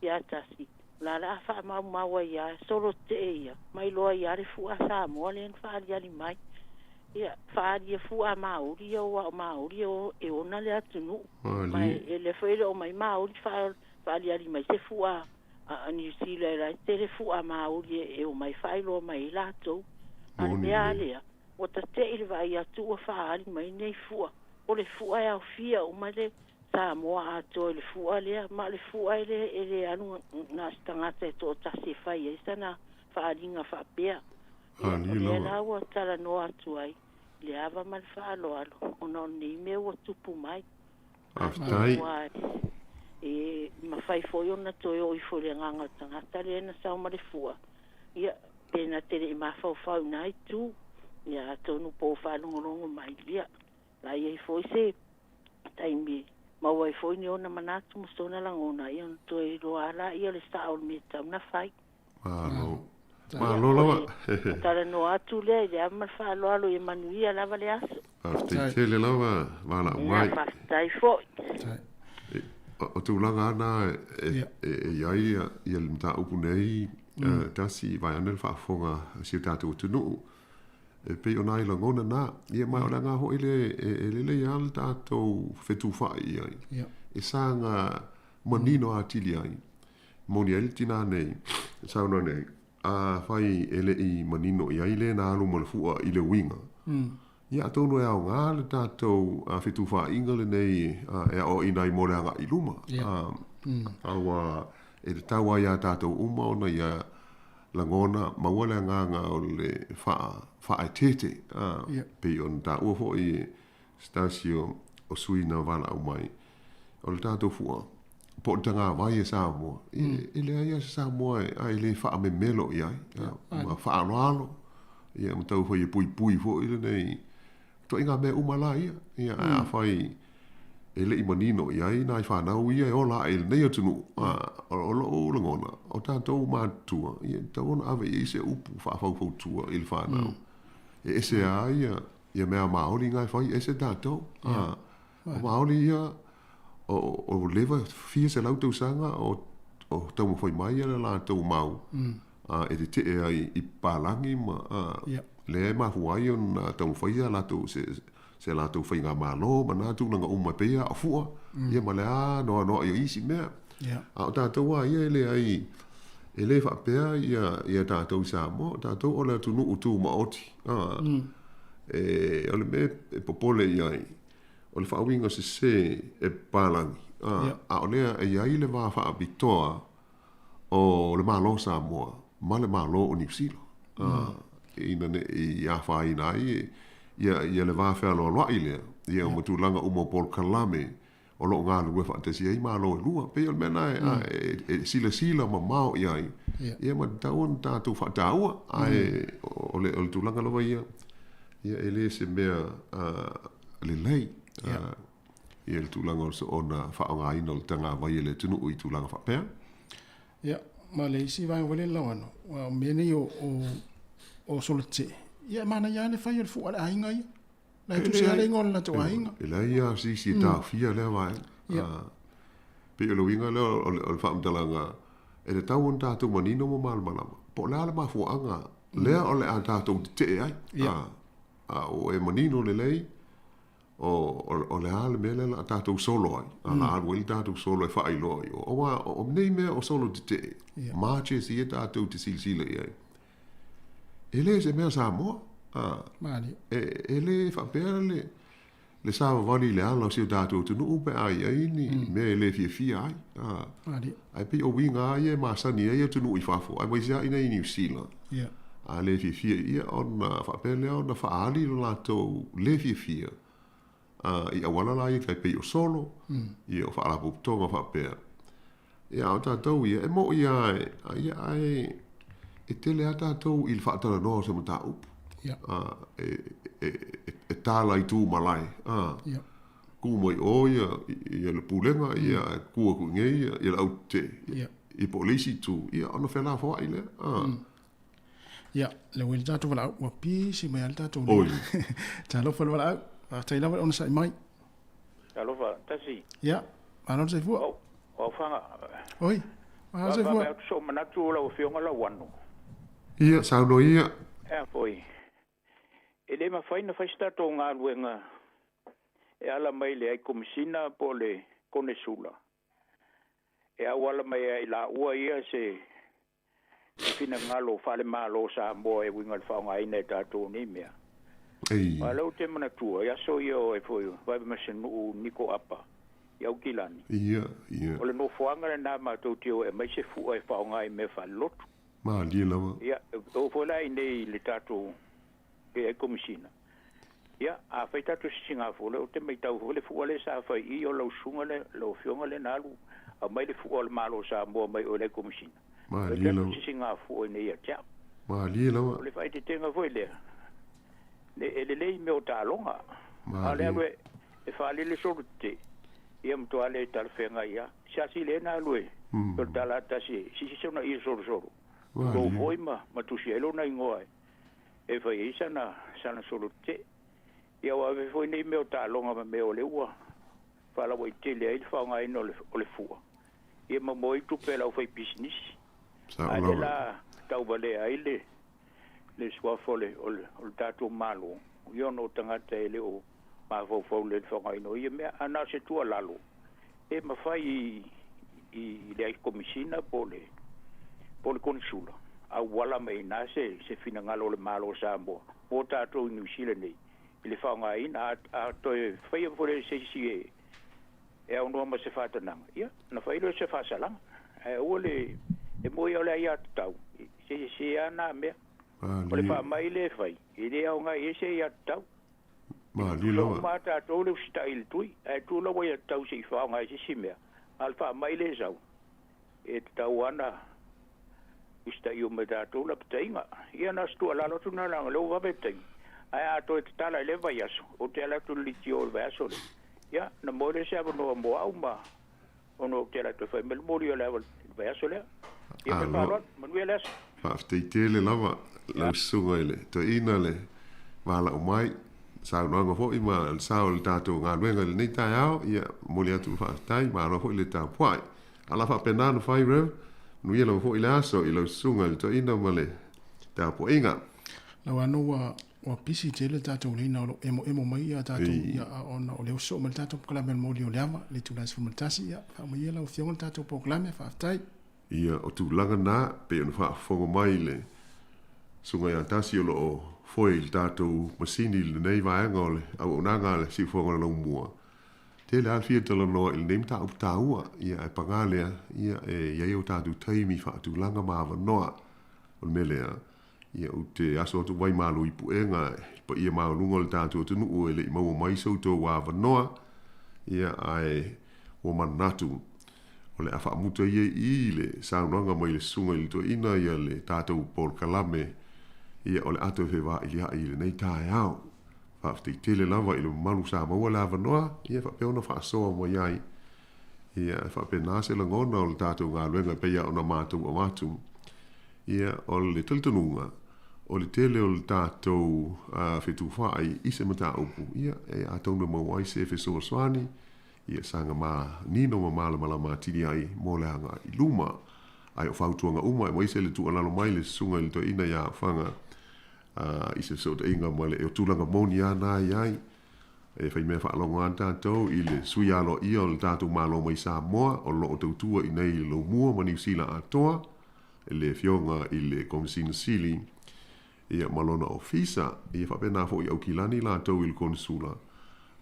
ia Tasi o la la a fa'amaumau ai a solo te'e ia mai loa ia le fu'a a Samoa lea na fa'aliali mai. Ia fa'aalia fu'a a Māori ia uā o Māori e ona le atunu'u ma e lea foi e le o mai Māori fa'aliali mai se fu'a a Niu Sila e la e tele fu'a Māori e o mai fa'ailoa mai ai latou. A le mea a lea ua tate'i le vaai atu ua fa'aali mai nei fu'a o le fu'a e aofia uma le Samoa atoa i le fu'a lea ma o le fu'a e le e le alu na o se tagata e to'atasi e fai ai sana fa'aaliga fa'apea. Ia o lea la ua talanoa atu ai i le ava ma le fa'aloalo ona o lenei mea ua tupu mai. Faafetai. Ua e mafai foi ona toe oo ifo i le agaga o le tagata lea na sao ma le fu'a ia pe na te le'i mafaufau i na itu ia atonu po o faalogologo mai ia la i ai foi se taimi maua ai foi ni ona manatu ma sona lagona ia ona toe iloa a laia o le sa'o o le mea tatau ona fai. Malo. Malo lava. Talanoa atu lea i le ava ma le faaaloalo ia manuia lava le aso. Faafetai tele lava valaau mai. Ia, faafetai foi. O tulaga lava na e i ai le mataupu nei, tasi vaeane le faafofoga a si o tatou atunuu. E pei o nai lagona na, ia ma o le aga foi lea e lelei lava le tatou fetufaai i ai. E saga manino atili ai. Moni ai le tinā nei, e saunoa nei, afai e le i manino i ai le na alu ma le fu'a i le uiga, ia atonu e aoga le tatou fetufaaiga lenei e aoaoina ai mo le agai i luma. Aua e tatau lava iā tatou uma ona ia lagona maua le agaga o le faaeteete, pei ona taua foi e se tasi o sui na valaau mai, o le tatou fu'a po o le tagavai e Samoa, e leai lava se Samoa e le faamemelo i ai, ma faaaloalo, ia ma taumafai e puipui foi lenei ituaiga mea uma la ia. Ia, ae afai e le i manino i ai nai fanau ia e ola ae i lenei atunuu, o lou lagona, o tatou matutua, ia e tatau ona ave i ai se upu faafaufautua i le fanau. E ese lava ia mea maoli na e fai, ese tatou. O maoli ia, o leva fia selau tausaga o taumafai mai le latou mau e tetee ai i papalagi ma lea e mafua ai ona taumafai a latou se latou faigamalo ma na tulaga uma e pei lava o fua ia ma le anoanoai o isi mea. A o tatou lava ia e leai, e le faapea ia tatou i Samoa, o tatou o le atunuu tumaoti. O le mea e popole i ai, o le faauiga sese e papalagi, a o lea e i ai le va faapitoa o le Malo o Samoa ma le Malo o Niu Sila, ina ne i afaina ai ia le va fealoaloai lea, ia ma tulaga uma o polokalame o lo o galulue faatasi ai Malo e lua. Pei o le mea lena e silasila mamao i ai, ia ma tatau ona tatou faataua, ae o le tulaga lava ia, ia e le se mea lelei ia le tulaga o le soona faaaogaina o le tagavai e le atunuu i tulaga faapea. Ia, ma le isi vaega foi lea Lauano, aua o mea nei o solo tetee, ia e manaia lava le fai o le fua a le aiga ia. La e tusi lava le igoa o le latou aiga. E leai lava se isi e taofia lea vaega. Pei o le uiga lea o le faamatalaga e tatau ona tatou manino ma malamalama po o le a le mafuaaga lea o le a tatou tetee ai. A ua e manino lelei o le a le mea lea o le a tatou solo ai, a o le a alu ai le tatou solo e faailoa i o. Aua o nei mea o solo tetee, marches ia tatou te silasila i ai, e le o se mea Samoa. E le faapea le savavali i le ala o si o tatou atunuu pe a i ai ni mea e le fiafia ai. Ae pei o uiga lava ia e masani ai atunuu i fafo, aemaise lava i inei i Niu Sila. A le fiafia ia ona faapea lea ona faaali lo latou le fiafia i auala la ia tai pei o solo, ia o faalapotopotoga faapea. Ia a o tatou ia, e moni lava ia ae e tele lava tatou i le faatalanoa o se mataupu. E tala i tu malae. Ku mai o ia, ia le pulega, ia ae ku atu i inei ia, ia le au tetee. Ia po o le isi itu, ia ona felafoai lea. Ia, le ua i le tatou valaau, ua pisi mai lava le tatou lima. Talofa le valaau, faafetai lava le onosai mai. Talofa, tasi. Ia, malo le soifua. O, o Faga. Oi, malo le soifua. Faavae atu sou manatu lau Afioga Lauano. Ia, saunoa ia. Ea foi, e le mafai ona fai se tatou galuega e ala mai le Ai Komesina po o le Konesula e auala mai ai i laua ia se finagalo faale-Malo o Samoa e uiga i le faaaogaina e tatou o nei mea. Aua o lea ou te manatua i aso ia o foi Vaivaimasanuu Niko Apa i Aukilani. O le nofoaga lena matou te o e aumai se fua e faaaoga i mea faalelotu. Malie lava. Ia, e oo foi la i inei i le tatou AI Komesina. Ia, a fai tatou sisigafua, ou te matau foi le fua lea sa fai i i o lau susuga lea, lau Afioga lea na alu aumai le fua o le Malo o Samoa mai o i le Komesina. Malie Fai lava. tatou sisigafua i inei ia te au. Malie lava. O le faaeteetega foi lea, le, e lelei mea o taaloga. A o le alu e faalele solo tetee, ia matua le talafeagai lava. Siasi lea na alu e, o le tala tasi e sisi sona ie solosolo. Tulou foi ma tusi ai lona igoa e fai ai sana solo tetee. Ia ua ave foi nei mea o taaloga ma mea o lea ua faalauaitele ai le faaaogaina o le fua, ia ma maua ai tupe a le aufaipisinisi. A lea la tauvalea ai le suafa o le tatou Malo, ia ona o tagata e le o mafaufau lelei i le faaaogaina o ia mea. Ae na o se tuualalo e mafai i le Ai Komesina po o le Konesula auala mai i ina se finagalo o le Malo o Samoa mo tatou i Niu Sila nei i le faaaogaina. A toe faia foi lea e se isi e aunoa ma se faatanaga, ia ona fai lea o se faasalaga. Ae aua le e moni o le aiatatau, se sese lava na mea. O le faamai lea e fai, e le aoga i ai se aiatatau. Malie lava. Uma tatou le usitai i le tui, ae tuu lau aiatatau se i faaaoga ai se isi mea. A o le faamai lea e sau, e tatau lava ona usitai uma e tatou lapataiga. Ia na o se tuualalo atu lena leaga o lea ua vave le taimi. Ae a toe tatala i lea vaiaso, ou te ala atu i le litio o le vaiaso lea, ia ona maua lea o se avanoa mo au ma ona ou te ala atu e fai mai le moli o le ava i le vaiaso lea. Ia ma le faaaloalo, manuia le aso. Faafetai tele lava lau susuga i le toeaina le valaau mai, saunoaga foi ma le sao o le tatou galuega i lenei taeao. Ia, momoli atu le faafetai, malo foi le tapuai. A o le a faapena ona fai Rev, manuia lava foi le aso i lau susuga i le toeaina ma le tapuaiga. Lauano ua ua pisi tele le tatou laina o lo o emoemo mai ia tatou ia ona o lea ua sosoo mai le tatou polokalame o le moli o le ava i le itula e 11 ia faamanuia lau afioga i le tatou polokalame faafetai. Ia, o tulaga na, pei ona faafofoga mai le Susuga ia Tasi o lo o foe i le tatou masini i lenei vaega o le auaunaga a le Siufofoga o le Laumua. Tele lava le fia talanoa i lenei mataupu taua, ia ae paga lea, ia e i ai o tatou taimi faatulaga ma avanoa. O le mea lea, ia ou te aso atu vai malo i puega i le paia maualuga o le tatou atunuu e le i maua mai so outou avanoa, ia ae ua manatu o le a faamuta ia i i le saunoaga mai le susuga i le toeaina ia le tatou polokalame, ia o le a toe fevailia'i i lenei taeao. Faafetai tele lava i le mamalu sa maua le avanoa, ia faapea ona faasoa mai ai. Ia e faapena se lagona o le tatou galuega e pei lava ona matou avatu. Ia o le talitonuga, o le tele o le tatou fetufaai i se mataupu, ia e atonu e maua ai se fesoasoani, Ia saga manino ma malamalama atili ai mo le agaʻi luma. Ae o fautuaga uma aemaise le tuualalo mai le susuga i le toeaina iā Aofaga i se fesoʻotaʻiga ma le e o tulaga moni ana ai ai e faimea faalogo a tatou i le sui aloaʻia o le tatou Malo mai Samoa o loo tautua i nei i le Laumua ma Niusila atoa le afioga i le Komisina Sili ia ma lona ofisa ia faapena foʻi Aukilani latou i le Konesula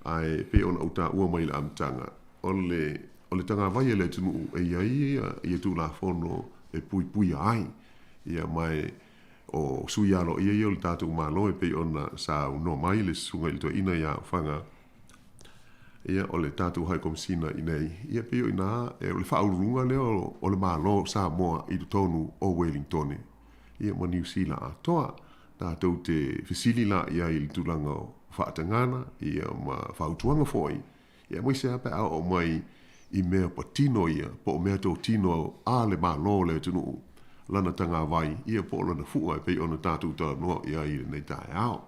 ae pei ona ou taua mai i le amataga o le o le tagavai a le atunuu e i ai ia Tulafono e puipuia ai ia ma e o sui aloaʻia ia o le tatou Malo e pei ona saunoa mai le susuga i le toeaina iā Aofaga ia o le tatou High Komisina i nei ia pei o i ina o le faauluuluga lea o le Malo o Samoa i totonu o Wellingtone ia ma Niusila atoa. Tatou te fesili la i ai i le tulaga o faatagana ia ma fautuaga foʻi ia aemaise lava pe a oo mai i mea patino ia po o mea totino a le Malo o le atunuu lana tagavai ia po o lana fuʻa e pei ona tatou talanoa i ai i lenei taeao.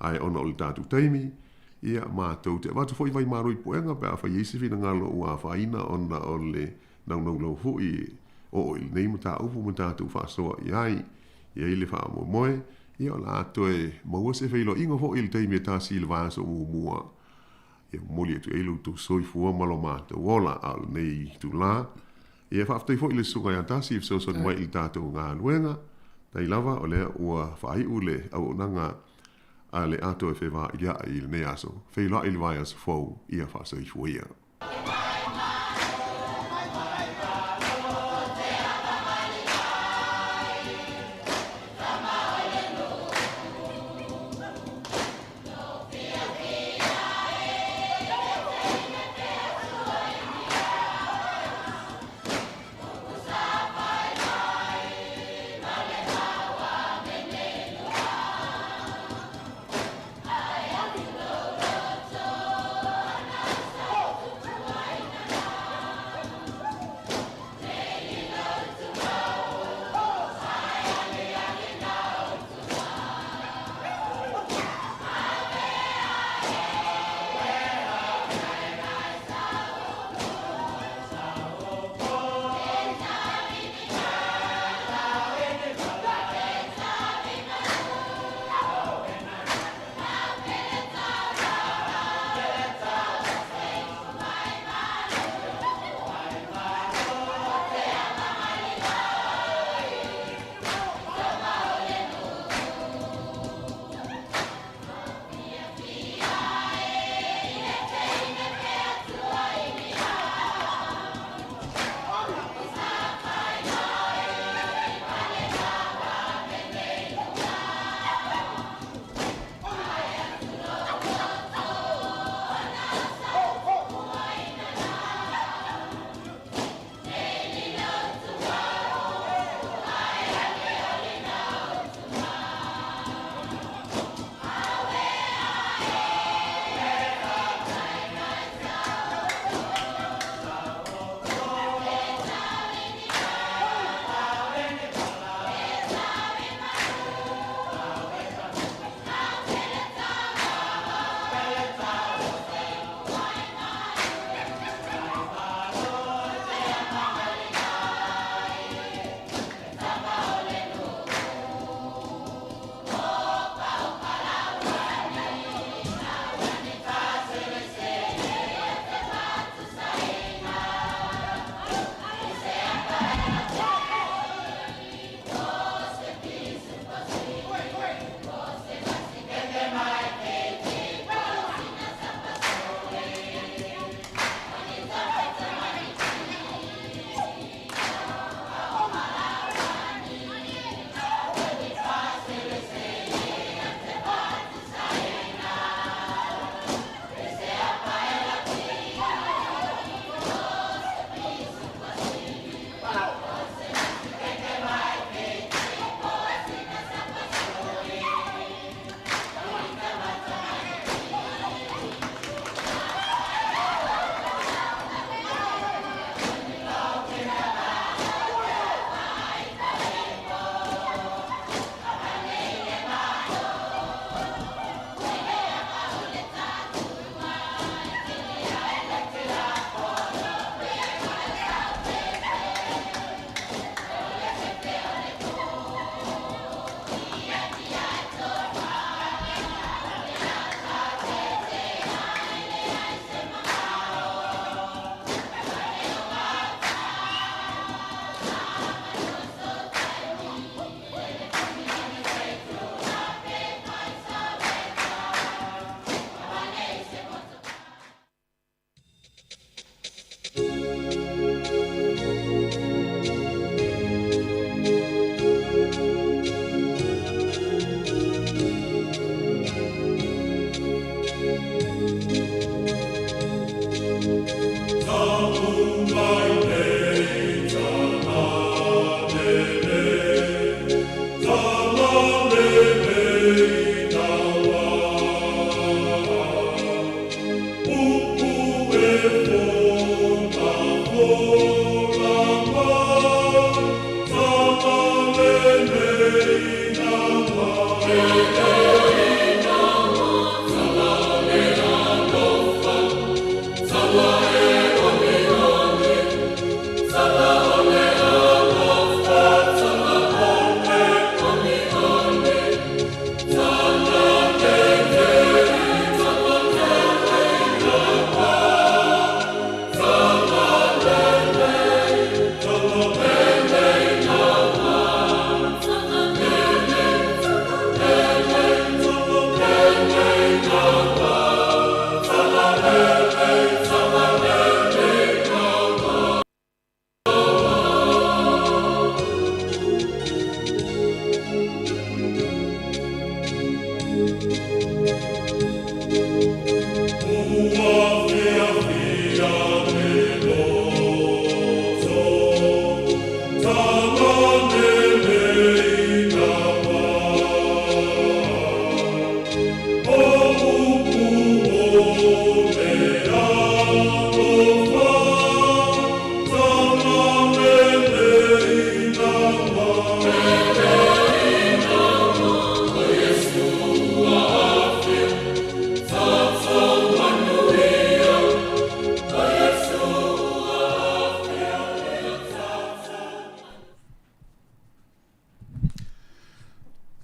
Ae ona o le tatou taimi ia matou te avatu foʻi vaimalo i puega pe afai ai se finagalo ua afaina ona o le naunaulau foʻi oo i lenei mataupu ma tatou faasoa i ai. I ai le faamoemoe ia o le a toe maua se feiloaiga foʻi i le taimi e tasi i le vaiaso muamua ia momoli atu ai lo outou soifua ma lo matou ola. A o lenei itulā ia faafetai foʻi i le susuga iā Tasi e fesoasoani mai i le tatou galuega. Tai lava o lea ua faaiʻu le auaunaga a le atoa e fevailiaʻi i lenei aso. Feiloai i le vaiaso fou ia faasoifua ia.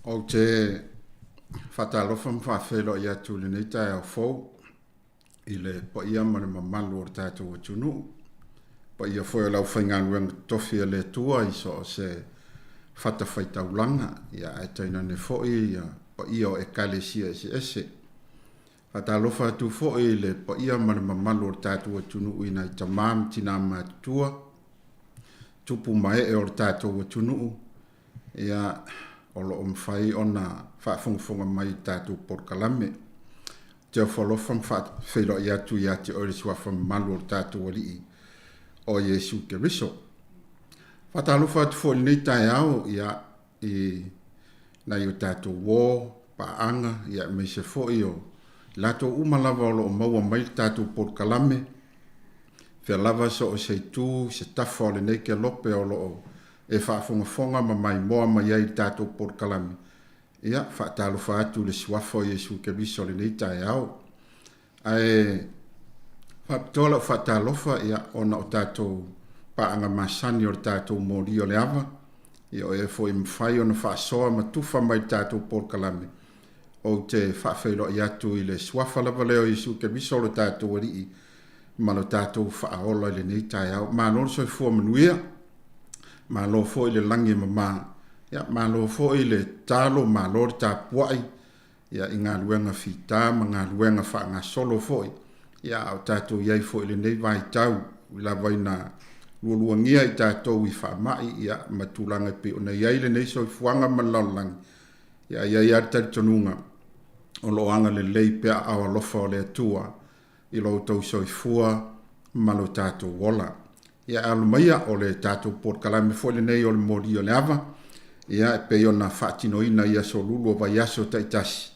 Ou te faatalofa ma faafeiloai atu i lenei taeao fou i le paia ma le mamalu o le tatou atunuu, paia foi o le aufaigaluega totofi a le Atua i so o se fatafaitaulaga, ia ae tainane foi ia paia o Ekalesia eseese. Faatalofa atu foi i le paia ma le mamalu o le tatou atunuu i nai tamā ma tinā matutua, tupu ma ee o le tatou atunuu, ia, o lo o mafai ona faafogafoga mai i le tatou polokalame. Ou te ofo alofa ma faafeiloai atu ia te oe le Suafa mamalu o le tatou Alii o Iesu Keriso. Faatalofa atu foi i lenei taeao, ia, i nai o tatou uo, paaga, ia, aemaise foi o i latou uma lava o lo o maua mai le tatou polokalame, fea lava so o se itu, se tafa o lenei kelope o lo o e faafogafoga ma maimoa mai ai i le tatou polokalame, ia, faatalofa atu i le Suafa o Iesu Keriso i lenei taeao. Ae faapitoa lau faatalofa, ia, ona o tatou paaga masani o le tatou moli o le ava, ia, o ea foi e mafai ona faasoa ma tufa mai i le tatou polokalame, ou te faafeiloai atu i le Suafa lava lea o Iesu Keriso lo tatou Alii ma lo tatou Faaola i lenei taeao. Malo le soifua manuia, malo foi le lagi e mama, ia, malo foi le tatalo, malo le tapuai, ia, i galuega fita ma galuega faagasolo foi, ia, a o tatou i ai foi i lenei vaitau, ui lava ina lualuagia i tatou i faamai, ia, ma tulaga e pei ona i ai lenei soifuaga ma le lalolagi, ia, e i ai lava le talitonuga o lo o agalelei pea aao alofa o le Atua i lo outou soifua ma lo tatou ola. Ia e alo maia, o le tatou polokalame foi lenei o le Moli o le Ava, ia e pei ona faatinoina i aso lulu o vaiaso taitasi,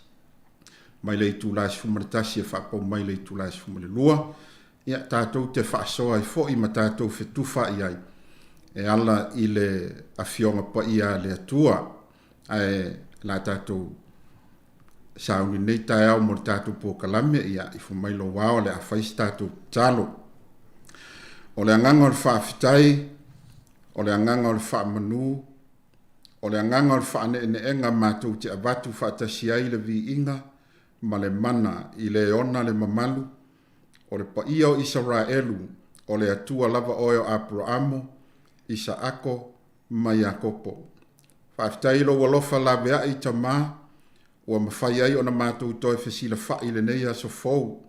mai le itula e 11 e faapau mai le itula e 12, ia tatou te faasoa ai foi ma tatou fetufaai ai e ala i le Afioga Paia a le Atua. Ae la tatou sauni nei taeao mo le tatou polokalame, ia ifo mai lou ao o le a fai se tatou tatalo. O le agaga o le faafetai, o le agaga o le faamanu, o le agaga o le faaneeneega matou te avatu faatasi ai le viiga ma le mana i le ona le mamalu, o le paia o Isaraelu, o le Atua lava oe o Aperamo, Isaako ma Iakopo. Faafetai i lou alofa laveai, Tama, ua mafai ai ona matou toe fesilafai i lenei aso fou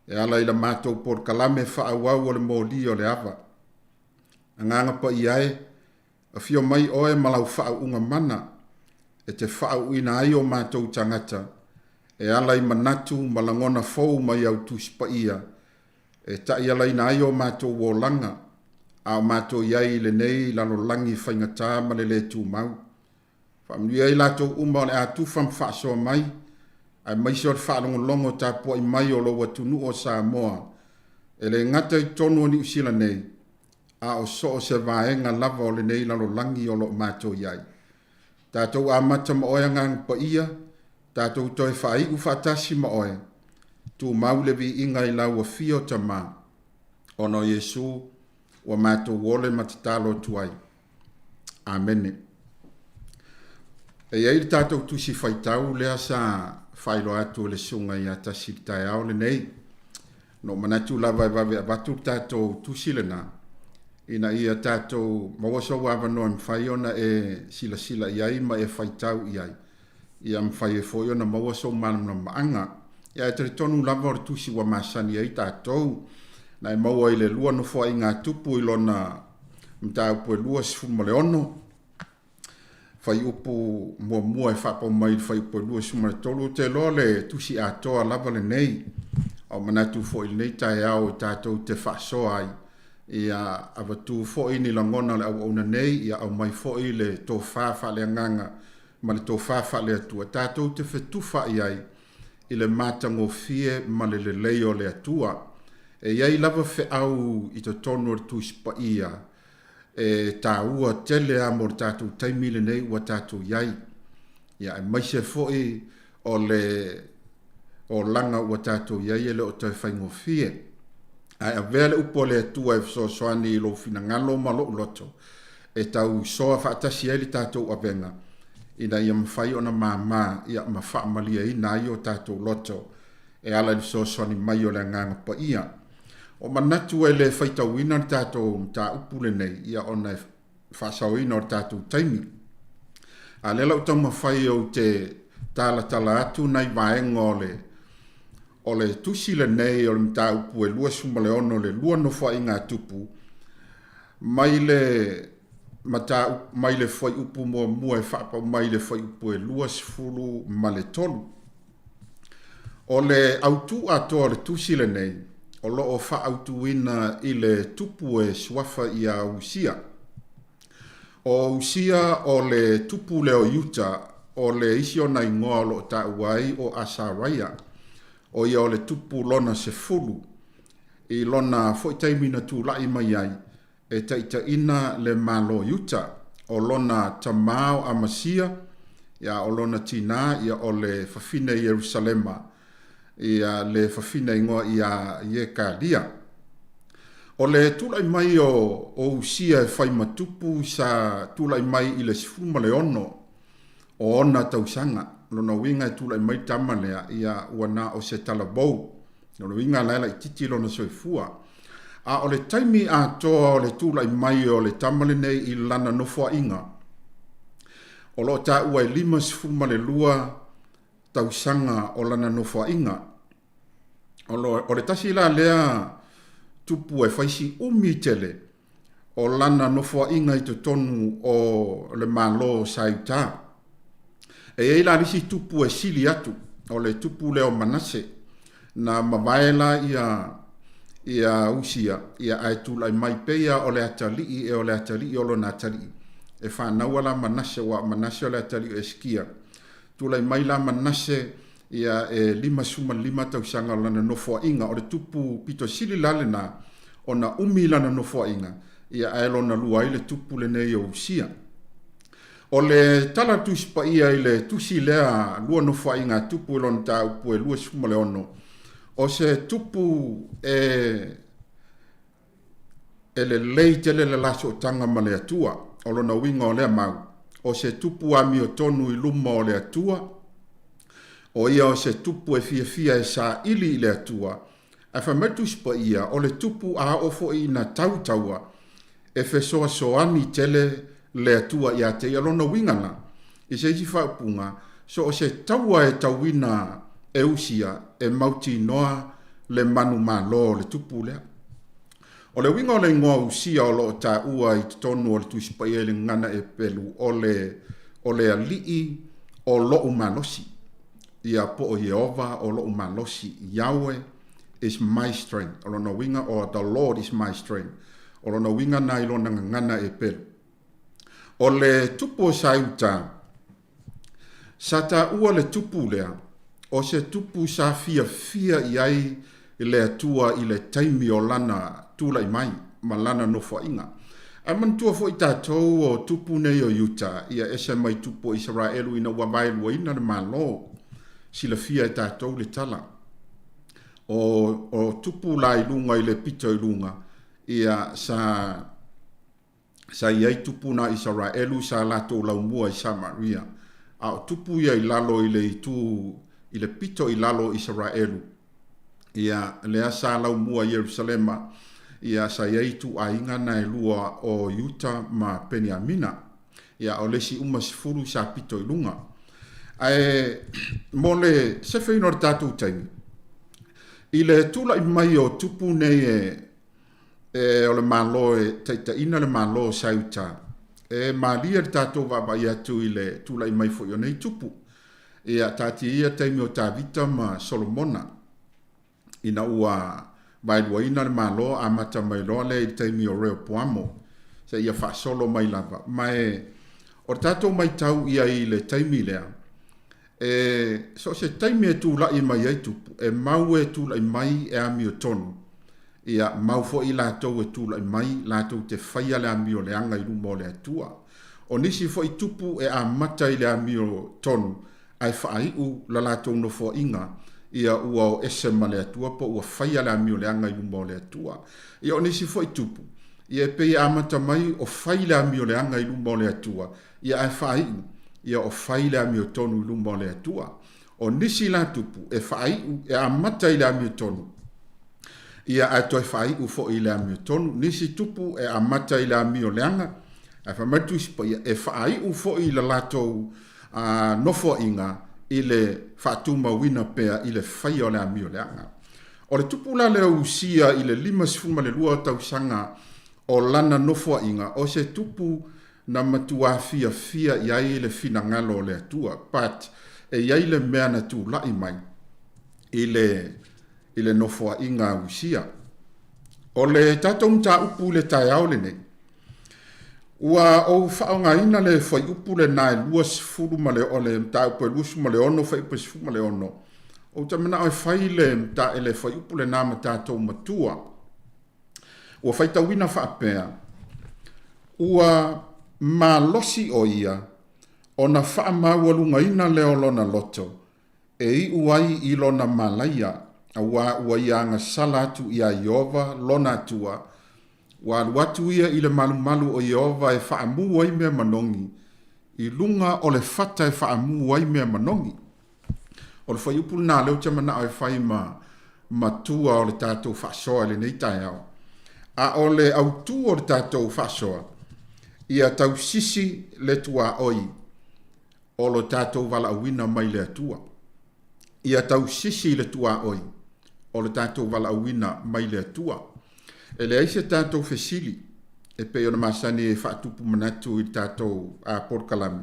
e ala i la matou polokalame faaauau o le moli o le ava. Agaga Paia e, afio mai oe ma lau faauuga mana e te faauuina ai o matou tagata e ala i manatu ma lagona fou mai au Tusi Paia e taialaina ai o matou olaga a o matou i ai i lenei lalolagi faigata ma le le tumau. Faamanuia ai latou uma o le a tufa ma faasoa mai, aemaise o le faalogologo tapuai mai o lou atunuu o Samoa, e le gata i totonu o Niu Sila nei, a o so o se vaega lava o lenei lalolagi o lo o matou i ai. Tatou amata ma Oe Agaga Paia, tatou toe faaiu faatasi ma Oe, tumau le viiga i Lau Afio Tamā, ona o Iesu ua matou ole ma tatalo atu ai. Amene. E i ai le tatou tusi faitau lea sa faailoa atu e le susuga ia Tasi i le taeao lenei. Na ou manatu lava e vave avatu le tatou tusi lena, ina ia tatou maua sou avanoa e mafai ona e silasila i ai ma e faitau i ai, ia mafai ai foi ona maua sou malamalamaaga. Ia ae talitonu lava o le tusi ua masani ai tatou, na e maua i le lua nofoaiga a Tupu i lona mataupu e 26, Fuaiupu muamua e faapau mai i le fuaiupu e 23. Ou te iloa o le tusi atoa lava lenei, a o manatu foi i lenei taeao e tatou te faasoa ai, ia avatu foi ni lagona o le auauna nei, ia aumai foi le tofa faaleagaga ma le tofa faale-Atua tatou te fetufaai ai i le matagofie ma le lelei o le Atua. E i ai lava feau i totonu o le Tusi Paia e taua tele lava mo le tatou taimi lenei ua tatou i ai, ia aemaise foi o le olaga ua tatou i ai e le o toe faigofie. Ae avea le upu a le Atua e fesoasoani i lou finagalo ma lou loto e tau soa faatasi ai le tatou avega ina ia mafai ona mama ia ma faamalieina ai o tatou loto e ala i le fesoasoani mai o le Agaga Paia. O manatu e le faitauina le tatou mataupu lenei, ia ona e faasaoina o le tatou taimi. A lea la ou taumafai ou te talatala atu nai vaega o le o le tusi lenei o le mataupu e 26 le lua nofoaiga a Tupu mai le mataupu mai le fuaiupu muamua e faapau mai le fuaiupu e 23. O le autū atoa o le tusi lenei, o lo o faaautuina i le tupu e suafa ia Usia. O Usia o le tupu lea o Iuta, o le isi ona igoa o lo o taua ai o Asaraia, o ia o le tupu lona 10, i lona foi taimi na tulai mai ai, e taitaiina le Malo o Iuta. O lona tamā o Amasia, ia, o lona tinā, ia, o le fafine i Ierusalema, ia, le fafine igoa ia Iekalia. O le tulai mai o, o Usia e fai ma tupu sa tulai mai i le 16 o ona tausaga. Lona uiga e tulai mai tama lea, ia, ua na o se talavou. O le uiga la e laitiiti lona soifua. A o le taimi atoa o le tulai mai o le tama lenei i lana nofoaiga, o lo o taua e 52 tausaga o lana nofoaiga. O, lo, o le tasi la lea tupu e fai si umi tele o lana nofoaiga i totonu o le Malo sa i uta. E i ai la le isi tupu e sili atu, o le tupu lea o Manase, na mavae la ia ia Usia, ia ae tulai mai pei o le atalii e o le atalii o lona atalii. E fanaua la Manase, aua o Manase o le atalii o Eskia. Tulai mai la Manase ia e 55 tausaga o lana nofoaiga, o le tupu pito sili la lena, ona umi lana nofoaiga, ia ae lona lua ai le tupu lenei o Usia. O le tala Tusi Paia i le tusi lea lua nofoaiga a Tupu i lona mataupu e 26, o se tupu e e lelei tele le la sootaga ma le Atua. O lona uiga o lea mau, o se tupu amiotonu i luma o le Atua, o ia o se tupu e fiafia e saili i le Atua, Ae fai mai le Tusi Paia, o le tupu a oo foi ina tau taua, e fesoasoani tele le Atua ia te ia. Lona uiga la, i se isi faaupuga, so o se taua e tauina e Usia, e mautinoa le manumalo o le tupu lea. O le uiga o le igoa Usia o lo o taua i totonu o le Tusi Paia i le gagana Epelu, o le, o le alii o loʻu malosi. Ia po o Ieova o loʻu malosi, Yahweh is my strength. O lona uiga, or the Lord is my strength. O lona uiga na i lona gagana e pelu. O le tupu o Saiuta, sa taua le tupu lea, o se tupu sa fiafia i ai le Atua i le taimi o lana tulai mai ma lana nofoaiga. Ae manatua foi tatou o tupu nei o Iuta, ia ese mai tupu o Isaraelu ina ua vaeluaina le Malo. Silafia e tatou le tala. O, o tupu la i luga i le pito i luga, ia sa sa i ai tupu na Isaraelu sa latou laumua i Samaria, a o tupu ia i lalo i le itu i le pito i lalo o Isaraelu, ia lea sa laumua i Ierusalema, ia sa i ai ituaiga na e lua o Iuta ma Peniamina. Ia o le isi uma 10 sa pito i luga. Ae mo le sefeina o le tatou taimi, i le tula'i mai o tupu nei e e o le Malo e taitaiina le Malo o Sauta, e malie le tatou vaavaai atu i le tula'i mai foi o nei tupu. Ia, taatia ia taimi o Tavita ma Solomona, ina ua vaeluaina le Malo, amata mai loa lea i le taimi o Reopoamo, seia faasolo mai lava. Ma e, o le tatou maitau ia i le taimi lea, e so o se taimi e tula'i mai ai tupu, e mau e tula'i mai e amiotonu, Ia mau foi i latou e tulai mai, latou te faia le amio leaga i luma o le Atua. O nisi foi tupu e amata i le amio tonu, ae faaiu la latou nofoaiga, ia ua o ese ma le Atua po ua faia le amio leaga i luma o le Atua. Ia o nisi foi tupu, ia e pei e amata mai o fai le amio leaga i luma o le Atua, ia ae faaiu, ia o fai le amio tonu i luma o le Atua. O nisi la tupu e faaiu, e amata i le amiotonu, ia ae toe faaiu foi i le amiotonu. Nisi tupu e amata i le amio leaga, ae fai mai le Tusi Paia, e faaiu foi i le latou nofoaiga i le faatumauina pea i le faia o le amio leaga. O le tupu la lea o Usia i le 52 tausaga o lana nofoaiga, o se tupu na matuā fiafia i ai le finagalo o le Atua, but e i ai le mea na tula'i mai i le, i le nofoa'iga a Usia. O le tatou mataupu i le taeao lenei, ua ou faaaogaina le fuaiupu lenā e 20 ma le, o le mataupu e 26, fuaiupu e 16, ou te mana'o e fai le, le fuaiupu lenā ma tatou matua. Ua faitauina faapea, Ua malosi ʻo ia ona faamaualugaina lea o lona loto e iʻu ai i lona malaia, auā ua ia agasala atu iā Ieova lona Atua, ua alu atu ia i le malumalu o Ieova e faamū ai mea manogi, i luga o le fata e faamū ai mea manogi. O le fuaiupu lenā lea ou te manaʻo e fai ma matua o le tatou faasoa i lenei taeao. A o le autū o le tatou faasoa, ia tausisi le tuaoi o lo tatou valaauina mai le Atua. Ia tausisi le tuaoi o le tatou valaauina mai le Atua. E leai se tatou fesili e pei ona masani e faatupu manatu i le tatou polokalame,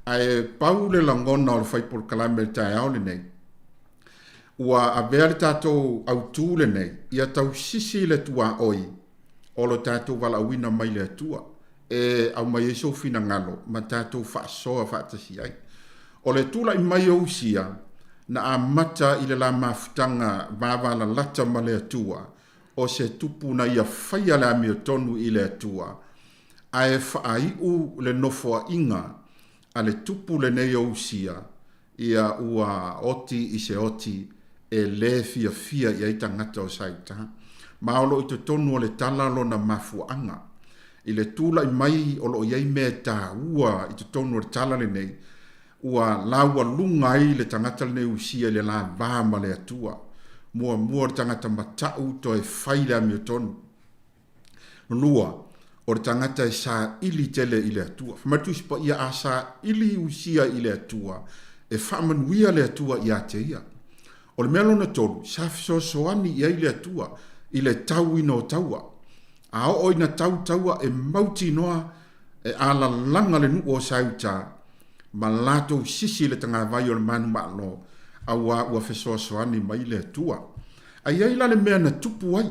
ae pau le lagona o le fai polokalame i le taeao lenei, ua avea le tatou autū lenei ia tausisi le tuaoi o lo tatou valaauina mai le Atua e aumai ai sou finagalo ma tatou faasoa faatasi ai. O le tula'i mai o Usia na amata i le la mafutaga vavalalata ma le Atua, o se tupu na ia faia le amiotonu i le Atua, ae faaiu le nofoa'iga a le tupu lenei o Usia, ia ua oti i se oti e lē fiafia i ai tagata o Saita. Ma o lo o i totonu o le tala lona mafuaaga. I le tula'i mai o lo o i ai mea e tāua i totonu o le tala lenei, ua laualuga ai le tagata lenei Usia i le lavā ma le Atua. Muamua o le tagata mata'u toe fai le amiotonu. Lua, o le tagata e saili tele i le Atua. Fai mai le Tusi Paia, a saili Usia i le Atua, e faamanuia le Atua iā te ia. O le mea lona tolu, sa fesoasoani i ai le Atua i le tauina o taua. A oo ina tau taua e mautinoa e alalaga le nuu o Sautā ma latou sisi i le tagavai o le manumalo, auā ua fesoasoani mai le Atua. A i ai la le mea na tupu ai,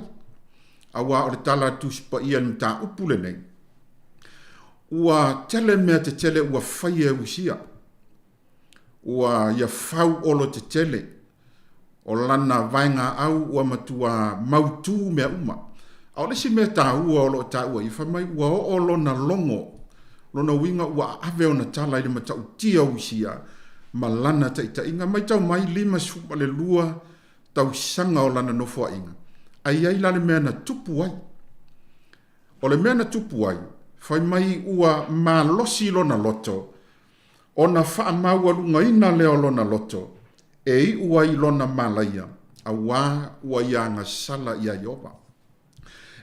auā o le tala a le Tusi Paia i le mataupu lenei, ua tele mea tetele ua fai e Usia, ua ia fau olo tetele, o lana vaegaau ua matuā mautū mea uma. A o le isi mea taua o lo o taua i, fai mai ua oo lona logo, lona uiga ua aave ona tala i le matautia o Usia ma lana taitaiga. Matau mai 52 tausaga o lana nofoaiga, ae i ai la le mea na tupu ai. O le mea na tupu ai, fai mai ua malosi lona loto, ona faamaualugaina lea o lona loto, e iu ai lona malaia, auā ua ia agasala iā Ieova.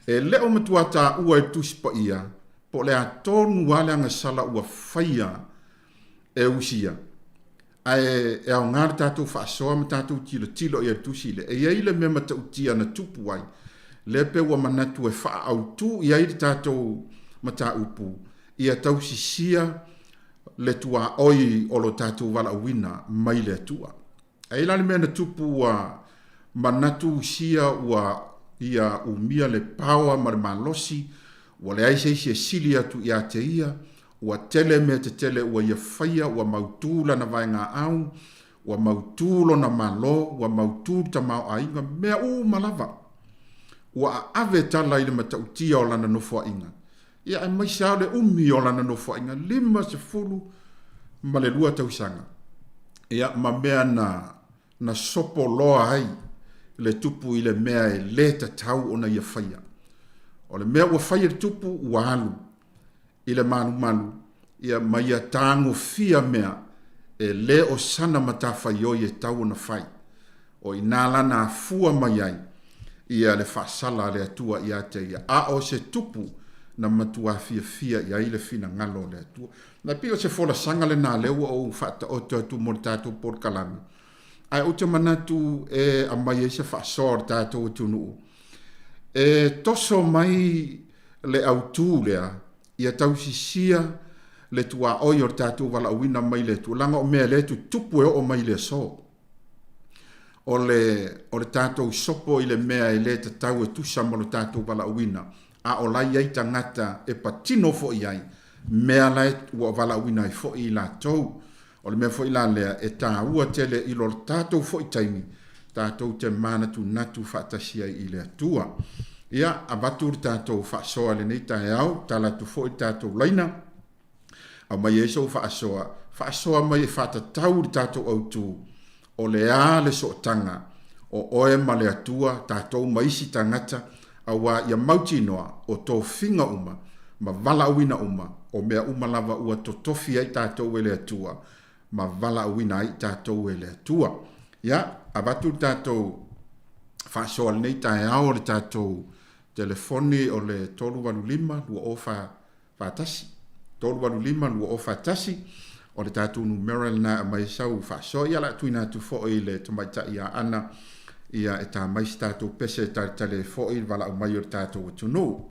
E le o matua taua e le Tusi Paia po o le a tonu lava le agasala ua faia e Usia, ae e aoga le tatou faasoa ma tatou tilotilo i ai i le Tusi lea. E i ai le mea matautia na tupu ai, lea pei ua manatu e faaautu i ai le tatou mataupu, ia tausisia le tuaoi o lo tatou valaauina mai le Atua. Ae i ai la le mea na tupu ua manatu Usia ua ia umia le paoa ma le malosi, ua leai se isi e sili atu ia te ia, ua tele mea tetele ua ia faia, ua mautū lana vaegaau, ua mautū lona malo, ua mautū le tamaoaiga, mea uma lava. Ua aave tala i le matautia o lana nofoaiga. Ia, aemaise lava o le umi o lana nofoaiga, 52 tausaga, ia, ma mea na, na sopo loa ai le tupu i le mea e lē tatau ona ia faia. O le mea ua fai e le tupu, ua alu i le malumalu, ia, ma ia tagofia mea e lē o sana matafaioi e tau ona fai. O i ina lana afua mai ai ia le faasala a le Atua ia te ia, a o se tupu na matuā fiafia i ai le finagalo o le Atua. Na pei o se folasaga lena lea ua ou faataoto atu mo le tatou polokalame, ae ou te manatu e aumai ai se faasoa o le tatou atunuu e toso mai le autū lea ia tausisia le tuaoi o le tatou valaauina mai le Atua, leaga o mea lea e tutupu e oo mai i le aso. O le, o le tatou sopo i le mea e lē tatau e tusa ma lo tatou valaauina, a o la e i ai tagata e patino foi i ai mea la e ua valaauina ai foi i latou. O le mea foi la lea e taua tele i lo tatou foi taimi tatou te manatunatu faatasi ai i le Atua. Ia, avatu le tatou faasoa i lenei taeao, tala atu foi le tatou laina. Aumai ai sou faasoa, faasoa mai e faatatau i le tatou autu, o le a le sootaga o oe ma le Atua, tatou ma isi tagata, auā ia mautinoa o tofiga uma ma valaauina uma, o mea uma lava ua totofi ai tatou e le Atua, ma valaauina ai tatou e le Atua. Ia, avatu le tatou faasoa i lenei taeao o le tatou telefoni o le 385 20 41, 385 2041, o le tatou numera lena e aumai ai sau faasoa. Ia, o le a tuuina atu foi i le tamaitai ia Ana, ia e ta mai se tatou pese e talitali ai foi le valaau mai o le tatou atunuu.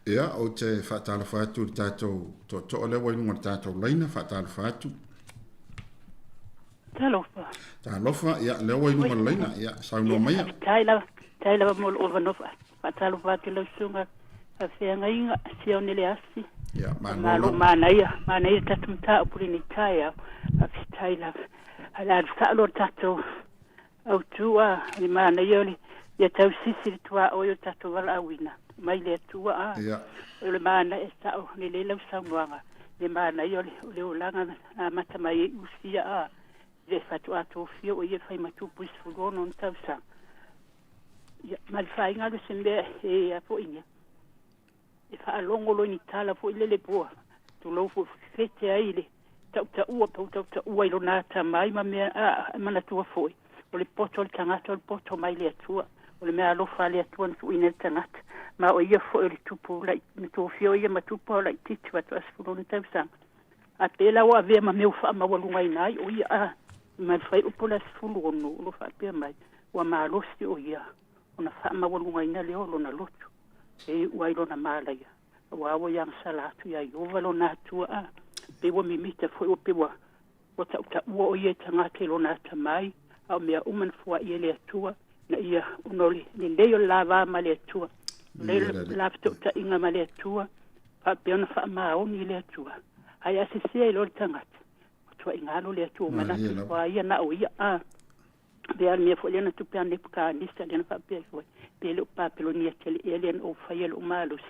Ia, ou te faatalofa atu i le tatou tootoo lea ua i luga o le tatou laina, faatalofa atu. Talofa. Talofa, ia, lea ua i luga o le laina, ia, saunoa maia. Faafetai lava, faafetai lava mo lou avanoa. Faatalofa atu i lau susuga faafeagaiga, Sione Leasi. Ia, malo Malo lava. manaia, manaia le tatou mataupu i lenei taeao. Faafetai lava. Ae le alu sao loa le tatou autu a, le manaia o le ia tausisi le tuaoi o le tatou valaauina mai le Atua a. Ia. O le manaia e sao lelei lau saunoaga, le manaia o le, o le olaga na amata mai ai Usia a, i le faatoa tofia o ia e fai ma tupu i 16 ona tausaga. Ia, ma le faiga alu se mea e a foi ia. E faalogo loa i ni tala foi lele po tulou foi fete ai le tautaua po tautaua i lona atamai ma mea a manatua foi. O le poto o le tagata o le poto mai le Atua. O le mea alofa a le Atua na tuuina i le tagata. Ma o ia foi o le tupu lai, na tofia o ia ma tupu o laitiiti faatoa 16 tausaga. A pēlā ua avea ma mea ua faamaualugaina ai o ia a ma le fuaiupu o le 16 o lo o faapea mai, ua malosi o ia ona faamaualugaina lea o lona loto e iu ai lona malaia, auā ua ia agasala atu iā Ieova lona Atua a pei ua mimita foi ua pei ua ua taʻutaʻua o ia e tagata i lona atamai, a o mea uma na fuaʻi e le Atua ina ia ona o le lelei o le lavā ma le Atua, lelei o le lafetoʻutaʻiga ma le Atua, faapea ona faamaoni i le Atua. Ae a sese ai loa le tagata, ua tuaʻiga alo le Atua, ua manatu ifo lava ia na o ia a. Pea le mea foi lea na tupe a Nepukanisa lea na faapea ai foi, pe le o Papelonia tele ea lea na ou faia i lou malosi.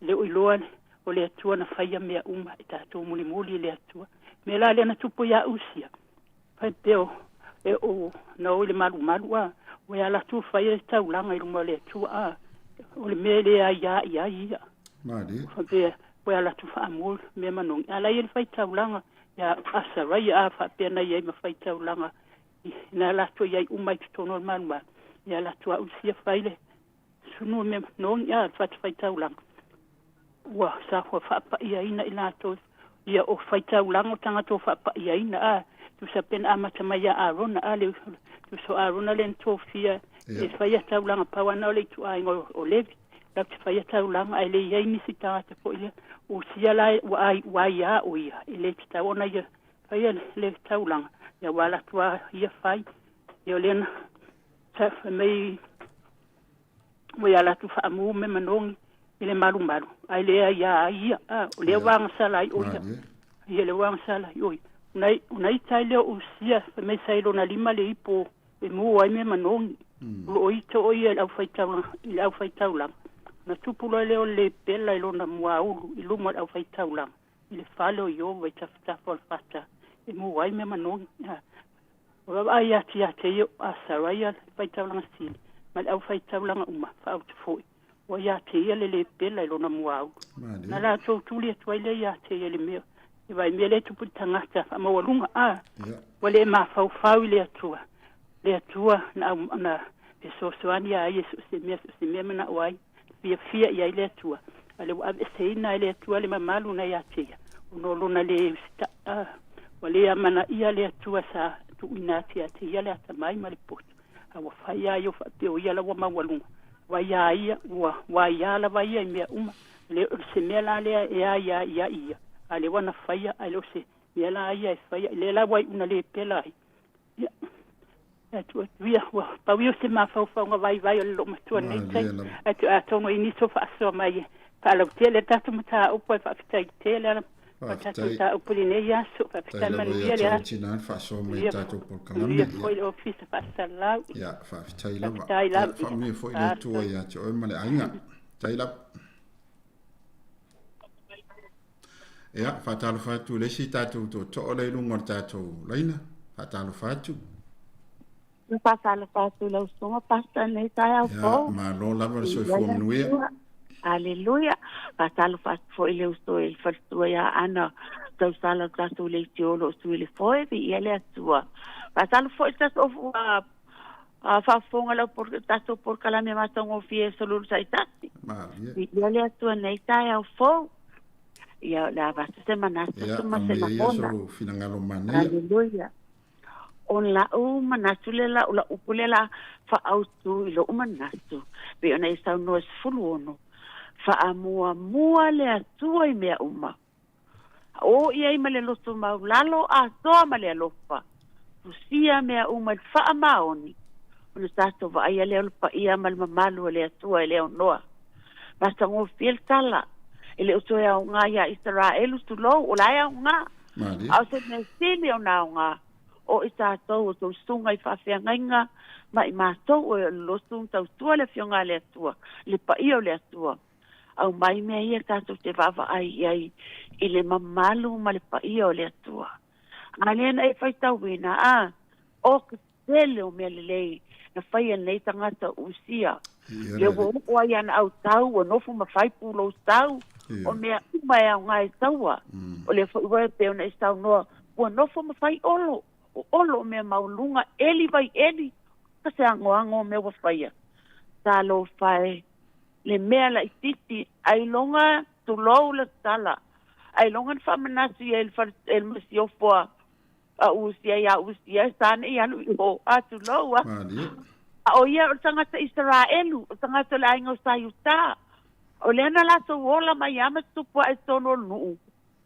E le o iloa o le Atua na faia mea uma e tatou mulimuli i le Atua. Mea la lea na tupu iā Usia, fai pea o e o na o i le malumalu a, ua ia latou faia le taulaga i luma o le Atua a, o le mea e le aiā i ai ia. Malie. Faapea, ua ia latou faamua mea manogi. A la ia le faitaulaga ia Asaraia a faapea na i ai ma faitaulaga na latou i ai uma i totonu o le malumalu, ia latou ausia fai le sunu mea manogi a le fatafaitaulaga. Ua sa ua faapaiaina i latou ia o faitaulaga o tagata ua faapaiaina a tusa pe na amata mai ia Arona a le tusa o Arona lea na tofia e faia taulaga pau lava na o le ituaiga o Levi latou te faia taulaga ae le i ai nisi tagata foi lea usia la ua ai ua aiā o ia e le tatau ona ia faia le taulaga ia ua alu atu lava ia fai ia o lea na sa fai mai ua ia latou faamu me manogi i le malumalu ae le aiā ai ia a o lea ua agasala ai o ia ia le ua agasala ai o ia ona ona ita ai lea o Usia fai mai sa i lona lima le ipo e mu ai mea manogi o loo ita o ia i le aufaitaulaga i le aufaitaulaga ona tupu loa lea o le lepela i lona muaulu i luma o le aufaitaulaga i le fale o Ieova i tafatafa o le fata e mu ai mea manogi. Ua vaavaai atu ia te ia o Asaraia le faitaulaga sili ma le aufaitaulaga uma faautu foi, ua ia te ia le lepela i lona muaulu. Na latou tuli atu ai lea ia te ia i le mea e vaimea lea e tupu i le tagata faamaualuga, a ua le mafaufau i le Atua, le Atua na, na fesoasoani ia ia so o se mea, so o se mea manao ai. Fiafia i ai le Atua, a lea ua aveeseina e le Atua le mamalu na ia te ia, ona o lona lē usitaʻa. Ua lē amanaia le Atua sa tuuina atu ia te ia le atamai ma le poto, a ua fai lava ia faapea o ia la ua maualuga. Ua iā ia, ua ua aiā lava ia i mea uma. Le o se mea la lea e aiā i ai ia, a lea ua na faia, ae le o se mea la ia e faia, lea la ua iu na lē pela ai. Ia, e atu atu ia, ua pau ia o se mafaufauga vaivai o le loomatua nei tai. Atu atonu i nisi o faasoa mai e faalautia le tatou mataupu ai faafetai tele ala o tatou mataupu i lenei aso. Faafetai manuia le aso. Tina le faasoa mai i tatou polokalame. Manuia foi le ofisa faasalau. Ia, faafetai lava. Faafetai lava. Faamanuia foi le Atua ia te oe ma le aiga. Faafetai lava. Ia, faatalofa atu i le isi tatou tootoo lea i luga o le tatou laina. Faatalofa atu. Faatalofa atu i lau susuga Pastor i lenei taeao fou. Ia, malo lava le soifua manuia. Aleluia. Faatalofa atu foi i le uso i le faletua ia Ana tausala o le tatou leitio o lo o sui le foe, viia le Atua. Faatalofa foi i le tatou faafofoga lau tatou polokalame matagofie 11. Viia le Atua i lenei taeao fou. Ia, o le a avatu se manatu Ia, ma se aumaia ia lagona. sou finagalo manaia. Aleluia. O la'u manatu le la, o la'u upu le la fa'autū i lo'u manatu, pei ona e saunoa 16, fa'amuamua le Atua i mea uma. O i ai ma le loto maulalo atoa ma le alofa, fusia mea uma i le faamaoni, ona tatou vaaia lea o le paia ma le mamalu o le Atua e le aunoa. Matagofie le tala, e le o toe aoga iā Isaraelu, tulou, o la e aoga, Malie. a o se mea sili ona aoga, o i tatou o tou susuga i faafeagaiga ma i matou o e o le lotu ma tautua le Afioga a le Atua, le paia o le Atua. Aumai mea ia tatou te vaavaai i ai i le mamalu ma le paia o le Atua. A lea na e faitauina, a, o ke tele o mea lelei na faia e lenei tagata o Usia. Ia Le ua oo ai ana autau, ua nofo ma fai pulou tau, o mea uma e aoga e taua. O lea foi ua e pei ona e saunoa, ua nofo ma fai olo. O Olo o mea maualuga, eli vai eli, ka se agoago o mea ua faia. Talofa e, le mea laitiiti, ailoga tulou le tala, ailoga na faamanatu i ai le fale, e le masiofo a, a Usia iā Usia, e sa ne i alu i o, a tulou a. Malie. A o ia o le tagata Isaraelu, o le tagata o le aiga o sa Iutā. O lea na latou ola mai lava ma tutupu ae i totonu o le nuu,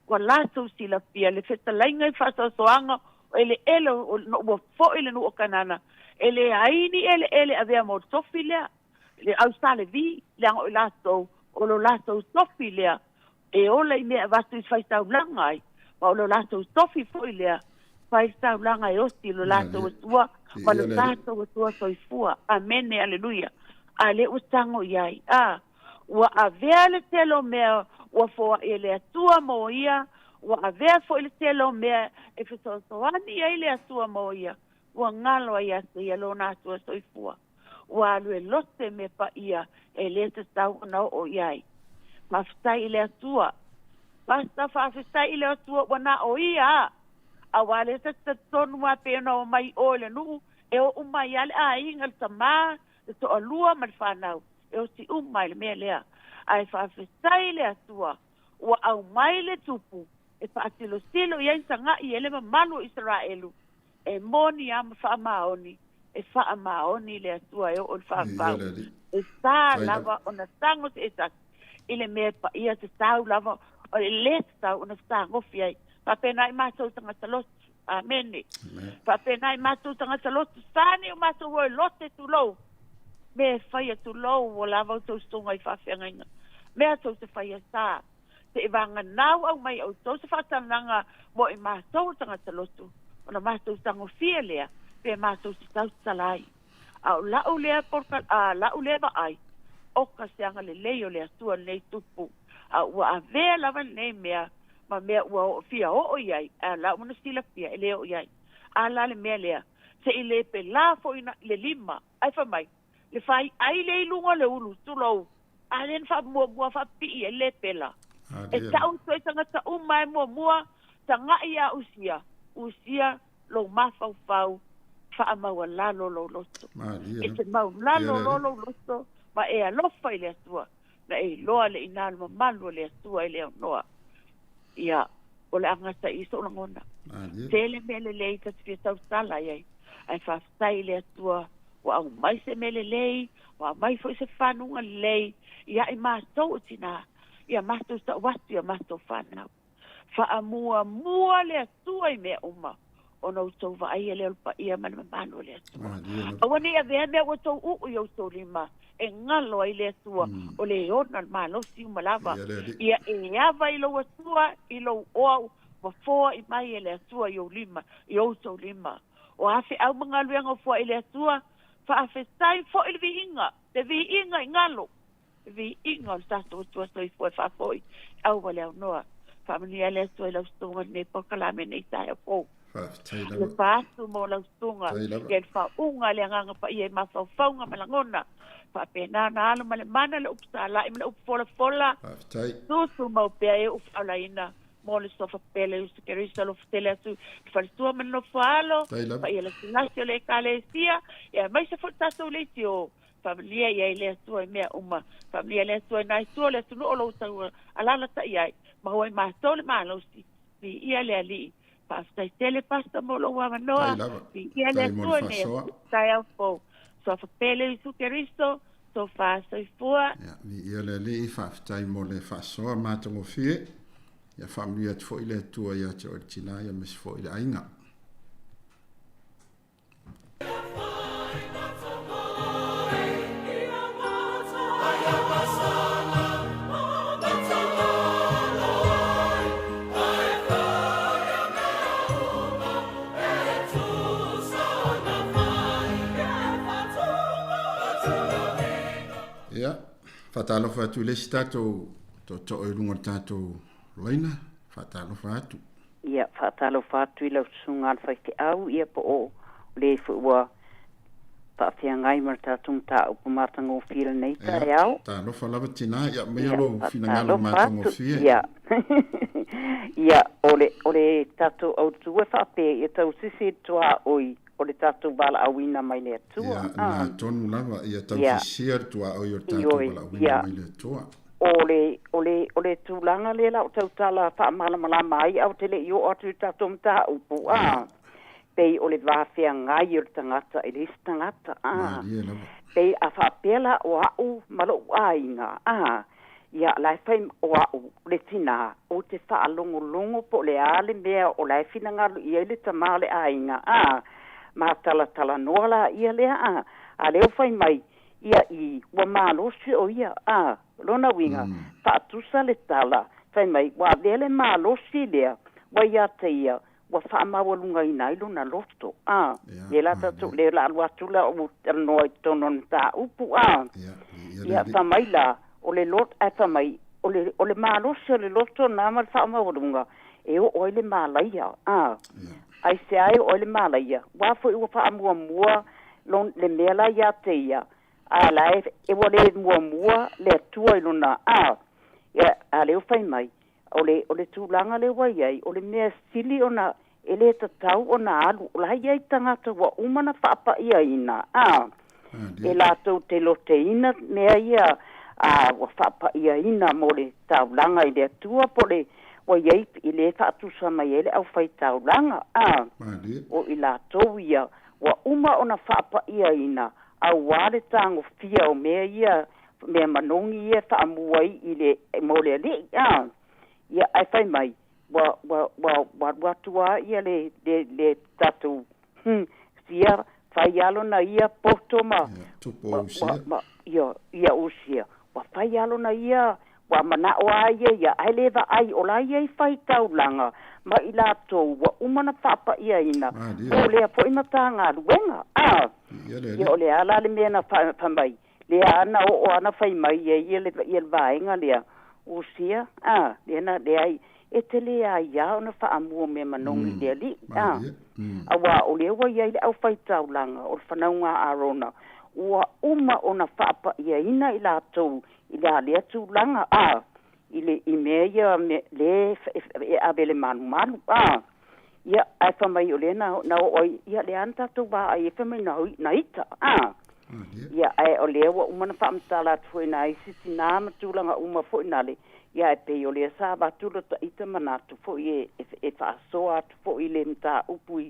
Ua latou silafia le fetalaiga i faasoasoaga o eleele o no ua foi le nuu o Kanana, e leai ni eleele avea mo le tofi lea, le au sa Levi, leaga o i latou o lo latou tofi lea e ola i mea e avatu i faitaulaga ai, ma o lo latou tofi foi lea faitaulaga e oti i lo latou Atua ma lo tatou Atua soifua. Amene, aleluia. A lea ua tago i ai. A. Ua avea le tele o mea ua foai e le Atua mo ia, ua avea foi le tele o mea e fesoasoani i ai le Atua mo ia, ua galo ai ia te ia lona Atua soifua. Ua alu e lote mea paia e le tatau ona oo i ai. Faafetai i le Atua. Basta faafetai i le Atua ua na o ia a, aua lea ta te talitonu a pei ona omai i o i le nuu, e o uma ai a le aiga, le tama, le toalua ma le fanau. e oti uma ai le mea lea. Ae faafetai i le Atua ua aumai le tupu e faasilosilo i ai taga'i e le mamalu o Isaraelu, e moni a ma faamaoni, e faamaoni le Atua e oo i le faavavau. E sa lava ona tago se tasi i le mea e paia tatau lava, e le tatau ona fetagofi ai. Faapena i matou tagata lotu. Amene. Faapena i matou tagata lotu, sa nei o matou o e lote tulou, mea e faia tulou ua lava outou susuga i faafeagaiga. Mea tou te faia sa, se i vaganau aumai outou se faatanaga mo i matou o tagata lotu, ona matou tagofia lea, pe matou te tautala ai. A o la'u lea polka, a la'u lea vaai, oka se agalelei o le Atua lenei tupu, a ua avea lava lenei mea ma mea ua oo fia oo i ai, a la ua na silafia e le oo i ai. A la le mea lea, se i le pela foi na le lima, ae fai mai, le fai ai lea i luga o le ulu, tulou, a lea na faamuamua faapipii ai le pela. E tau atu ai tagata uma e muamua, taga'i ia Usia, Usia, lou mafaufau, faamaualalo lou loto. E te maulalo loa lou loto ma e alofa i le Atua, na e iloa le ina le mamalu o le Atua e le aunoa. Ia, o le agata i sou lagona. Tele mea lelei ta te fia tautala i ai. Ae faafetai i le Atua ua aumai se mea lelei, ua aumai foi se fanuga lelei ia i matou o tinā, ia matou tau atu ia matou fanau. Faamuamua le Atua i mea uma, ona outou vaaia lea o le paia ma le mamalu o le Atua. Aua ne i avea mea ua outou uu i outou lima, e galo ai le Atua, o le ona le malosi uma lava. Ia e ava i lou Atua, i lou oa ua foai mai e le Atua i ou lima, i outou lima. O a feau ma galuega o foai i le Atua, faafetai foi le viiga, le viiga i galo. Viiga o le tatou Atua soifua e faafoi aua le aunoa. Faamanuia ai le Atua i lau susuga i lenei polokalame nei taeao fou. Faafetai lava. Alofa atu mo lau susuga Faafetai lava. ia le faauuga le agaga paia i mafaufauga ma lagona. Faapena ona alo ma le mana le upu sala'i ma le upu folafola. Faafetai. Tutumau pea e ou faaolaina mo le suafa pele Iesu Keriso alofa tele atu i le faletua ma le nofo alo. Faafetai lava. Paia lasilasi o le Ekalesia ia aemaise foi le tatou leitio. Faamanuia i ai le Atua i mea uma. Faamanuia le Atua i nai tua o le atunuu o lo outou alaalatai ai, maua i matou le malosi. Viia le Alii. Faafetai tele Pastor mo lou avanoa. Faafetai lava. Viia le Faafetai mo le Atua i nei faasoa. taeao fou. Suafa pele Iesu Keriso, Tofa Soifua. Ia, viia le Alii, faafetai mo le faasoa matagofie. Ia faamanuia atu foi le Atua ia te oe le tina, ia aemaise foi le aiga. Ia, faatalofa atu i le isi tatou tootoo i luga o le tatou laina, faatalofa atu. Ia, faatalofa atu i lau susuga a le faifeau, ia po o le foi ua faafeagai ma le tatou mataupu matagofie lenei taeao. Ia, talofa lava tinā, ia aumaia Ia, lou finagalo faatalofa atu, matagofie. ia. Ia, o le, o le tatou autu e faapea ia tausisi i le tuaoi o le tatou valaauina mai le Atua. Ia, na tonu lava, ia tausisia le tuaoi o le tatou valaauina mai le Atua. O le, o le, o le tulaga lea la o tautala faamalamalama ai, ae ou te le i oo atu i le tatou mataupu, a, pei o le va feagai o le tagata i le isi tagata, a. Malie lava. Pei a faapea la o au ma lou aiga, a, Ia, la e fai o au le tinā, ou te faalogologo po o le a le mea o la e finagalo i ai le tamā o le aiga, a, ma talatalanoa laia lea, a, a lea ua fai mai, ia, i, ua malosi o ia, a, lona uiga, faatusa le tala, fai mai, ua avea le malosi lea, ua ia te ia, ua faamaualugaina ai lona loto, a, ia la tatou, lea o le a alu atu la ou talanoa i totonu o le mataupu, a, ia, fai mai la, o le loto, ae fai mai, o le, o le malosi o le loto na ma le faamaualuga, e oo ai le malaia, a, aisea e oo ai le malaia? Aua foi ua faamuamua lon, le mea la ia te ia, a la e, e ua le muamua le Atua i lona, a, ia, a lea ua fai mai, O le, o le tulaga lea ua i ai, o le mea sili ona e le tatau ona alu, o la e i ai tagata ua uma ona faapa'iaina, a, e latou te loteina mea ia, a, ua faapa'iaina mo le taulaga i le Atua, po o le, ua i ai i le faatusa mai ai le aufaitaulaga, a, o i latou ia ua uma ona faapa'iaina auā le tagofia o mea ia mea manogi ia e faamu ai i le mo le alii a ia ae fai mai ua ua ua ua alu atu a ia le le le tatou sia fai a lona ia poto ma Tupu o Usia. Ma ia ia Usia ua fai a lona ia ua manao a ia ia ae le vaai o la ia i fai taulaga ma i latou ua uma ona faapa'iaina mo lea foi Matagaluega a ia o le a la le mea na fai mai Lea ana oo ana fai mai ia ia le ia le vaega lea, Usia, a, lea na leai, e te le aiā ona faamua mea manogi i le Alii, a. Auā o lea ua i ai le aufaitaulaga o le fanauga a Arona, ua uma ona faapa'iaina i latou i le a lea tulaga, a, i le i mea ia me le e ave le malumalu, a. Ia, ae fai mai o lea na, na oo ai, ia lea na tatou vaai ai, fai mai na, na ita, a. Ia, ae o lea ua uma ona faamatala atu foi nai isi tinā ma tulaga uma foi nale, ia ae pei o lea sa avatu lo ta ita manatu foi e, e, e faasoa atu foi i le mataupu i,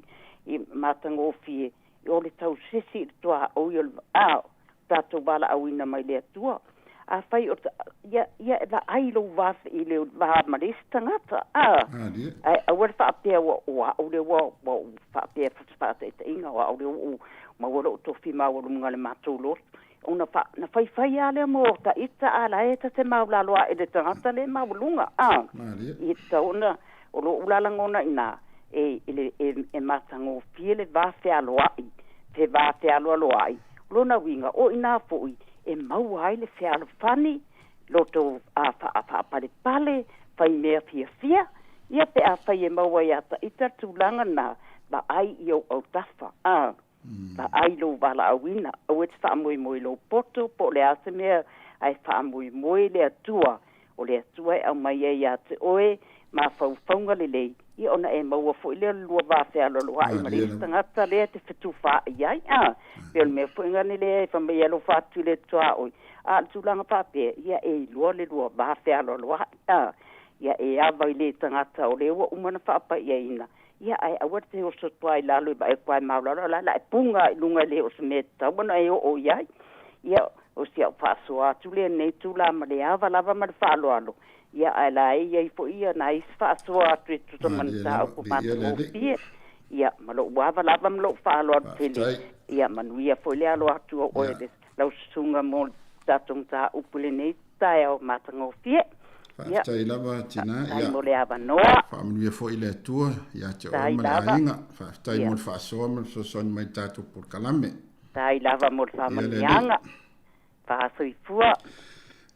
i matagofie, o le tausisi i le tuaoi o le, a, tatou valaauina mai le Atua. Afai o ta, ia, ia e vaai i lou va, i le va ma le isi tagata, a, ae aua le faapea ua, o au lea ua, ua ou faapea faataitaiga, o au lea ua ou maua lou tofi maualuluga i le matou lotu. Ona fa, na faifai lava lea mo ta ita, a la e ta te maulalo ae le tagata le maualuga, a. I tatau ona, o lou la lagona i ina, e, e, le, e, e matagofie le va fealoai, fe va fealoaloai. O lona uiga, o inā foi e maua ai le fealofani, loto a faapalepale, fai mea fiafia, ia pe afai e maua iā ta ita le tulaga na, vaai i ou autafa, a, vaai i lou valaauina, aua e te faamoemoe i lou poto po o le a se mea, ae faamoemoe i le Atua, o le Atua e aumai ai ia te oe mafaufauga lelei, ia ona e maua foi lea o le lua va fealoaloai ma le isi tagata lea e te fetufaai ai, a, pei o le mea foi lena lea e fai mai e alofa atu i le tuaoi, a o le tulaga faapea, ia e iloa le lua va fealoaloai, a, ia e ava i le tagata o lea ua uma ona faapaiaina, ia ae aua te oso toa i lalo i vaai atu ai maulalo, o la e la e puga i luga e le o se mea e tatau ona e oo i ai. Ia, o si au faasoa atu lea i lenei itula ma le ava lava ma le faaaloalo, ia ae la e i ai foi ia nai isi faasoa atu e tusa ma ni mataupu matagofie. Ia, ma lou ava lava ma lou faaaloalo tele, ia manuia foi le alo atu o oe le lau susuga mo le tatou mataupu i lenei taeao matagofie. Ia, Faafetai lava Tina, faafetai ia mo le avanoa. Faamanuia foi le Atua ia te oe Faafetai ma le lava. aiga. Faafetai Ia. mo le faasoa ma le fesoasoani mai i le tatou polokalame. Faafetai lava mo le Ia le Alii. faamanuiaga. Faasoifua.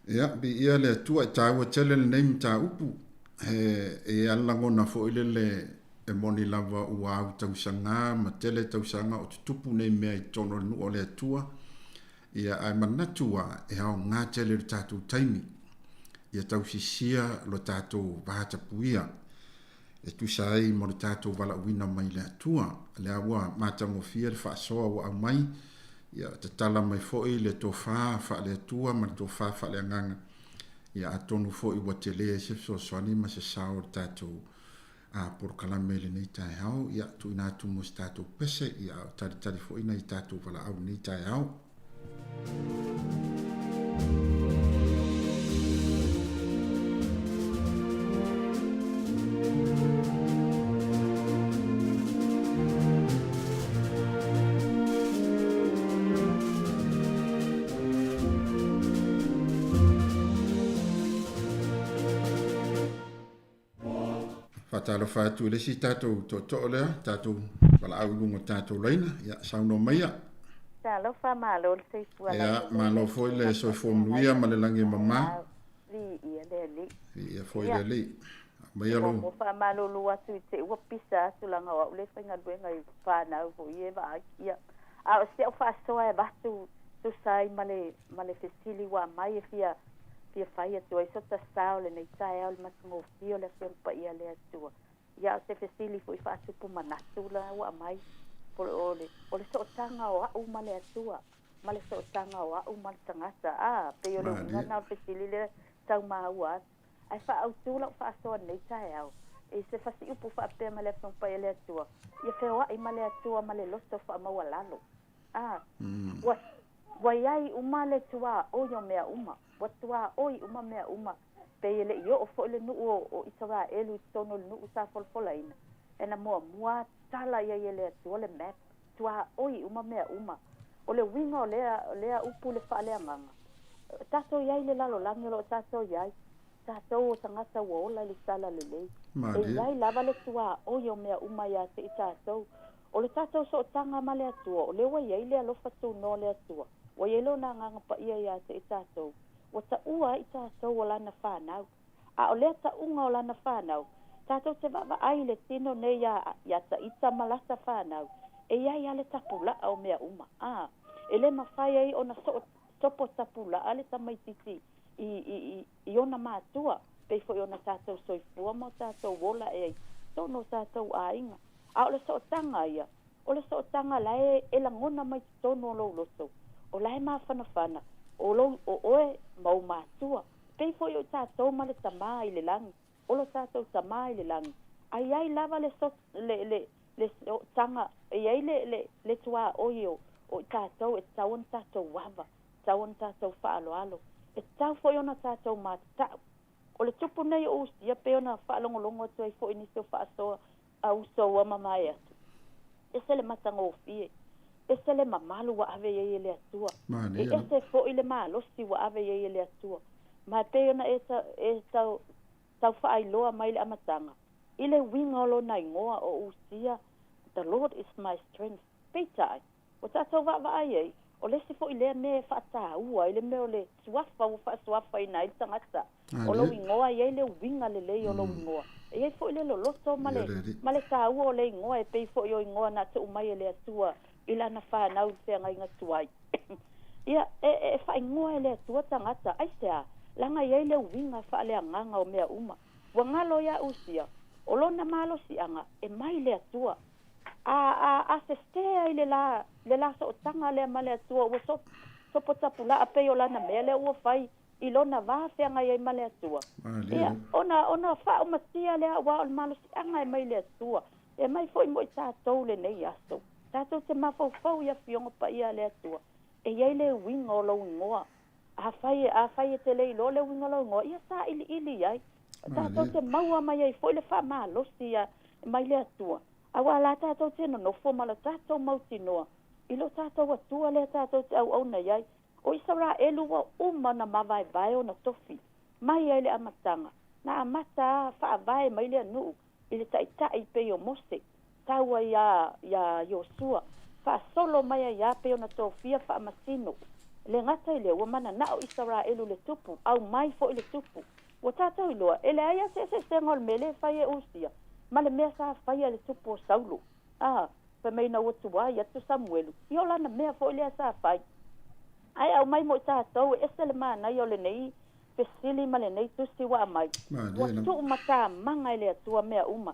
Ia, viia le Atua, e taua tele lenei mataupu. He, e i ai le lagona foi lele e moni lava ua au tausaga ma tele tausaga o tutupu nei mea i totonu o le nuu o le Atua. Ia, ae manatu lava e aoga tele i le tatou taimi ia tausisia lo tatou vatapuia. e tusa ai mo le tatou valaauina mai le Atua. Lea ua matagofie le faasoa ua aumai, ia tatala mai foi le tofā faale-Atua ma le tofā faaleagaga, ia atonu foi ua tele ai se fesoasoani ma se sao o le tatou polokalame i lenei taeao, ia tuuina atu mo se tatou pese, ia a o talitali foi nai tatou valaau i lenei taeao. Faatalofa atu i le isi tatou tootoo lea, tatou valaau i luga o tatou laina. Ia, saunoa maia. Talofa, malo le soifua Ia, malo foi le soifua manuia ma le lagi e mama. Viia le Alii. Viia foi le Alii. Aumaia lou. Muamua faamalulu atu i te i ua pisa atu leaga o au le faigaluega i fanau foi e vaai. Ia, a o si au faasoa e avatu tusa ai ma le ma le fesili ua aumai e fia fia fai atu ai sota sao lenei taeao i le matagofie o le Afioga Paia a le Atua. Ia, o se fesili foi faatupu manatu la ua aumai, po o le o le sootaga o au ma le Atua, ma le sootaga o au ma le tagata. A, pei o le uiga lena o le fesili lea tau maua atu. Ae faaautu lau faasoa lenei taeao i se fasiupu faapea ma le Afioga Paia le Atua, ia feoai ma le Atua ma le loto faamaualalo. A, ua, ua i ai uma le tuaoi o mea uma, ua tuaoi uma mea uma, pei e le i oo foi le nuu o, o Isaraelu i totonu o le nuu sa folafolaina, e na muamua tala i ai e le Atua le map, tuaoi uma mea uma. O le uiga o lea, lea upu i le faaleagaga, tatou i ai i le lalolagi o lo o tatou i ai, tatou o tagata ua ola i le tala lelei. E i ai lava le tuaoi o mea uma ia te i tatou. O le tatou sootaga ma le Atua, o lea ua i ai le alofa tunoa o le Atua, ua i ai Lona Agaga Paia ia te i tatou, ua taua ai i tatou o Lana fanau. A o lea tauga o Lana fanau, tatou te vaavaai i le tino nei iā, iā Taita ma lata fanau, e i ai lava le tapulaa o mea uma. A, e le mafai ai ona soo sopo tapulaa le tamaitiiti i, i, i, i ona matua, pei foi ona tatou soifua ma o tatou ola ea i totonu o tatou aiga. A o le sootaga ia, o le sootaga la e, e lagona mai totonu o lou loto, o la e mafanafana, o lou, o oe ma ou matua. Pei foi o i tatou ma le Tamā i le lagi, o lo tatou Tamā i le lagi, a i ai lava le so, le, le, le sootaga, e i ai le, le, le tuaoi o, o i tatou e tatau ona tatou ava, tatau ona tatou faaaloalo, e tatau foi ona tatou matatau. O le tupu nei o Usia pei ona faalogologo atu ai foi i nisi o faasoa a uso ua mamae atu. Ese le matagofie, ese le mamalu ua ave i ai e le Atua, e ese foi le malosi ua ave i ai e le Atua. Ma e pei ona e, e tau, tau faailoa mai le amataga, i le uiga o lona igoa o Usia, The Lord is my strength. Peitai, ua tatou vaavaai ai, o le isi foi lea mea e faataua ai le mea o le suafa ua faasuafaina ai le tagata. O lou igoa e i ai le uiga lelei o lou igoa. E i ai foi le loloto ma le, ma le taua o le igoa e pei foi o igoa na tuu mai e le Atua i lana fanau i le feagaiga tuai. Ia, e, e faaigoa e le Atua tagata, aisea? Leaga e i ai le uiga faaleagaga o mea uma. Ua galo iā Usia, o lona malosiaga e mai le Atua. A, a, a sese ai le la, le la sootaga lea ma le Atua ua so, sopo tapulaa pei o lana mea lea ua fai i lona va feagai ai ma le Atua. Ia, ona, ona faaumatia lea aua o le malosiaga e mai le Atua, e mai foi mo i tatou lenei aso. Tatou te mafaufau i Afioga Paia a le Atua, e i ai le uiga o lou igoa. Afai, afai e te le iloa le uiga o lou igoa, ia sailiili i ai. Tatou te maua mai ai foi le faamalosi ia mai le Atua, aua la tatou te nonofo ma lo tatou mautinoa i lo tatou Atua lea tatou te auauna i ai. O Isaraelu ua uma ona mavaevae ona tofi mai ai le amataga, na amata a faavae mai le anuu i le taitai pei o Mose, tau ai iā, iā Iosua, faasolo mai ai iā pei ona tofia faamasino. Le gata i lea, ua mananao Isaraelu le tupu, aumai foi le tupu. Ua tatou iloa, e leai a se eseesega o le mea lea e fai e Usia ma le mea sa faia e le tupu o Saulo. A, fai mai ina ua tuai atu Samuelu, ia o lana mea foi lea sa fai. Ae aumai mo i tatou, e ese le manaia o lenei fesili ma lenei tusi ua aumai. Ua tuumatamaga e le Atua mea uma.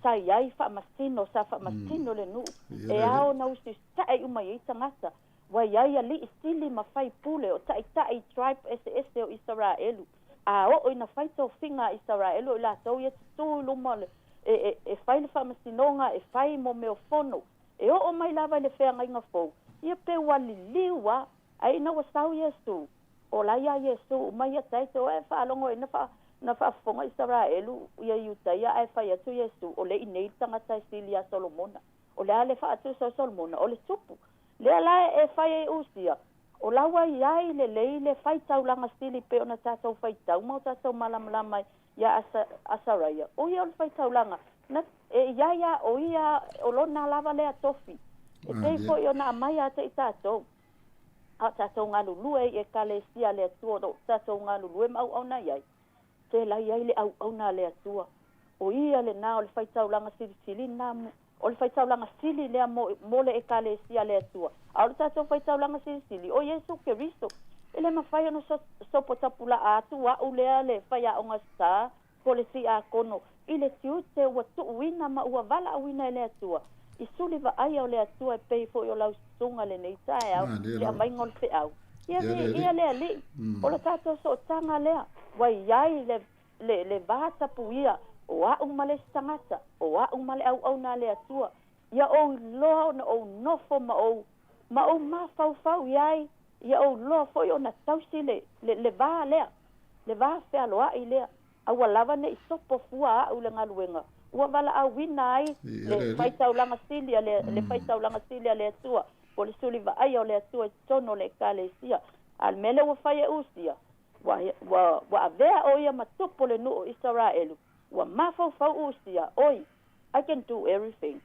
Sa i ai faamasino, sa faamasino le nuu, e ao ona usisae uma i ai tagata. Ua i ai alii sili ma faipule o taitai i tribe eseese o Isaraelu. A oo ina fai tofiga a Isaraelu o i latou ia tutū i luma o le, e, e, e fai le faamasinoga, e fai mo mea o fono, e oo mai lava i le feagaiga fou, ia pe ua liliu lava. Ae ina ua sau Iesu, o la ia Iesu uma ia taito e faalogo ai na fa, na faafofoga Isaraelu ia Iutaia ae fai atu Iesu, o le i nei le tagata e sili ia Solomona. O le a le faatusa o Solomona? O le tupu. Lea la e fai ai Usia, o la ua i ai lelei le faitaulaga sili pei ona tatou faitau ma o tatou malamalama ai ia Asa, Asaraia. O ia o le faitaulaga na e i ai a o ia o lona lava lea tofi. E pei foi ona aumai ia te i tatou. A o tatou galulue i Ekalesia a le Atua o lo o tatou galulue ma auauna i ai, tela i ai le auauna a le Atua. O ia lena o le faitaulaga silisili lena, o le faitaulaga sili lea mo, mo le Ekalesia a le Atua. A o le tatou faitaulaga silisili, o Iesu Keriso. E le mafai ona so, sopo tapulaa atu a'u lea le faiaoga sa po o le tiakono i le tiute ua tuuina ma ua valaauina e le Atua i suli vaaia o le Atua e pei foi o lau susuga lenei taeao i le aumaiga o le feau. Ia viia le Alii, o le tatou sootaga lea ua i ai le, le, le va tapuia o a'u ma le isi tagata, o a'u ma le auauna a le Atua, ia ou iloa ona ou nofo ma ou, ma ou mafaufau i ai, ia ou iloa foi ona tausi le, le, le va lea, le va fealoai lea. Aua lava ne i sopo fua a'u le galuega ua valaauina ai le faitaulaga sili a le, le faitaulaga sili a le Atua, po o le suli vaaia o le Atua i totonu o le Ekalesia. A o le mea lea ua fai e Usia, ua, ua, ua avea o ia ma tupu o le nuu o Isaraelu, ua mafaufau Usia, oi, I can do everything,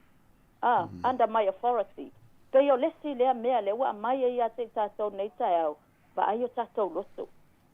ah, under my authority. Pei o le isi lea mea lea ua aumai ai ia te i tatou nei taeao, vaai o tatou loto.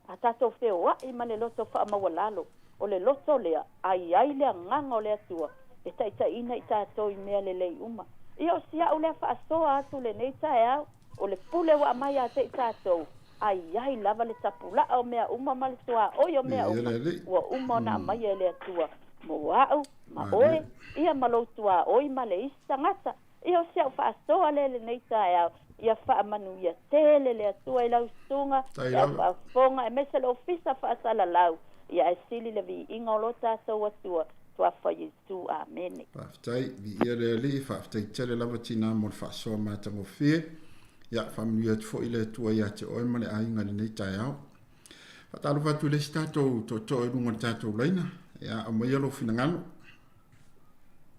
A tatou feoai ma le loto faamaualalo, o le loto lea a i ai le agaga o le Atua e taitaiina i tatou i mea lelei uma. Ia o si a'u lea faasoa atu lenei taeao, o le pule ua aumai ia te i tatou, a i ai lava le tapula'a o mea uma ma le tuaoi o mea uma, ua uma ona aumaia e le Atua mo a'u ma oe, ia ma lou tuaoi ma le isi tagata. Ia o si a'u faasoa lea lenei taeao, ia faamanuia tele le Atua i lau susuga, le au faafofoga, aemaise le ofisa faasalalau, ia ae sili le viiga o lo tatou Atua, Tuafa Iesu. Amene. Faafetai, viia le Alii, faafetai tele lava tinā mo le faasoa matagofie. Ia, faamanuia atu foi le Atua ia te oe ma le aiga i lenei taeao. Faatalofa atu i le isi tatou tootoo i luga o le tatou laina. Ia, aumaia lou finagalo.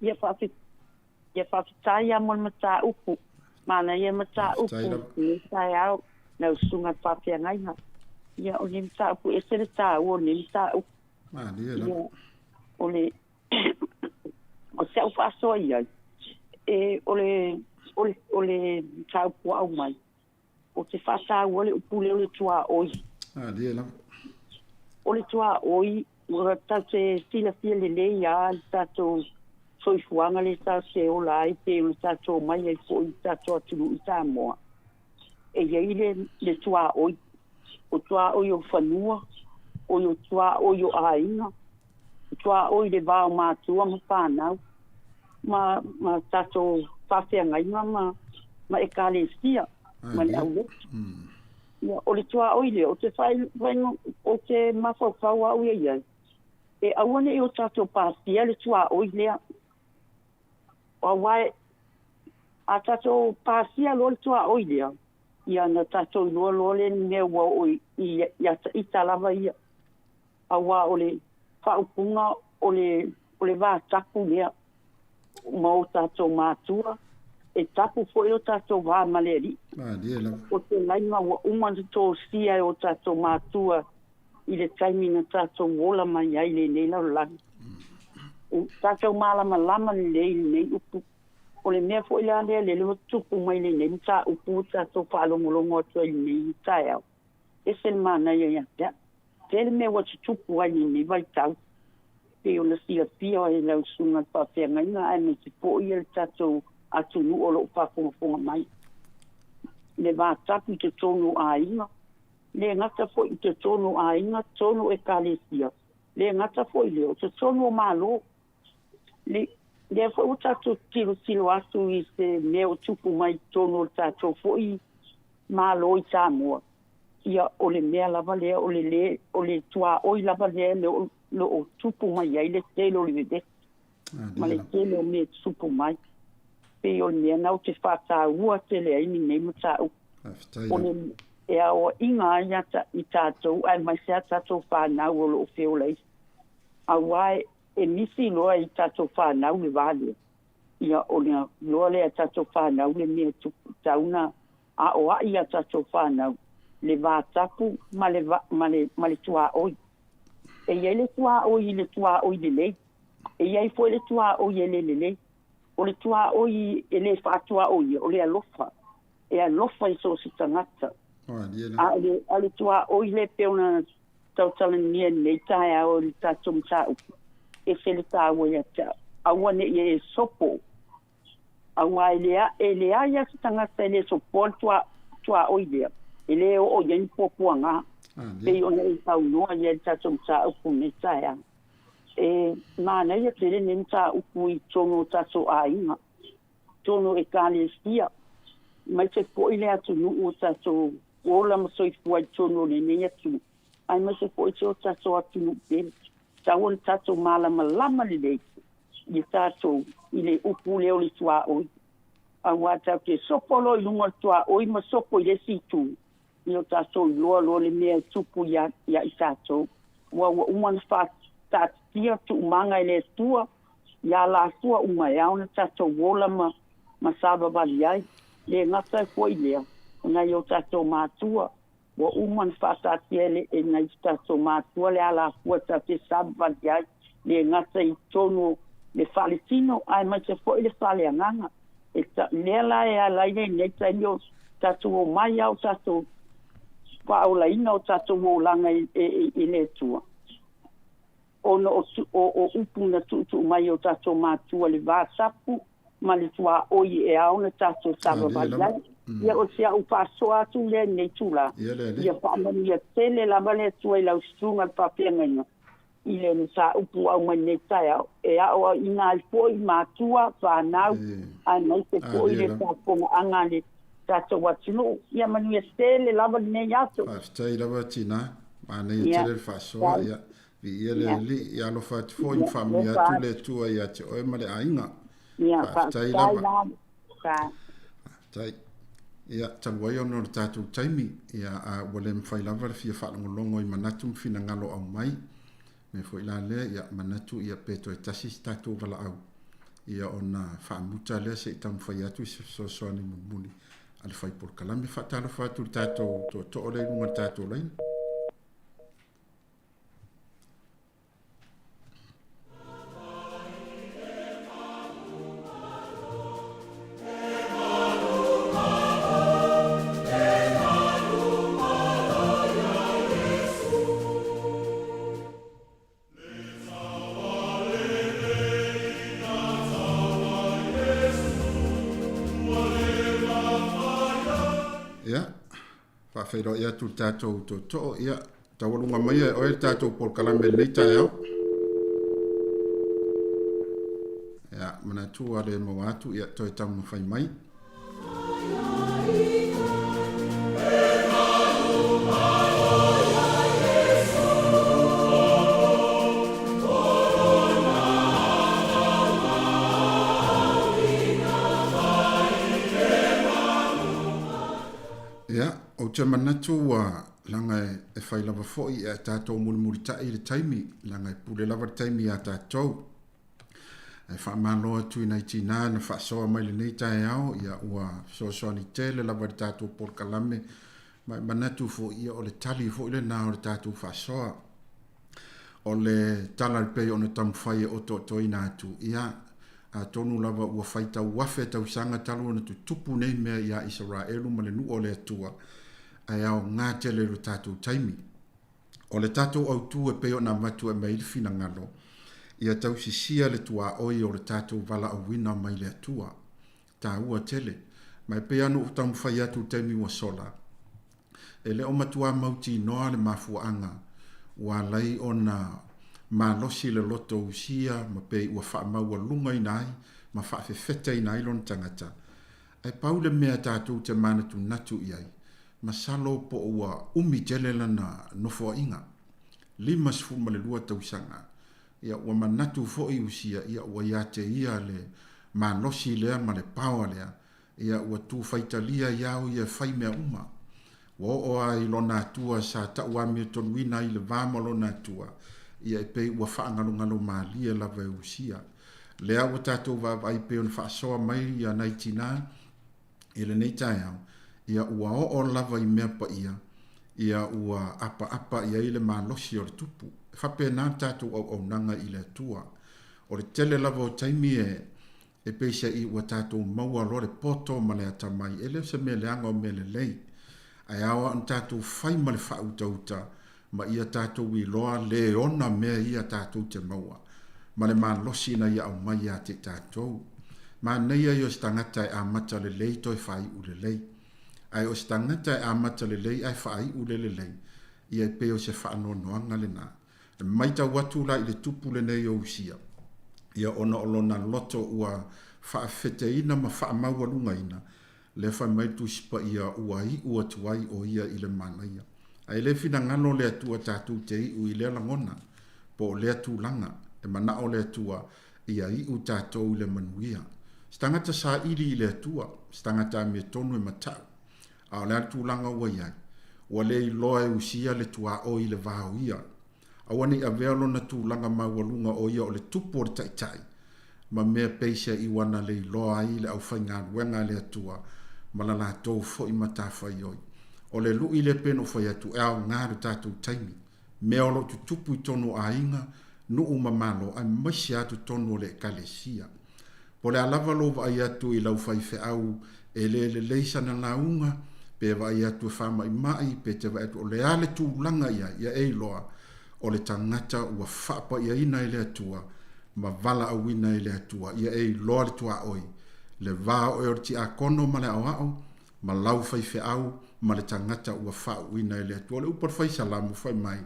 Ia faafetai. Ia faafetai a mo le mataupu. Manaia mataupu lenei taeao lau susuga i le faafeagaiga. Ia o lenei mataupu e ese le taua o lenei mataupu. Malie lava. Ia o le o si a'u faasoa i ai, e o le o le o le mataupu ua aumai, ou te faataua le upu lea o le tuaoi. Malie lava. O le tuaoi, ua tatou te silafia lelei lava le tatou soifuaga lea tatou te ola ai pe o le tatou omai ai foi i le tatou atunuu i Samoa. E i ai le, le tuaoi, o tuaoi o fanua, o le tuaoi o aiga, o tuaoi le va o matua ma fanau, ma, ma tatou faafeagaiga ma, ma ekalesia ma le aulotu. Ia, o le tuaoi lea, ou te fai, fai, ou te mafaufau au ia i ai, e aua ne i o tatou pasia le tuaoi lea. Aua e, a tatou pasia loa le tuaoi lea, ia na tatou iloa loa lea ni mea ua oo i, i, i ata ita lava ia. Aua o le faaupuga o le, o le va tapu lea ma o tatou matua, e tapu foi lo tatou va ma le Alii. Malie lava. O te laina ua uma ona tosia e o tatou matua i le taimi na tatou ola mai ai i lenei lalolagi. O tatou malamalama lelei i lenei upu. O le mea foi la lea lele ua tupu mai lenei mataupu ua tatou faalogologo atu ai i lenei taeao, ese le manaia ia te a'u. Tele mea ua tutupu ai i lenei vaitau, pei ona silafia e lau susuga i le faafeagaiga aemaise foi le tatou atunuu o lo o faafogafoga mai. Le va tapu i totonu o aiga, le gata foi i totonu o aiga, totonu o ekalesia, le gata foi i lea, o totonu o Malo. Le, Lea foi ua tatou tilotilo atu i se mea o tupu mai i totonu o le tatou foi Malo i Samoa, ia o le mea lava lea o le lē o le tuaoi lava lea o lo o tupu mai ai le tele o le vevesi ma le tele o mea e tutupu mai. Pei o le mea lena ou te faataua tele ai lenei mataupu. O le e aoaiga ai ia i tatou aemaise a tatou fanau o lo o feola ifo, aua e misi loa i tatou fanau le va lea, ia ona iloa lea e tatou fanau le mea e tupu, tau na aoai i a tatou fanau le va tapu ma le ma le ma le tuaoi. E i ai le tuaoi i le tuaoi lelei, e i ai foi le tuaoi e le lelei. O le tuaoi e le faatuaoia, o le alofa, e alofa i so o se tagata. A o le, a o le tuaoi lea pei ona tautalagia i lenei taeao i le tatou mataupu, ese le taua ia te au. Aua ne i e sopo, aua e lea, e leai lava se tagata e le sopoa le tua, tuaoi lea, e le oo i ai ni puapuaga, pei ona e saunoa i ai i le tatou mataupu i lenei taeao. E manaia tele lenei mataupu i totonu o tatou aiga, totonu o Ekalesia, aemaise foi le atunuu o tatou ola ma soifua i totonu o lenei atunuu, aemaise foi si o tatou atunuu pele. Tatau ona tatou malamalama lelei i tatou i le upu lea o le tuaoi, aua tatou te sopo loa i luga o le tuaoi ma sopo i le isi itu, ia o tatou iloa loa le mea e tupu ia i tatou. Aua ua uma ona faataatitia tuumaga e le Atua i alafua uma e ao ona tatou ola ma savavali ai. Le gata ai foi i lea, o nai o tatou matua, ua uma ona faataatia e nai o tatou matua le alafua tatou te savavali ai, le gata i totonu o le faletino aemaise foi le faleagaga. E ta, lea la e ala ai lenei taimi o tatou omai lava o tatou faaolaina o tatou olaga i, i, i le Atua, ona o, o, o upu na tuutuu mai e o tatou matua le va tapu ma le tuaoi e ao ona tatou savavali ai. Ia o si au faasoa atu lea i lenei itula, ia faamanuia tele lava le Atua i lau susuga i le faafeagaiga i le mataupu ua aumai lenei taeao, e aoaoina ai foi matua, fanau, aemaise foi le faafofogaaga a le tatou atunuu. Ia manuia tele lava lenei aso. Faafetai lava Tina, manaia tele le faasoa, ia viia le Alii, ia alofa atu foi ma faamanuia atu le Atua ia te oe ma le aiga. Faafetai lava. Faafetai. Ia, talu ai ona o le tatou taimi, ia, a ua le mafai lava le fia faalogologo i manatu ma finagalo aumai. Mea foi la lea, ia, manatu, ia, pe toe tasi se tatou valaau, ia, ona faamuta lea se i taumafai atu se fesoasoani mulimuli a le fai polokalame. Faatalofa atu i le tatou tootoo lea i luga o le tatou laina. Ia, Faafeiloai atu i le tatou tootoo, ia, taualuga maia e oe le tatou polokalame i lenei taeao. Ia, manatu ua le maua atu, ia, toe taumafai mai. Ia, ou te manatu ua leaga e fai lava foi e a tatou mulimulitai i le taimi, leaga e pule lava le taimi iā tatou. Ae faamalo atu i nai tinā na faasoa mai lenei taeao, ia ua fesoasoani tele lava i le tatou polokalame, ma e manatu foi, ia o le tali foi lenā o le tatou faasoa. O le tala e pei ona taumafai e otootoina atu, ia, atonu lava ua faitau afe tausaga talu ona tutupu nei mea iā Isaraelu ma le nuu o le Atua, ae aoga tele i lo tatou taimi. O le tatou autū e pei ona avatu e aumai ai le finagalo, ia tausisia le tuaoi o le tatou valaauina mai le Atua. Taua tele. Ma e pei lava ona ou taumafai atu i le taimi ua sola, E le o matuā mautinoa le mafuaaga ua ala ai ona malosi le loto o Usia ma pei ua faamaualugaina ai ma faafefetaina ai lona tagata. Ae pau le mea tatou te manatunatu i ai, masalo po o ua umi tele lana nofoaiga, 52 tausaga. Ia, ua manatu foi Usia, ia, ua ia te ia le malosi lea ma le paoa lea, ia, ua tu faitalia ai lava o ia e fai mea uma. Ua oo lava i lona atua sa tau amiotonuina ai le va ma lona atua, ia, e pei ua faagalogalo malie lava e Usia. Lea ua tatou vaavaai pei ona faasoa mai ia nai tina i lenei taeao, ia, ua oo lava i mea paia, ia, ua apaapa i ai le malosi o le tupu. E faapena le tatou auaunaga i le Atua. O le tele lava o taimi e E peiseai ua tatou maua loa le poto ma le atamai, e le o se mea leaga o mea lelei. Ae ao lava ona tatou fai ma le faautauta ma ia tatou iloa le ona mea ia tatou te maua ma le malosi ina ia aumai ia te tatou. Manaia ia o se tagata e amata lelei toe faaiu lelei. Ae o se tagata e amata lelei ae faaiu le lelei, ia e pei o se faanoanoaga lena. E matau atu la i le tupu lenei o Usia, ia ona o lona loto ua faafeteina ma faamaualugaina, lea fai mai le Tusi Paia ua iu atu ai o ia i le manaia. Ae le finagalo le Atua tatou te iu i lea lagona, po o lea tulaga, e manao le Atua ia iu tatou i le manuia. Se tagata saili i le Atua, se tagata amiotonu e matau, A o le a le tulaga ua i ai? Ua le iloa e Usia le tuaoi i le va o ia. Aua ne i avea lona tulaga maualuga o ia o le tupu o le taitai, ma mea peiseai ua na le iloa ai le aufaigaluega a le Atua ma la latou foi matafaioi. O le lui lea pei ona ou fai atu, e aoga lo tatou taimi. Mea o lo o tutupu i totonu o aiga, nuu ma malo, aemaise lava totonu o le Ekalesia. Po o le a lava lou vaai atu i lau faifeau e le lelei sana lauga, pe vaai atu e faamaimai, pe te vaai atu o le a le tulaga i ai, ia e iloa, o le tagata ua faapaiaina e le Atua ma valaauina e le Atua. Ia e iloa le tuaoi, le va o oe o le tiakono ma le aoao, ma lau faifeau ma le tagata ua faauuina e le Atua. O le upu a le Fai Salamo fai mai,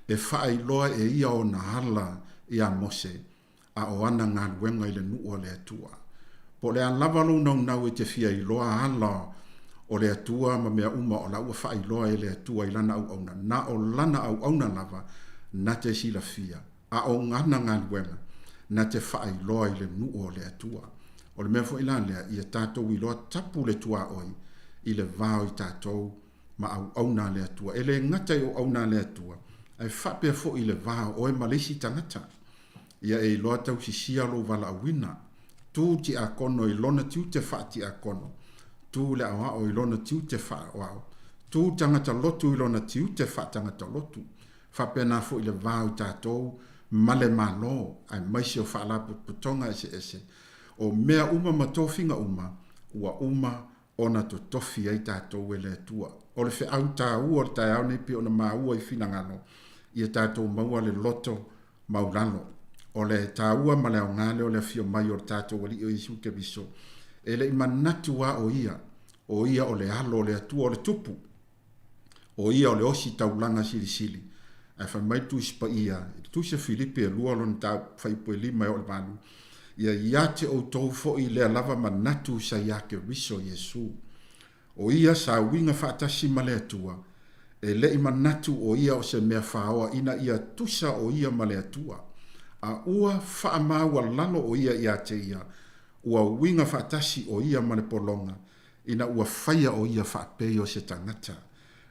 E faailoa e ia ona ala iā Mose, a o ana galuega i le nuu a le Atua. Po o le a lava lou naunau e te fia iloa ala o le Atua ma mea uma o la ua faailoa e le Atua i Lana auauna, na o Lana auauna lava na te silafia, a o ana galuega na te faailoa i le nuu o le Atua. O le mea foi la lea, ia tatou iloa tapu le tuaoi i le va o i tatou ma auauna a le Atua. E le gata i auauna a le Atua, ae faapea foi i le va o oe ma le isi tagata. Ia e iloa tausisia lou valaauina. Tu tiakono i lona tiute faatiakono. Tu le aoao i lona tiute faaaoao. Tu tagata lotu i lona tiute faatagata lotu. Faapena foi le va o i tatou ma le Malo, aemaise o faalapotopotoga eseese. O mea uma ma tofiga uma, ua uma ona totofi ai tatou e le Atua. O le feau taua o le taeao nei pei ona maua i finagalo, ia tatou maua le loto maulalo. O le taua ma le aoga lea o le afio mai o le tatou Alii o Iesu Keriso, e le i manatu a o Ia, o Ia o le Alo o le Atua o le Tupu, o Ia o le osi taulaga silisili. Ae fai mai le Tusi Paia, i le Tusi a Filipi e lua lona mataupu fuaiupu e 5 e oo i le 8, Ia ia te outou foi lea lava manatu sa ia Keriso Iesu. O ia sa uiga faatasi ma le Atua, e le i manatu o ia o se mea faoa ina ia tusa o ia ma le Atua, a ua faamaualalo o ia ia te ia, ua uiga faatasi o ia ma le pologa, ina ua faia o ia faapei o se tagata.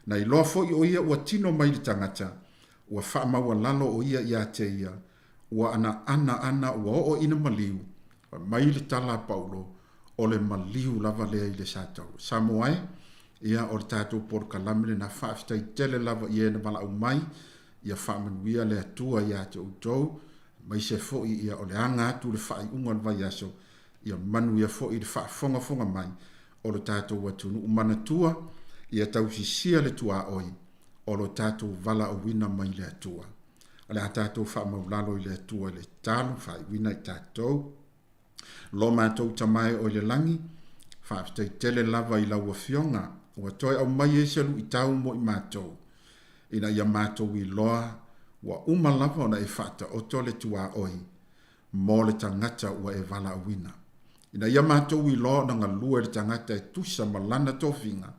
Na iloa foi o ia ua tino mai i le tagata, ua faamaualalo o ia ia te ia, ua anaana ana ua oo ina maliu, fai mai le tala a Paulo, o le maliu lava lea i le Sataua. Samoa e, ia o le tatou polokalame lena, faafetai tele lava i e na valaau mai, ia faamanuia le Atua ia te outou, aemaise foi ia o le aga atu le faaiuga o le vaiaso, ia manuia foi le faafogafoga mai o lo tatou atunuu. Manatua, ia tausisia le tuaoi o lo tatou valaauina mai le Atua. O le a tatou faamaulalo i le Atua i le tatalo, faaiuina i tatou. Lo matou Tama e o i le lagi, faafetai tele lava i lau Afioga ua toe aumai ai se luitau mo i matou, ina ia matou iloa Ua uma lava ona e faataoto le tuaoi mo le tagata ua e valaauina. Ina ia matou iloa ona galue le tagata e tusa ma lana tofiga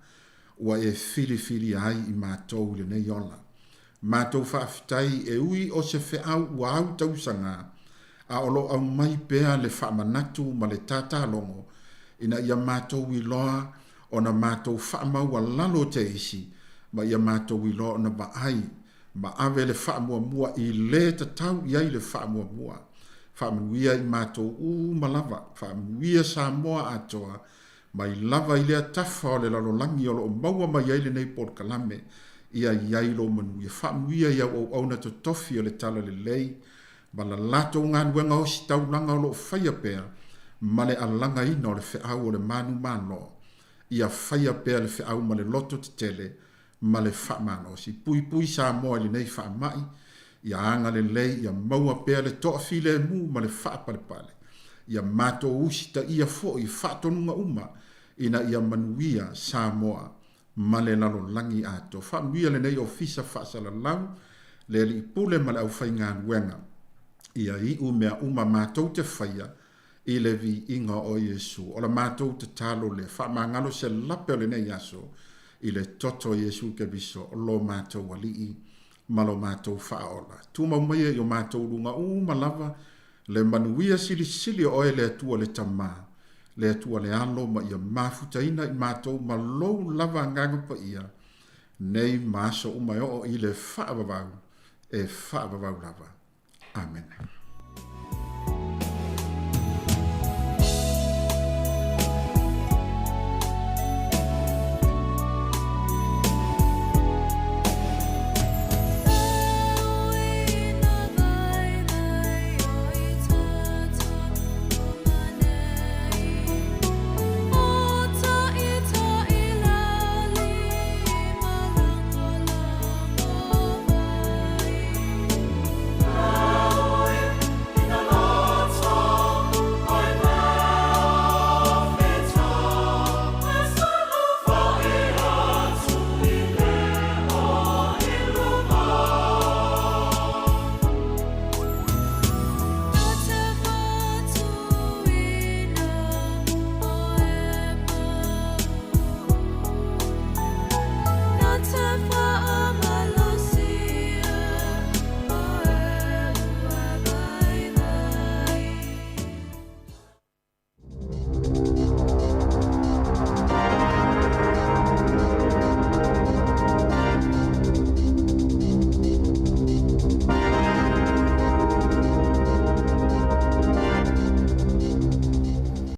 ua e filifilia ai i matou i lenei ola. Matou faafetai e ui o se feau ua au tausaga, a o lo o aumai pea le faamanatu ma le tatalogo ina ia matou iloa ona matou faamaualalo te isi ma ia matou iloa ona vaai ma ave le faamuamua i le tatau i ai le faamuamua. Faamanuia i matou uma lava, faamanuia Samoa atoa, mai lava i lea tafa o le lalolagi o lo o maua mai ai lenei polokalame, ia i ai lou manuia. Faamanuia i au auauna totofi o le Talalelei ma la latou galuega ositaulaga o lo o faia pea ma le alagaina o le feau o le manumalo. Ia faia pea le feau ma le loto tetele ma le faamalosi. Puipui Samoa i lenei faamai, ia agalelei, ia maua pea le toafilemu ma le faapalepale. Ia matou usitaia foi faatonuga uma ina ia manuia Samoa ma le lalolagi atoa. Faamanuia lenei Ofisa Faasalalau, le Alii Pule ma le aufaigaluega, ia iu mea uma matou te faia i le viiga o Iesu. O la matou tatalo lea, faamagalo se lape o lenei aso i le toto o Iesu Keriso, lo matou Alii ma lo matou Faaola. Tumau maia i o matou luga uma lava le manuia silisili o Oe le Atua le Tama, le Atua le Alo ma ia mafutaina i matou ma Lou lava Agaga Paia, nei ma aso uma e oo i le faavavau, e faavavau lava. Amene.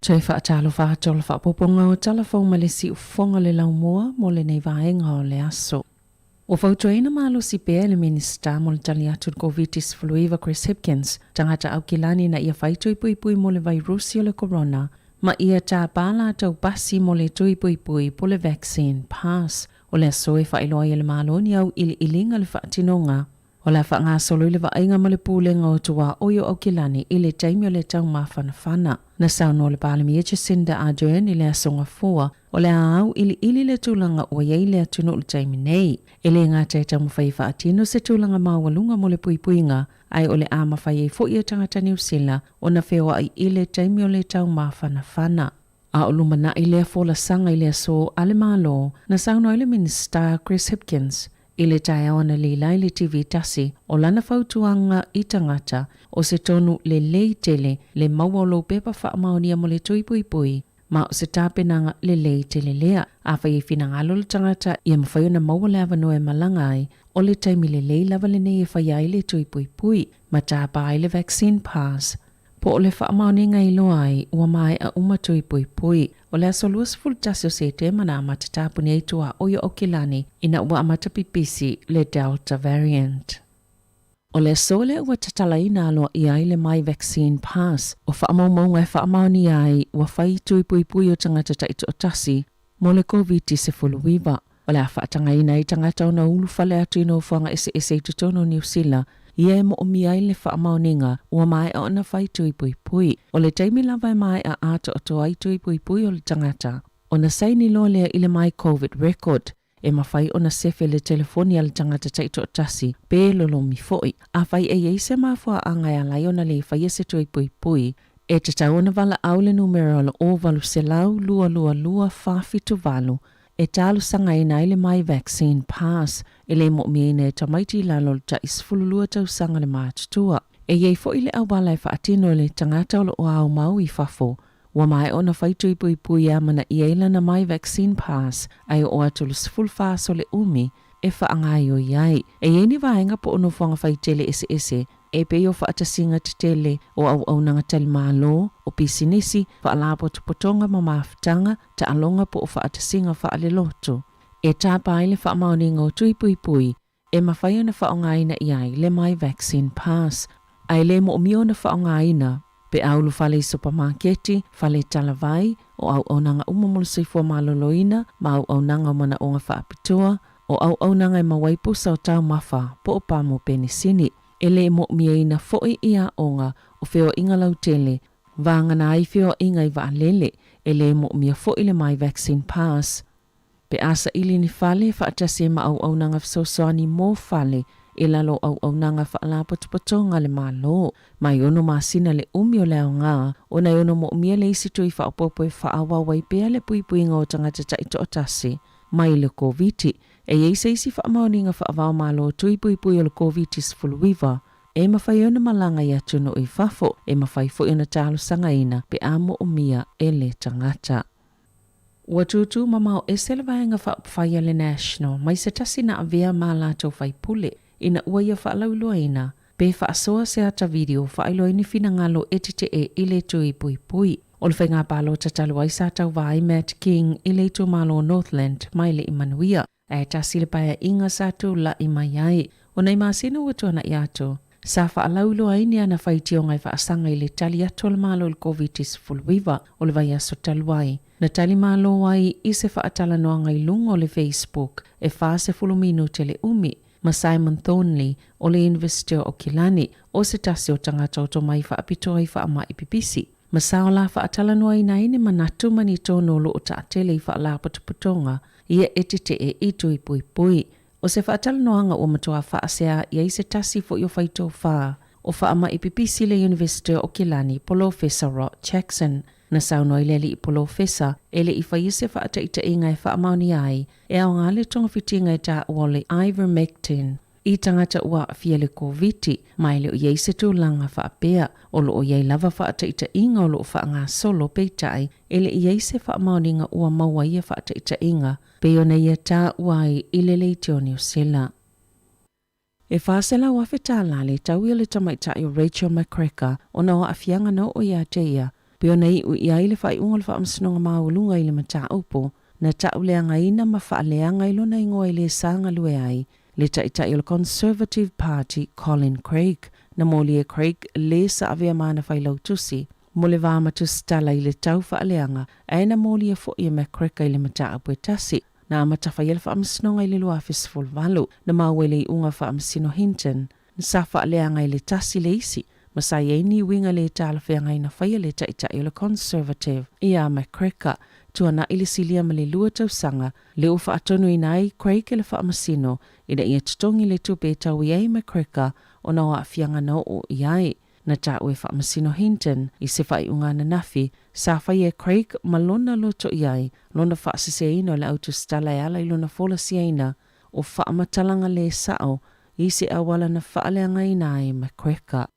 Toe faatalofa atu o le faaopoopoga o tala fou ma le siufofoga o le laumua mo lenei vaega o le aso. Ua fautuaina malosi pea e le Minisita mo le tali atu i le Koviti-19 Chris Hipkins, tagata Aukilani ina ia fai tui puipui mo le vairusi o le korona ma ia tapa latou pasi mo le tui puipui po le vaccine pass. O le aso e faailoa ai e le Malo ni auiliiliga le faatinoga O le a faagasolo i le vaaiga ma le pulega o tuaoi o Aukilani i le taimi o le taumafanafana. Na saunoa le Palemia Jacinda Ardern i le Aso Gafua, o le a auiliili le tulaga ua i ai le atunuu i le taimi nei. E le gata e taumafai e faatino se tulaga maualuga mo le puipuiga, ae o le a mafai ai foi e tagata Niu Sila ona feoai i le taimi o le taumafanafana. A o lumanai lea folasaga i le aso a le Malo, na saunoa ai le Minisita Chris Hipkins i le taeao analeila i le TV tasi o lana fautuaga i tagata, o se tonu lelei tele le maua o lou pepa faamaonia mo le tui puipui, ma o se tapenaga lelei tele lea. Afai e finagalo le tagata ia mafai ona maua le avanoa e malaga ai, o le taimi lelei lava lenei e faia ai le tui puipui ma tapa ai le vaccine pass. Po o le faamaoniga i iloa ai ua maea uma tui puipui. O le aso 21 o Setema na amata tapuni ai tuaoi o Aukilani ina ua amata pipisi le Delta variant. O le aso lea ua tatalaina aloaia ai le My Vaccine Pass, o faamaumauga e faamaonia ai ua fai tui puipui o tagata taitoatasi mo le Koviti-19. O le a faatagaina ai tagata ona ulufale atu i nofoaga eseese i totonu o Niu Sila, ia e moomia ai le faamaoniga ua maea ona fai tui puipui. O le taimi lava e maea atoatoa ai tui puipui o le tagata, ona saini loa lea i le My Covid Record. E mafai ona sefe le telefoni a le tagata taitoatasi pe lolomi foi. Afai e i ai se mafuaaga e ala ai ona le faia se tui puipui, e tatau ona valaau le numera o le 0800 222 478 e talosagaina ai le My Vaccine Pass e le mo'omiaina e tamaiti i lalo o le ta'i 12 tausaga le matutua. E i ai foi le auala e faatino e le tagata o lo o aumau i fafo Ua maea ona fai tui puipui e amanaia ai lana My Vaccine Pass ae oo atu le 14 aso le umi e faagaoioi ai. E i ai ni vaega po o nofoaga faitele eseese e pei o faatasiga tetele o auaunaga talimalo, o pisinisi, faalapotopotoga ma mafutaga, taaloga po o faatasiga faalelotu. E tapa ai le faamaoniga o tui puipui e mafai ona faaaogaina i ai le My Vaccine Pass, a e le moomia ona faaaogaina pe a ulufale i supamaketi, fale talavai, o auaunaga uma mo le soifua maloloina ma auaunaga o manaoga faapitoa, o auaunaga e maua ai pusa o taumafa po o pamu penisini. E le moomiaina foi i aoga o feoaiga lautele, vagana ai feoaiga i vaalele, e le moomia foi le My Vaccine Pass. Pe a saili ni fale faatasi ai ma auaunaga fesoasoani mo fale i lalo o auaunaga faalapotopotoga a le Malo. Mai ono masina le umi o le aoga ona e ono moomia le isi tui faaopoopo e faaauau ai pea le puipuiga o tagata taitoatasi mai le Koviti. E i ai se isi faamaoniga faavaomalo tui puipui o le Koviti-19 e mafai ona malaga i atunuu i fafo, e mafai foi ona talosagaina pe a moomia e le tagata. Ua tūtū mamao ese le Vaega Faaupufai a le National mai se tasi na avea ma latou faipule ina ua ia faalauiloaina pe faasoa se ata video faailoa ai ni finagalo e tetee i le tui puipui. O le faiga palota talu ai sa tauva ai Matt King i le itumalo o Northland mai le i manuia. Ae tasi le paeaiga sa tula'i mai ai. O nai masina ua tuana'i atu, sa faalauiloa ai ni ana faitioga e faasaga i le tali atu a le Malo i le Koviti-19 o le vaiaso talu ai. Na tali malo ai i se faatalanoaga i luga o le Facebook e 40 minute le umi, ma Simon Thornley o le Iunivesite o Aukilani, o se tasi o tagata o tomai faapitoa i faamai pipisi. Ma sa o la faatalanoaina ai ni manatu ma ni tonu o loo taatele i faalapotopotoga ia e tetee i tui puipui. O se faatalanoaga ua matuā faasea i ai se tasi foi o faitofā o faamai pipisi le Iunivesite o Okilani, Polofesa Rod Jackson. Na saunoa ai le alii polofesa e le i faia se faataitaiga e faamaonia ai e aoga le togafitiga e taua o le ivermectin i tagata ua aafia i le Koviti, ma e le o i ai se tulaga faapea. O lo o i ai lava faataitaiga o lo o faagasolo, peitai, e le i ai se faamaoniga ua maua ia faataitaiga, pei ona ia taua ai i le leitio Niu Sila. E $400,000 tālā le taui o le tamaitai o Rachel McCracker ona o aafiaga na oo iā te ia, pei ona iu i ai le faaiuga o le Faamasinoga Maualuga i le mataupu na tauleagaina ma faaleaga i lona igoa i le sa galue ai le taitai o le Conservative Party Colin Craig. Na moli e Craig le sa avea ma ana failautusi mo le va ma tusitala i le tau faaleaga ae na molia foi e McCracker i le mataupu e tasi. Na amata faia le faamasinoga i le 2018, na maua i le iuga faamasino Hinton, na sa faaleaga i le tasi le isi, ma sa i ai ni uiga le talafeagai na faia le taitai o le Conservative ia McCracker, tuana'i le silia ma le lua tausaga le ua faatonuina ai Craig e le faamasino ina ia totogi le tupe e taui ai McCracker ona o aafiaga na oo i ai. Na taua e Faamasino Hinton i se faaiuga ananafi sa faia e Craig ma lona loto i ai lona faaseseina o le autusitala e ala i lona folasiaina o faamatalaga lē sa'o i se auala na faaleagaina ai McCracker.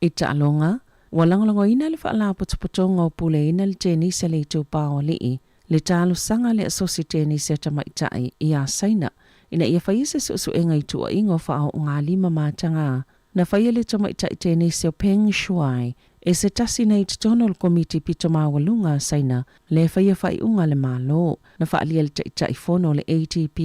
I taaloga, ua lagolagoina le faalapotopotoga o puleaina le tenisi a le Itupa o Alii, le talosaga a le Asosi Tenisi a Tamaitai iā Saina ina ia faia se suesuega i tuuaiga o faaoogalima matagā na faia le tamaitai tenisi o Peng Shuai e se tasi nei i totonu o le Komiti Pito Maualuga a Saina le faia faaiuga a le Malo na faaalia le Taitai Fono o le ATP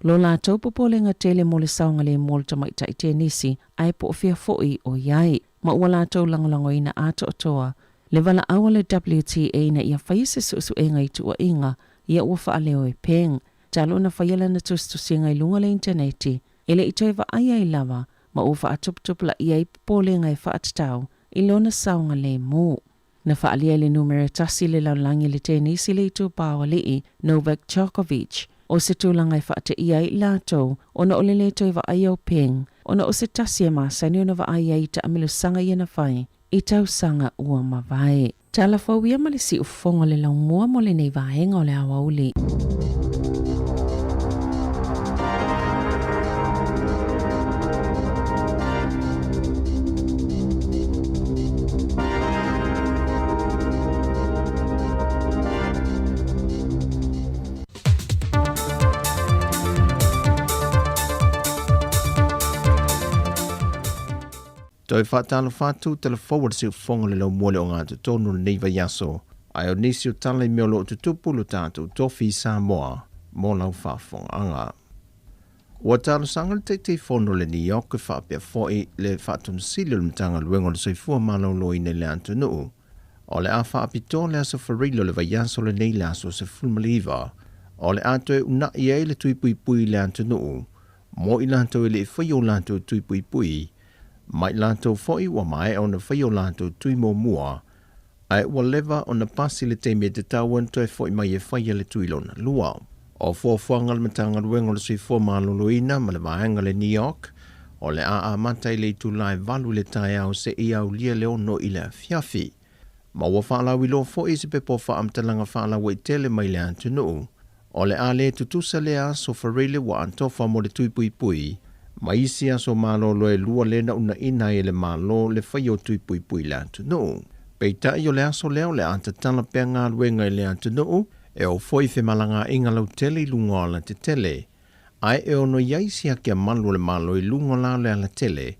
lo latou popolega tele mo le saogalemu o le tamaitai tenisi ae po o fea foi o i ai ma ua latou lagolagoina atoatoa le valaau a le WTA ina ia faia se suesuega i tuuaiga ia ua faaleo e Peng talu ona faia lana tusitusiga i luga o le initaneti e le i toe vaai ai lava ma ua faatuputupulaia ai popolega e faatatau i lona saogalemu. Na faaalia i le numera tasi i le lalolagi i le tenisi le itupa o alii, Novak Djokovic. O se tulaga e faateia ai i latou ona o le lē toe vaaia o Peng ona o se tasi e masani ona vaai ai i taamilosaga ia na fai i tausaga ua mavae. Tala fou ia ma le siufofoga o le laumua mo lenei vaega o le aoauli. Toe faatalofa atu tala fou a le siufofoga o le laumua le ogatotonu o lenei vaiaso, ae o nisi o tala i mea o lo o tutupu lo tatou tofi i Samoa mo lau faafofogaaga. Ua talosaga le Taitaifono o le NEOC e faapea foi le Faatonusili o le Matagaluega o le Soifua Maloloina i le atunuu o le a faapitoa le aso Fareila o le vaiaso lenei le aso 19 o le a toe uunai ai le tui puipui i le atunuu mo i latou e le i faia o latou tui puipui ma i latou foi ua maea ona faia o latou tui muamua ae ua leva ona pasi le taimi e tatau ona toe foi mai e faia le tui lona lua. O fuafuaga a le Matagaluega o le Soifua Maloloina ma le vaega le NEOC, o le a amata i le itula e 8 i le taeao seia aulia le 6 i le afiafi. Ma ua faalauiloa foi i se pepa o faamatalaga faalauaitele mai le atunuu, o le a le tutusa lea aso Fareile ua atofa mo le tui puipui ma isi aso malolo e lua lea na uunaina ai e le Malo le faia o tui puipui i le atunuu. Peitai o le aso lea o le a tatala pea galuega i le atunuu e oo foi femalagaaiga lautele i luga o alatetele, ae e ono i ai siaki a malu o le Malo i luga o la o le alatele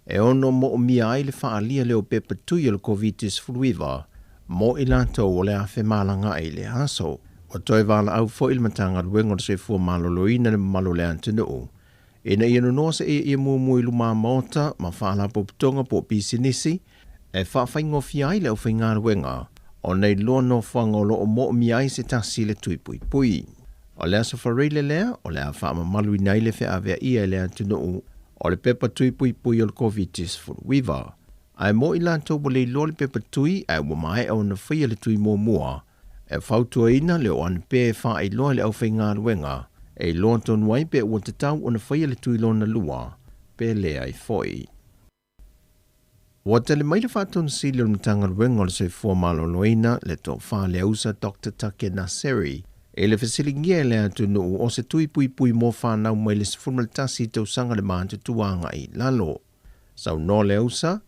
e ono moomia ai le faaalia lea o pepa tui o le Koviti-19 mo i latou o le a femalagaai i le aso. Ua toe valaau foi le Matagaluega o le Soifua Maloloina i le mamalu o le atunuu ina ia nonoa se ieie muamua i luma maota ma faalapotopotoga po o pisinisi e faafaigofie ai le aufaigaluega ona iloa nofoaga o lo o moomia ai se tasi i le tui puipui. O le aso Fareile lea o le a faamamaluina ai le feaveaia e le atunuu o le pepa tui puipui o le Koviti-19. Ae mo i latou ua le iloa le pepa tui ae ua maea ona faia le tui muamua, e fautuaina le oo ane pea e faailoa i le aufaigaluega e iloa tonu ai pe ua tatau ona faia le tui lona lua pe leai foi. Ua tali mai le Faatonusili o le Matagaluega o le Soifua Maloloina le Tofa Leausa Doctor Take Naseri i le fesiligia e le atunuu o se tui puipui mo fanau mai le 11 tausaga le matutua agai i lalo. Saunoa Leausa,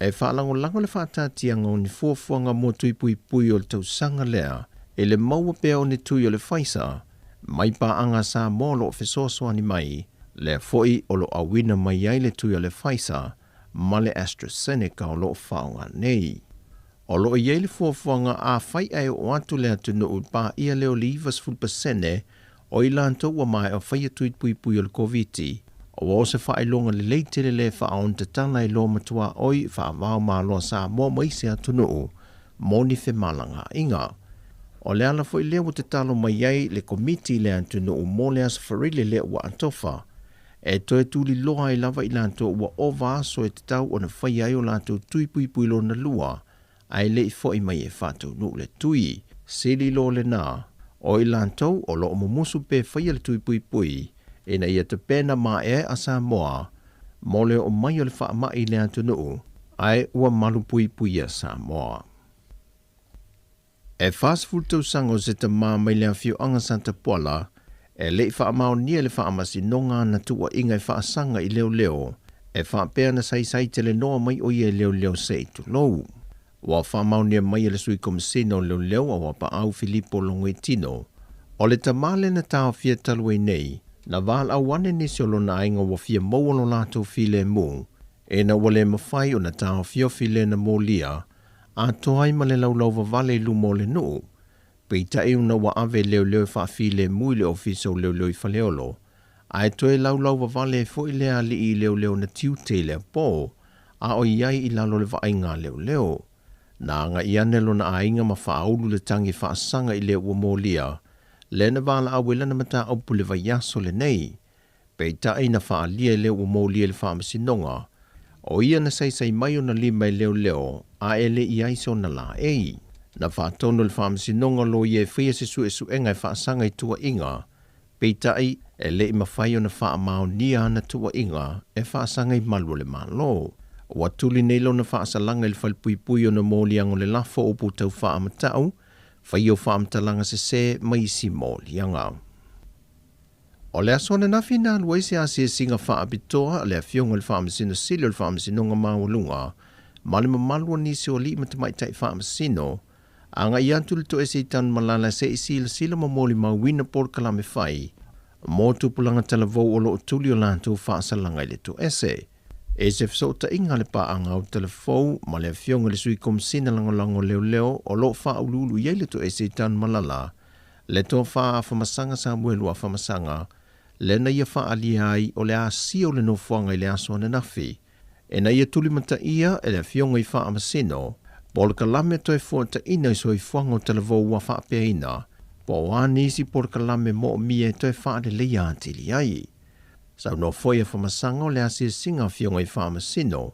e faalagolago le faataatiaga o ni fuafuaga mo tui puipui o le tausaga lea i le maua pea o ni tui o le Pfizer mai paaga a Samoa o lo o fesoasoani mai, lea foi o lo o auina mai ai le tui o le Pfizer ma le AstraZeneca o lo o faaaoga nei. O lo o i ai le fuafuaga afai ae oo atu le atunuu i le paia lea o le 90% o i latou ua maea faia tui puipui o le Koviti, ua o se faailoga lelei tele lea e faaonotatala ai loa matuaoi faavao Malo a Samoa ma isi atunuu mo ni femalagaaiga. O le ala foi lea ua tatalo mai ai le Komiti i le atunuu mo le Aso Faraile lea ua atofa, e toe tuliloa ai lava i latou ua ova aso e tatau ona faia ai o latou tui puipui lona lua, ae le i foi mai e faataunuu le tui. Sili loa lena, o i latou o lo o mumusu pe faia le tui puipui ina ia tapena maeaea a Samoa mo le oo mai o le faamai i le atunuu, ae ua malupuipuia Samoa. E 40 tausaga o se tamā mai le afioaga Satapuala e le i faamaonia i le faamasinoga ana tuuaiga e faasaga i leoleo e faapea na saisai telenoa mai o ia i leoleo se i tulou. Ua faamaonia mai e le Sui Komesina o Leoleo Auapaau Filipo Logoitino, o le tamā lea na taofia talu ai nei, na valaau ane nisi o lona aiga ua fia maua lo latou filemu, ina ua le mafai ona taofiofi le na molia atoa ai ma le laulau vavale i luma o le nuu. Peitai ona ua ave leoleo e faafilemu i le ofisa o leoleo i Faleolo, ae toe laulau vavale ai foi lea alii i leoleo na tiute i lea po, a o i ai i lalo o le vaaiga a leoleo. Na agai ane lona aiga ma faaulu le tagi faasaga i lea ua molia, lea na valaau ai lana mataupu i le vaiaso lenei. Peitai na faaalia i lea ua molia i le faamasinoga, o ia na saisai mai ona lima i leoleo a e le i ai sona laei. Na faatonu e le faamasinoga loia e faia se suesuega e faasaga i tuuaiga, Peitai, e le i mafai ona faamaonia ana tuuaiga e faasaga i malu o le Malo. Ua tuli nei lona faasalaga i le falepuipui ona o moliaga o le lafo o upu tau faamatau, faia o faamatalaga sesē ma isi moliaga. O le aso ananafi na alu ai se asiasiga faapitoa a le Afioga i le Faamasino Sili o le Faamasinoga Maualuga ma le mamalu o nisi o alii ma tamaitai faamasino agai atu i le toese i Tanumalala se i silasila ma molimauina polokalame fai mo tupulaga talavou o lo o tuli o latou faasalaga i le toese. E se fesootaiga a le paaga o Talafou ma le Afioga i le Sui Komesina Lagolago o Leoleo o lo o faauluulu i ai le toese i Tanumalala, le Tofa Afamasaga Samuelu Afamasaga, lea na ia faaalia ai o le asia o le nofoaga i le aso ananafi, ina ia tulimataia e le Afioga i Faamasino polokalame toe fuataina i soifuaga o talavou ua faapeaina, po o a nisi polokalame moomia e toe faaleleia atili ai. Saunoa foi Afamasaga o le asiasiga a Afioga i Faamasino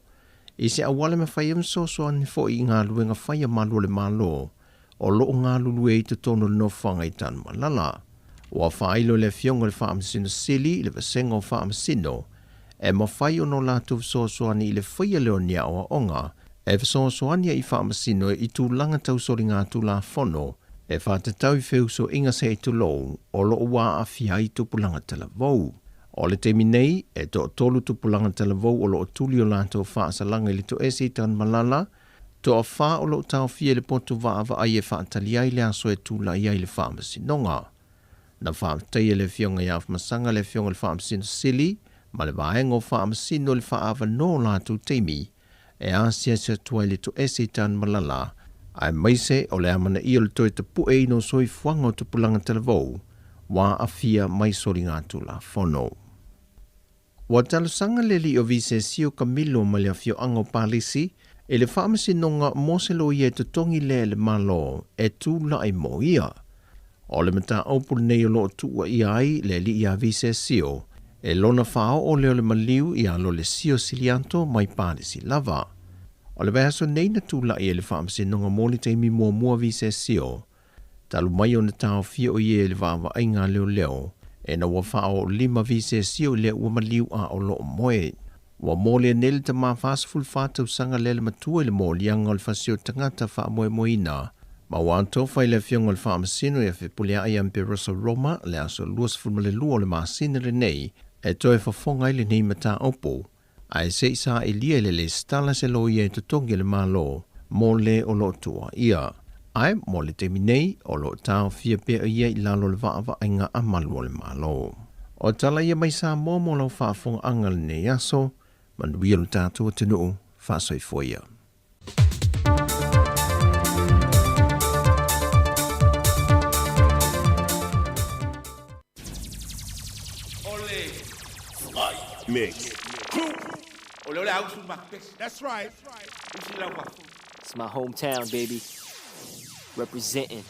i se auala e mafai ai ona fesoasoani foi i galuega fai a malu o le Malo o lo o galulue ai i totonu o le nofoaga i Tanumalala. Ua faailo e le Afioga i le Faamasino Sili i le Vasega o Faamasino e mafai ona o latou fesoasoani i le faia lea o ni aoaoga e fesoasoani ai i Faamasino i tulaga tau soligatulafono e faatatau i feusoiga se i tulou o lo o ua aafia ai tupulaga talavou. O le taimi nei, e toatolu tupulaga talavou o lo o tuli o latou faasalaga i le toese i Tanumalala, Toafa o lo o taofia i le poto vaavaai e faatali ai le aso e tulai ai le Faamasinoga. Na faafetaia e le Afioga ia Afamasaga le Afioga i le Faamasino Sili ma le Vaega o Faamasino i le faaavanoa o latou taimi e asiasi atu ai i le toese i Tanumalala, aemaise o le amanaia o le toe tapueina o soifuaga o tupulaga talavou ua aafia mai soligatulafono. Ua talosaga le alii o Visesio Kamilo mai le afioaga o Palisi i le faamasinoga mo se loia e totogi lea e le Malo e tulai mo ia. O le mataupu lenei o lo o tuuaia ai le alii ia Visesio e lona faaoo lea o le maliu ia Lolesio Siliato mai Palisi lava. O le vaiaso nei na tulai ai le faamasinoga mo le taimi muamua Visesio Talu mai ona taofia o ia i le vaavaaiga a leoleo, ina ua faaoolima visesio i lea ua maliu a o lo o moe. Ua molia nei le tama 44 tausaga lea le matua i le moliaga o le fasi o tagata faamoemoeina ma ua atofa i le Afioga i le Faamasino ia Fepuleai Amperoso Roma le aso 22 o le masina lenei e toe fofoga ai lenei mataupu ae se i sailia i le lesitala se loia e totogi e le Malo mo le o lo o tuuaia. Ae mo le taimi nei, o lo o taofia pea ia i lalo o le vaavaaiga a malu o le Malo. O tala ia mai Samoa mo lau faafogaaga lenei aso, manuia lo tatou atunuu, faasoifua ia. Mix. It's my hometown, baby. Representing.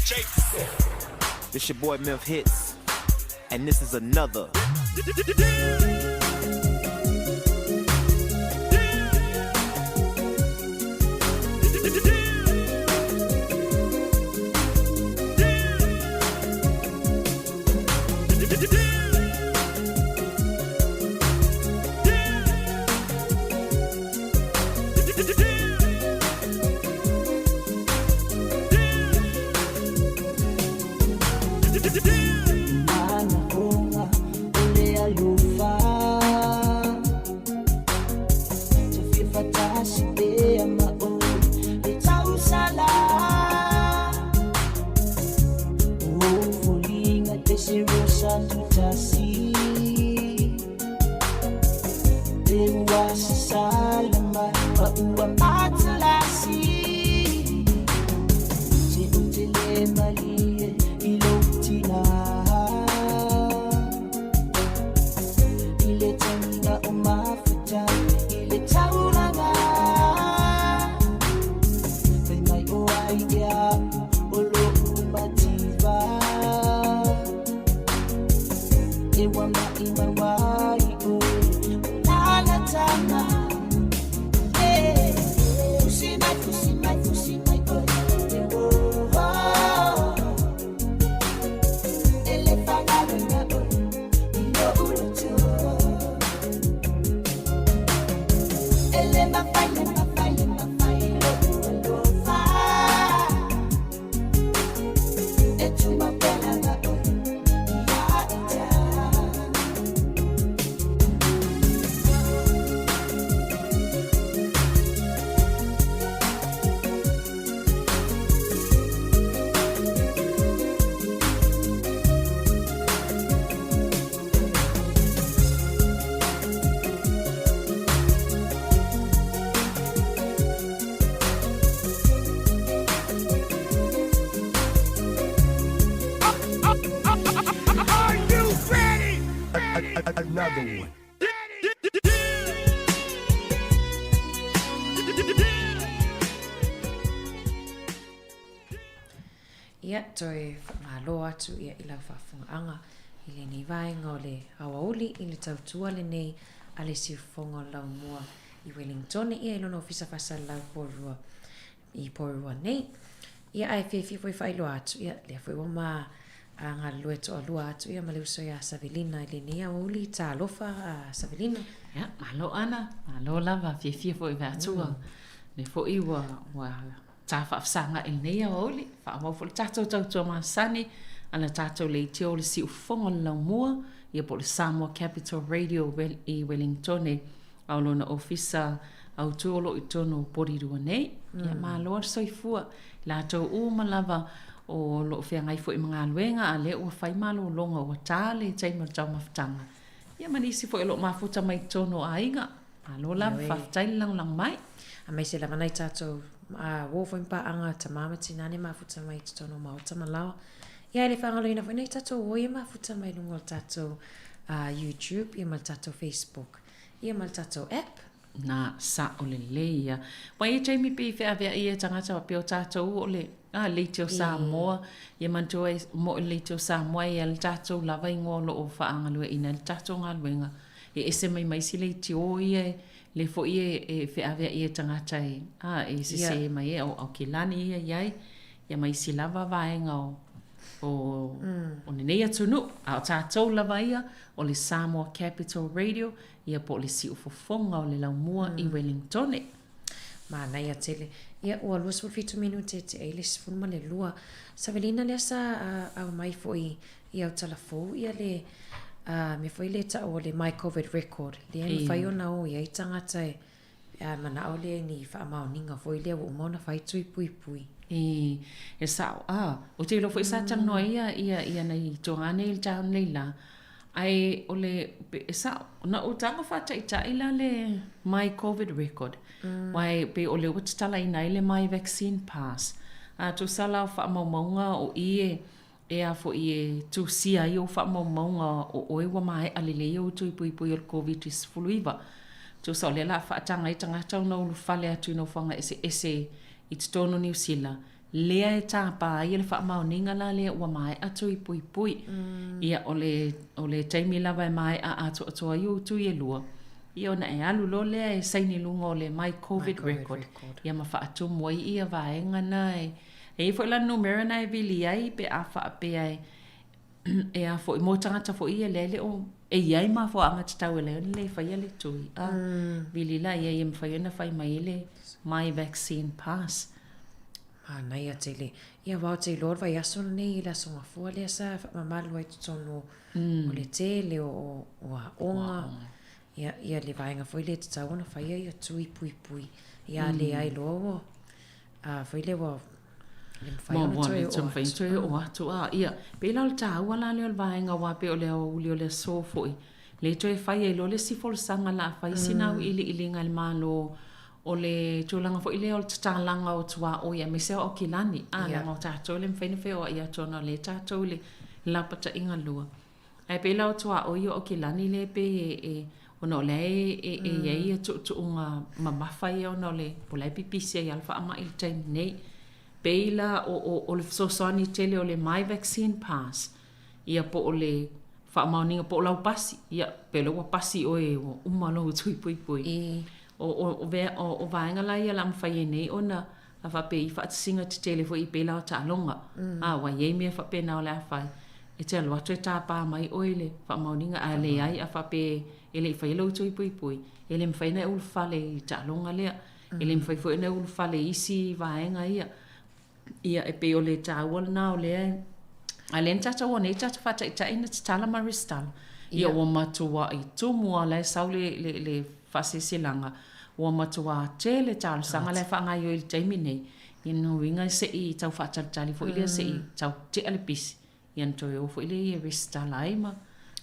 This your boy Memphis Hits, and this is another. Another one. Ia, toe faamalo atu ia i lau faafofogaaga i lenei vaega o le aoauli i le tautua lenei a le siufofoga o le Laumua i Wellingtone ia i lona ofisa faasalalau Porirua i Porirua nei. Ia ae fiafia foi e faailoa atu, ia lea foi ua ma galulue toalua atu ia ma le uso ia Savelina i lenei aoauli. Talofa a Savelina. Ia, malo Ana, malo lava, fiafia foi i Atua. Lea foi ua ua ta faafesagai i lenei aoauli, faaauau foi le tatou tautua masani a le tatou leitio o le siufofoga o le laumua, ia po o le Samoa Capital Radio i Wellingtone. A o lona ofisa autu o lo o i totonu o Porirua nei. Ia malo le soifua. I latou uma lava o lo o feagai foi ma galuega, a lea ua fai malologa ua ta le taimi o le taumafataga. Ia ma nisi foi o lo o mafuta mai i totonu o aiga. Malo lava, faafetai le lagolago mai. Aemaise lava nai tatou uo foi ma paaga tama ma tina e mafuta mai i totonu o maota ma laoa. Ia e le faagaloina foi nai tatou uo ia e mafuta mai i luga o le tatou YouTube ia ma le tatou Facebook. Ia ma le tatou app. Na, sao lelei ia. Ua i ai taimi pei feaveai ia tagata pei o tatou o le a leitio Samoa, ia manatua e mo le leitio Samoa e ia le tatou lava igoa o lo o faagalueaiina ai le tatou galuega. E ese mai ma isi leitio ia e le foi e e feaveai e tagata e a e sese mai ai o Aukilani ia i ai ia ma isi lava vaega o o o lenei atunuu. A o tatou lava ia o le Samoa Capital Radio, ia po o le siufofoga o le laumua i Wellingtone. Manaia tele. Ia, ua 27 minute te ai le 12. Savelina lea sa aumai foi i au tala fou ia le mea foi lea e tau o le My Covid Record, lea e mafai ona o i ai tagata e Pe a manao lea i ni faamaoniga foi lea ua uma ona fai tui puipui. E, e sao, a, ou te iloa foi sa talanoa ai ia, ia, ia nai toga nei i le taeao nei la, ae o le, e sao, na ou tago faataitai la le My Covid Record, aua e pei o lea ua tatalaina ai le My Vaccine Pass. A tusa la o faamaumauga o i e, E a foi e tusia ai ou faamaumauga o oe ua maea lelei ou tui puipui o le Koviti-19. Tusa o lea la a faataga ai tagata ona ulufale atu i nofoaga eseese i totonu o Niu Sila, lea e tapa ai le faamaoniga la lea ua maea tui puipui. Ia, o le, o le taimi lava e maea atoatoa ai ou tui e lua, ia ona e alu loa lea e saini i luga o le My Covid Record, ia ma faatumu ai ia vaega na e, e i ai foi la numera na e vili ai pe a faapea e, e a foi, mo tagata foi ia lea e le o, e i ai mafuaaga tatau e ala ai ona le faia le tui, a, vili laia ia mafai ona fai mai ai le My Vaccine Pass. Manaia tele. Ia aua ou te iloa o le vaiaso lenei i le Aso Gafua lea sa faamamalu ai totonu o le tele o aoga. Ia, ia le vaega foi lea e tatau ona faia ia tui puipui. Ia a leai loa ua, a foi lea ua le mafai ona toe oo atu. Mafai toe oo atu. A, ia, pei la o le taua la lea o le vaega aua pei o le aoauli o le aso foi, lea toe fai ai loa le isi folasaga o le a fai sina auiliiliga a le Malo O le tulaga foi lea o le tatalaga o tuaoi aemaise o Aukilani, a, leaga o tatou e le mafai ona feoai atu ona o lea tatou i le lapataiga lua. Ae pei la o tuaoi o Aukilani lea e pei e, e, ona o lea e, e, e i ai ia tuutuuga mamafa ia ona o le, o la e pipisi ai lava le faamai i le taimi nei. Pei la o, o, o le fesoasoani tele o le My Vaccine Pass, ia po o le faamaoniga po o lau pasi, ia pe o lea ua pasi oe ua uma lou tui puipui. O, o, o, o, o vaega la ia o le a mafai ai nei ona a faapea i faatasiga tetele foi i pei la o taaloga. A, ua i ai mea faapena o le a fai, e te alu atu e tapa mai oe i le faamaoniga, a leai a faapea e le i faia lou tui puipui, e le mafai ona e ulufale i taaloga lea. E le mafai foi ona e ulufale i isi vaega ia. Ia, e pei o le taua lena o lea, a lea na tatou o nei tatou faataitai na tatala ma resitala. Ia, ua matuai tumu lava, o la e sau le, le, le faasilasilaga, ua matua tele talosaga la e faagaoioi i le taimi nei. Ia, lona uiga se i tau faatalitali foi lea se i tau tea le pisi, ia ona toe o foi lea e resitala ai ma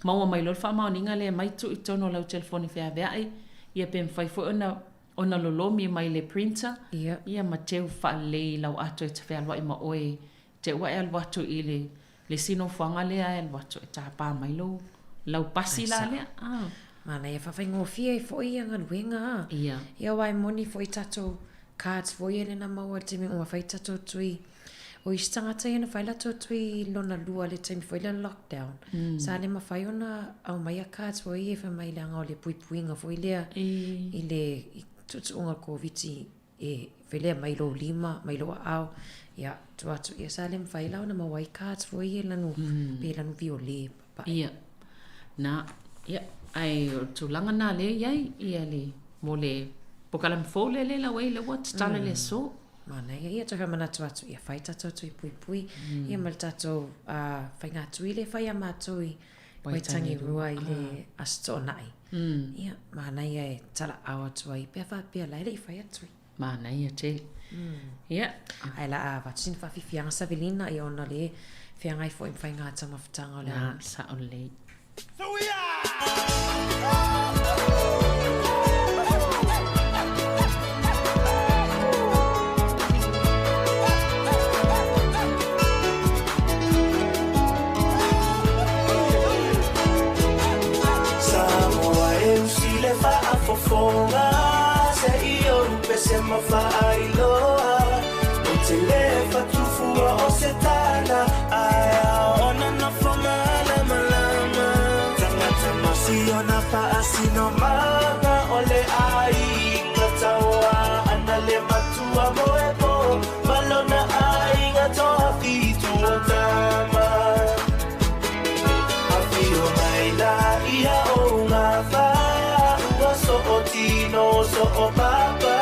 maua mai loa le faamaoniga lea mai tuu i totonu o lau telefoni feaveai, ia pe mafai foi ona ona lolomi mai le printer ia ma teu faalelei i lau ato e te fealuai ma oe te ua e alu atu i le le isi nofoaga lea e alu atu e tapa mai lou lau pasi la lea. Ah. Manaia faafaigofie ai foi ia galuega a. Ia. Ia aua e moni foi tatou cards foi ia lea na maua i le taimi uma fai tatou tui. O isi tagata ia na fai latou tui lona lua i le taimi foi lea lockdown. Sa le mafai ona aumaia cards foi ia fai mai leaga o le puipuiga foi lea i le tuutuuga o le Koviti e fai lea mai lou lima, mai lou aao, ia tuu atu. Ia sa le mafai la ona maua ai cards foi ia lanu, pe lanu viole papae. Ia, na, ia, ae o le tulaga na lea e i ai, ia le, mo le polokalame fou lea lea ua i ai, lea ua tatala i le aso. Manaia ia toe faamanatu atu ia fai tatou tui puipui ia ma le tatou faigatui lea e fai a matou i Waitangirua i le Aso Toonai. Ia, manaia e talaau atu ai pe a faapea la e le i fai atu. Manaia tele. Ia. Ae la a avatu sina faafiafiaga Savelina ia ona le feagai foi ma faiga taumafataga o le a. Sao lelei. Samoa e usi le faafofoga se i ou pese ma faailoa Ou te le fatufua o se tala ae ao ona nofo malamalama Tagata masiona faasinomaga o le aiga taua ana le matua moepo ma lona aiga toafitu o tama Afio mai la ia o gafa ua soo tino soo papa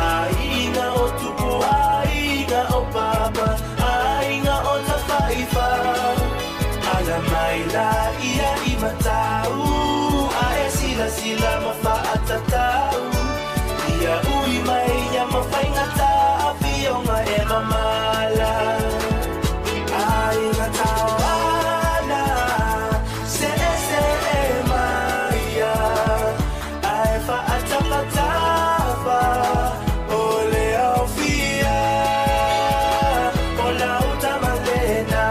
Aiga o tupu aiga o papa aiga o tafaifa Ala mai la ia i matau ae silasila ma faatatau Ia ui mai ia ma faigata afioga e mamala Aiga taoana seesee mai ia ae faatapatapa o le aofia o lau tama lena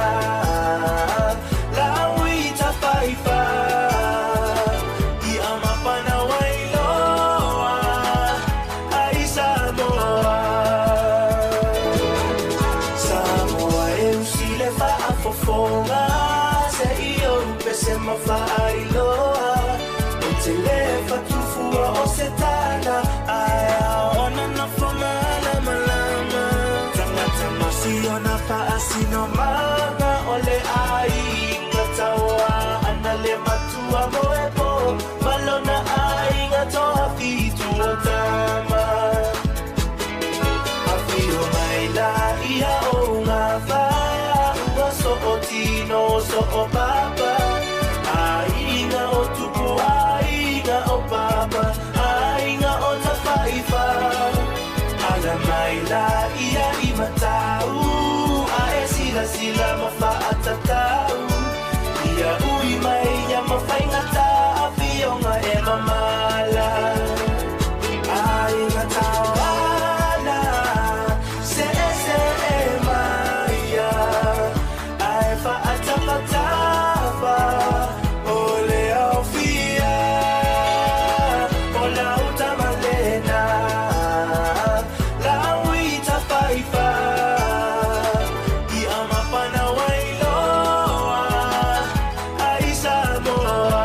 lau i tafaifa I amapana wailoa. fa'afofoga se'i ou pese ma fa'ailoa ou te lē fatufua o se tala ae aona nofo malamalama tagata masiona fa'asinomaga o le aiga tauā ana le matua moepo malona aiga toafitu o tama afio mai la ia o gafa ua so'otino so'opapa aiga o tupu aiga o papa aiga o tafaifa ala mai la ia i matau ae silasila ma fa'atatau ia ui mai ia mafaigata afioga e mamala aiga tauana se'ese'e maia ae fa'atafatafa o le aofia o lau tamalena lau i tafaifa ia mapana wailoa ai Samoa.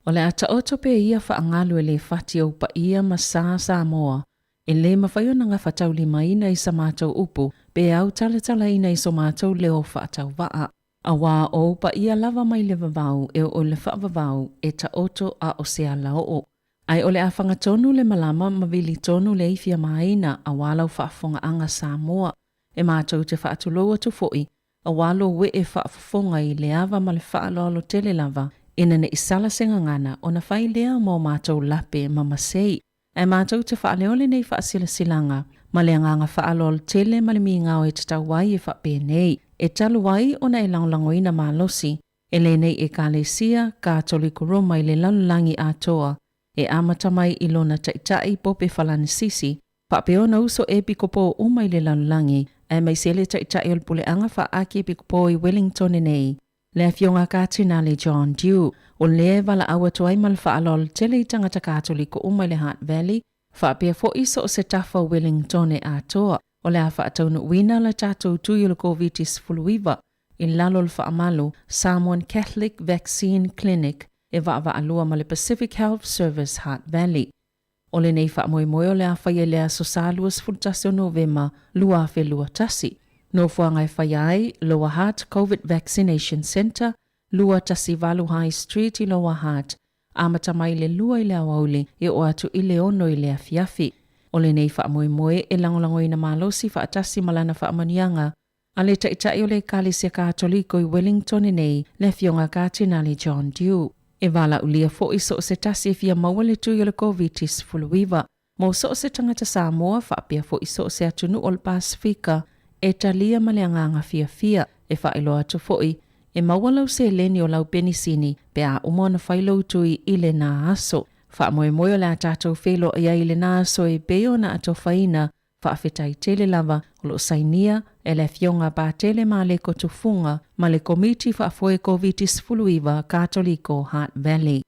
O le a taoto pea ia faagalu e lē fati o paia ma sa Samoa e lē mafai ona gafataulimaina i sa matou upu pe autalatalaina i so matou leo faatauva'a. Auā o ou paia lava mai le vavau e oo i le faavavau e taoto a o se alaoo. Ae o le a fagatonu le malama ma vili tonu le ifi amaina auā lau faafofogaaga Samoa e matou te faatulou atu fo'i auā lou ee faafofoga i le ava ma le faaaloalo tele lava ina ne i sala se gagana ona fai lea mo matou lape ma masei. Ae matou te faaleo lenei faasilasilaga ma le agaga faaaloalo tele ma le migao e tatau ai e faapenei, e talu ai ona e lagolagoina malosi e lenei Ekalesia Katoliko Roma i le lalolagi atoa e amata mai i lona Taitai Pope Falanisisi faapea ona uso epikopo uma i le lalolagi aemaise le Taitai o le Puleaga Faa-Akiepikopo i Wellingtone nei, le Afioga Katinale John Dew, o lea e valaau atu ai ma le faaaloalo tele i tagata Katoliko uma i le Hutt Valley, faapea foi so o se tafa o Wellingtone atoa. O le a faataunuuina la tatou tui o le Koviti-19 i lalo o le faamalu Samoan Catholic Vaccine Clinic e vaavaalua ma le Pacific Health Service Hutt Valley. O lenei faamoemoe o le a faia i le aso Sa 21 o Novema 2021. Nofoaga e faia ai, Lower Hutt Covid Vaccination Centre, 218 High Street i Lower Hutt, amata mai le 2 i le aoauli e oo atu i le 6 i le afiafi. O lenei faamoemoe e lagolagoina malosi faatasi ma lana faamanuiaga a le Taitai o le Ekalesia Katoliko i Wellington nei, le Afioga Katinale John Dew. E valaaulia foi so o se tasi e fia maua le tui o le Koviti-19 mo so o se tagata Samoa faapea foi so o se atunuu o le Pasefika e talia ma le agaga fiafia. E faailoa atu foi, e maua lau seleni o lau penisini pe a uma ona fai lou tui i lena aso. Faamoemoe o le a tatou feiloai ai i lena aso e pei ona atofaina. Faafetai tele lava o lo o sainia e le Afioga Patele Maleko Tufuga ma le Komiti Faafoe Koviti-19 Katoliko Hutt Valley.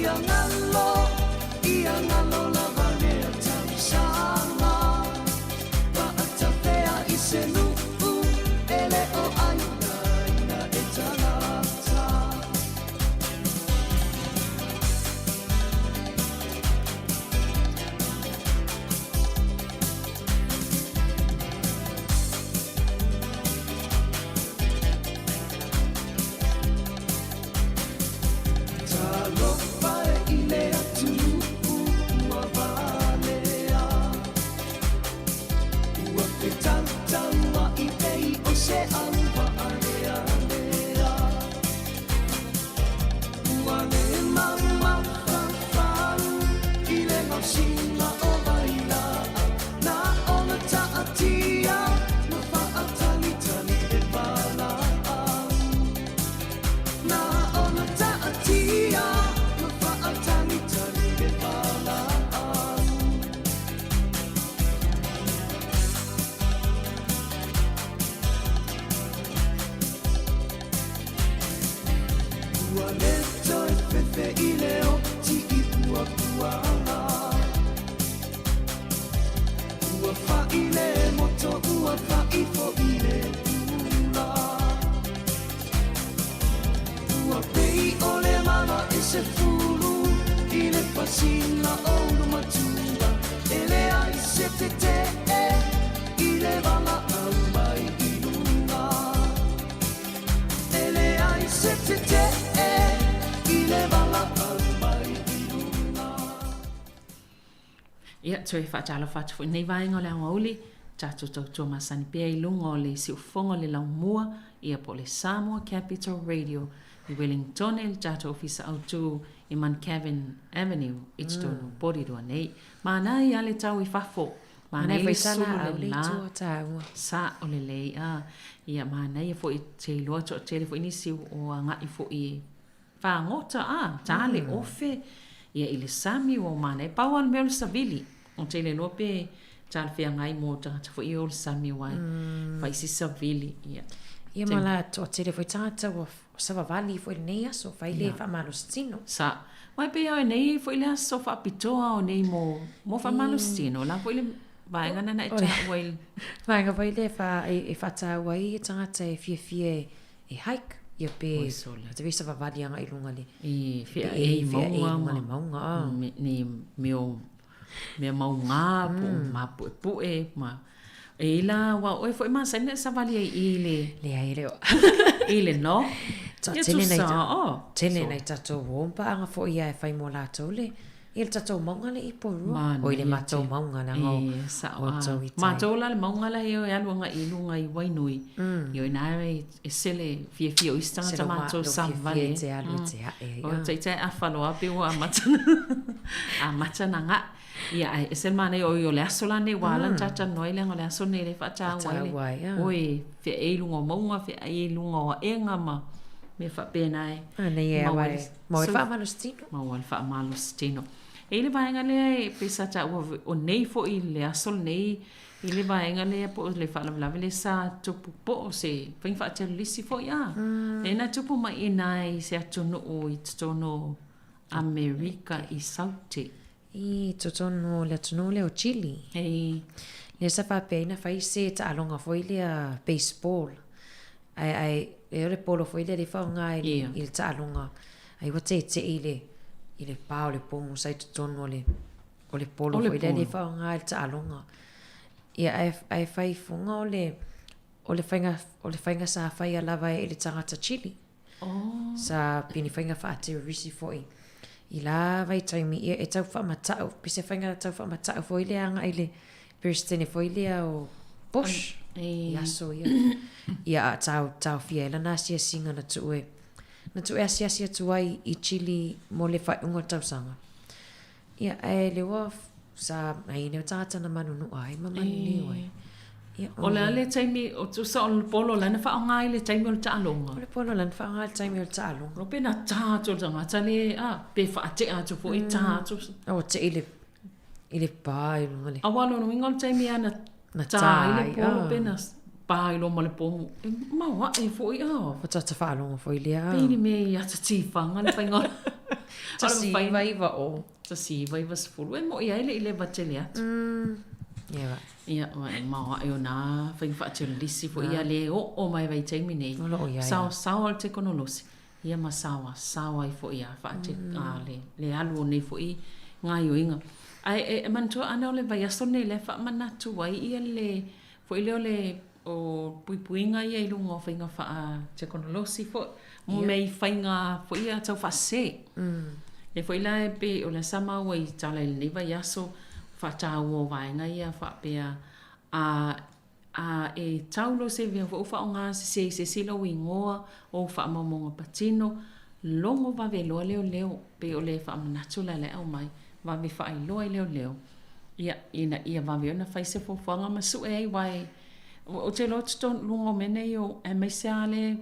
Ia galo, ia galo lava lea tausaga. Paatafea i se nuu e le o ainaina e tagata. Talofa e i le atunuu ua valea, Ua fetautaua'i pei o se auvaa lealea. Ua le maumafafau i le gaosiga o vailaau, Na ona taatia ma faatalitali le valaau. Na ona taatia ma faatalitali le valaau. Ua le toe fefe i le oti i puapuaga, Ua fai le moto, ua fai foi le pula. Ua pei o le mala e se fulu i le pasina o ulumatua, E leai se tetee i le valaau mai i luga. E leai se tetee i le valaau mai i luga. Ia, toe faatalofa atu foi i lenei vaega o le aoauli, tatou tautua masani pea i luga o le siufofoga o le laumua, ia po o le Samoa Capital Radio i Wellingtone, le tatou ofisa autu i Mount Cavan Avenue i totonu o Porirua nei. Manaia le tau i fafo, manaia le sulu le la, sa o lelei a, ia manaia foi te iloa toatele foi nisi o agai foi e fagota a, ta le ofe, ia i le sami ua manaia. Pau lava le mea o le savili, ou te le iloa pe talafeagai mo tagata foi ia o le sami aua e fai si savili. Ia. Ia ma la toatele foi tagata ua savavali foi i lenei aso, fai le faamalositino. Sa. Aua e pei o nei foi le aso faapitoa o nei mo, mo faamalositino, o la foi le vaega lena na e taua i le. Vaega foi lea e faataua ai tagata e fiafia e e hike ia pe te visa vavali agai i luga le e feaei mauga le mauga a ni mea mea mauga po o mapuepue ma e i la ua oe foi masani ona e savali ai i le leai le i le no ia tele nai tele nai tatou uo ma paaga foi ia e fai mo latou le Ia le tatou mauga le i Porirua. Oi le matou mauga leaga o outou i tai. Matou la le mauga la e alu agai i luga i Wainui. Ia o ina e sele fiafia o isi tagata matou savavali. Fiafia e te alu e te ae ai. O taitai afa loa pe ua amata amata na gae. Ia ae ese le manaia oi o le aso la nei ua ala ona talatalanoa ai leaga o le aso lenei lea e faataua ai le oi feaei i luga o mauga feaei i luga o aega ma mea faapena e maua ai Maua le faamalositino. Maua le faamalositino. E i ai le vaega lea e pei sa taua o nei foi le aso lenei i le vaega lea po o le faalavelave lea sa tupu po o se faiga faaterorisi foi a. Lea na tupu mai i ina i se atunuu i totonu o Amerika i Saute. I totonu o le atunuu lea o Chile. Ei. Lea sa faapea ai na fai se taaloga foi lea baseball. Ae, ae, e o le polo foi lea le faaaoga i le, i le taaloga. Ai ua teetee i le, i le pa o le pomu sa i totonu o le, o le polo foi lea le faaaoga i le taaloga. Ia, ae, ae fai fuga o le, o le faiga, o le faiga sa faia lava e le tagata Chile. Oh. Sa pei ni faiga faaterrorisi foi. I la vaitaimi, ia e tau faamata'u, pei se faiga tau faamata'u foi lea agai i le Peresetene foi lea o Bush i aso ia. Ia a tao, taofia ai lana asiasiga na tuu e, na tuu e asiasi atu ai i Chile mo le faaiuga o le tausaga. Ia, ae le ua sa ai nei o tagata na manunua ai ma maniniu ai. Ia, o le a le taimi, o tusa o le polo la na faaaoga ai le taimi o le taaloga? O le polo la na faaaoga ai le taimi o le taaloga. Lo pe na tā atu o le tagata le, a, pe faatea atu foi, tā atu. O te i le, i le pā i luga le. Aua lona uiga o le taimi a na Na tā ai le polo pe na pā i loa ma le pomu. E mau ae foi, a. O tata faalogo foi lea. Pei le mea i ata tifaga le faiga o. 1990. 1990, e moʻi ai le i leva tele atu. Ia va. Ia, ua e maoaʻe o nā faiga faateololisi foi ia le oo mai vaitaimi nei. O loo iai. Saosao o le tekonolosi, ia ma saoasao ai foi a faate, a le, le alu o nei foi gaioiga. Ae e, e manatua ana o le vaiaso lenei lea e faamanatu ai ia le, foi lea o le, o puipuiga ia i luga o faiga faatekonolosi foi, mo mea i faiga foi ia tau faasese. Lea foi la e pei o lea sa maua i tala i lenei vaiaso, faataua o vaega ia faapea a a e tau lou seivea foi ua faaaoga sese i se isi lou igoa o ou faamaumauga patino, logo vave loa leoleo, pei o le faamanatu la la e aumai, vave faailoa i leoleo, ia, ina ia vave ona fai se fuafuaga ma sue ai aua e, ou te iloa totonu luga o mea nei o, aemaise lava le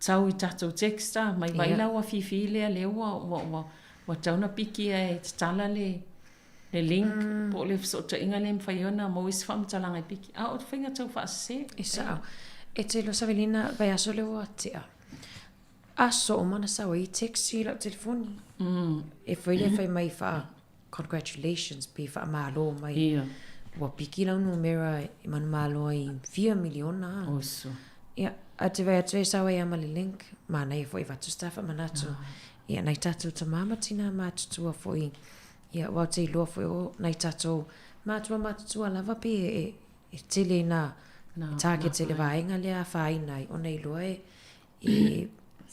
tau i tatou text a, mai vai la ua afifi lea lea ua, ua, ua, ua tau na piki ae tatala le, le link po o le fesootaiga lea e mafai ai ona maua isi faamatalaga e piki, a o faiga tau faasese. E sao. E te iloa Savelina, vaiaso lea ua tea, aso uma na sau ai text i lau telefoni. E foi lea fai mai faa congratulations pe faamalo mai. Ia. Ua piki lau numera e manumalo ai fia miliona. Oso. Ia, a te vai atu e sau ai a ma le link, manaia foi avatu se ta faamanatu. Ia, nai tatou tama ma tina matutua foi Ia, aua ou te iloa foi o nai tatou matua matutua lava pe e, e tele ina target i le vaega lea afaina ai, ona iloa e,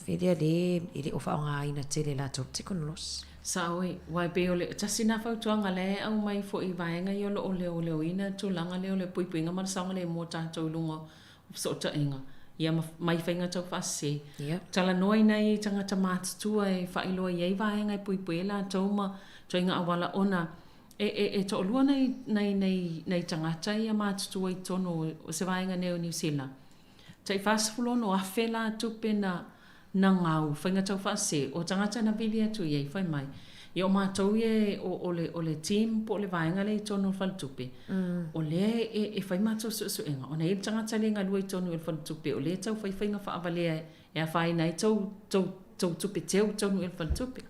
e lea le, e le o faaaogaina tele e latou tekonolosi. Sao e, aua e pei o le tasi lena fautuaga la e aumai foi i vaega ia o lo o leoleoina le tulaga lea o le puipuiga ma le saogalemu o tatou i luga o fesootaiga, ia ma mai faiga taufaasese. Ia. Talanoa i nai tagata matutua e faailoa i ai vaega e puipui ai latou ma ituaiga auala ona e, e, e toalua nai, nai, nai, nai tagata ia matutua i totonu o se vaega nei o Niu Sila. Tai 46,000 la tupe na na gau, faiga taufaasese, o tagata na vili atu i ai, fai mai, ia o matou ia o, o le, o le team po o le vaega lea i totonu o le faletupe, o lea e, e fai matou suesuega, ona e i ai le tagata lea e galue i totonu o le faletupe, o lea e tau fai faiga faavalea e afaina ai tou, tou, tou tupe teu i totonu i le faletupe.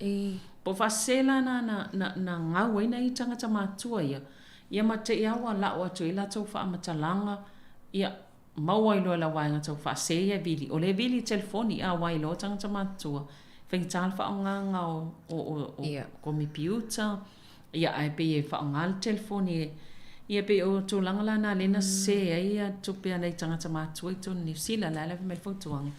Po o faasese la na, na, na, na gau ai nai tagata matutua ia, ia ma te i lava ua la'o atu ai latou faamatalaga, ia, Maua ai loa e lau vaega tau faasē ia e vili. O lea e vili i telefoni a wai loa tagata matutua. Faigata le faaaogaga o, o, o, o Ia. komipiuta, ia ae pei e faaaoga le telefoni e, ia pei o tulaga la na lea na sē ai ia tupe a nai tagata matutua i totonu o Niu Sila. O le a le fai mai le fautuaga,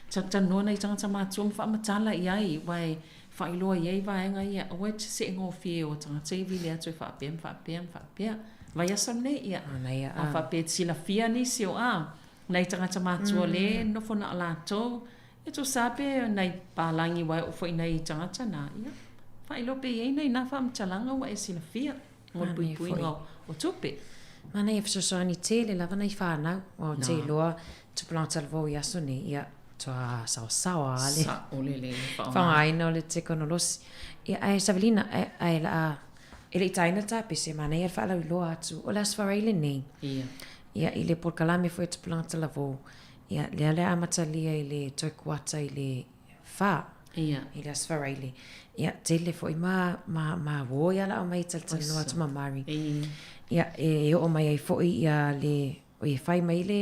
talatalanoa nai tagata matutua ma faamatala i ai aua e faailoa i ai vaega ia, aua e te see gofie o tagata ia vili atu e faapea ma faapea ma faapea. Vaiaso lenei, ia, Manaia, a a. faapea e te silafia nisi o a, nai tagata matua le nofo na o latou, ia tusa pe nai palagi aua e oo foi nai tagata na, ia, faailoa pe i ai nai na faamatalaga ua e silafia mo le Manaia puipuiga foi. o tupe. Manaia fesoasoani tele lava nai fanau, aua ou te Na. iloa tupulaga talavou i aso nei, ia, matua saosaoa lava le Saolele le faaaoga. faaaogaina o le tekonolosi. Ia, ae Savelina, ae, ae la e le i taina le tapese, manaia le faalauiloa atu o le Aso Faraile lenei. Ia. Ia, i le polokalame foi a Tupulaga Talavou, ia, lea le amatalia i le toe kuata i le fa. Ia. I le Aso Faraile. Ia, tele foi ma, ma, ma uo ia la aumai e talatalanoa atu ma Mari. Ia. Ia, e oo mai ai foi ia le O e fai mai le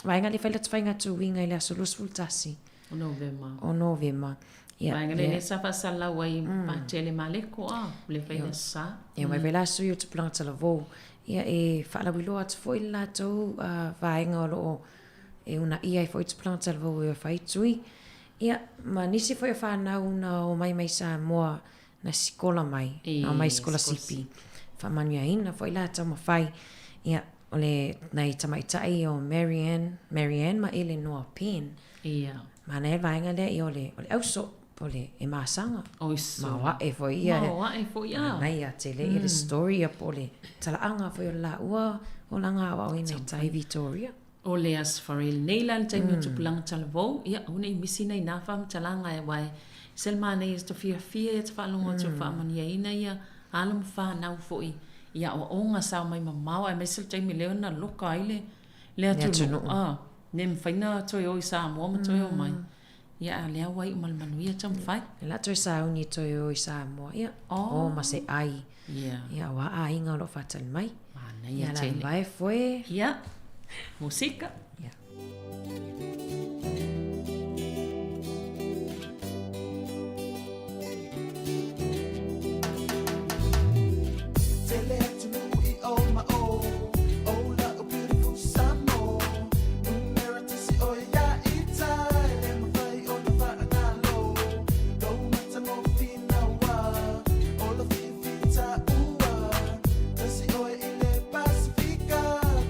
vaega lea e fai lata faiga tuiga i le aso 21. O Novema. O Novema. Ia, Vaega lea lea sa faasalalau ai Patele Maleko a, o le fai le aso sa. Ia, mai vai la sui o Tupulaga Talavou. Ia, e faalauiloa atu foi le latou vaega o lo o e uunaia ai foi Tupulaga Talavou e fai tui. Ia, ma nisi foi o fanau na omai mai Samoa na sikola mai, na omai sikolasipi, faamanuiaina foi latou ma fai. Ia, o le nai tamaitai o Marianne, Marianne ma Eleanor Penn. Ia. Manaia le vaega lea, ia o le, o le auso, po o le e masaga. Oiso. Maoae foi ia. Maoae foi, a. Manaia tele ia le story ia po o le talaaga foi o le laua olaga aoaoina i tai Victoria. O le Aso Faraile nei la le taimi o tupulaga talavou, ia aua ne i misi nai nā faamatalaga e aua e ese le manaia e fiafia ia te faalogo atu e faamanuiaina ia alo ma fanau foi i aoaoga sa omai mamao aemaise le taimi lea na loka ai le le atunuu a, le mafai na toe o i Samoa ma toe omai. Ia, a o lea ua iu ma le manuia taumafai. O le a toe sauni e toe o i Samoa, ia, o ma se ai. Ia. Ia, auā aiga o lo o faatali mai. Manaia tele. Ia, lava e foe. Ia, musika. Ia. Tele atunuu i o ma o, o la'u beautiful Samoa. Numera tasi ʻoe ia ita, e le mafai ona faagalo. Lou matagofie naua, o la fiafia taua. Tasi ʻoe i le Pasifika,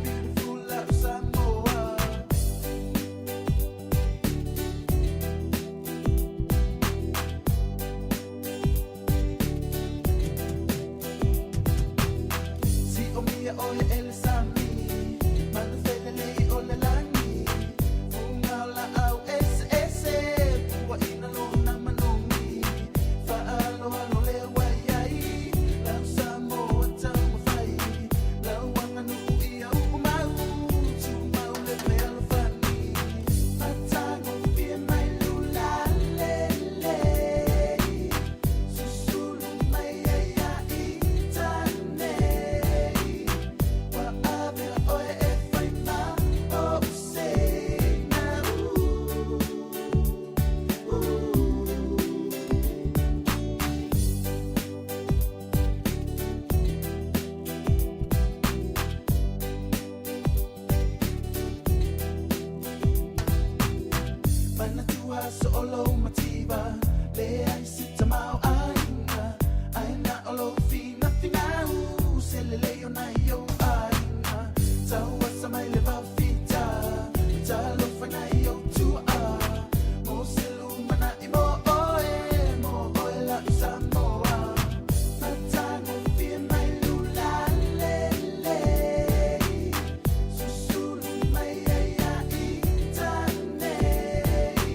beautiful la'u Samoa. Siʻomia ʻoe e le sami, manufelelei o le lani. Fuga o laau eseese, puaʻina lona manogi. Faaaloalo lea ua i ai, lau Samoa taumafai. Lau aganuu ia uumau, tumau le fealofani. Matagofie mai lula lelei, susulu mai ai ia ita nei. Ua avea ʻoe e fai ma ou seina. Manatua aso o lou mativa, leai se tamaoaiga. Ae na o lou finafinau, se lelei o nai ou aiga. Tauasa mai le vaofita, talofa i nai ou tuaa. Mo se lumanai mo oe, mo oe la'u Samoa. Matagofie mai lula lelei, susulu mai ai ia ita nei.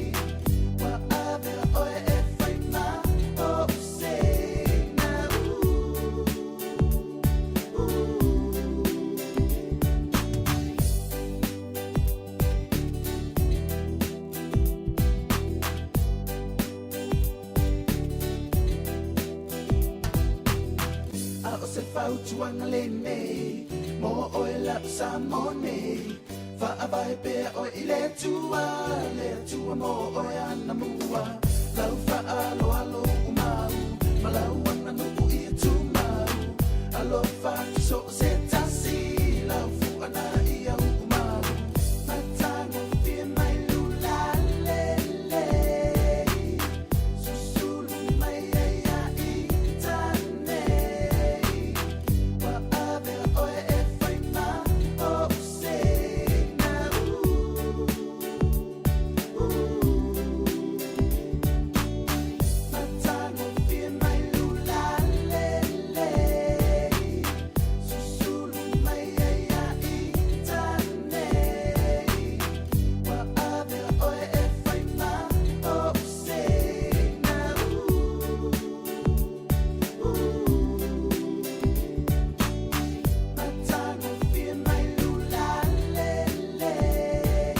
Ua avea ʻoe e fai ma ou seina. A o se fautuaga lenei mo oe la'u Samoa nei, faavae pea oe i le Atua, le Atua mo oe anamua. Lau faaaloalo uumau ma lau aganuu ia tumau. Alofa atu so o se tasi, lau fuaga ia uumau. Matagofie mai lula lelei, susulu mai ai ia ita nei. Ua avea ʻoe e fai ma ou seina. Matagofie mai lula lelei, susulu mai ai ia ita nei. Ua avea ʻoe e fai ma ou seina. Matagofie mai lula lelei,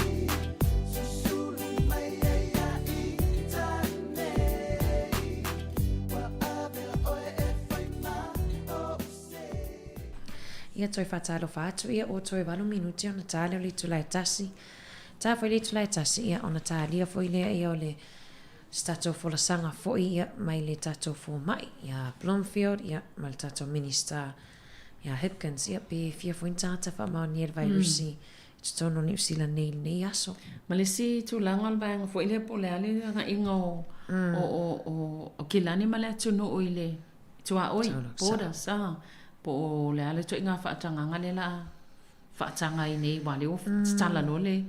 susulu mai ai ia ita nei. Ua avea ʻoe e fai ma ou seina. Ia toe faatalofa atu ia ua toe valu minute ona ta lea o le itula e tasi. Ta foi le itula e tasi ia ona talia foi lea ia o le se tatou folasaga foi ia mai le tatou fomai ia Blomfield ia ma le tatou Minister ia Hipkins ia pe fia foi ni tagata faamaonia i le vairusi i totonu o Niu Sila nei i lenei aso. Ma le isi tulaga o le vaega foi lea po o le a le agaiga o o o o Kilani ma le atunuu i le tuaoi, borders, a, po o le a le ituaiga faatagaga lea o le a faataga ai nei aua o lea ua tatala loa le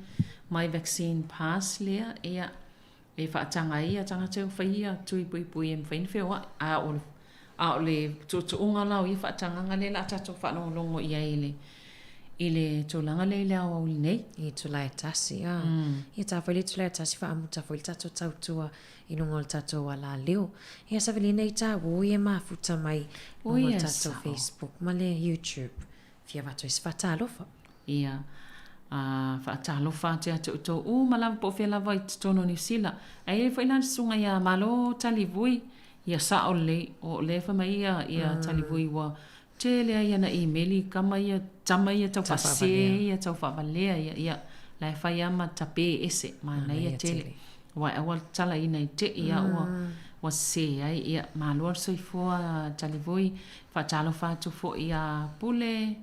My Vaccine Pass lea, ia, e faataga ai ia tagata e o fai ia tui puipui e mafai ona feoai. A o le, a o le tuutuuga la o ia faatagaga lea o le a tatou faalogologo i ai i le, i le tulaga lea i le aoauli nei. I itula e tasi, a. Ia ta foi le itula e tasi faamuta foi le tatou tautua i luga o le tatou alaleo. Ia Savelina i tāua oi e mafuta mai luga o le tatou Facebook ma le YouTube. Fia avatu ai se faatalofa. Ia. A faatalofa atu ia te outou uma lava po o fea lava i totonu o Niu Sila. Ae i ai foi la le susuga ia Malo Talivui, ia sao lelei, o lea fai mai ia ia Talivui ua tele ai ana imeli i kama ia, tama ia tau faasese ia, tau faavalea ia, ia la e fai lava ma tape ese, manaia tele. Aua e aua le tatalaina i te i a ua ua sese ai. Ia, malo le soifua Talivui. Faatalofa atu foi ia Pule.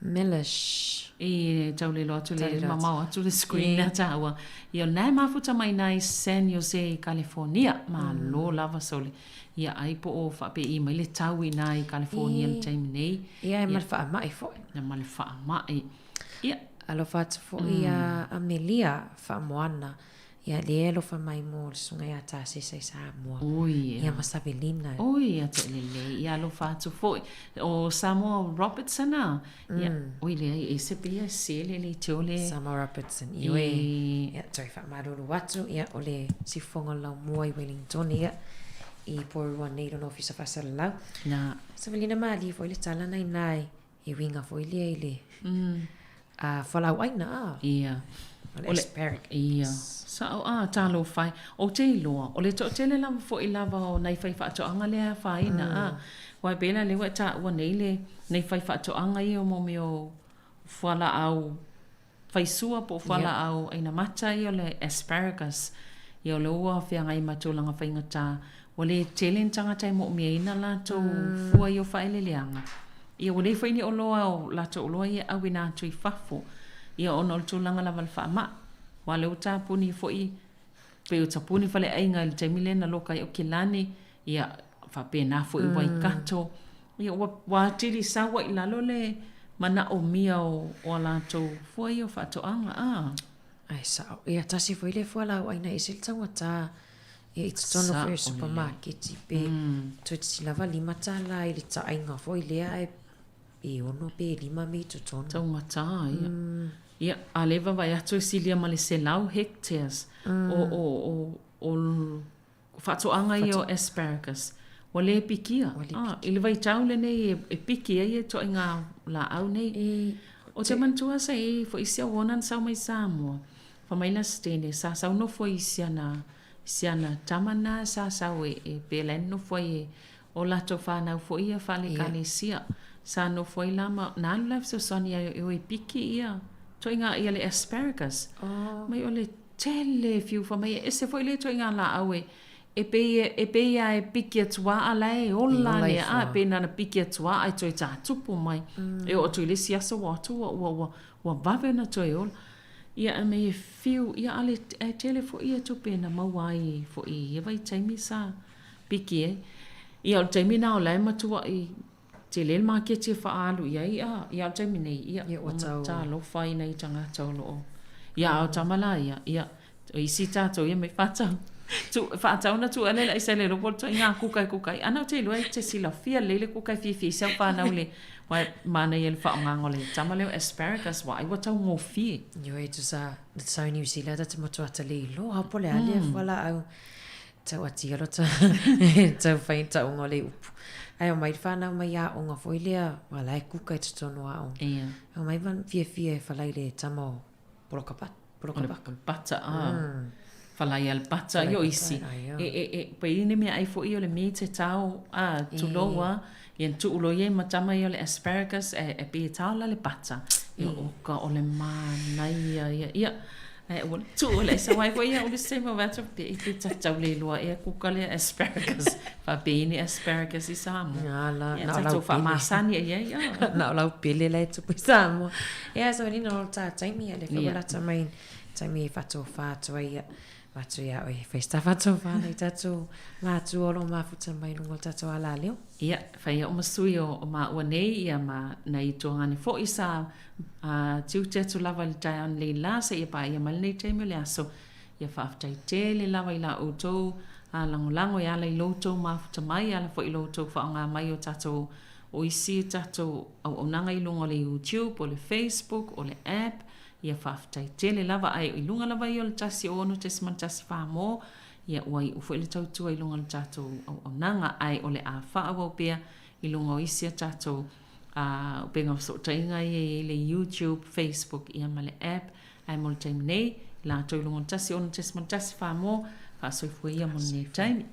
Milish. I tau le iloa atu le mamao atu le screen lea taua. Ia o lena e mafuta mai ina i San Jose i Kalifonia. Malo lava sole. Ia ai po o faapei mai le tau ina i Kalifonia i le taimi nei. Ia e ma le faamai foi. Ia ma le faamai. Ia. Alofa atu foi ia Amelia Faamoana. Ia lea e alofa mai mo le susuga ia Tasesa i Samoa. Oi ia. Ia ma Savelina. Oi ia toʻalelei. Ia alofa atu foi. O Samoa Robertson a. Ia oi leai e ese pei e sele le leitio le. Samoa Robertson. Ioe. Ia toe faamalulu atu. Ia o le siufofoga o le laumua i Wellington ia i Porirua nei lona ofisa faasalalau. Na. Savelina malie foi le tala na ina e uiga foi lea i le fualaauaina a. Ia. O le asparagus. Ia. Sao a, talofa e. Ou te iloa, o le toatele lava foi lava o nai faifaatoaga lea e afaina a. Aua e pei la lea ua e taua nei le nai faifaatoaga ia mo mea o fualaau faisua po o fualaau aina mata ia o le asparagus. Ia o lea ua feagai ma tulaga faigata, ua le tele ni tagata e moomiaina latou fua ia o faaeleeleaga. Ia ua leai foi ni oloa o latou oloa ia e auina atu i fafo, ia ona o le tulaga lava o le faamai. Aua o lea ua tapuni foi, pei ua tapuni faleaiga i le taimi lea na loka ai o Kilani, ia faapena foi i Waikato. Ia ua ua atili sau ai i lalo le manaomia o o a latou fua ia o faatoaga, a. Ae sao. Ia tasi foi le fualaauaina e ese le taugata ia i totonu foi o supamaketi pe toeitiiti lava $5 i le taaiga foi lea ae pe 6 pe 5 mea i totonu. Taugata ia. Ia, a lea e vaavaai atu e silia ma le 100 hectares o o o o faatoaga ia o asparagus. Ua le pikia. Ah, i le vaitau lenei e piki ai ia ituaiga laau nei. Ou te manatua sa i ai foi si au ona na sau mai Samoa. Fai mai la se teine sa sau nofo i si ana, si ana tama na sa sau e, e pe la e nofo ai e o latou fanau foi ia faale-ekalesia. Sa nofo ai la ma na alu la e fesoasoani ia e o e piki ia ituaiga ia le asparagus. Mai o le tele fiu fai mai e ese foi lea ituaiga laau e e pei e pei a e piki atu a a la e ola ane a pei na piki atu a e toe tātupu mai. E oo atu i le isi aso ua atu ua ua ua ua vave ona toe ola. Ia e mei e fiu ia a le ae tele foi ia tupe na maua ai foi i ia vaitaimi sa piki ai. Ia o le taimi na o la e matuai tele le maketi e faaalu i ai a ia o le taimi nei ia ua talofa ai nai tagata o lo o ia a o tama la ia ia o isi tatou ia mai faatau tu faatau na tuu ale le aisa le iloa po o le ituaiga kuka e kuka ai ana ou te iloa e te silafia lelei le kuka e fiafia ai si au fanau le aua e manaia i le faaaogaga o le tama lea o asparagus ua ai ua taugofie. Ioe tusa sau i New Zealand ta te matua ata le iloa po o le a lea fualaau Tau ati alo ta tau whai taonga o le upu. Ai o mai le whanau mai aonga foi lea, wa la e kuka i totonu aonga. Ia. O mai van fiafia e whalai le tama o poloka pat, poloka baka. O le pata, a. Whalai a le pata i o isi. E, e, e, pe i ne mea ai foi o le meat e tao, a, tulou a, ia na tuu loa ia ma tama ia o le asparagus, e, e pe e tao la le pata. Ia oka o le manaia ia, ia. Ae ua tuu le aisa wai foi ia o le se mau atu pe i te tatau le iloa ea kuka lea asparagus. Faapei ni asparagus i Samoa. Nga la, Ia na o lau tatou pele. faamasani ai ai a. Na o lau pele la e tupu i Samoa. Ia so ni no ta taimi ia le foi Ia. lata mai taimi e whatofā atu ai ia. Atu ia oe, whai sta whatofā nei tatou mātua o lo mafuta mai lunga o tatou ala leo. Ia, whai ia o masui o, o māua nei, ia ma nei tuangane foi sa a, tiute atu lava i le taeao nei la seia paia mai lenei taimi o le aso. Ia faafetai tele lava i la outou a lagolago e ala i lo outou mafuta mai, e ala foi i lo outou faaaoga mai o tatou o isi tatou auaunaga i luga o le YouTube, o le Facebook, o le app. Ia faafetai tele lava ae i luga lava ia o le 106.14 mo ia ua iu foi le tautua i luga o le tatou auaunaga ae o le a faaauau pea i luga o isi a tatou Upega o Fesootaiga ia e i ai le YouTube, Facebook ia ma le app. Ae mo le taimi nei, i latou i luga o le 106.1 Samoa, faasoifua ia mo lenei taimi.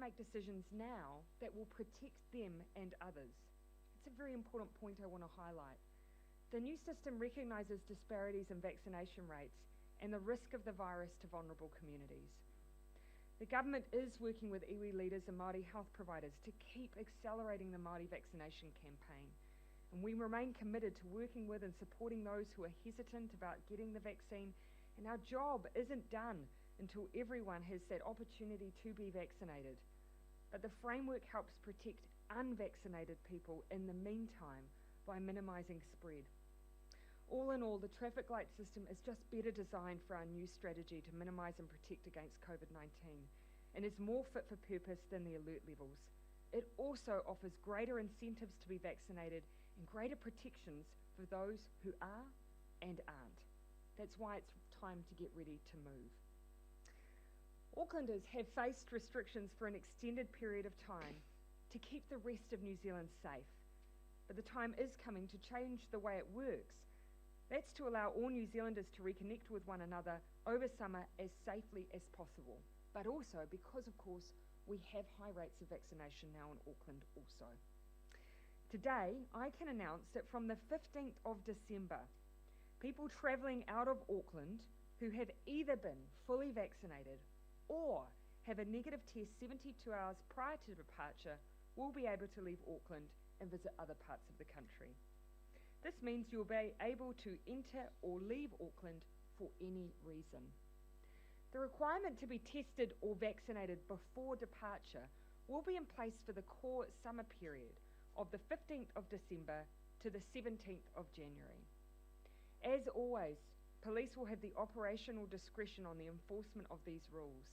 make decisions now that will protect them and others. It's a very important point I want to highlight. The new system recognises disparities in vaccination rates and the risk of the virus to vulnerable communities. The government is working with iwi leaders and Māori health providers to keep accelerating the Māori vaccination campaign. And we remain committed to working with and supporting those who are hesitant about getting the vaccine. And our job isn't done until everyone has that opportunity to be vaccinated. But the framework helps protect unvaccinated people in the meantime by minimising spread. All in all, the traffic light system is just better designed for our new strategy to minimise and protect against COVID-19 and is more fit for purpose than the alert levels. It also offers greater incentives to be vaccinated and greater protections for those who are and aren't. That's why it's time to get ready to move. Aucklanders have faced restrictions for an extended period of time to keep the rest of New Zealand safe. But the time is coming to change the way it works. That's to allow all New Zealanders to reconnect with one another over summer as safely as possible. But also because, of course, we have high rates of vaccination now in Auckland also. Today, I can announce that from the 15th of December, people travelling out of Auckland who have either been fully vaccinated or have a negative test 72 hours prior to departure will be able to leave Auckland and visit other parts of the country. This means you'll be able to enter or leave Auckland for any reason. The requirement to be tested or vaccinated before departure will be in place for the core summer period of the 15th of December to the 17th of January. As always, police will have the operational discretion on the enforcement of these rules.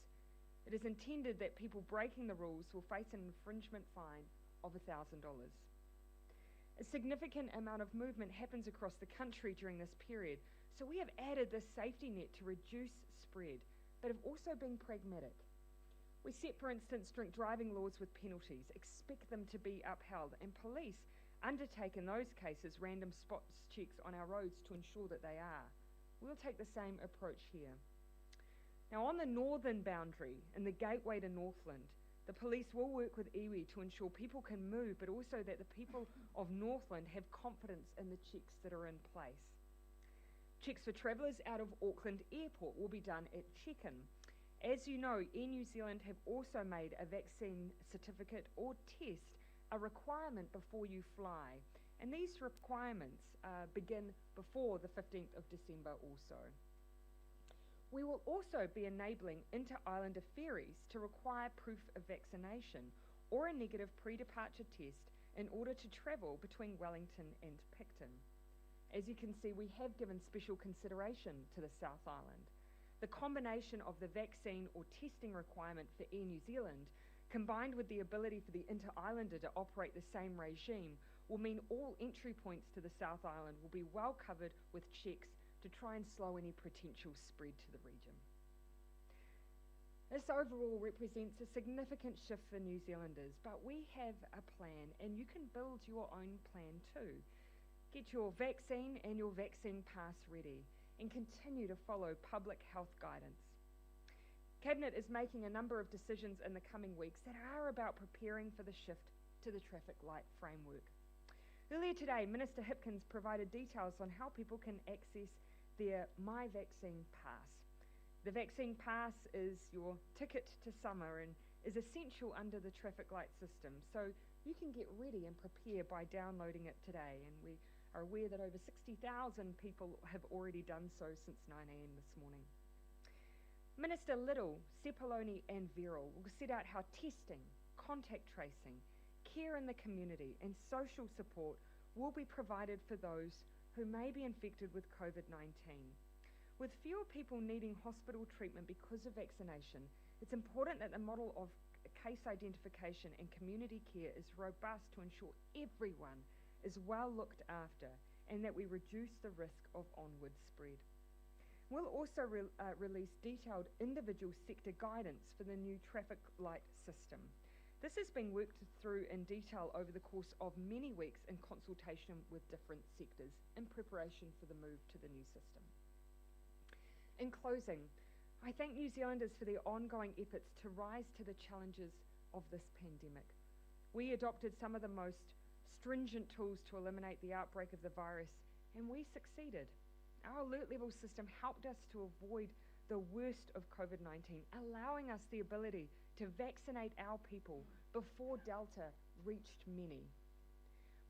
It is intended that people breaking the rules will face an infringement fine of $1,000. A significant amount of movement happens across the country during this period, so we have added this safety net to reduce spread, but have also been pragmatic. We set, for instance, drink driving laws with penalties, expect them to be upheld, and police undertake in those cases random spot checks on our roads to ensure that they are. We'll take the same approach here. Now, on the northern boundary, in the gateway to Northland, the police will work with iwi to ensure people can move, but also that the people of Northland have confidence in the checks that are in place. Checks for travellers out of Auckland Airport will be done at check-in. As you know, Air New Zealand have also made a vaccine certificate or test a requirement before you fly. And these requirements begin before the 15th of December also. We will also be enabling inter-islander ferries to require proof of vaccination or a negative pre-departure test in order to travel between Wellington and Picton. As you can see, we have given special consideration to the South Island. The combination of the vaccine or testing requirement for Air New Zealand, combined with the ability for the inter-islander to operate the same regime, will mean all entry points to the South Island will be well covered with checks to try and slow any potential spread to the region. This overall represents a significant shift for New Zealanders, but we have a plan, and you can build your own plan too. Get your vaccine and your vaccine pass ready, and continue to follow public health guidance. Cabinet is making a number of decisions in the coming weeks that are about preparing for the shift to the traffic light framework. Earlier today, Minister Hipkins provided details on how people can access their My Vaccine Pass. The vaccine pass is your ticket to summer and is essential under the traffic light system, so you can get ready and prepare by downloading it today. And we are aware that over 60,000 people have already done so since 9 a.m. this morning. Minister Little, Sepuloni and Verrill will set out how testing, contact tracing, care in the community and social support will be provided for those who may be infected with COVID-19. With fewer people needing hospital treatment because of vaccination, it's important that the model of case identification and community care is robust to ensure everyone is well looked after and that we reduce the risk of onward spread. We'll also release detailed individual sector guidance for the new traffic light system. This has been worked through in detail over the course of many weeks in consultation with different sectors in preparation for the move to the new system. In closing, I thank New Zealanders for their ongoing efforts to rise to the challenges of this pandemic. We adopted some of the most stringent tools to eliminate the outbreak of the virus, and we succeeded. Our alert level system helped us to avoid the worst of COVID 19, allowing us the ability to vaccinate our people before Delta reached many.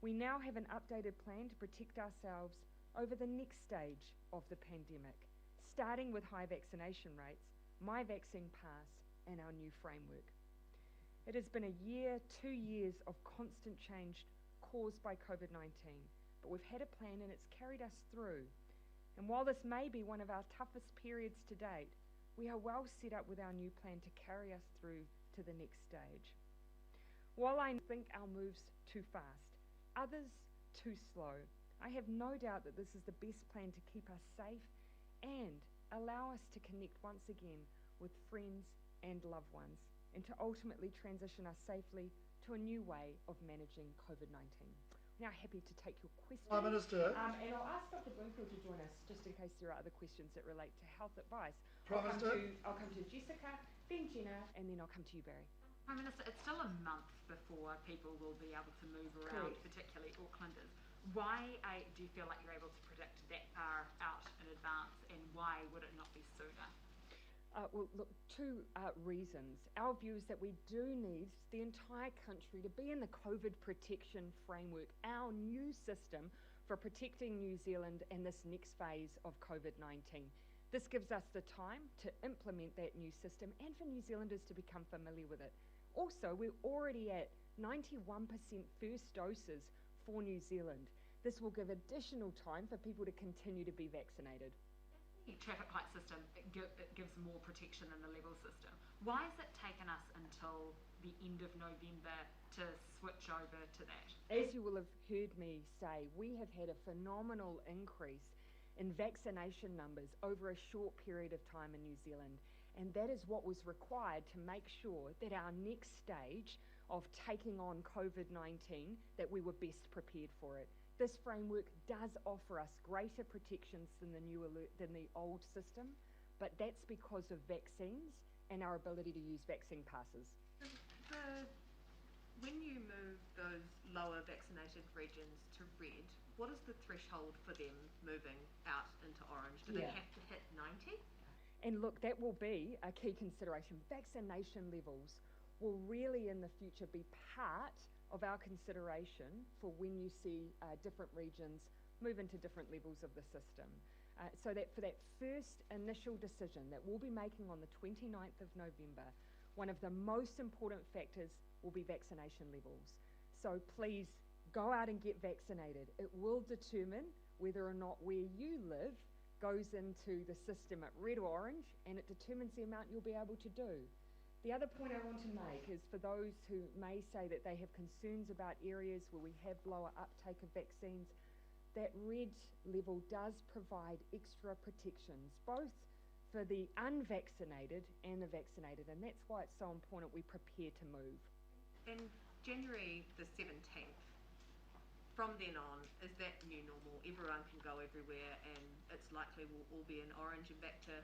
We now have an updated plan to protect ourselves over the next stage of the pandemic, starting with high vaccination rates, My Vaccine Pass, and our new framework. It has been a year, two years of constant change caused by COVID 19, but we've had a plan and it's carried us through. And while this may be one of our toughest periods to date, we are well set up with our new plan to carry us through to the next stage. While I think our moves too fast, others too slow, I have no doubt that this is the best plan to keep us safe and allow us to connect once again with friends and loved ones and to ultimately transition us safely to a new way of managing COVID 19. Now happy to take your questions. Prime Minister. Um, and I'll ask Dr. Bloomfield to join us just in case there are other questions that relate to health advice. Prime I'll come, Minister. to, I'll come to Jessica, then Jenna, and then I'll come to you, Barry. Prime Minister, it's still a month before people will be able to move around, Correct. particularly Aucklanders. Why uh, do you feel like you're able to predict that far out in advance, and why would it not be sooner? Uh, well, look, two uh, reasons. Our view is that we do need the entire country to be in the COVID protection framework, our new system for protecting New Zealand in this next phase of COVID 19. This gives us the time to implement that new system and for New Zealanders to become familiar with it. Also, we're already at 91% first doses for New Zealand. This will give additional time for people to continue to be vaccinated. The traffic light system it, gi- it gives more protection than the level system. Why has it taken us until the end of November to switch over to that? As you will have heard me say, we have had a phenomenal increase in vaccination numbers over a short period of time in New Zealand. And that is what was required to make sure that our next stage of taking on COVID 19, that we were best prepared for it. This framework does offer us greater protections than the new alert, than the old system, but that's because of vaccines and our ability to use vaccine passes. The, when you move those lower vaccinated regions to red, what is the threshold for them moving out into orange? Do they Yeah. have to hit 90? And look, that will be a key consideration. Vaccination levels will really in the future be part of our consideration for when you see uh, different regions move into different levels of the system. Uh, so that for that first initial decision that we'll be making on the 29th of November, one of the most important factors will be vaccination levels. So please go out and get vaccinated. It will determine whether or not where you live goes into the system at red or orange, and it determines the amount you'll be able to do. The other point I want to make is for those who may say that they have concerns about areas where we have lower uptake of vaccines, that red level does provide extra protections, both for the unvaccinated and the vaccinated, and that's why it's so important we prepare to move. In January the 17th, from then on, is that new normal? Everyone can go everywhere and it's likely we'll all be in orange and back to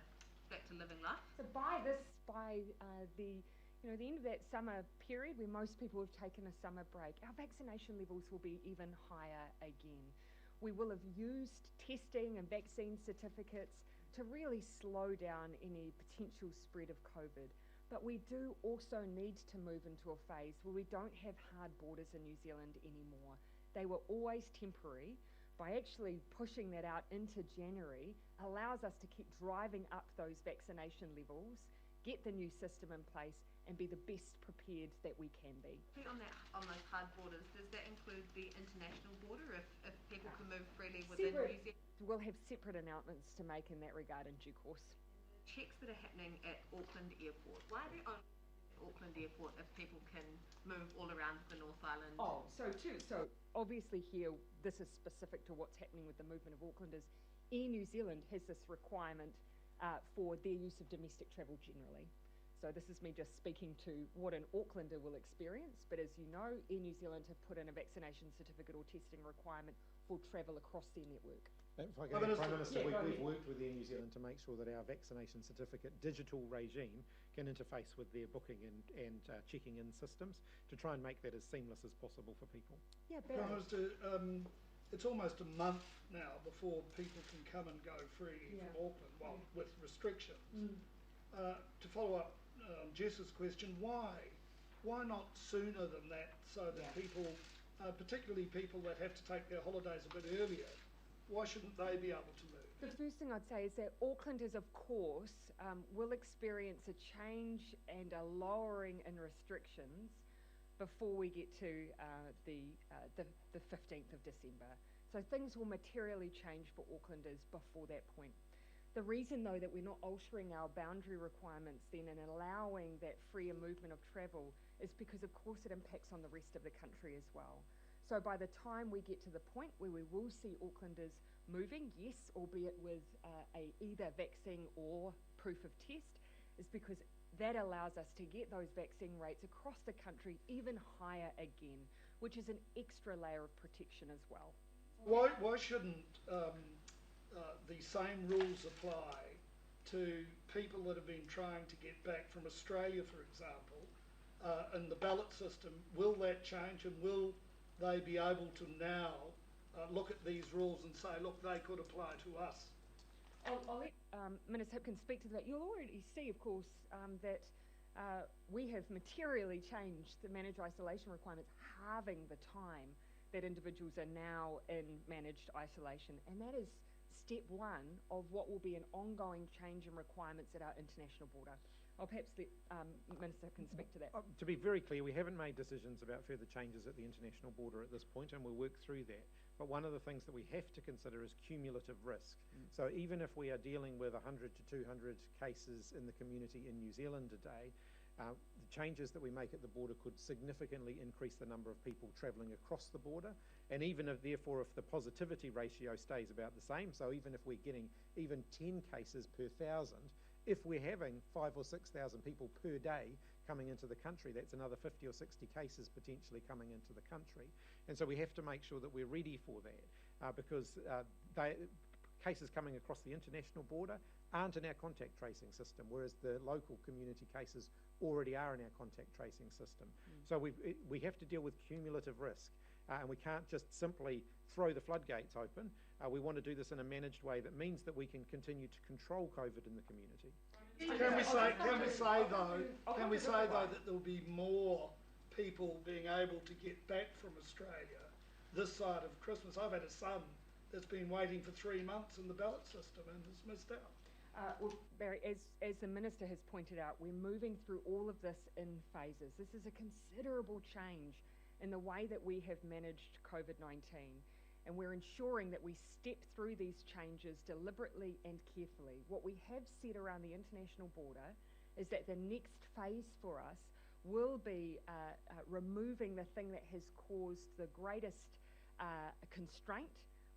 back to living life? So by this, by uh, the you know the end of that summer period where most people have taken a summer break, our vaccination levels will be even higher again. We will have used testing and vaccine certificates to really slow down any potential spread of COVID. But we do also need to move into a phase where we don't have hard borders in New Zealand anymore. They were always temporary. By actually pushing that out into January, allows us to keep driving up those vaccination levels, get the new system in place, and be the best prepared that we can be. On that, on those hard borders, does that include the international border? If, if people can move freely within Separate- New Zealand? We'll have separate announcements to make in that regard in due course. Checks that are happening at Auckland Airport. Why are they only at Auckland Airport if people can move all around the North Island? Oh, so too. So obviously here, this is specific to what's happening with the movement of Aucklanders. Air New Zealand has this requirement uh, for their use of domestic travel generally. So this is me just speaking to what an Aucklander will experience. But as you know, Air New Zealand have put in a vaccination certificate or testing requirement for travel across their network. If I can, Prime Minister, yeah, we've worked with Air New Zealand to make sure that our vaccination certificate digital regime can interface with their booking and checking in systems to try and make that as seamless as possible for people. Yeah, Prime Minister, it's almost a month now before people can come and go freely from Auckland, well, with restrictions. To follow up on Jess's question, why? Why not sooner than that, so that people, particularly people that have to take their holidays a bit earlier, why shouldn't they be able to move? The first thing I'd say is that Aucklanders, of course, will experience a change and a lowering in restrictions before we get to the 15th of December. So things will materially change for Aucklanders before that point. The reason, though, that we're not altering our boundary requirements then and allowing that freer movement of travel is because, of course, it impacts on the rest of the country as well. So by the time we get to the point where we will see Aucklanders moving, yes, albeit with either vaccine or proof of test, is because that allows us to get those vaccine rates across the country even higher again, which is an extra layer of protection as well. Why shouldn't the same rules apply to people that have been trying to get back from Australia, for example, and the ballot system? Will that change, and will they be able to now look at these rules and say, look, they could apply to us? I'll let Minister Hipkins speak to that. You'll already see, of course, that we have materially changed the managed isolation requirements, halving the time that individuals are now in managed isolation. And that is step one of what will be an ongoing change in requirements at our international border. I'll perhaps let Minister Hipkins speak to that. To be very clear, we haven't made decisions about further changes at the international border at this point, and we'll work through that. But one of the things that we have to consider is cumulative risk. So even if we are dealing with 100 to 200 cases in the community in New Zealand today, the changes that we make at the border could significantly increase the number of people travelling across the border. And even if, therefore, if the positivity ratio stays about the same, so even if we're getting even 10 cases per 1,000, if we're having 5,000 or 6,000 people per day coming into the country, that's another 50 or 60 cases potentially coming into the country. And so we have to make sure that we're ready for that, because cases coming across the international border aren't in our contact tracing system, whereas the local community cases already are in our contact tracing system. So we have to deal with cumulative risk, and we can't just simply throw the floodgates open. We want to do this in a managed way that means that we can continue to control COVID in the community. Can we say though that there will be more people being able to get back from Australia this side of Christmas? I've had a son that's been waiting for 3 months in the ballot system and has missed out. Well, Barry, as the Minister has pointed out, we're moving through all of this in phases. This is a considerable change in the way that we have managed COVID-19, and we're ensuring that we step through these changes deliberately and carefully. What we have said around the international border is that the next phase for us will be removing the thing that has caused the greatest constraint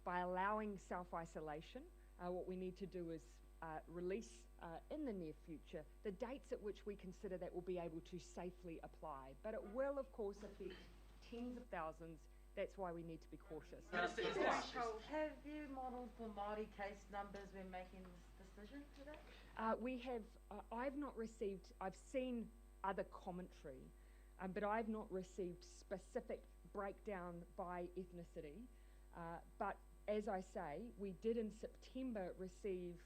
by allowing self-isolation. What we need to do is release in the near future the dates at which we consider that will be able to safely apply. But it will, of course, affect tens of thousands. That's why we need to be cautious. Have you modelled for Māori case numbers when making this decision today? We have. I've not received. I've seen other commentary, but I've not received specific breakdown by ethnicity. But as I say, we did in September receive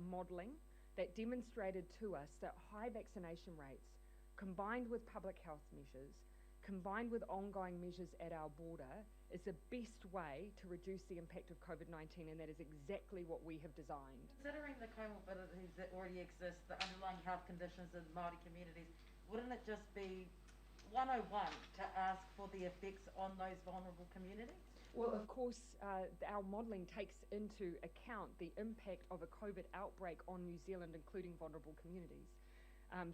modelling that demonstrated to us that high vaccination rates, combined with public health measures, combined with ongoing measures at our border, is the best way to reduce the impact of COVID-19, and that is exactly what we have designed. Considering the comorbidities that already exist, the underlying health conditions in Māori communities, wouldn't it just be 101 to ask for the effects on those vulnerable communities? Well, of course, our modelling takes into account the impact of a COVID outbreak on New Zealand, including vulnerable communities.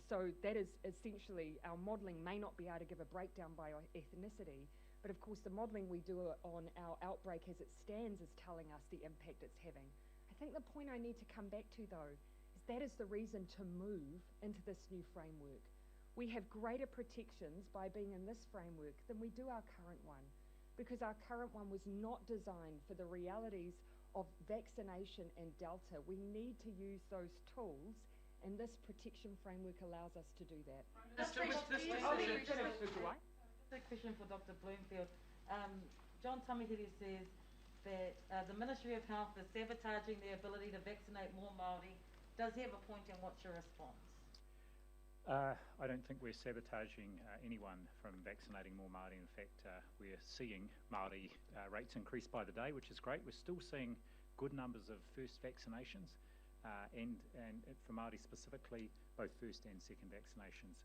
So that is essentially, our modelling may not be able to give a breakdown by ethnicity, but of course the modelling we do on our outbreak as it stands is telling us the impact it's having. I think the point I need to come back to, though, is that is the reason to move into this new framework. We have greater protections by being in this framework than we do our current one, because our current one was not designed for the realities of vaccination and Delta. We need to use those tools, and this protection framework allows us to do that. A question for Dr. Bloomfield. Um, John Tamihere says that uh, the Ministry of Health is sabotaging the ability to vaccinate more Māori. Does he have a point and what's your response? Uh, I don't think we're sabotaging uh, anyone from vaccinating more Māori. In fact, uh, we're seeing Māori uh, rates increase by the day, which is great. We're still seeing good numbers of first vaccinations, uh, and, and for Māori specifically, both first and second vaccinations.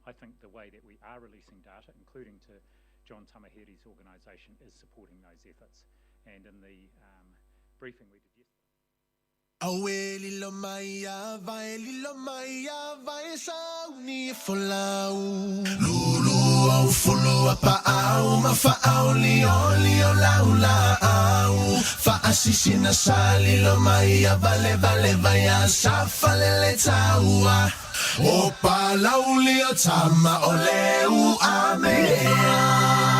I think the way that we are releasing data, including to John Tamihere's organisation, is supporting those efforts. And in the um, briefing we did yesterday, Auē lilo mai a vae lilo mai a vae sauni e folau. Lulu au fulu a paau ma faau lio lio lau laau. Faasisina sa lilo mai a vale vale vai a sa falele taua. O palau lio tama o leu a mea.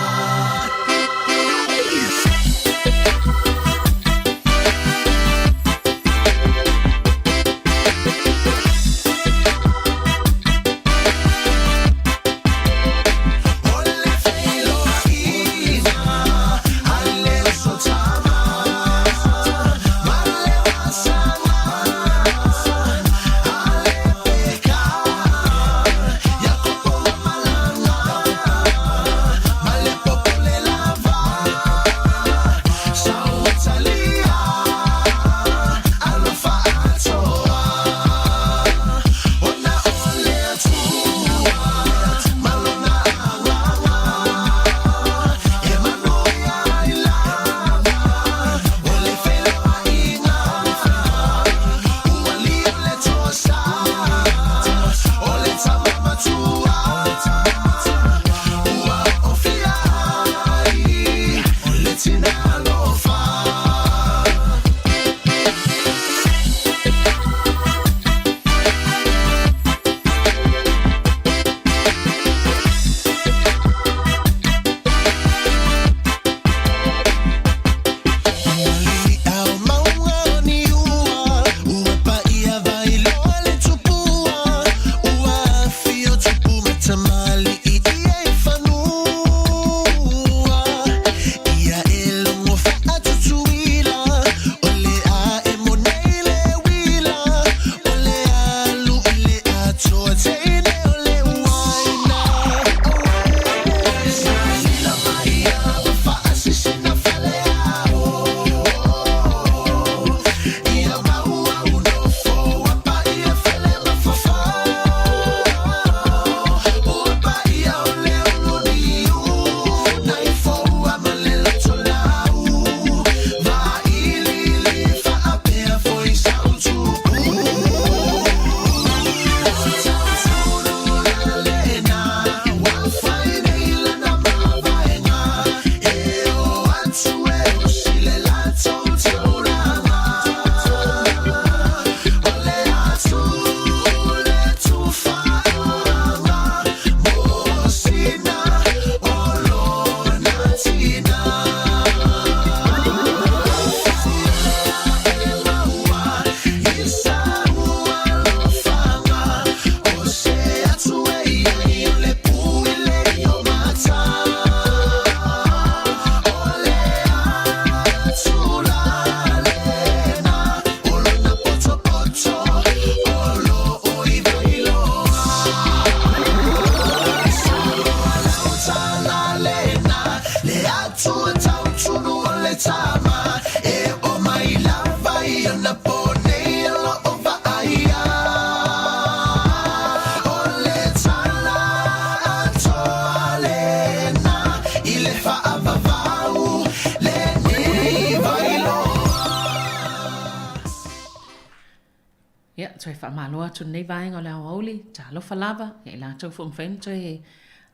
Ia, toe faamalo atu lenei vaega o le aoauli, talofa lava, ia i latou foi mafai ona toe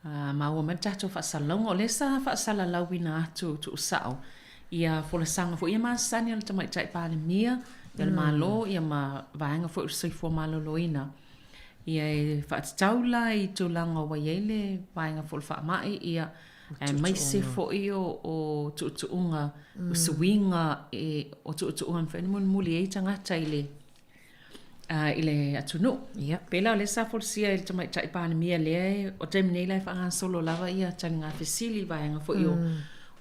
uh, maua mai le tatou faasalalauga. O lea sa faasalalauina atu tuusao ia folasaga foi ia masani a le Tamaitai Palemia, ia le Malo, ia ma vaega foi o le soifua maloloina. Ia e faatatau la i tulaga ua i ai le vaega foi o le faamai, ia Aemaise foi o o tuutuuga, o suiga e o tuutuuga e mafai ona mulimuli ai tagata i le i le atunuu. Pei la o lea sa folasia e le Tamaitai Palemia lea e, o le taimi nei la e faagasolo lava ia taliga fesili i vaega foi o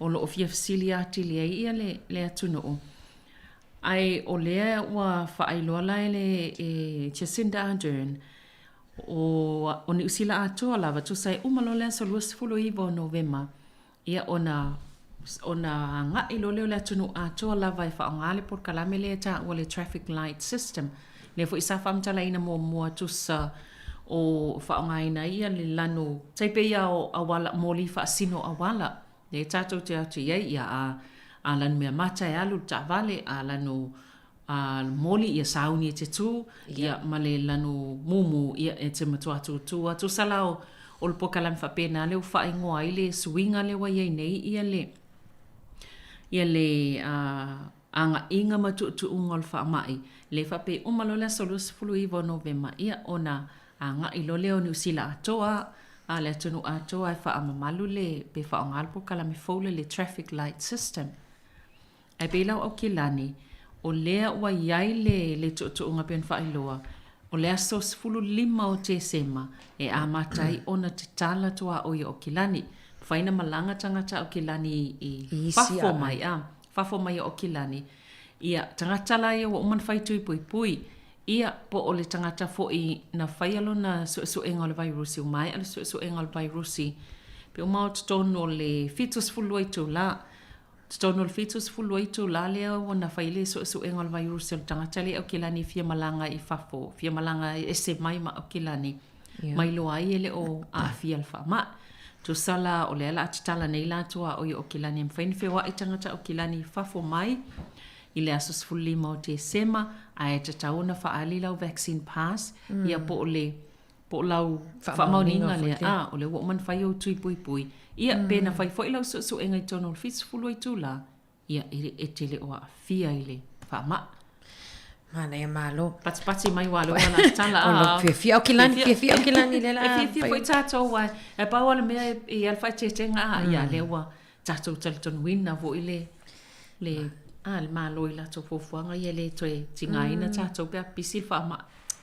o lo o fia fesili atili ai ia le le atunuu. Ae o lea ua faailoa la e le e Jacinda Ardern, O, o Niu Sila atoa lava, tusa e uma loa le aso 29 o Novema, ia ona, ona agai loa lea o le atunuu atoa lava e faaaoga le polokalame lea e taua le traffic light system. Lea foi sa faamatalaina muamua tusa o faaaogaina ai ia le lanu, tai pei lava o auala, moli faasino auala, lea tatou te o atu i ai, ia a, a lanu meamata e alu le taavale, a lanu a moli ia sauni e te tū, ia ma le lanu mumu ia e te matua tūtū a. Tusa la o, o le polokalame faapena lea ua faaigoa ai le suiga lea ua i ai nei ia le, ia le a, agaiga ma tuutuuga o le faamai, lea faapea e uma loa le aso 29 o Novema, ia ona agai loa lea o Niu Sila atoa, a le atunuu atoa e faamamalu le, pe faaaoga le polokalame fou lea le traffic light system. Ae pei la o Aukilani, o lea ua i ai le le tuutuuga pei ona faailoa, o le aso 15 o Tesema e amata ai ona tatala tuaoi o Aukilani. Mafai ona malaga tagata Aukilani i fafo mai, a, fafo mai o Aukilani. Ia, tagata la ia ua uma ona fai tui puipui, ia, po o le tagata foi na faia lona suesuega o le vairusi, ua maea le suesuega o le vairusi, pe uma o totonu o le 72 itula, Totonu o le 72 itula lea ua na fai le suesuega o le vairusi o le tagata lea i Aukilani e fia malaga i fafo, fia malaga ese mai ma Aukilani, ma iloa ai e le o aafia i le faamai. Tusa la o lea la a tatala nei la tuaoi o Aukilani e mafai ona feoai tagata Aukilani i fafo mai i le aso 15 o Tesema, ae tatau ona faaali lau vaccine pass, ia po o le po o lau faamaoniga lea, a, o lea ua uma ona fai ou tui puipui, ia, pe na fai foi lau suesuega i totonu o le 72 itula, ia, e te le o aafia i le faamai. Manaia malo. Patipati mai ua lea ua la tala. O lo fiafia Aukilani, fiafia Aukilani lea la. E fiafia foi tatou aua e pau lava le mea e i ai le faaeteetega, a, ia lea ua tatou talitonuina foi le, le, a, le Malo i latou fuafuaga ia e le toe tigaina tatou pe a pisi le faamai.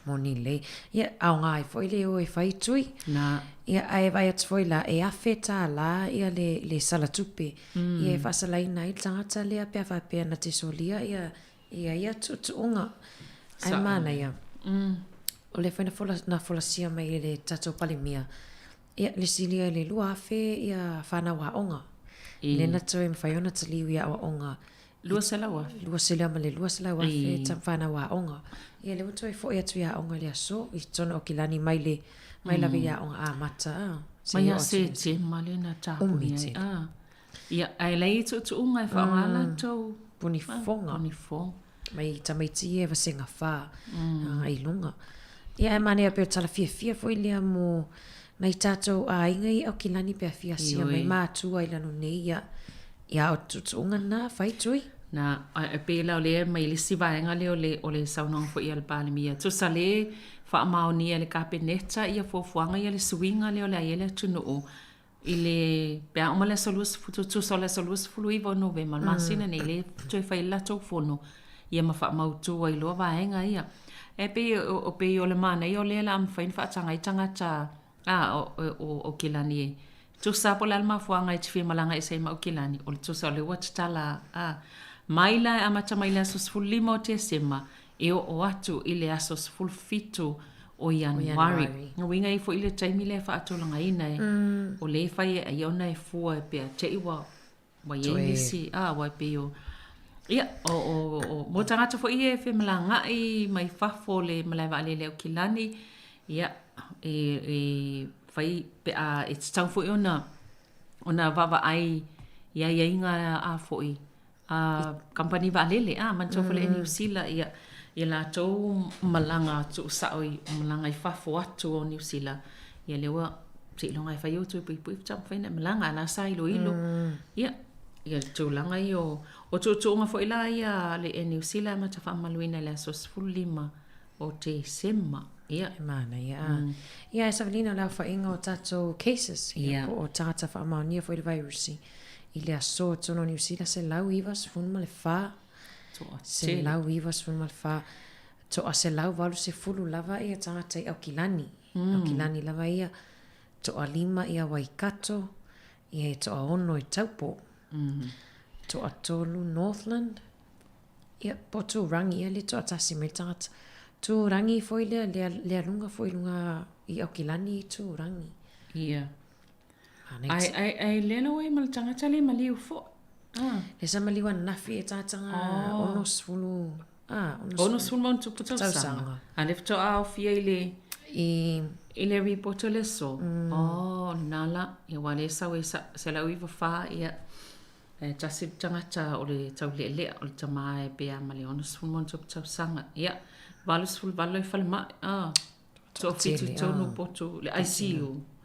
Moni lelei. Ia, aoga ai foi le o e fai tui. Na. Ia, ae vaai atu foi la, e $1,000 ia le, le sala tupe. Ia e faasalaina ai le tagata lea pe a faapea na te solia ia, ia ia tuutuuga. Ae manaia. O lea foi na fola, na folasia mai e le tatou Palemia, Ia, le silia i le 2,000 ia whanau aoga. I. Lea na toe mawhai ona taliu i aoaoga. 200,000. 200 ma le 200,000 ta whanau aoga. Ia, lea ua toe foi atu i aoga i le aso, i totonu o Aukilani mai le, mai lava i aoga amata. Mai ia Setema lea na tapuni ai. A. Ia, ae leai tuutuuga e faaaoga latou. Punifoga. Punifoga. Mai tamaiti ia e vasega whā i lunga. Ia, e manaia pea o tala fiafia foi lea mo nai tātou āinga i Aukilani pe a fia asia mai mātua i lalo nei ia, ia o tuutuuga na whai tui. Na, e pei la o lea mai le isi vaega lea o le, o le saunoaga foi a le Palemia. Tusa le faamaonia e le Kapeneta ia fuafuaga ia le suiga lea o le a i ai le atunuu i le, pe a uma le aso 20, tusa o le aso 29 o Novema, le masina nei, lea e toe fai ai le latou fono, ia ma faamautu ai loa vaega ia. E pei o, pei o le manaia o lea o le a mafai ona faataga ai tagata, a, o, o Aukilani e tusa lava po o le a le mafuaaga e te fia malaga ese ai ma Aukilani, o le tusa o lea ua tatala, a, mai la e amata mai i le aso 15 o Tesema, e oo atu i le aso 17 o Ianuari. Lona uiga e i ai foi le taimi lea e faatulagaina e, o lea e fai ai ona e fua pe a te i ua ua i ai nisi, a, ua pei o, ia, o, o, o, mo tagata foi ia e femalagaai mai fafo o le malae vaalele Aukilani, ia, e, e fai pe a e tatau foi ona, ona vaavaai i aiaiga a foi a kamupani vaalele, a, manatua foi le Air New Zealand, ia, ia latou malaga tuusao i malaga i fafo atu o Niu Sila, ia lea ua seiloga e fai ou tui puipui faatoa mafai ona e malaga, a o la sa iloilo. Ia, ia le tulaga ia o, o tuutuuga foi la ia a le Air New Zealand e amata faamamaluina i le aso 15 o Tesema. Ia. E manaia, a. Ia, e savalina o le aofaiga o tatou cases, ia, po o tagata faamaonia foi i le vairusi i le aso i totonu o Niu Sila, 194. Toatele. 194. Toa 180 lava ia tagata i Aukilani. Aukilani lava ia. Toalima ia Waikato, ia e toaono i Taupo. Toatolu Northland, ia po o Tūrangi ia lea toatasi mai le tagata. Tūrangi foi lea, lea, lea luga foi luga i Aukilani i Tūrangi. Ia. Ai, ai, ai lea lau ai ma le tagata lea maliu foi. Ah. Lea sa maliu ananafi e tagata oh. 60, ah, 60 ma ona tupu tausaga. A lea faatoa aofia i le i i le report o le aso. Oh, lena la. Ia aua lea e sau e 194 ia e tasi le tagata o le taulealea o le tama e pe a ma le 60 ma ona tupu tausaga. Ia 88 i falemai. Ah. Toafitu tonu potu le ICU.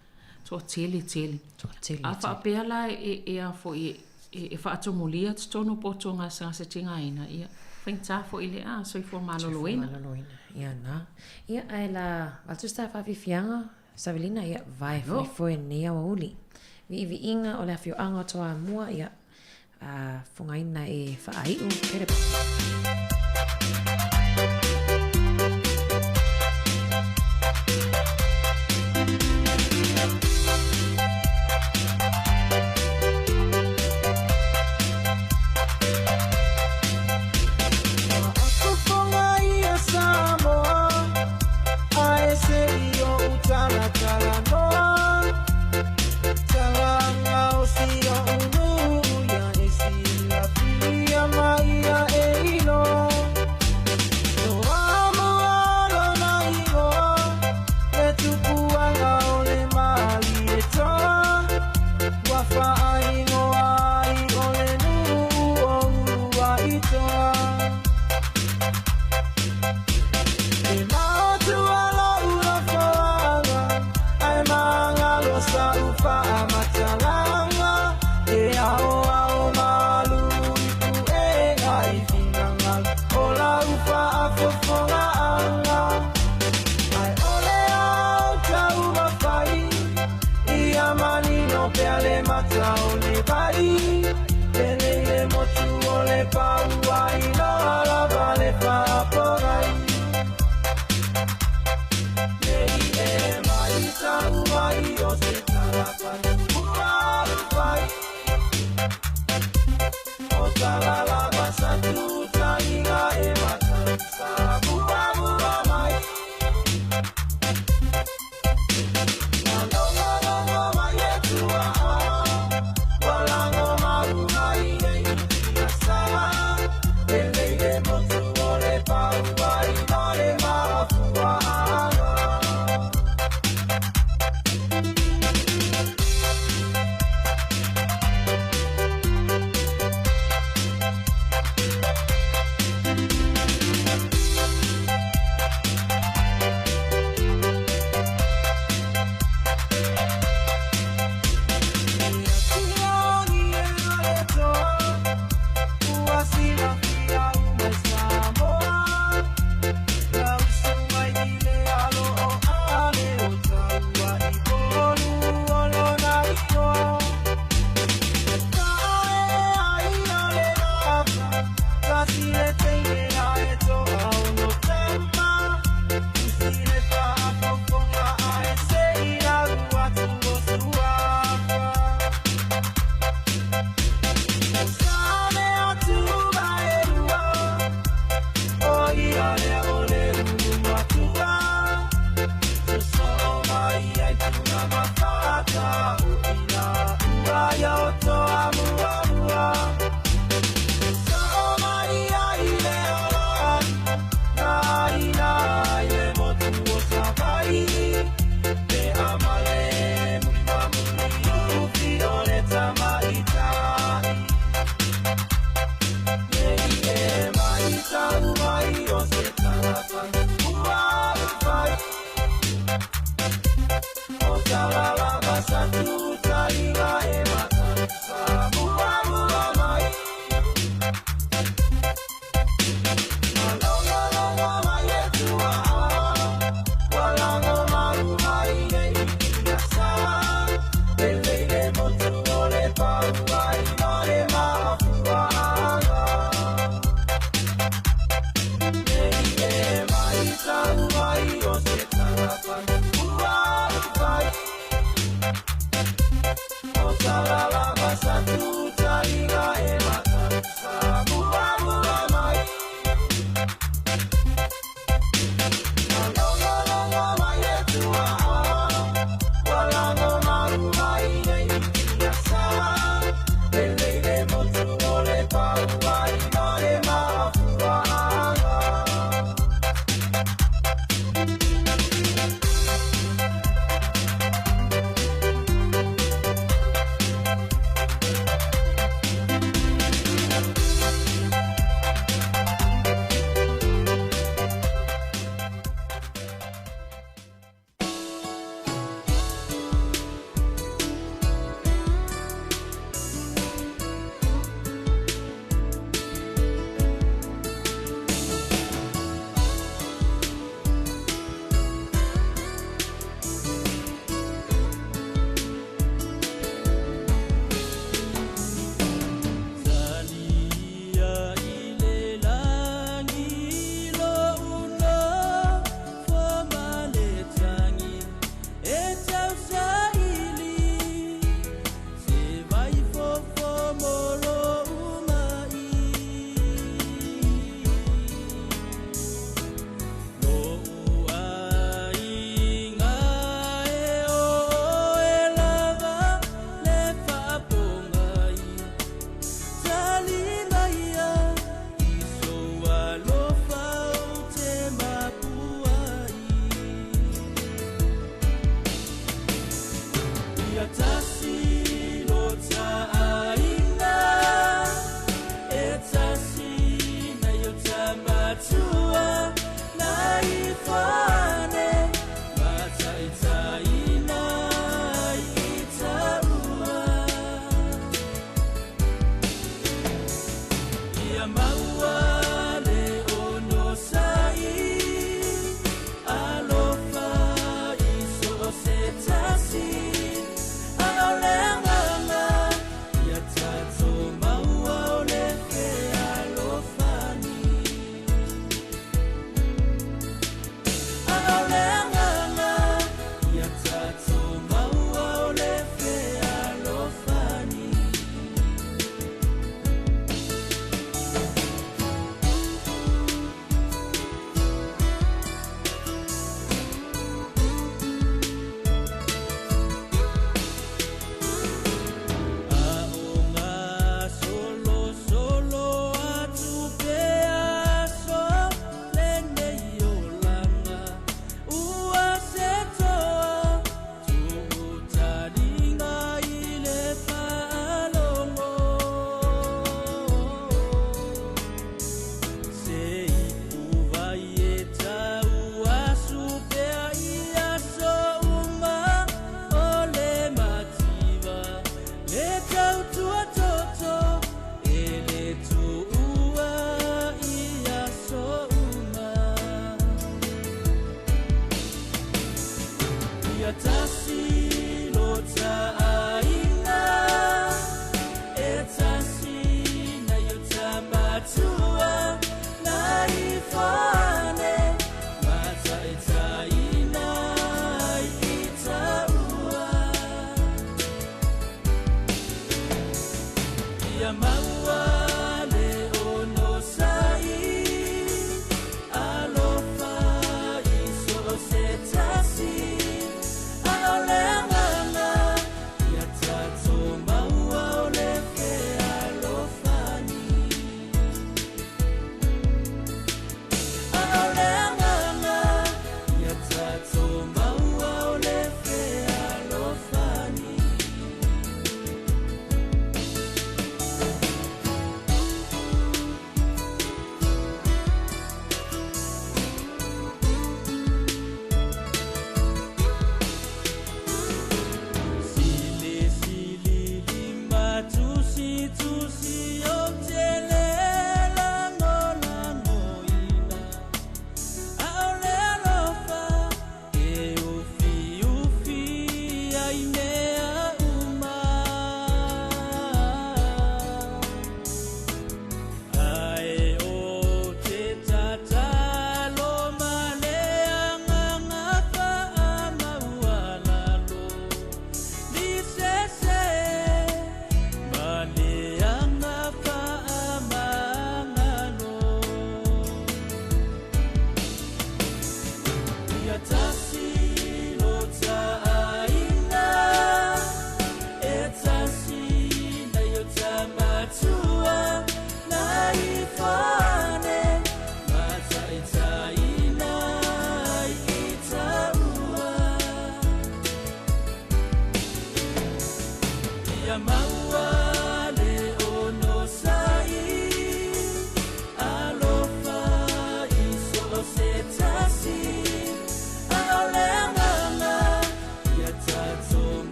Toatele tele. Toatele. A faapea la e e a foi e e faatomulia totonu potu o gasegase tigaina, ia faigata foi le a soifua maloloina. Soifua maloloina. Ia na. Ia ae la avatu se faafiafiaga Savelina ia vae foefoe lenei aoauli. Viiviiga o le afioaga o Toamua ia a fogaina e faaiu Kerepa.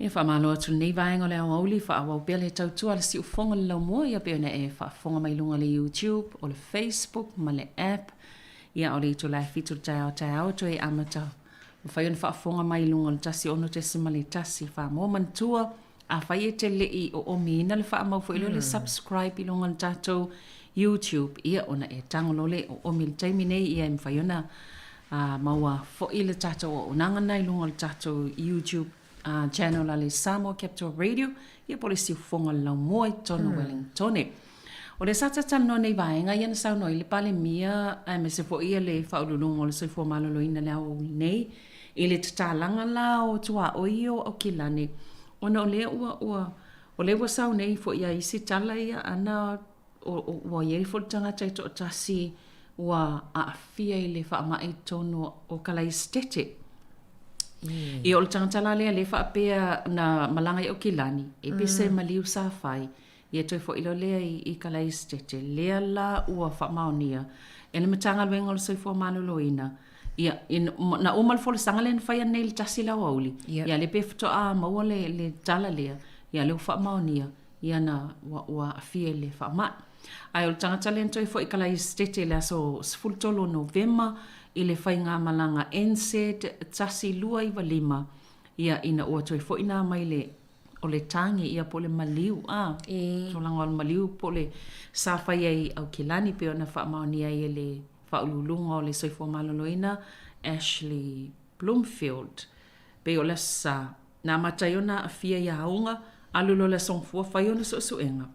Ia faamalo atu lenei vaega o le aoauli, faaauau pea le tautua a le siufofoga o le laumua, ia pei ona e faafofoga mai luga o le YouTube, o le Facebook ma le app. Ia o le itula e fitu le taeao taeao toe amata mafai ona faafofoga mai luga o le 106.1 Famoa manatua afai e te le i oomiina le faamau foi lea o le subscribe i luga o le tatou YouTube, ia ona e tago loa lea e oomi i le taimi nei, ia e mafai ona maua foi le tatou auaunaga lena i luga o le tatou YouTube channel a le Samoa Capital Radio, ia po o le siufofoga o le laumua i totonu o Wellingtone. O lea sa talatalanoa nei vaega ia na saunoa ai le Palemia aemaise foi ia le Faauluuluga o le Soifua Maloloina i le aoauli nei i le tatalaga la o tuaoi ia o Aukilani ona o lea ua ua o lea ua sau nei foi a isi tala ia ana ua i ai foi le tagata e toatasi ua aafia i le faamai i totonu o Kalaisitete. Ia o le tagata la lea lea faapea na malaga i Aukilani, e pese maliu sa fai, ia toe foi loa lea i Kalaisitete, lea la ua faamaonia e le Matagaluega o le Soifua Maloloina, ia, na uma le folasaga lea na fai ananei i le tasi le aoauli, ia lea pei faatoa maua le tala lea, ia lea ua faamaonia, ia na ua, ua aafia i le faamai. Ae o le tagata lea na toe foi i Kalaisitete i le aso 13 o Novema i le faigamalaga NZ 1295, ia ina ua toe foi nā mai le o le tangi ia po o le maliu a, tulaga o le maliu po o le sa fai ai i Aukilani pei ona faamaonia ai e le Faauluuluga o le Soifua Maloloina Ashley Bloomfield. Pei o le aso Sa, na amata ai ona aafia i Auga, alu loa le aso Gafua fai ona suesuega.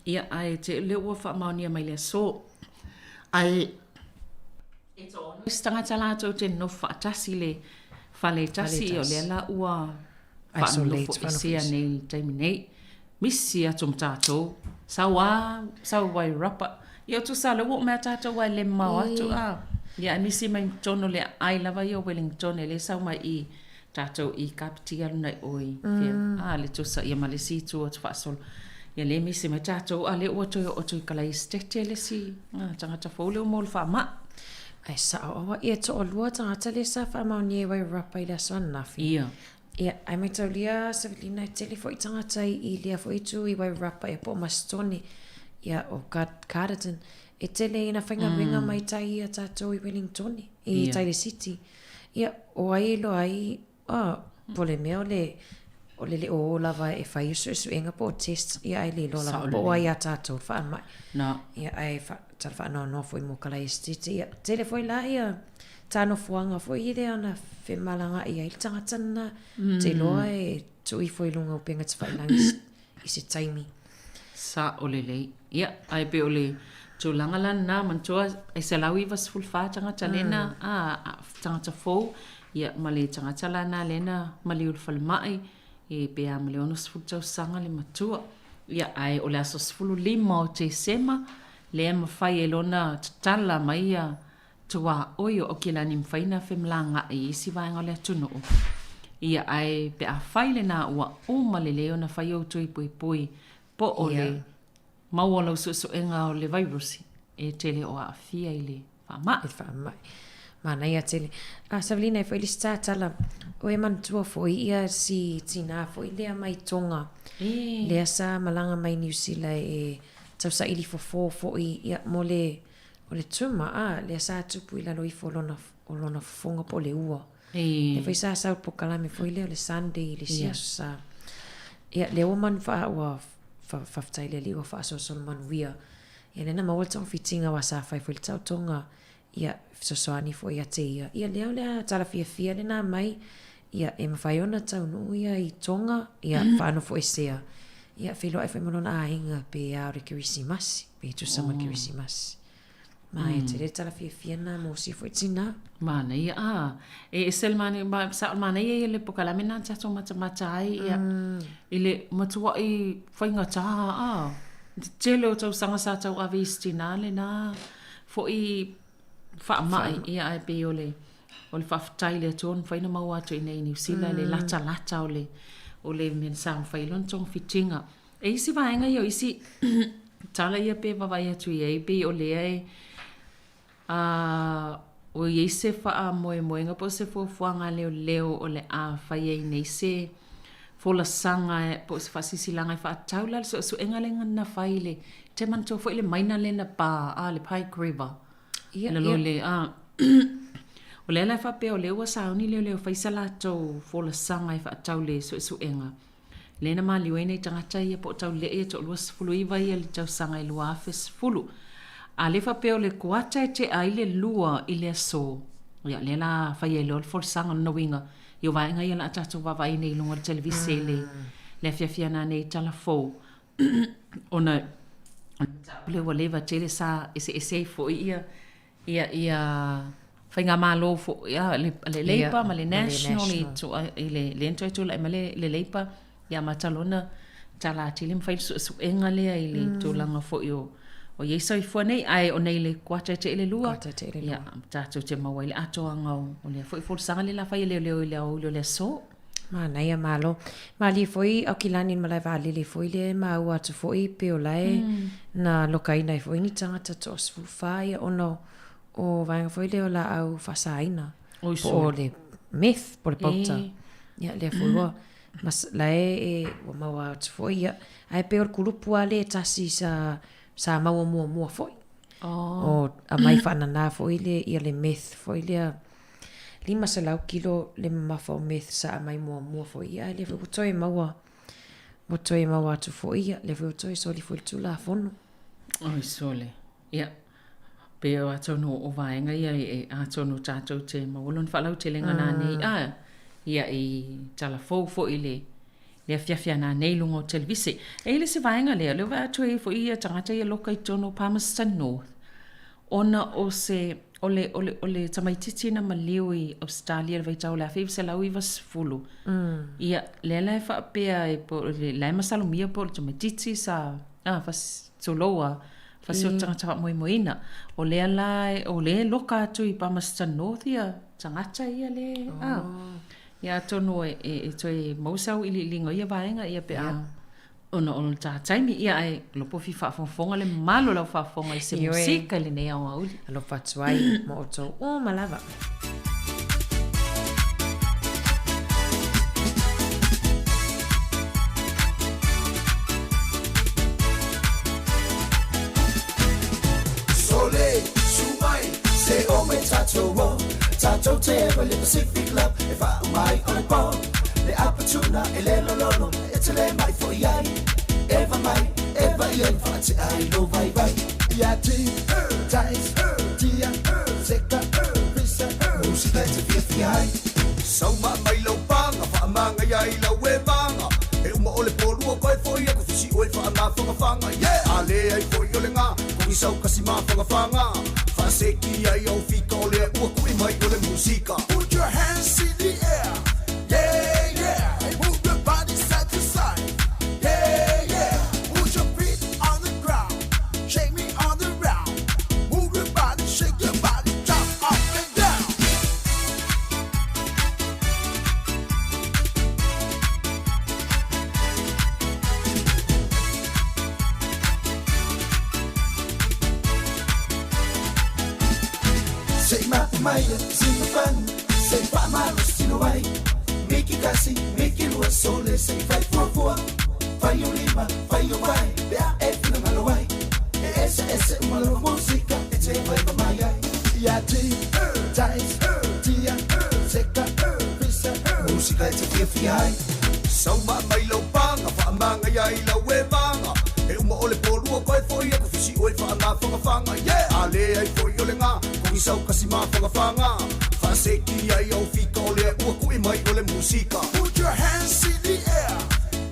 Ia, ae te lea ua faamaonia mai le aso. Ae e toaono isi tagata latou te nonofo faatasi i le fale e tasi, o lea la ua faanofoesea nei i le taimi nei. Misi atu ma tatou, sau a, sau i Wairarapa. Ia o tusa lea ua oo mai a tatou aua e le mamao atu a. Ia ae misi mai totonu o le aai lava ia o Wellington e le sau mai i tatou i Kapiti alu nai o i fea a le tusa ia ma le isi itu atu faasolo. Ia lea e misi mai tatou a lea ua toe oo atu i Kalaesetete le isi tagata fou lea ua maua i le faamai. Ae sao aua ia toalua tagata lea sa faamaonia i Wairarapa i le aso ananafi. Ia. Ia, ae maitaulia Savelina e tele foi tagata i lea foi itu i Wairarapa ia po o Masitone ia o Carterton. E tele ina faigaluega mai tai ia tatou i Wellingtone, i tai le city. Ia, o ai e iloa ai, oh, po o le mea o le, o le le o o lava e fai suesuega po o test, ia ae le iloa lava po o ai a tatou le faamai. No. Ia, ae fa, tala faanoanoa foi mo Kalaesetete. Ia, tele foi la ia tā nofoaga foi lea ona femalagaai ai le tagata lena. Te iloa e tuu ifo i luga o upega tafailagi i se taimi. Sao lelei. Ia, ae pei o le tulaga la lena, manatua e 194 tagata lea na, a, tagata fou, ia, ma le tagata la lena lea na maliu i le falemai, e pe a ma le 60 tausaga le matua. Ia, ae o le aso 15 o Tesema, lea e mafai ai loa ona tatala mai ia tuaoi o Aukilani mafai ona femalagaai i isi vaega o le atunuu. Ia, ae pe a fai lena ua uma lelei ona fai ou tui puipui po o le maua o lau suesuega o le vairusi, e te le o aafia i le faamai. I le faamai. Manaia tele. A Savelina e foi le isi tatala, o e manatua foi ia si tinā foi lea mai Tonga, lea sa malaga mai Niu Sila e tausaili fofo foi ia mo le O le tuma, a, lea sa tupu i lalo ifo o lona, o lona fofoga po o le ua. E. Lea foi sa sau le pokalame foi lea o le Sunday i le isi aso sa. Ia, lea ua manu faa, ua fa, faafetai i le Alii ua faasoaso le manuia. Ia lea na maua le togafitiga aua sa fai foi le taotoga, ia, fesoasoani foi ia te ia. Ia lea o le a tala fiafia lena mai, ia, e mafai ona taunuu ia i Tonga, ia, faanofoesea, ia, feiloai foi ma lona aiga pe a o le Kerisimasi. Pe tusa ma le Kerisimasi. Ma e tele le tala fiafia na mo sia foi tina. Manaia, a. E ese le manaia, ma sao le manaia ia le pokalame na tatou matamata ai, ia, i le matuai faigata, a. Le tele o tausaga sa tauave i si tina lena foi faamai, ia, ae pei o le, o le faafetai i le Atua ua mafai ona maua atu i inei i Niu Sila le latalata o le, o le mea sa mafai ai lona togafitiga. E isi vaega ia o isi tala ia pe vaavaai atu i ai pei o lea e a ua i ai se faamoemoega po o se fuafuaga a leoleo o le a fai ai nei se folasaga po o se faasilasilaga e faatatau la le suesuega lea na fai i le te manatua foi le maina lea na pa a le Pike River. Ia, ia. Le, a, o lea la e faapea o lea ua sauni leoleo e fai sa latou folasaga e faatatau le suesuega. Lea na maliu ai nai tagata ia po o Taule'e ia toa-29 ia i le tausaga e 2010. A lea faapea o le kuata e tea ai le lua i le aso, ia lea la fai ai loa le folasaga. O lona uiga, ia o vaega ia o le a tatou vaavaai nei i luga o le televise i le afiafi ana nei tala fou, ona o le mataupu lea ua leva tele sa eseese ai foi ia Ia, ia Faigamalo foi a le, le Labour ma le National i, i le, lea na toe tulai mai le, le Labour, ia amata loa ona tala atili ma fai le suesuega lea i le tulaga foi o, o i ai soifua nei, ae o nei le kuata e tea i le lua, ia, tatou te maua ai le atoaga o, o lea foi folasaga lea o le a fai e leoleo i le aoauli o le aso. Manaia, malo. Malie foi Aukilani i le malae vaalele foi lea e maua atu foi pe o la e na lokaina ai foi ni tagata toa-14 ia ona o vaega foi lea o laau faasaina po o le meth po o le pauta. Ia lea foi ua mas, la e, e ua maua atu foi ia. Ae pei o le kulupu lava lea e tasi sa sa maua muamua foi. O aumai faanana foi le ia le meth foi lea 500 kilo le mamafa o meth sa aumai muamua foi ia, ae lea foi ua toe maua, ua toe maua atu foi ia, lea foi ua toe soli foi le Tulafono. Oi sole. Ia, pei o atonu o vaega ia e atonu tatou te maua lona faalautelega nanei a ia i tala fou foi i le. le afiafi a nanei i luga o televise. E i ai le isi vaega lea, o lea ua vaai atu ai foi ia tagata ia loka i totonu o Palmerston North, ona o se, o le, o le, o le tamaitiiti na maliu i Ausetalia i le vaitau o le 1990, ia, lea la e faapea e po o le, la e masalomia po o le tamaitiiti sa, a, fas, tulou a, fasioti tagata faamoemoeina. O lea la, o lea e loka atu i Palmerston North ia tagata ia le, a, ia atonu e, e, e toe maua se auiliiliga o ia vaega ia pe a, ona o le ta taimi, ia ae lopo fia faafogafoga le mamalu o lau faafofoga i se musika i lenei aoauli. Alofa atu ai mo outou uma lava. Sole, su mai, se o mai tatou o Tatou te ewa le Pacific Club E whaau mai o le pō Le apatuna e le lololo E te le mai fo i ai Eva mai, eva i ai Whaatea ai lo vai vai Ia ti, tais, tia, seka, pisa Musika e te fiafia ai Sauma mai lau panga, whaamanga ia i lau e vanga E uma o le pōlua koe foi aku fisi oe whaamawhangawhanga Yeah! A le ai foi o le ngā, kongi sau kasi mawhangawhanga Whaaseki ai au fika o lea ua kui mai o le musika Put your hands in the air, yeah, yeah And move your body side to side, yeah, yeah Put your feet on the ground, shake me on the round Move your body, shake your body, jump up and down Se ma mai sina fan se fa ma sino ai Miki kasi miki lua sole se fai fua fua Fai o lima fai o vai pe a e fina malo ai E ese ese uma lova musika e te vai pa mai ai Ia ti tais tia seka pisa Musika e te fiafia ai Sauma mai lau panga whaamanga ia i lau e vanga E uma o le pōlua koe foi aku fisi oe whaamawhangawhanga Yeah! A le ai foi o le ngā kongi sau kasi mawhangawhanga Whaaseki ai au fika o lea ua kui mai o le musika Put your hands in the air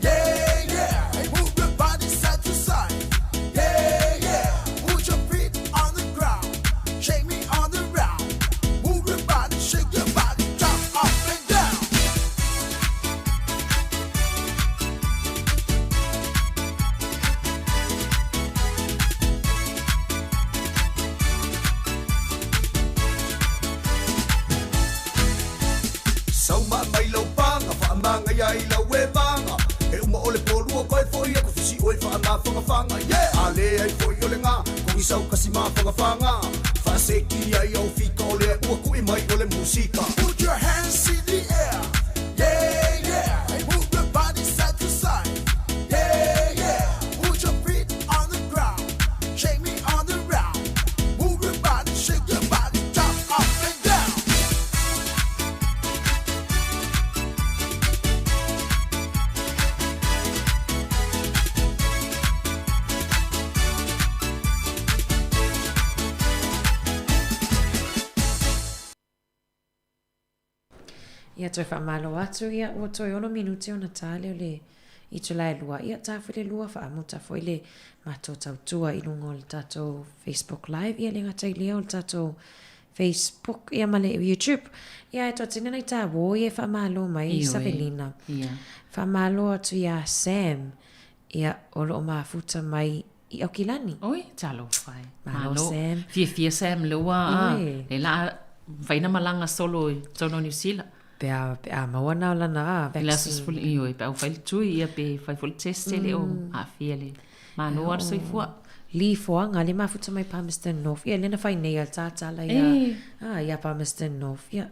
Yeah, yeah And move your body side to side Yeah, yeah Put your feet on the ground Shake me on the round Move your body, shake your body Jump up and down Sauma mai lau panga, whaamanga ia i lau e vanga E uma o le pōlua koe foi aku fisi oe whaamawhangawhanga Yeah! A le ai foi o le ngā, kongi sau kasi mawhangawhanga Whaaseki ai au fika o lea ua kui mai o le musika Put your hands in the air, yeah, yeah And move your body side to side, yeah, yeah Put your feet on the ground, shake me on the round Move your body, shake your body, jump up and down Ia toe faamalo atu ia ua toe ono minute ona tā lea o le itula e lua. Ia tā foi le lua faamuta foi le matou tautua i luga o le tatou Facebook Live ia le gata i lea o le tatou Facebook ia ma le YouTube. Ia e toa tini nei tā wō ia e faamalo mai i Savelina. Ia. Faamalo atu iā Sam ia o loo mafuta mai i Aukilani. Oi, talofa e. Malo, Sam. Fiafia Sam le ua a, le la mafai na malaga solo i totonu o Niu Sila. Pe a, pe a maua na o lana a, vaccine. I le aso sefulu, ioe, pe a ua fai le tui, ia pe fai foi le test e le o aafia le malo a le soifua. Lee Foaga, le mafuta mai Palmerston North. Ia, lena fai nei a le tātala ia, a, ia Palmerston North. Ia,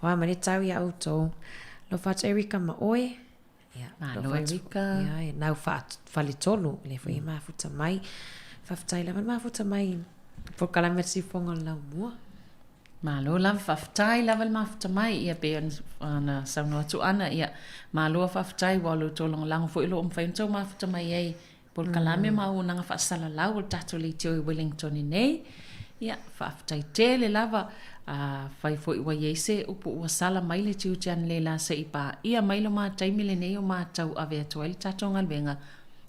oa ma le tau ia outou. Lofa atu Erika ma oe. Ia, Malo Erika. Ia, e nau faletolu, le foi e mafuta mai. Faafetai lava le mafuta mai polokalame sifoga o le laumua. Malo lava, faafetai lava le mafuta mai, ia pei ona saunoa atu Ana, ia malo faafetai ua o lo outou lagolago foi o lo o mafai ona tou mafuta mai ai polokalame ma auaunaga faasalalau a le tatou leitio i Wellington i nei. Ia, faafetai tele lava. Afai foi ua i ai se upu ua sala mai le tiute analeila se i paia mai lo ma taimi lenei o matau ave atu ai le tatou galuega,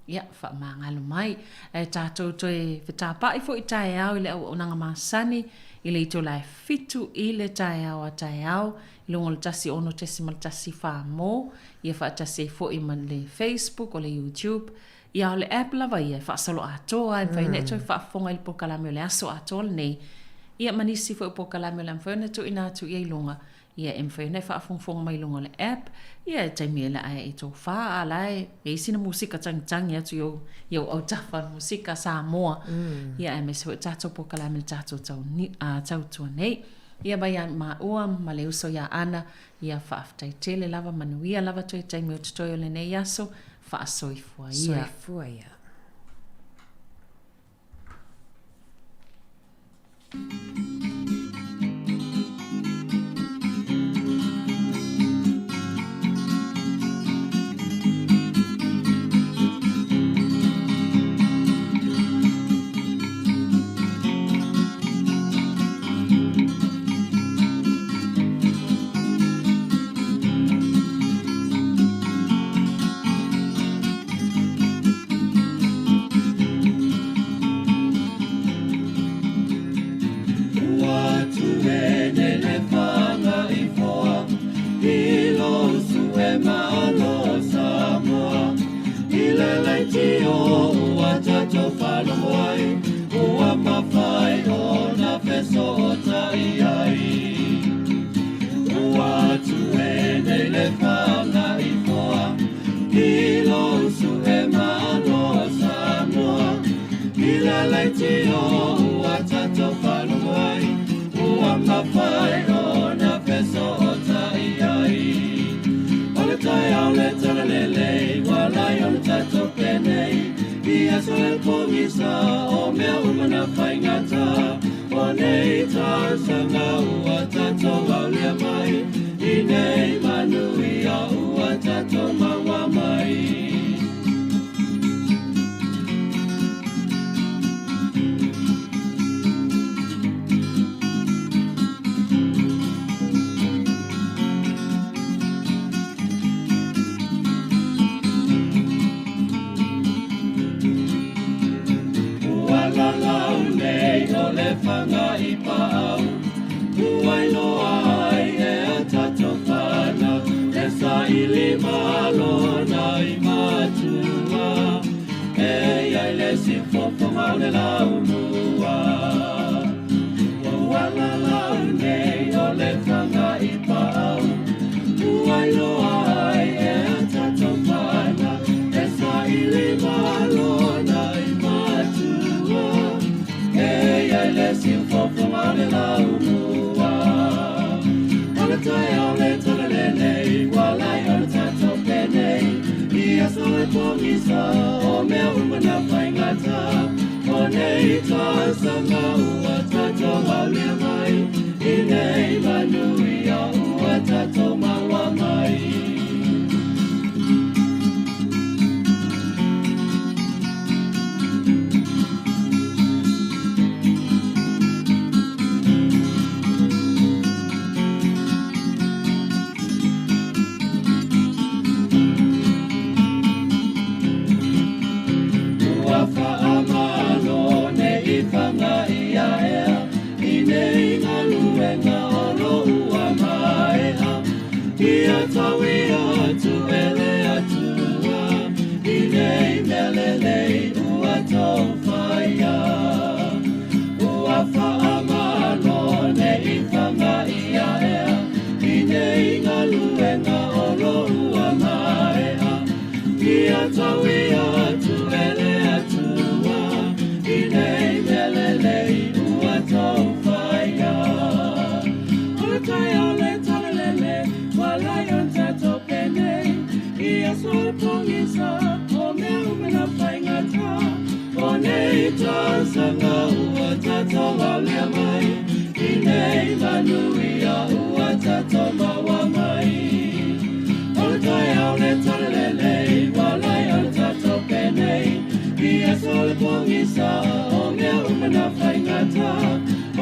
ia, faamagalo mai. Ae tatou toe fetapa'i foi taeao i le auaunaga masani i le itula e 7 i le taeao a taeao i luga o le 106.1 mo, ia faatasi ai foi ma le Facebook o le YouTube, Ia, o le app lava ia e faasolo atoa e mafai ona e toe faafofoga i le polokalame o le aso atoa lenei, ia ma nisi foi o polokalame o le a mafai ona tuuina atu i ai i luga, ia e mafai ona e faafogafoga mai i luga o le app, ia e taimi e la e tofa a la e i ai sina musika tagitagi atu i ou, i ou autafa musika Samoa, ia aemaise foi o tatou polokalame le tatou tau, tautua nei. Ia mai ia maua ma le uso ia Ana, ia faafetai tele lava, manuia lava toe taimi o totoe o lenei aso, Faasoifua ia. Soifua ia.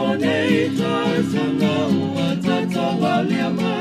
Mo nei tausaga ua tatou alia mai.